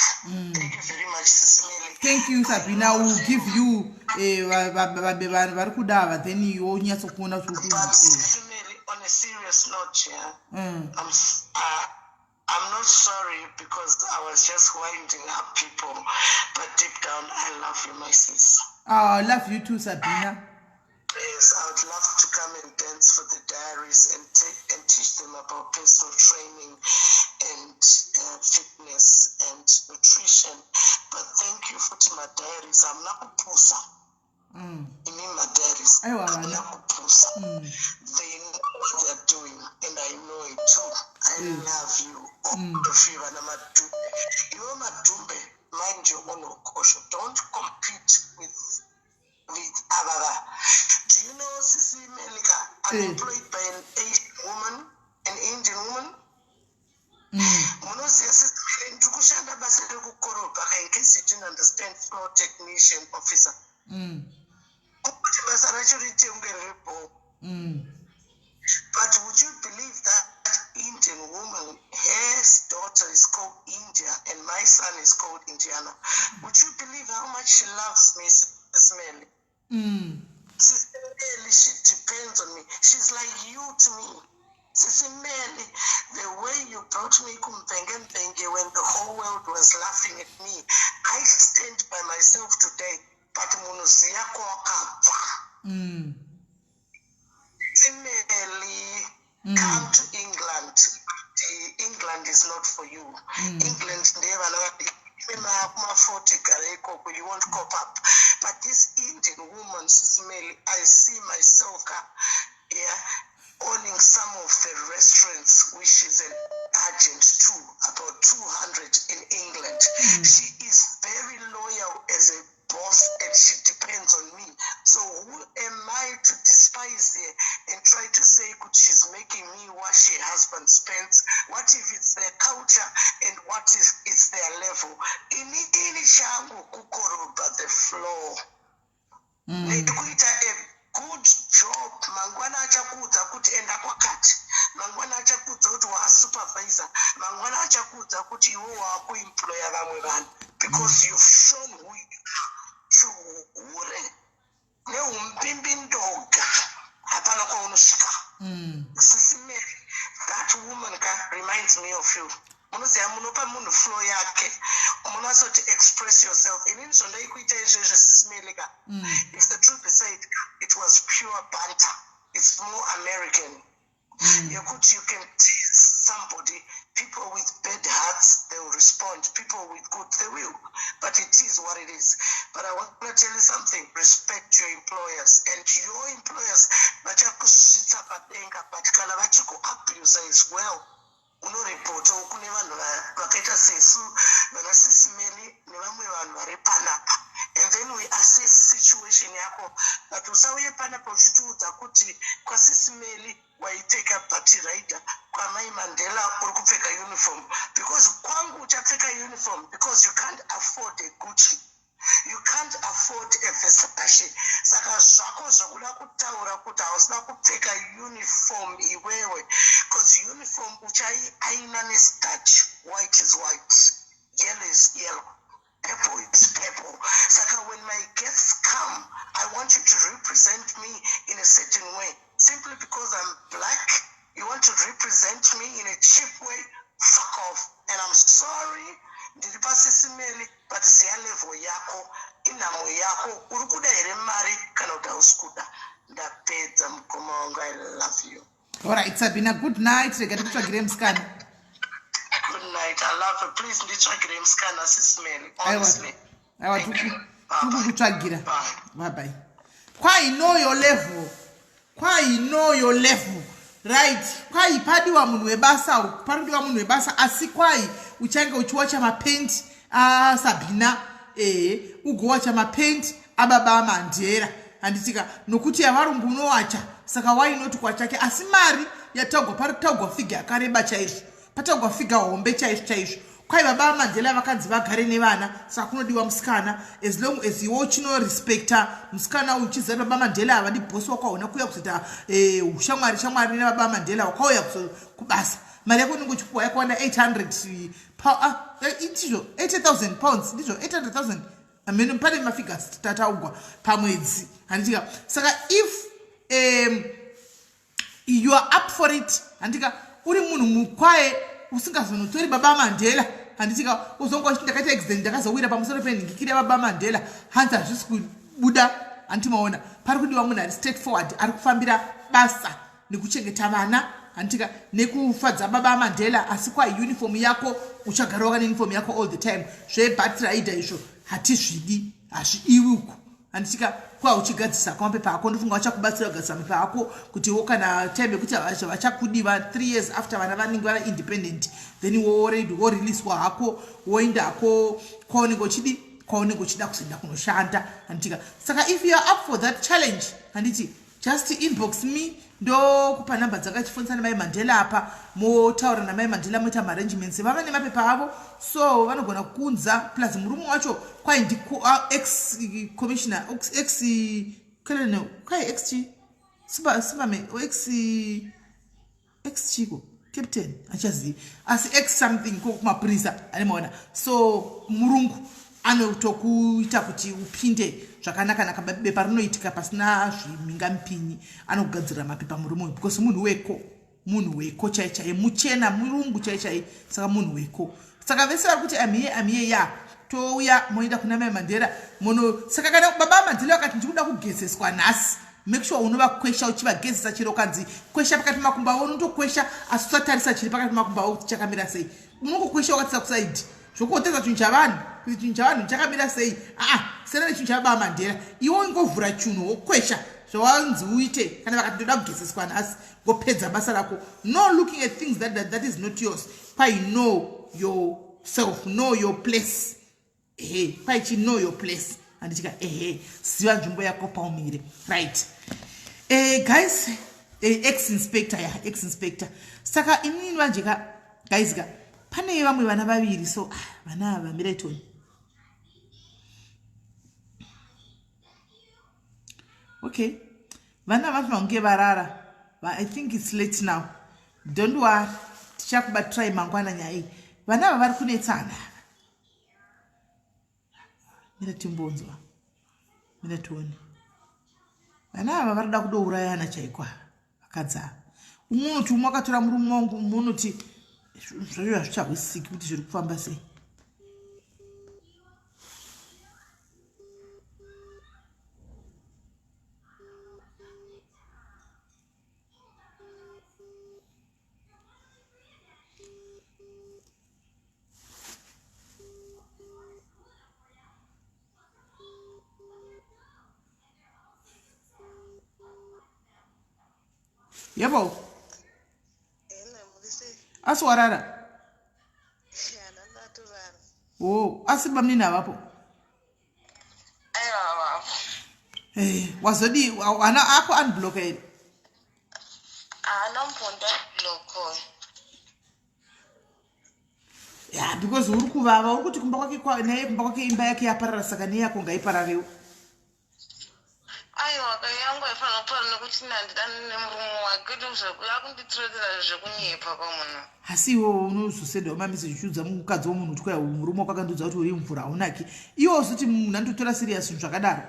Thank you very much, Sisi Mele. Thank you, Sabina. Will give you vanhu vari kuda ava, then iwe unyatsokuona kuti But Sisi Mele, on a serious note, yeah, I'm not sorry because I was just winding up people, but deep down I love you, my sis. Ah, I love you too, Sabina. Yes, I would love to come and dance for the diaries and take and teach them about personal training and fitness and nutrition. But thank you for my diaries. I'm not kupusa. Imi my diaries. Aiwa, I'm vana. not kupusa. They know what they're doing, and I know it too. I love you. All of you, vana Madhumbe. Iwe Madhumbe, mind your own ukosho. Don't compete with Ababa. Do you know, Sisi Melika, I'm employed by an Asian woman. admission officer. Kuti basa racho riite kunge riri bho. But would you believe that Indian woman, her daughter is called India and my son is called Indiana? Would you believe how much she loves me, Sis Melly? Sister Melly, she depends on me. She's like you to me. Sisi Melly, the way you brought me kumvenge when the whole world was laughing at me, I stand by myself today, but munoziya kwakabva. Sisi Melly, come to England. The England is not for you. England ndeyevana vadiki. Kuma-40 gara ikoko, you won't cop up. But this Indian woman, Sisi Melly, I see myself, yeah, owning some of the restaurants, which is an agent too, about 200 in England. She is very loyal as a boss and she depends on me. So who am I to despise her and try to say "Good, she's making me wash her husband's pants"? What if it's their culture and what is it's their level? Ini changu kukorobha the floor. Nekuita a good job, mangwana achakuudza kuti enda kwakati, mangwana achakuudza kuti wasupervisor, mangwana achakuudza kuti iwe waakuemploya vamwe vanhu because you've shown who you are. Chihure neumbimbindoga hapana kwaunosvika. Sisi Mary, that woman ka reminds me of you. Munoziva munopa munhu flow yake, munasoti express yourself. Inini zvandaikuita izvezvo, Sisi Mary ka, if the truth be said, it was pure banter. It's more American yekuti you can tease somebody. People with bad hearts, they will respond. People with good, they will. But it is what it is. But I want to tell you something: respect your employers, and your employers vachakusvitsa padenga, but kana vachikuabuse as well, unoripotawo kune vanhu vakaita sesu, vana Sisi Melly nevamwe vanhu vari panapa, and then we assess situation yako. But usauye panapa uchitiudza kuti kwaSisi Melly waipfeka baddie rider, kwamai Mandela uri kupfeka uniform, because kwangu uchapfeka uniform because you can't afford a Gucci, you can't afford a Versace. Saka zvako zvokuda kutaura kuti hausina kupfeka uniform iwewe, because uniform uchaiaina nestarch. White is white, yellow is yellow, purple is purple. Saka when my guests come, I want you to represent me in a certain way. Simply because I'm black, you want to represent me in a cheap way? Fuck off, and I'm sorry. Ndiri paSisi Melly, but ziya level yako, inhamo yako. Uri kuda here mari kana kuti hausi kuda? Ndapedza, mukoma wangu. I love you. Alright, Sabina, good night. Rega tikutsvagire musikana. Good night. I love you. Please nditsvagire musikana, Sisi Melly, honestly. Aiwa, Thank you. tikukutsvagira. Bye. Bye bye. Kwai know your level, kwai know your level, right? Kwai padiwa munhu webasa uku, pari kudiwa munhu webasa, asi kwai uchange uchiwacha mapenti aSabhina, ehe, ugowacha mapenti ababa Mandera, handitika? Nokuti yavarungu unowacha, saka wainoti kwachake. Asi mari yataugwa, pari kutaugwa figure yakareba chaizvo, pataugwa figure hombe chaizvo chaizvo. Kwai baba Mandela vakanzi vagare nevana, saka kunodiwa musikana. As long as iwe uchinorespekta musikana, uchiziva baba Mandela havadi bhosi wako, hauna kuuya kuzoita ushamwari shamwari nababa Mandela. Wakauya kubasa, mari yako unenge uchipuwa yakawanda, 800, ndizvo, £80,000, ndizvo, 800,000 amene pane mafigures tataugwa pamwedzi, handitika? Saka if you are up for it, handika, uri munhu mukwaye usingazonotori baba Mandela, handitika, uzonga uchiti ndakaita accident, ndakazowira pamusoro penhingikiri yababa Mandela, hanzi hazvisi kubuda, handimaona? Pari kudiwa munhu ari straight forward, ari kufambira basa nekuchengeta vana, handitika, nekufadza baba Mandela. Asi kwa uniform yako, uchagara wakane uniform yako all the time. Zvebaddie rider izvo hatizvidi, hazvidiwi uku, handitika? Kwa uchigadzisa kwamapepa ako, ndofunga vachakubatsira kugadzisa mapepa ako, kutiwo kana time yekuti vachakudiva 3 years after vana vanenge vava independent, then woredi woreleaswa hako, woendako kwaunenge uchidi, kwaunenge uchida kuzoenda kunoshanda, handitika? Saka if you are up for that challenge, handiti, just inbox me. Ndokupa namba dzakachifonesa namai Mandela apa motaura namai Mandela moita maarrangements. Vava nemapepa avo so vanogona kukunza plus murume wacho kwai ndi ex commissioner ex colonel kwai ex chi super superman ex ex chiko captain achazivi asi ex something ko kumapurisa ane maona so murungu anotokuita kuti upinde zvakanakanaka bepa rinoitika pasina zvimhingamipinyi anogadzirira mapepa murume uyu because munhu weko munhu weko chai chaiye muchena murungu chai chaiye saka munhu weko saka vese vari kuti amhiye amhiye ya touya moenda kuna mai mandela mono saka kana baba mandela vakati ndikuda kugezeswa nhasi make sure unovakwesha uchivagezesa chero ukanzi kwesha pakati pemakumbo avo unotokwesha asi usatarisa chiri pakati pemakumbo avo kuti chakamira sei unongokwesha wakatarisa kusaidi zvokotesa chinhu chavanhu kuti chinhu chavanhu chakamira sei aa siyana nechinhu chababa mandela iwe ingovhura chunhu wokwesha zvawanzi uite kana vakati ndoda kugezeswa nhasi ngopedza basa rako no looking at things that, that, that is not yours kwai know yourself know your place ehe kwai chi know your place handitika ehe ziva nzvimbo yako paumire right eh, guys eh, ex inspector ya ex inspector saka inini manje ka guys ka pane vamwe vana vaviri so ah, vana ava mirai toni okay vana vanofanira kunge varara i think its late now don't worry tichakubatirai mangwana nyaya iyi vana ava vari kunetsana mira timbonzwa mira tione vana ava vari kuda kudourayana chaiko ava vakadzi ava umwe unoti umwe akatora murume wangu umwe unoti zvacho hazvichahwisisiki kuti zviri kufamba sei Yebo. Asi warara? Oh, asi bamnini havapo? Eh, wazodii ana ako unblock here? Haana mbonda block. Ya, because uri kuvava, uri kuti kumba kwake naye kumba kwake imba yake yaparara saka neyako ngaipararewo. Aiwa ka yangu haifanira kuparara nekuti ini handidani nemurume wake kwete akunditirotera zvekunyepa kwamunhu. Asi iwe unozosendawo mameseji uchiudza mukadzi wemunhu kuti kwai murume wako akandiudza kuti uri mvura haunaki. Iwe uzoti munhu anototora serious zvinhu zvakadaro.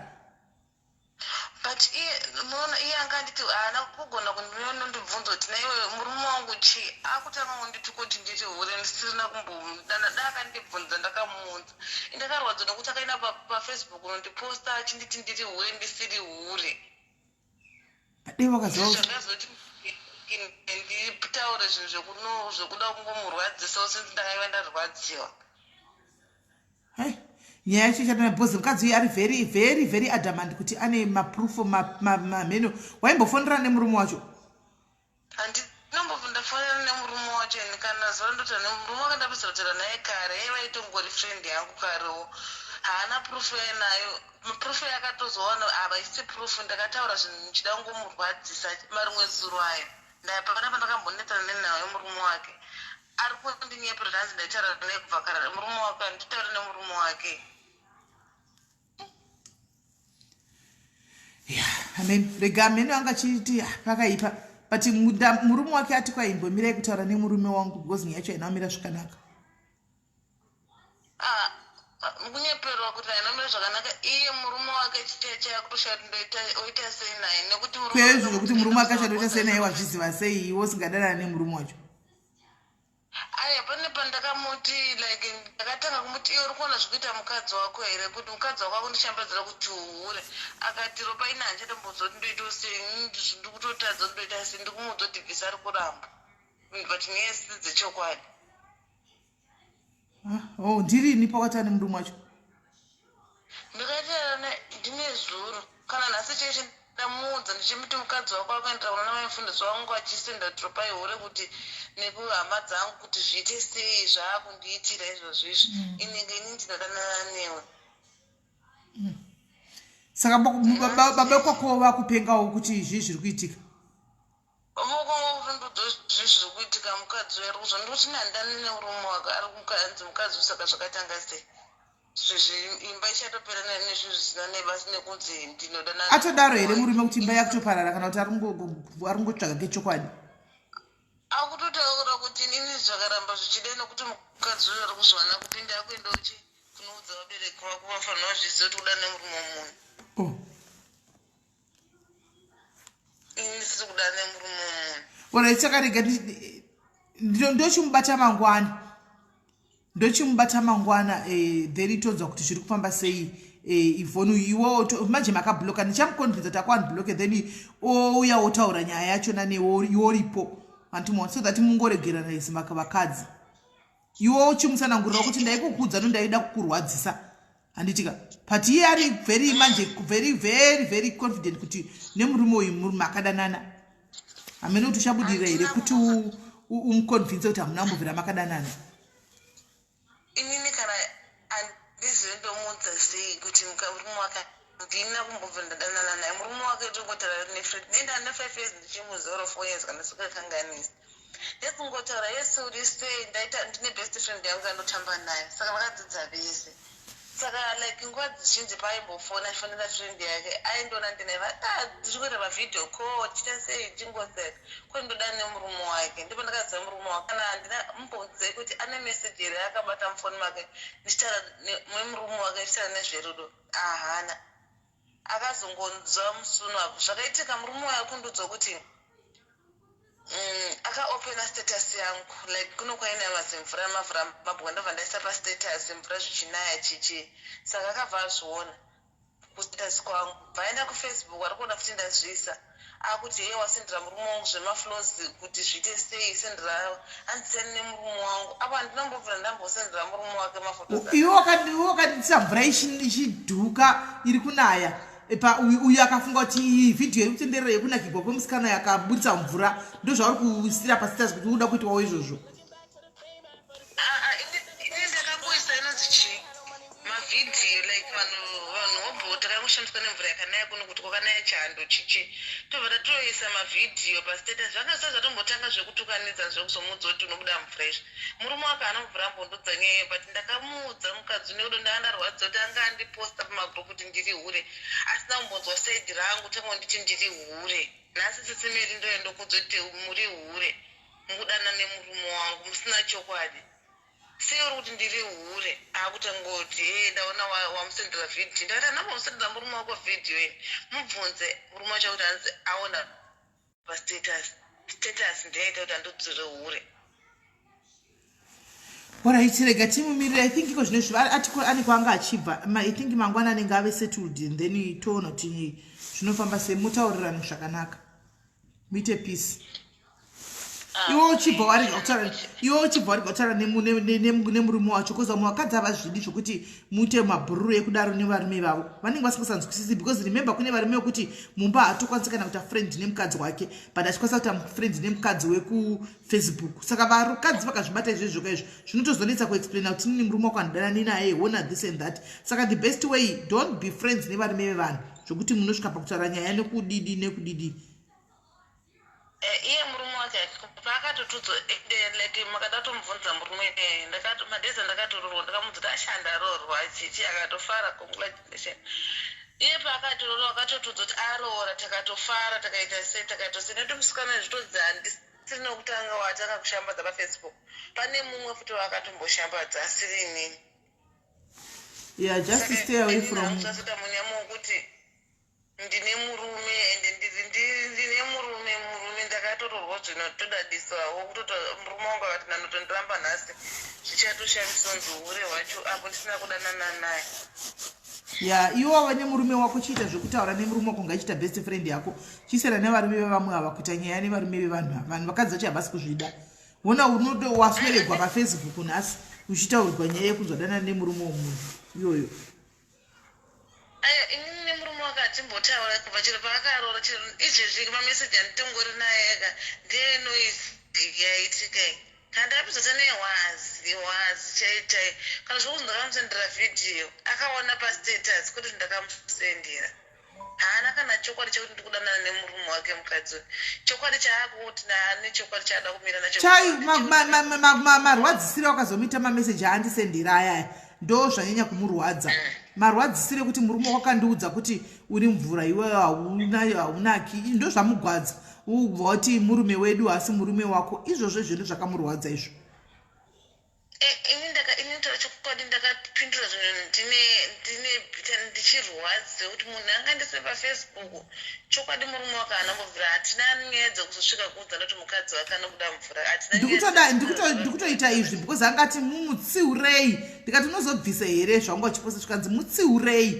But iye munoona iye anga anditi haana kugona kundinondibvunza kuti naiwe murume wangu chii akutanga kundituka kuti ndiri hure ndisirina kumbomudana da akandibvunza ndakamuudza indakarwadziwa nekuti akaenda pafacebook kunondiposta achinditi ndiri hure ndisiri hure Dai wakaziva zvakazoti nditaure zvinhu zvekuda kungomurwadzisawo since ndakaiva ndarwadziwa Hey, nyaya yacho ichatana because mukadzi uyu ari very very very adamant kuti ane maproof mamheno ma, ma, waimbofonera nemurume wacho handinombondafonera nemurume wacho ini kana zuva ndotaura nemurume wake ndapedzera kutaura naye kare yaiva itongori friend yangu karewo haana proof yainayo proof yakatozowana havaisi proof ndakataura zvinhu ndichida kungomurwadzisa marimwe zuro ayo ndapana pandakambonetsana nenhau yemurume wake Ari kundinyepera kuti hanzi ndaitaura naye kubva kare murume wake handitaure nemurume wake. Yeah, amen. Rega ameno anga achiti ah, pakaipa but murume wake ati kwaimbomirai kutaura nemurume wangu because nyaya yacho haina kumira zvakanaka. Ah, kunyeperwa kuti haina kumira zvakanaka iye murume wake chaichaya kutoshaya kuti ndoita oita sei naye nekuti kwezvo zvekuti murume wake achatoita sei naye wazviziva sei iwe usingadanana nemurume wacho Aya pane pandakamuti like ndakatanga kumuti iwe uri kuona zvikuita mukadzi wako here kuti mukadzi wako akundishambadzira kuti uhure akati ropa ini handichatomboziva kuti ndoita sei ndikutotadza kuti ndoita sei ndikumuudza kuti bvisa ari kuramba but nyaya isiri dzechokwadi Ah, oh ndirini pakatani murume wacho ndakateerana ndine zuro kana nhasi cheshe ndamuudza ndichimuti mukadzi wako akaendera kunana mai mufundisi wangu achisenda kuti ropai hure kuti nekuhama dzangu kuti zviite sei zvaakundiitira izvozvo izvi mm. inenge ini ndinodanana newe mm. saka baba kwako vakupengawo kuti izvi zviri kuitika zvinhu zviri kuitika. Mukadzi uyo ari kuzwa ndikuti nhandani nemurume wake ari kukanzi mukadzi uyu. Saka zvakatanga sei zvezvi? Imba ichatopera nezvinhu zvisina nebasa nekunzi ndinodanana. Atodaro here murume kuti imba yakutoparara, kana kuti ari kungotsvaga kechokwadi? Akutotaura kuti inini zvakaramba zvichidai nokuti mukadzi uyu ari kuzwana kupinda akuenda uchi kunoudza vabereki vako, vafanira vazviziva kuti kuda nemurume wemunhu. Oh. Ini ndisiri kuda nemurume wemunhu. Alright, saka rega ndochimubata mangwana, then tonzwa kuti zviri kufamba sei. Ivhonu iwo manje makabloka, ndichamuconvinza kuti akuunblocke, then ouya wotaura nyaya yachona newe iworipo, hantimona, so that mungoregerana isi vakadzi. Iwe uchimutsanangurira kuti ndaikukudza, no ndaida kukurwadzisa, handitika? But iye ari very, manje very very very confident kuti nemurume uyu murume akadanana. Hamene kuti uchabudirira here kuti umuconvince kuti hamuna kumbobvira makadanana. Inini kana handizivi ndomuudza sei kuti murume wake ndina kumbobva ndadanana naye. Murume wake tongotaura nefriend, nenda ne 5 years ndichimuziva, or 4 years kana sikakanganisi, ndekungotaura, "Yes, uri sei?" Ndaita ndine best friend yangu yandotamba nayo, saka vakadzidza vese. Saka like nguva dzizhinji paaimbofona achifonera friend yake, aindiona ndinaye, tiri kuita mavideo call, tichiita sei, chingoseka kwe ndoda nemurume wake. Ndipo ndakaziva murume wake. Kana handina mubvunzei kuti ane meseji here akabata mufoni make ndichitaura nemurume wake, ndichitaura nezverudo, ahana. Akazongonzwa musuno apo zvakaitika, murume wayo kundiudza kuti akaopena status yangu, like kuno kwainaya mazimvura, mavhura mabhuku, ndobva ndaisa pastatus mvura zvichinaya chichi. Saka akabva azviona kustatus kwangu, bvaenda kuFacebook, ari kuona futi ndazviisa, akuti, "Ye, wasendera murume wangu zvemaflows kuti zviite sei? Sendera handisiyani nemurume wangu." Apo handinombobvira ndambosendera murume wake mafoto. Iwe wakaditisa mvura ichidhuka iri kunaya, uyu akafunga kuti iyi vhidhiyo iri kutenderera yekunakigwa kwemusikana yakaburitsa mvura, ndo zvauri kuisira pastatus kuti uda kuitwawo izvozvo. Ah, ah, ini ndakangoisa inonzi chii, mavhidhiyo, like vanhu vobvo takangoshandiswa nemvura yakanaya kuno kuti kwakanaya chando chichi, tobva tatoisa mavhidhiyo pastatus. Zvanga zvisati zvatombotanga zvekutukanidza, zvekuzomudza kuti unobuda mvura izvi. Murume wake anomvura ambondudza nyaya iyo, but ndakamuudza mukadzi une kudo ndanga ndarwadza kuti anga andiposta pamagroup kuti ndiri hure, asina kumbonzwa side rangu. Tangonditi ndiri hure nhasi, Sisi Mary, ndoenda kudza kuti muri hure, mukudana nemurume wangu musina chokwadi. Sei uri kuti ndiri hure? Akutangoti, "E, ndaona wamusendera vhidhiyo." Ndakati, "Handambomusendera murume wako vhidhiyo ini. Mubvunze murume wacho kuti hanzi aona pastatus. Status ndiyaita kuti andodzire hure." Alright, rega timumirire. I think iko zvino izvi ati ane kwaanga achibva. I think mangwana anenge ave settled and then toona kuti zvinofamba sei. Mutaurirane zvakanaka, muite peace. Iwe uchibva warega kutaura nemurume wacho, because vamwe vakadzi havazvidi zvokuti muite mabhururu ekudaro nevarume vavo, vanenge vasingasanzwisisi. Because remember, kune varume vekuti mumba haatokwanisi kana kuita friend nemukadzi wake, but achikwanisa kuita friend nemukadzi wekuFacebook. Saka vakadzi vakazvibata izvezvo kaizvo, zvinotozonetsa kuexplaina kuti nini murume wako handidanani naye, hona this and that. Saka the best way, don't be friends nevarume vevanhu zvokuti munosvika pakutaura nyaya nekudidi nekudidi. Iye murume wake paakatotudzwa, like makada tomubvunza murume, madhezi andakatororwa, ndakamudza kuti ashanda aroorwa chichi, akatofara, "Congratulation." Iye paakatororwa akatotudzwa kuti aroora, takatofara, takaita sei, takaita sei, nekuti musikana zvitodzi handisiri nokutanga watanga kushambadza paFacebook, pane mumwe futi waakatomboshambadza asiri inini. Yeah, just stay away from Zvasita munyama wokuti ndine murume, ende ndine murume ndakatororwa zvino todadisawo kutoto murume wangu akati nanotondiramba nhasi, zvichatoshamisa kunzi hure hwacho apo ndisina kudanana naye. Ya, iwe wava nemurume wako, chiita zvekutaura nemurume wako, ngachiita best friend yako, chisiyana nevarume vevamwe ava, kuita nyaya nevarume vevanhu ava. Vanhu vakadzi vacho havasi kuzvida. Wona unoto wasweregwa paFacebook nhasi uchitaurirwa nyaya yekunzwa danana nemurume womunhu iyoyo. Aya, inini nemurume wake hatimbotaura kubva chero paakaroora, chero izvezvi mameseji anditongori naye ega ndeye noise yaitika iyi. Kana ndakapedzota nehwazi hwazi chai chai, kana zvokuzi ndakamusendera vhidhiyo akaona pastatus, kwete kuti ndakamusendera. Haana kana chokwadi chekuti ndiri kudanana nemurume wake mukadzi uyu. Chokwadi chaakuti naane chokwadi chaada kumira nacho. Chai marwadzisire wakazomuita mameseji aandisendera ayaya ndo zvanyanya kumurwadza. Marwadzisire kuti murume wakandiudza kuti uri mvura iwe haunaki ndo zvamugwadza. Ubva wati murume wedu asi murume wako izvozvo izvo ndo zvakamurwadza izvo. Eh, ini ndaka ini kutaura chokwadi ndakapindura zvinhu ndine ndine bitter ndichirwadziwa kuti munhu angandise pafacebook chokwadi murume wake haana kumbobvira hatina nyaya dzekuzosvika kuudzana kuti mukadzi wake anobuda mvura hatina nyaya ndikutoda dzekuti ndikutoita izvi because angati mumutsiurei ndikati unozobvisa here zvanga uchiposta zvikanzi mutsiurei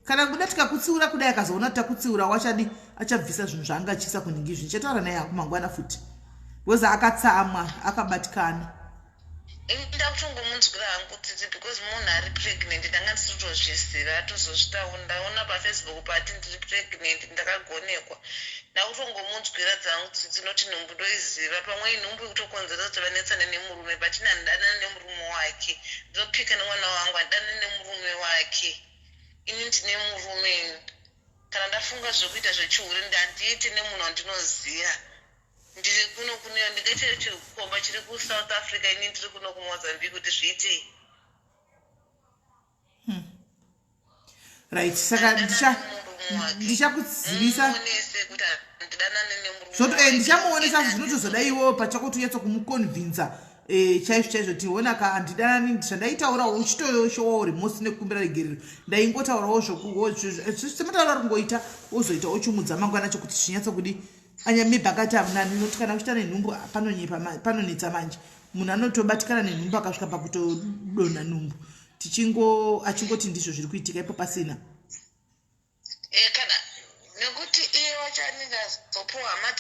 kana kuda tikakutsiura kudai akazoona kuti takutsiura wachadi achabvisa zvinhu zvaanga achiisa kunhingi izvi ndichataura naye hangu mangwana futi because akatsamwa akabatikana Ini ndakutongomunzwira hangu tsitsi because munhu ari pregnant ndanga ndisiri kutozviziva atozozvitaura ndaona pafacebook paati ndiri pregnant ndakagonekwa ndakutongomunzwira dzangu tsitsi noti nhumbu ndoiziva pamwe inhumbu ikutokonzeresa kuti vanetsane nemurume but ini handidanani nemurume wake ndinopika nemwana wangu handidanani nemurume wake ini ndine murume ini kana ndafunga zvekuita zvechihure handiite nemunhu wandinoziva Ndiri kuno kune ndingaite chikomba chiri kuSouth Africa ini ndiri kuno kuMozambique kuti zviitei. Right saka ndichakuzivisa eh, ndichamuonesa zvinotozoda iwewo pachako kuti unyatso kumuconvinza eh, chaizvo chaizvo ti ona ka handidanani zvandaitaurawo uchitoshowawo remorse nekukumbira regerero ndaingotaurawo zvokusemataura ari kungoita wozoita uchimudza mangwana chokuti zvinyatso kudi Anya maybe akati hamuna not kana kuchita nenhumbu panonyepa panonetsa manje munhu anotobatikana nenhumbu akasvika pakutodonha nhumbu tichingo achingoti ndizvo zviri kuitika ipo pasina e, kana nekuti iye wacho anenge azopuwa hama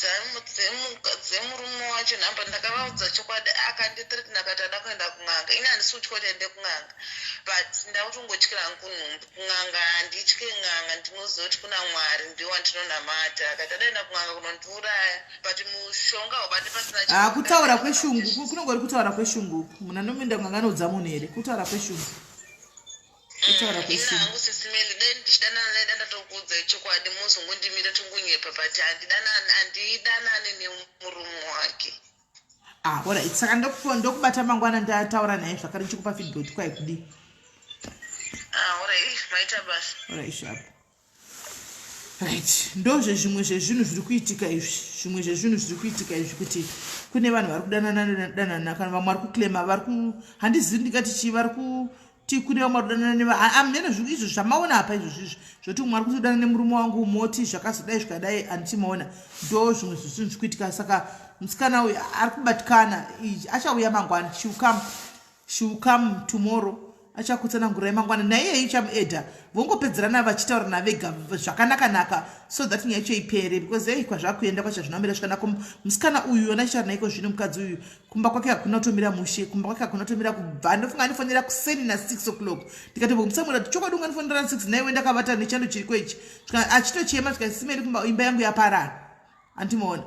dzemurume wacho nhamba ndakavaudza chokwadi akandithreaten akati ada kuenda kun'anga ini handisi kutya kuti aende kun'anga but ndakutongotyira hangu nhumbu Kun'anga handitye n'anga ndinoziva kuti kuna Mwari ndiwo wandinonamata akati adaenda kun'anga kunondiuraya but mushonga haubate pasina Ah, kutaura kweshungu kunongori kutaura kweshungu uku munhu anoenda kun'anga anoudza munhu here kutaura kweshungu kutaura mm, kweshungu hangu sisi Meli dai ndichidanana naye dai ndatokuudzai chokwadi mozongondimira tongonyepa but handidanani nemurume wake ah alright saka ndokubata mangwana ndataura naye zvakare ndichikupa feedback kwai kudii ah alright maita basa alright sharp right ndozvezvimwe zvezvinhu zviri kuitika izvi zvimwe zvezvinhu zviri kuitika izvi kuti kune vanhu vari kudanana danana kana vamwe vari kuclaima vari ku handizivi ndingati chii vari ku ti kune vamwe vari kudanana neva amene izvo zvamaona apa izvozvo izvi zvoti umwe ari kutodana nemurume wangu moti zvakazodai zvikadai handiti maona ndo zvimwe zvezvinhu zviri kuitika saka musikana uyu ari kubatikana achauya mangwana she will come she will come tomorrow achakutsanangurai mangwana naiyeyi uchamuedha vongopedzerana vachitaurana vega zvakanakanaka so that nyaya yacho ipere because ei kwazvakuenda kwacho zvinomira zvakanaka musikana uyu anachitaura naiko zvino mukadzi uyu kumba kwake hakuna kutomira mushe kumba kwake hakuna kutomira kubva ndofunga andifonera kuseni na6 o'clock ndikatombomutsamwira kuti chokwadi ungandifonera na6 naiwe ndakavata nechando chiriko ichi achitochema zvikasimeri kumba imba yangu yaparara andimaona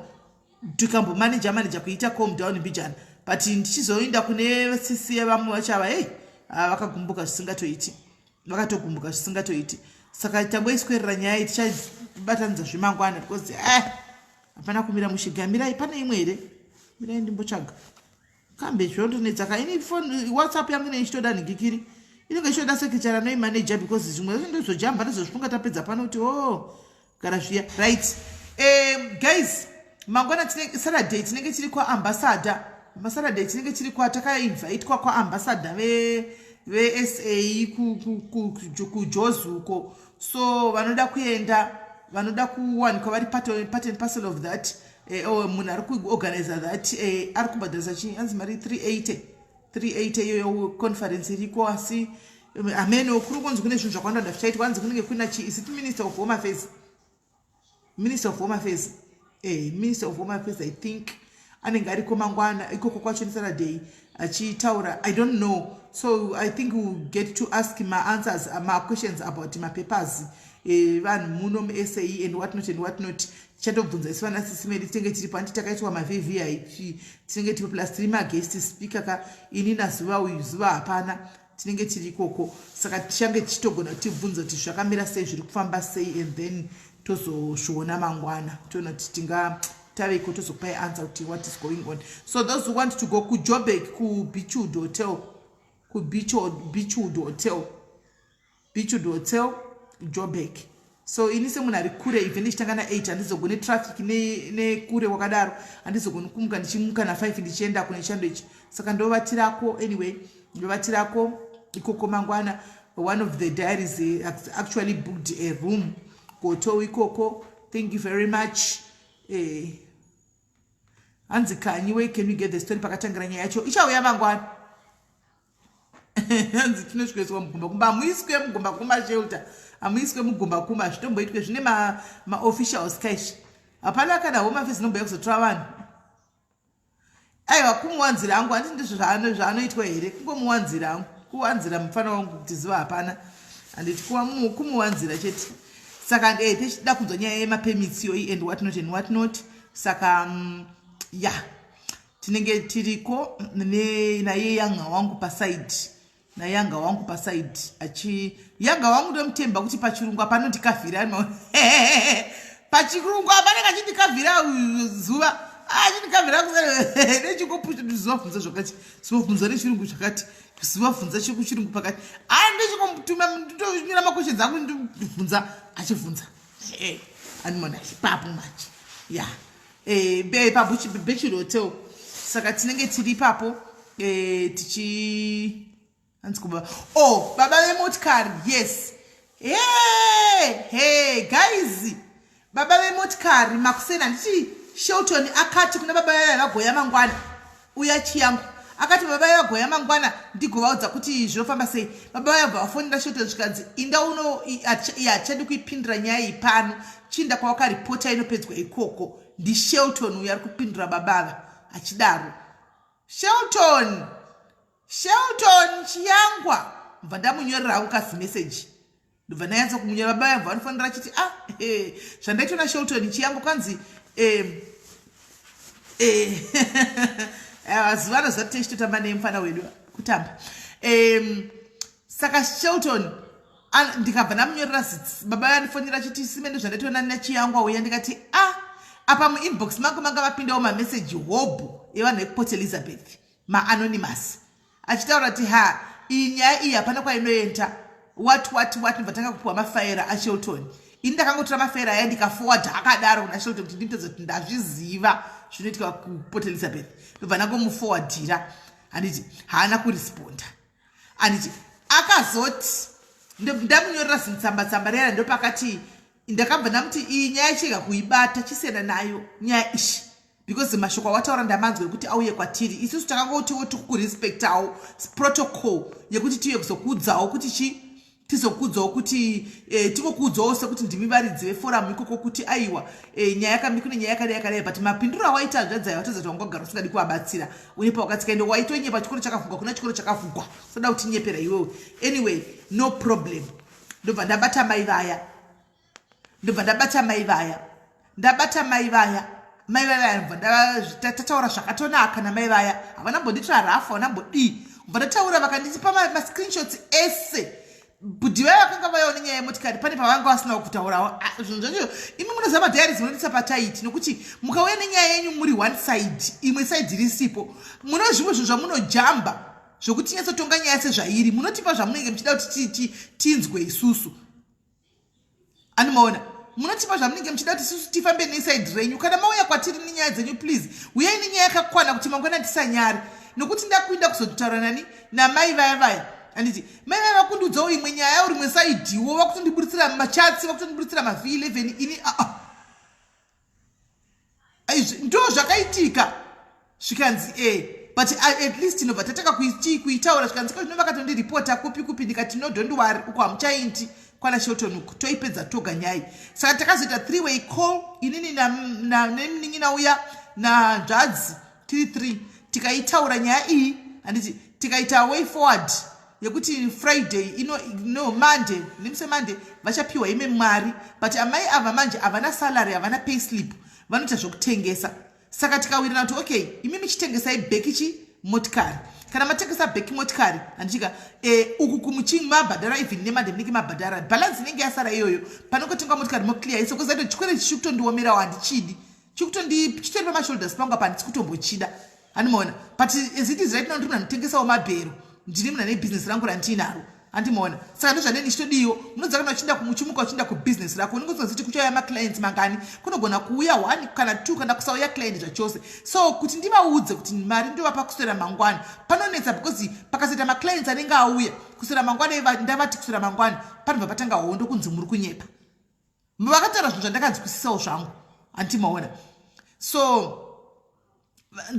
tikambomaneja maneja kuita calm down mbijana but ndichizoinda kune sisi vamwe vachava hei ah, vakagumbuka zvisingatoiti vakatogumbuka zvisingatoiti saka tangoiswerera nyaya iyi tichabatanidza zvemangwana because eh hapana kumira mushe gamirai pane imwe here mirai ndimbotsvaga kambe zvondonetsa ka ini phone whatsapp yangu ine ichitoda nhingikiri inenge ichitoda secretary anoimanager because zvimwe zvacho ndozojamba ndozozvifunga tapedza pano kuti o oh, gara zviya right um, guys mangwana tine saturday tinenge tiri kwaambassador masaturday tinenge tiri kwa takainvitwa kwaambassador vesa kujozi uko so vanoda kuenda vanoda kuwanikwa vari part and parcel of that eh, oh, munhu ari kuorganiza that eh, ari kubhadharisa chii anzi mari 380 380 iyoyo conference iriko asi hameno kuri kunzi kune zvinhu zvakawanda wanda zvichaitwa hanzi kunenge kuina chi is it minister of home affairs minister of home affairs eh, minister of home affairs i think anenge ariko mangwana ikoko kwacho nesaturday achitaura i don't know so i think we'll get to ask maanswers maquestions about mapapers eh, vanhu muno musa and what not and what not tichatobvunza isu vana sisi medu tinenge tiripo anti takaitwa mavvip tinenge tiripo plus tiri maguest speaker ka ini nazuva uyu zuva hapana tinenge tiri ikoko saka tichange tichitogona kutibvunza kuti zvakamira sei zviri kufamba sei and then Tozozviona mangwana, toona kuti tinga taveko, tozokupai answer kuti what is going on. So those who want to go kuJobek, kuBeachwood Hotel, kuBeachwood Hotel, Beachwood Hotel, Jobek. So ini semunhu ari kure, even ndichitanga na8 handizogoni traffic nekure kwakadaro, handizogoni kumuka, ndichimuka na5 ndichienda kune chando ichi. Saka ndovatirako anyway, ndovatirako ikoko mangwana. One of the diaries actually booked a room kuhotel ikoko. Thank you very much. Hanzi kanyi, where can we get the story? Pakatangira nyaya yacho ichauya mangwana. Hanzi tinosvikoiswa mugumba kumba. Hamuiswe mugumba kuma, shelter hamuiswe mugumba kuma, zvitomboitwe zvine maofficials ma kaizvi. Hapana kana Home Affairs inomboya kuzotora vanhu. Aiwa, kumuwanzira angu, handiti ndizvo zvaanoitwa here? Kungomuwanzira angu, kuwanzira mufana wangu kuti ziva hapana, handiti? Kumuwanzira chete. Saka tichida kunzwa nyaya yemapermits iyoyi and what not and what not. Saka ya, tinenge tiriko naye yanga wangu paside, nayanga wangu paside. Achi yanga wangu ndomutemba kuti pachirungu apanondikavhira, pachirungu apanenge achindikavhira zuva, achindikavhira nechingopusha zuva bvunza zvakati, zuva bvunza nechirungu zvakati, zuva bvunza chirungu pakati. Ai, ndichingomutuma, ndonyora maquestions angu, ndibvunza, achibvunza animona ipapo manje. Ya, paBeachwood Hotel. Saka tinenge tiri ipapo tichi hanzi kuba, oh, baba vemotikari. Yes, he he guys, baba vemotikari makuseni, handiti Shelton akati kuna baba vaya vagoya mangwana uya Chiyangu, akati baba vaya vagoya mangwana ndigovaudza kuti zvinofamba sei. Baba vaya bva vafonera Shelton, zvikanzi inda uno, hatichadi kuipindura nyaya iyi pano, chinda kwawakaripota, inopedzwa ikoko. NdiShelton uyo ari kupindura babava achidaro. Shelton, Shelton Chiyangwa. Mbva ndamunyorera hangu kasi meseji, ndobva ndanyatsa kumunyora. Baba yabva vanofanira achiti, ah, zvandaitwa naShelton Chiyangwa, kwanzi zuva anoziva kuti tichitotamba nemufana wedu kutamba. Saka Shelton, ndikabva ndamunyorera, baba vandifonera achiti simende zvandaitwa naChiyangwa uya. Ndikati, ah, apa muinbox mangu manga vapindawo mameseji hobho evanhu vekuPort Elizabeth, maanonymous, achitaura kuti ha, iyi nyaya iyi hapana kwainoenda, what what what. Ndibva tanga kupiwa mafaira aShelton. Ini ndakangotora mafaira aya, ndikaforwarda akadaro kuna Shelton kuti ndimutodza kuti ndazviziva zvinoitika kuPort Elizabeth. Ndobva ndangomuforwardira, handiti? Haana kuresponda, handiti? Akazoti ndamunyorera zimutsambatsamba rera, ndopakati ndakabva ndamuti iyi nyaya chega kuibata, chisiyana nayo nyaya ishi, because mashoko awataura ndamanzwa ekuti auye kwatiri isusu, takangotiwo tiri kurespectawo protocol yekuti tiuye kuzokuudzawo kuti chi tizokuudzawo kuti tingokuudzawo sekuti ndimi varidzi veforum ikoko, kuti aiwa, nyaya yakami kune nyaya yakadai yakadai. But mapinduro awaita hanzvadzi ayo watadza kuti wangagara usingadi kuvabatsira, une pawakatsika, ende waitonyepa. Chikoro chakavhugwa, kuna chikoro chakavhugwa, usada kutinyepera iwewe. Anyway, no problem. Ndobva ndabata mai vaya, ndobva ndabata mai vaya, ndabata mai vaya, mai vaya bva tataura zvakatonaka namai vaya. Havana mbondiitira rafu, havana mbodii. Bva ndataura, vakandipa mascreenshots ese. Bhudhi vaya vakanga vayawo nenyaya yemotikari, pane pavanga vasina kutaurawo zvinhu zvacho. Imi munoziva madiaries munodisa pataiti, nokuti mukauya nenyaya yenyu muri one side, imwe side risipo, mune zvimwe zvinhu zvamunojamba zvokuti nyatsotonga nyaya sezvairi. Munotipa zvamunenge muchida kuti tinzwe isusu, animaona? Munotipa zvamunenge muchida kuti isusu tifambe neside renyu. Kana mauya kwatiri nenyaya dzenyu, please uyai nenyaya yakakwana kuti mangwana tisanyari, nokuti ndakuinda kuzotaura nani? Namai vaya vaya, handiti? Mai vaya vakundiudzawo imwe nyaya, rimwe sidewo, vakutondiburitsira machats, vakutondiburitsira mav11. Ini aa, ndo zvakaitika. Zvikanzi e, but at least inobva tatanga kuitaura. Zvikanzi ko zvino vakatondiripota kupi kupi? Ndikati no, don't worry, uko hamuchaindi kwana Shelton uku, toipedza toga nyai. Saka takazoita three way call, inini nemunin'ina uya nanzvadzi, tiri three, tikaitaura nyaya iyi, handiti? Tikaita way forward yekuti Friday ino, no, Monday, nemusi Monday vachapiwa ime mari. But amai ava manje havana salary, havana pay slip, vanoita zvokutengesa. Saka tikawirirana kuti okay, imi michitengesai bheki chi Motikari. Kana matengesa back motikari, handichika e, uku kumuching mabhadhara even nemande munenge mabhadhara balance inenge yasara iyoyo panongotengwa motikari moclear iso kozaito chikwereti chiri kutondiomerawo handichidi chikutondi chitori pamashoulders pangu apa handisi kutombochida handimaona but as it is right now ndiri munhu anotengesawo mabhero ndini munhu ane business rangu randiinaro handimaona saka ndozvandee ndichitodiwo munoziva kana uchienda kumuchimuka uchienda kubusiness rako unenge usingaziti kuchauya maclients mangani kunogona kuuya one kana two kana kusauya client zvachose so kuti ndivaudze kuti mari ndovapa kuswera mangwana panonetsa because pakasaita maclients anenge auya kuswera mangwana ndavati kuswera mangwana panobva patanga hondo kunzi muri kunyepa vakataura zvinhu zvandakanzwisisawo zvangu handimaona so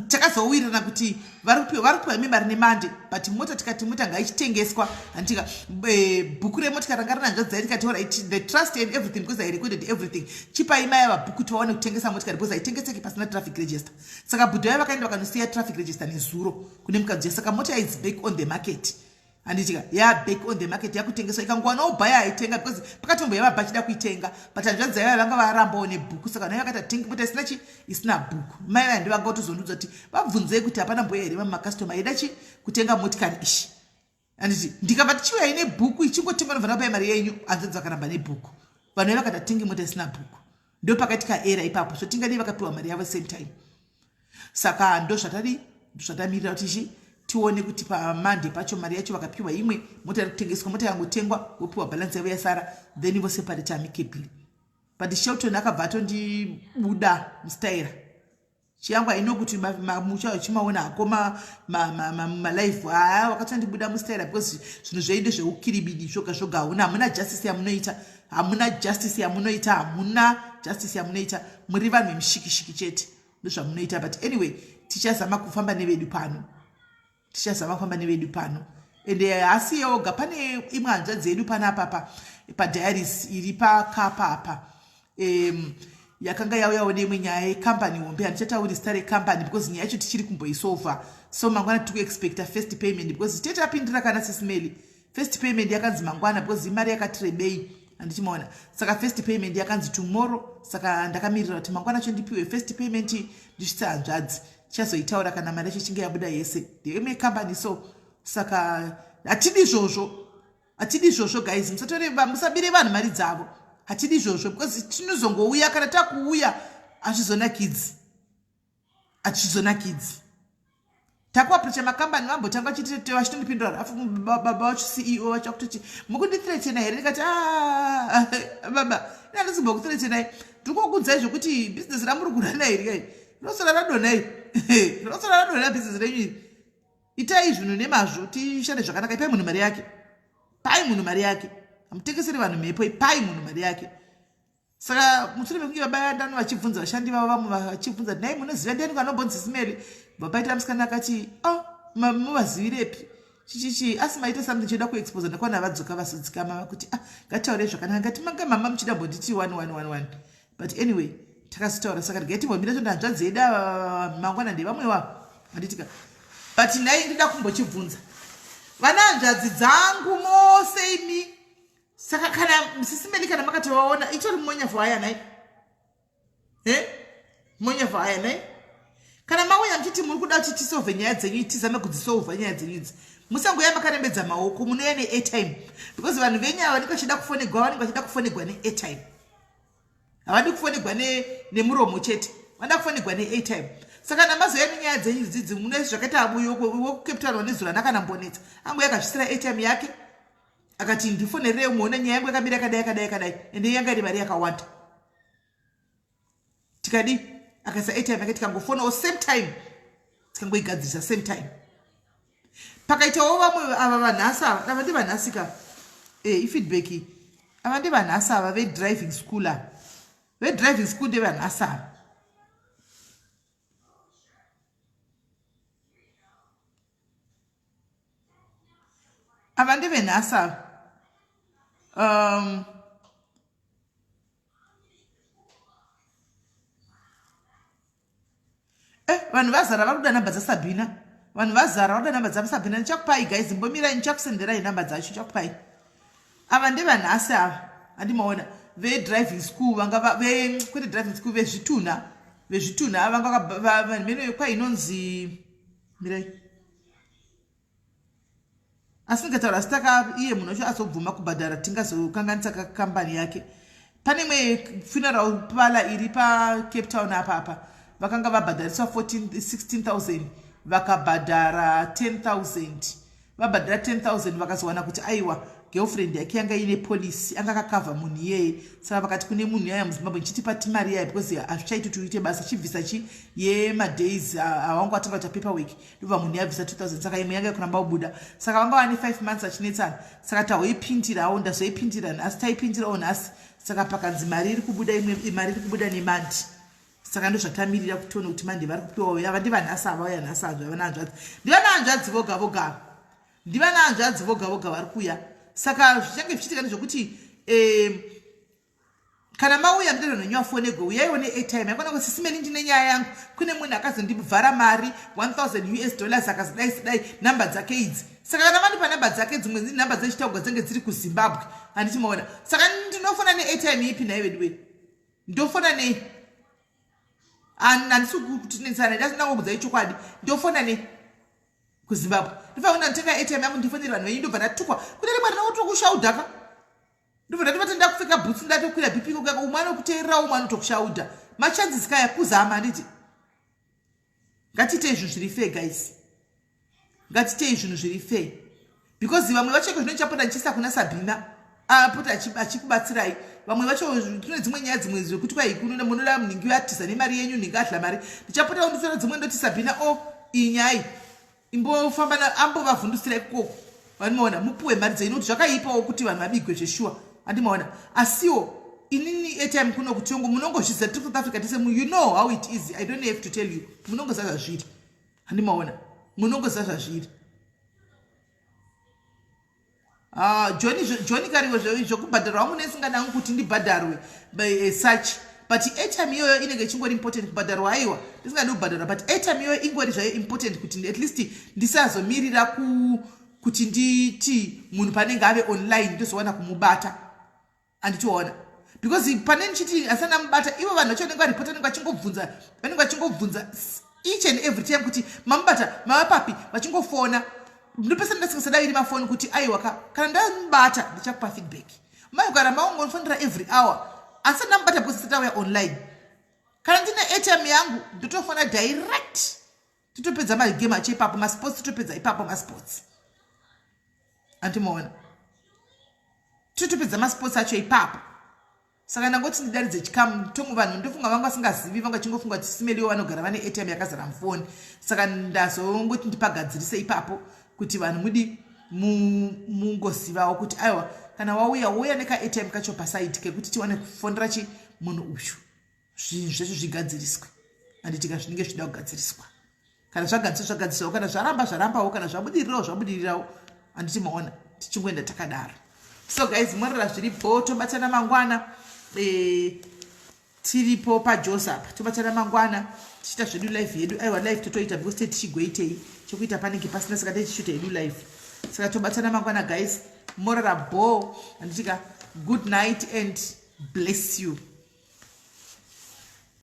takazowirirana kuti vari kupiwa imi mari nemande but mota tikati mota ngaichitengeswa handitika eh, bhuku remotikari ranga rina hanzvadzi dzai tikati orit the trust and everything because i recorded everything chipai mai ava bhuku tivaone kutengesa motikari because haitengeseki pasina traffic register saka bhudhi vaya vakaenda vakanosiya traffic register nezuro kune mukadzi uya saka mota is back on the market handitika ya back on the market yakutengeswa ikangowanawo bhaya aitenga because pakatombo yava bachida kuitenga but hanzvadzi dzaiva vanga varambawo nebhuku saka nayo vakati atengi mota isina chi isina bhuku mai vaya ndivanga kutozondiudza kuti vabvunzei kuti hapana mbuya here mamwe makastoma aida chi kutenga motikari ishi handiti ndikabva tichiuya ine bhuku ichingotengwa nobva ndapai mari yenyu hanzvadzi vakaramba nebhuku vanhu vaiva vakati atengi mota isina bhuku ndopakaitika era ipapo so tingadii vakapiwa mari yavo same time saka ndozvatadii ndozvatamirira kuti chi tione kuti pamande pacho mari yacho vakapiwa imwe mota iri kutengeswa mota yangotengwa vopiwa balance yavo yasara then voseparate amicably but shelton akabva atondibuda mustaira chiyangwa ino kuti mucha uchimaona hako malive haa wakatondibuda mustaira because zvinhu zvenyu ndezveukiribidi zvoga zvoga hauna hamuna justice yamunoita hamuna justice yamunoita hamuna justice yamunoita muri vanhu vemushikishiki chete ndozvamunoita but anyway tichazama kufamba nevedu pano tichazama kufamba nevedu pano ende hasi yoga pane imwe hanzvadzi yedu panapa pa padiaries iri pakapa apa um, yakanga yauyawo neimwe nyaya yekambani hombe handichatauri zita rekambani because nyaya yacho tichiri kumboisova so mangwana tiri kuexpecta first payment because tete tapindira kana sisimeli first payment yakanzi mangwana because imari yakati rebei handichimaona saka first payment yakanzi tomorrow saka ndakamirira kuti mangwana cho ndipiwe first payment ndisvitse hanzvadzi tichazoitaura kana mari yacho ichinge yabuda yese ndeimwe kambani so saka hatidi izvozvo hatidi izvozvo guys musatore musabire vanhu mari dzavo hatidi izvozvo because tinozongouya kana takuuya hazvizonakidzi hazvizonakidzi takuaprocha makambani vambotanga vachitondipindura rafu baba vacho ceo vacho vakutoti mukundithreatena here ndikati ah, baba ini handisi kumbokuthreatenai ndiri kukuudzai zvekuti bhizinesi ramuri kurana iri kai rinosara radonha iri rinosara radonha bhizinesi renyu iri itai zvinhu nemazvo tishande zvakanaka ipai munhu mari yake pai munhu mari yake hamutengeseri vanhu mhepo ipai munhu mari yake saka mushure mekunge vabaya ndano vachibvunza vashandi vavo vamwe vachibvunza nhai munoziva ndiani kanombonzi simeri bva paita musikana akati o oh, muvazivirepi chichichi asi maita something choda kuexposa ndakwana vadzoka vazodzikama vakuti ah ngataurei zvakanaka ngati manga mama muchida mbonditi one one one one but anyway takazotaura saka regai timbomira tonda hanzvadzi yedu ava mangwana ndevamwe wavo handitika but nhai ndida kumbochibvunza vana hanzvadzi dzangu mose imi saka kana sisimeli kana makatovaona itori monya for haya nhai e monya for haya nhai kana mauya muchiti muri kuda kuti tisolve nyaya dzenyu tizame kudzisolva nyaya dzenyu idzi musangoya makarembedza maoko munouya neairtime because vanhu venyu ava vanenge vachida kufonegwa vanenge vachida kufonegwa neairtime havadi kufonegwa nemuromo chete vanoda kufonegwa neairtime saka namazouya nenyaya dzenyu dzidzi mune zvakaita abuyo wekucape town wanezuro ana kana mbonetsa anguya akazvisira airtime yake akati ndifonererei muone nyaya yangu yakamira yakadai yakadai yakadai ende yanga iri mari yakawanda tikadii akaisa airtime yake tikangofonawo same time tikangoigadzirisa same time pakaitawo vamwe ava vanhasi ava ava ndivanhasi ka e eh, ifeedback iyi ava ndivanhasi ava vedriving school ava vedriving school ndevanhasi ava ava ndevenhasi ava um, eh, vanhu vazara vari kuda nhamba dzasabhina vanhu vazara vari kuda nhamba dzasabhina ndichakupai guys mbomirai ndichakusenderai nhamba dzacho ndichakupai ava ndevanhasi ava handimaona vedriving school vanga kwete driving school vezvitunha vezvitunha vanga mheno kwainonzi mirai Asi ndikataura zita ka iye munhu wacho azobvuma kubhadhara tingazokanganisa kakambani yake. Pane imwe funeral parlor iri paCape Town apa apa vakanga vabhadhariswa 14 16000 vakabhadhara 10000 vabhadhara 10000 vakazowana kuti aiwa girlfriend yake yanga ine policy anga akakavha munhu iyeye saka vakati kune munhu yaya muzimbabwe ndichitipa timari yaya because hazvichaiti kuti uite basa chibvisa chi yemadays awangu atanga kuita paperwork ndobva munhu yabvisa 2000 saka imwe yanga yekuramba kubuda saka vanga vane 5 months achinetsana saka tahoipindirawo ndazoipindira nhasi taipindirawo nhasi saka pakanzi mari iri kubuda imwe mari iri kubuda nemandi saka ndozvatamirira kuti tione kuti mandi vari kupiwawo yava ndivanhasi ava uya nhasi hanzva vana hanzvadzi ndivana hanzvadzi voga voga ndivana hanzvadzi voga voga vari kuuya saka zvichange zvichiitika ndezvekuti eh, kana mauya mudero nenyu afonegwe uyaiwo neairtime yakona kuti sisimeni ndine nyaya yangu kune munhu akazondivhara mari 1000 us dollars akazodai sidai nhamba dzake idzi saka kana vandipa nhamba dzake dzimwe nhamba dzechitaugwa dzinge dziri kuzimbabwe handiti maona saka ndinofona neairtime ipi nhai veduwe ndofona nei handisi kutinetsana ndasina chokwadi ndofona nei kuzimbabwe ndofanira kuenda nditenga airtime yangu ndifonere vanhu venyu ndobva ndatukwa kune rimwe rinotokushaudhaka ndobva ndatobata ndakupfeka bhutsu ndatokwira bp kokaka umwe anokuteerera umwe anotokushaudha machances kaya kuzama handiti ngatiitei zvinhu zviri fair guys ngatiitei zvinhu zviri fair because vamwe vacho iko zvino ndichapota ndichiisa kuna sabhina apota achikubatsirai vamwe vacho tine dzimwe nyaya dzimwe zvekuti kwai kunoda munoda nhingi atiza nemari yenyu nhingi adla mari ndichapota kunditora dzimwe ndoti sabhina o oh, iyi nyaya imbofamba ambovavhundusira ikoko vanoona mupuwe mari dzenyu nokuti zvakaipawo kuti vanhu vabigwe zveshuwa andimaona asiwo inini atime kuno kutiongo munongozviziva tiri south africa tese you know how it is i don't have to tell you munongoziva zvazviri handimaona munongoziva zvazviri Ah, Johnny Johnny Kariwe zvekubhadharwa wangu nesingada hangu kuti ndibhadharwe eh, such but airtime iyoyo inenge ichingori important kubhadharwa aiwa ndisingadi kubhadharwa but airtime iyoyo ingori zvayo important kuti at least ndisazomirira ku kuti nditi munhu panenge ave online ndozowana kumubata anditoona because pane ndichiti asana mubata ivo vanhu vacho vanenge varipota vanenge vachingobvunza vanenge vachingobvunza each and every time kuti mamubata mava papi vachingofona ndopesa ndasingasadaviri mafoni kuti aiwa ka kana ndamubata ndichakupa feedback mai ukaramba ungofonera every hour asi ndamubata because isati auya online kana ndine atm yangu ndotofona direct totopedza magame acho ipapo masports totopedza ipapo masports andimaona totopedza masports acho ipapo saka ndangoti ndidaridze chikamu tongo vanhu ndofunga vanga vasingazivi vanga chingofunga kuti simeliwo vanogara vane atm yakazara mufoni saka ndazongoti ndipagadzirise ipapo kuti vanhu mudi mungozivawo kuti aiwa kana wauya wouya nekaatm kacho pasaidi kekuti tiwane kufonera chi munhu uyu zvinhu zvacho zvigadziriswe handitika zvinenge zvichida kugadziriswa kana zvagadziriswa zvagadziriswawo kana zvaramba zvarambawo kana zvabudirirawo zvabudirirawo handiti maona tichingoenda takadaro so guys morara zviri bho tobatana mangwana e, tiripo pajosa apa tobatana mangwana tichiita zvedu live yedu aiwa live totoita because te tichigoitei chekuita panenge pasina saka te tichiita yedu live saka tobatana mangwana guys morara bho handitika good night and bless you.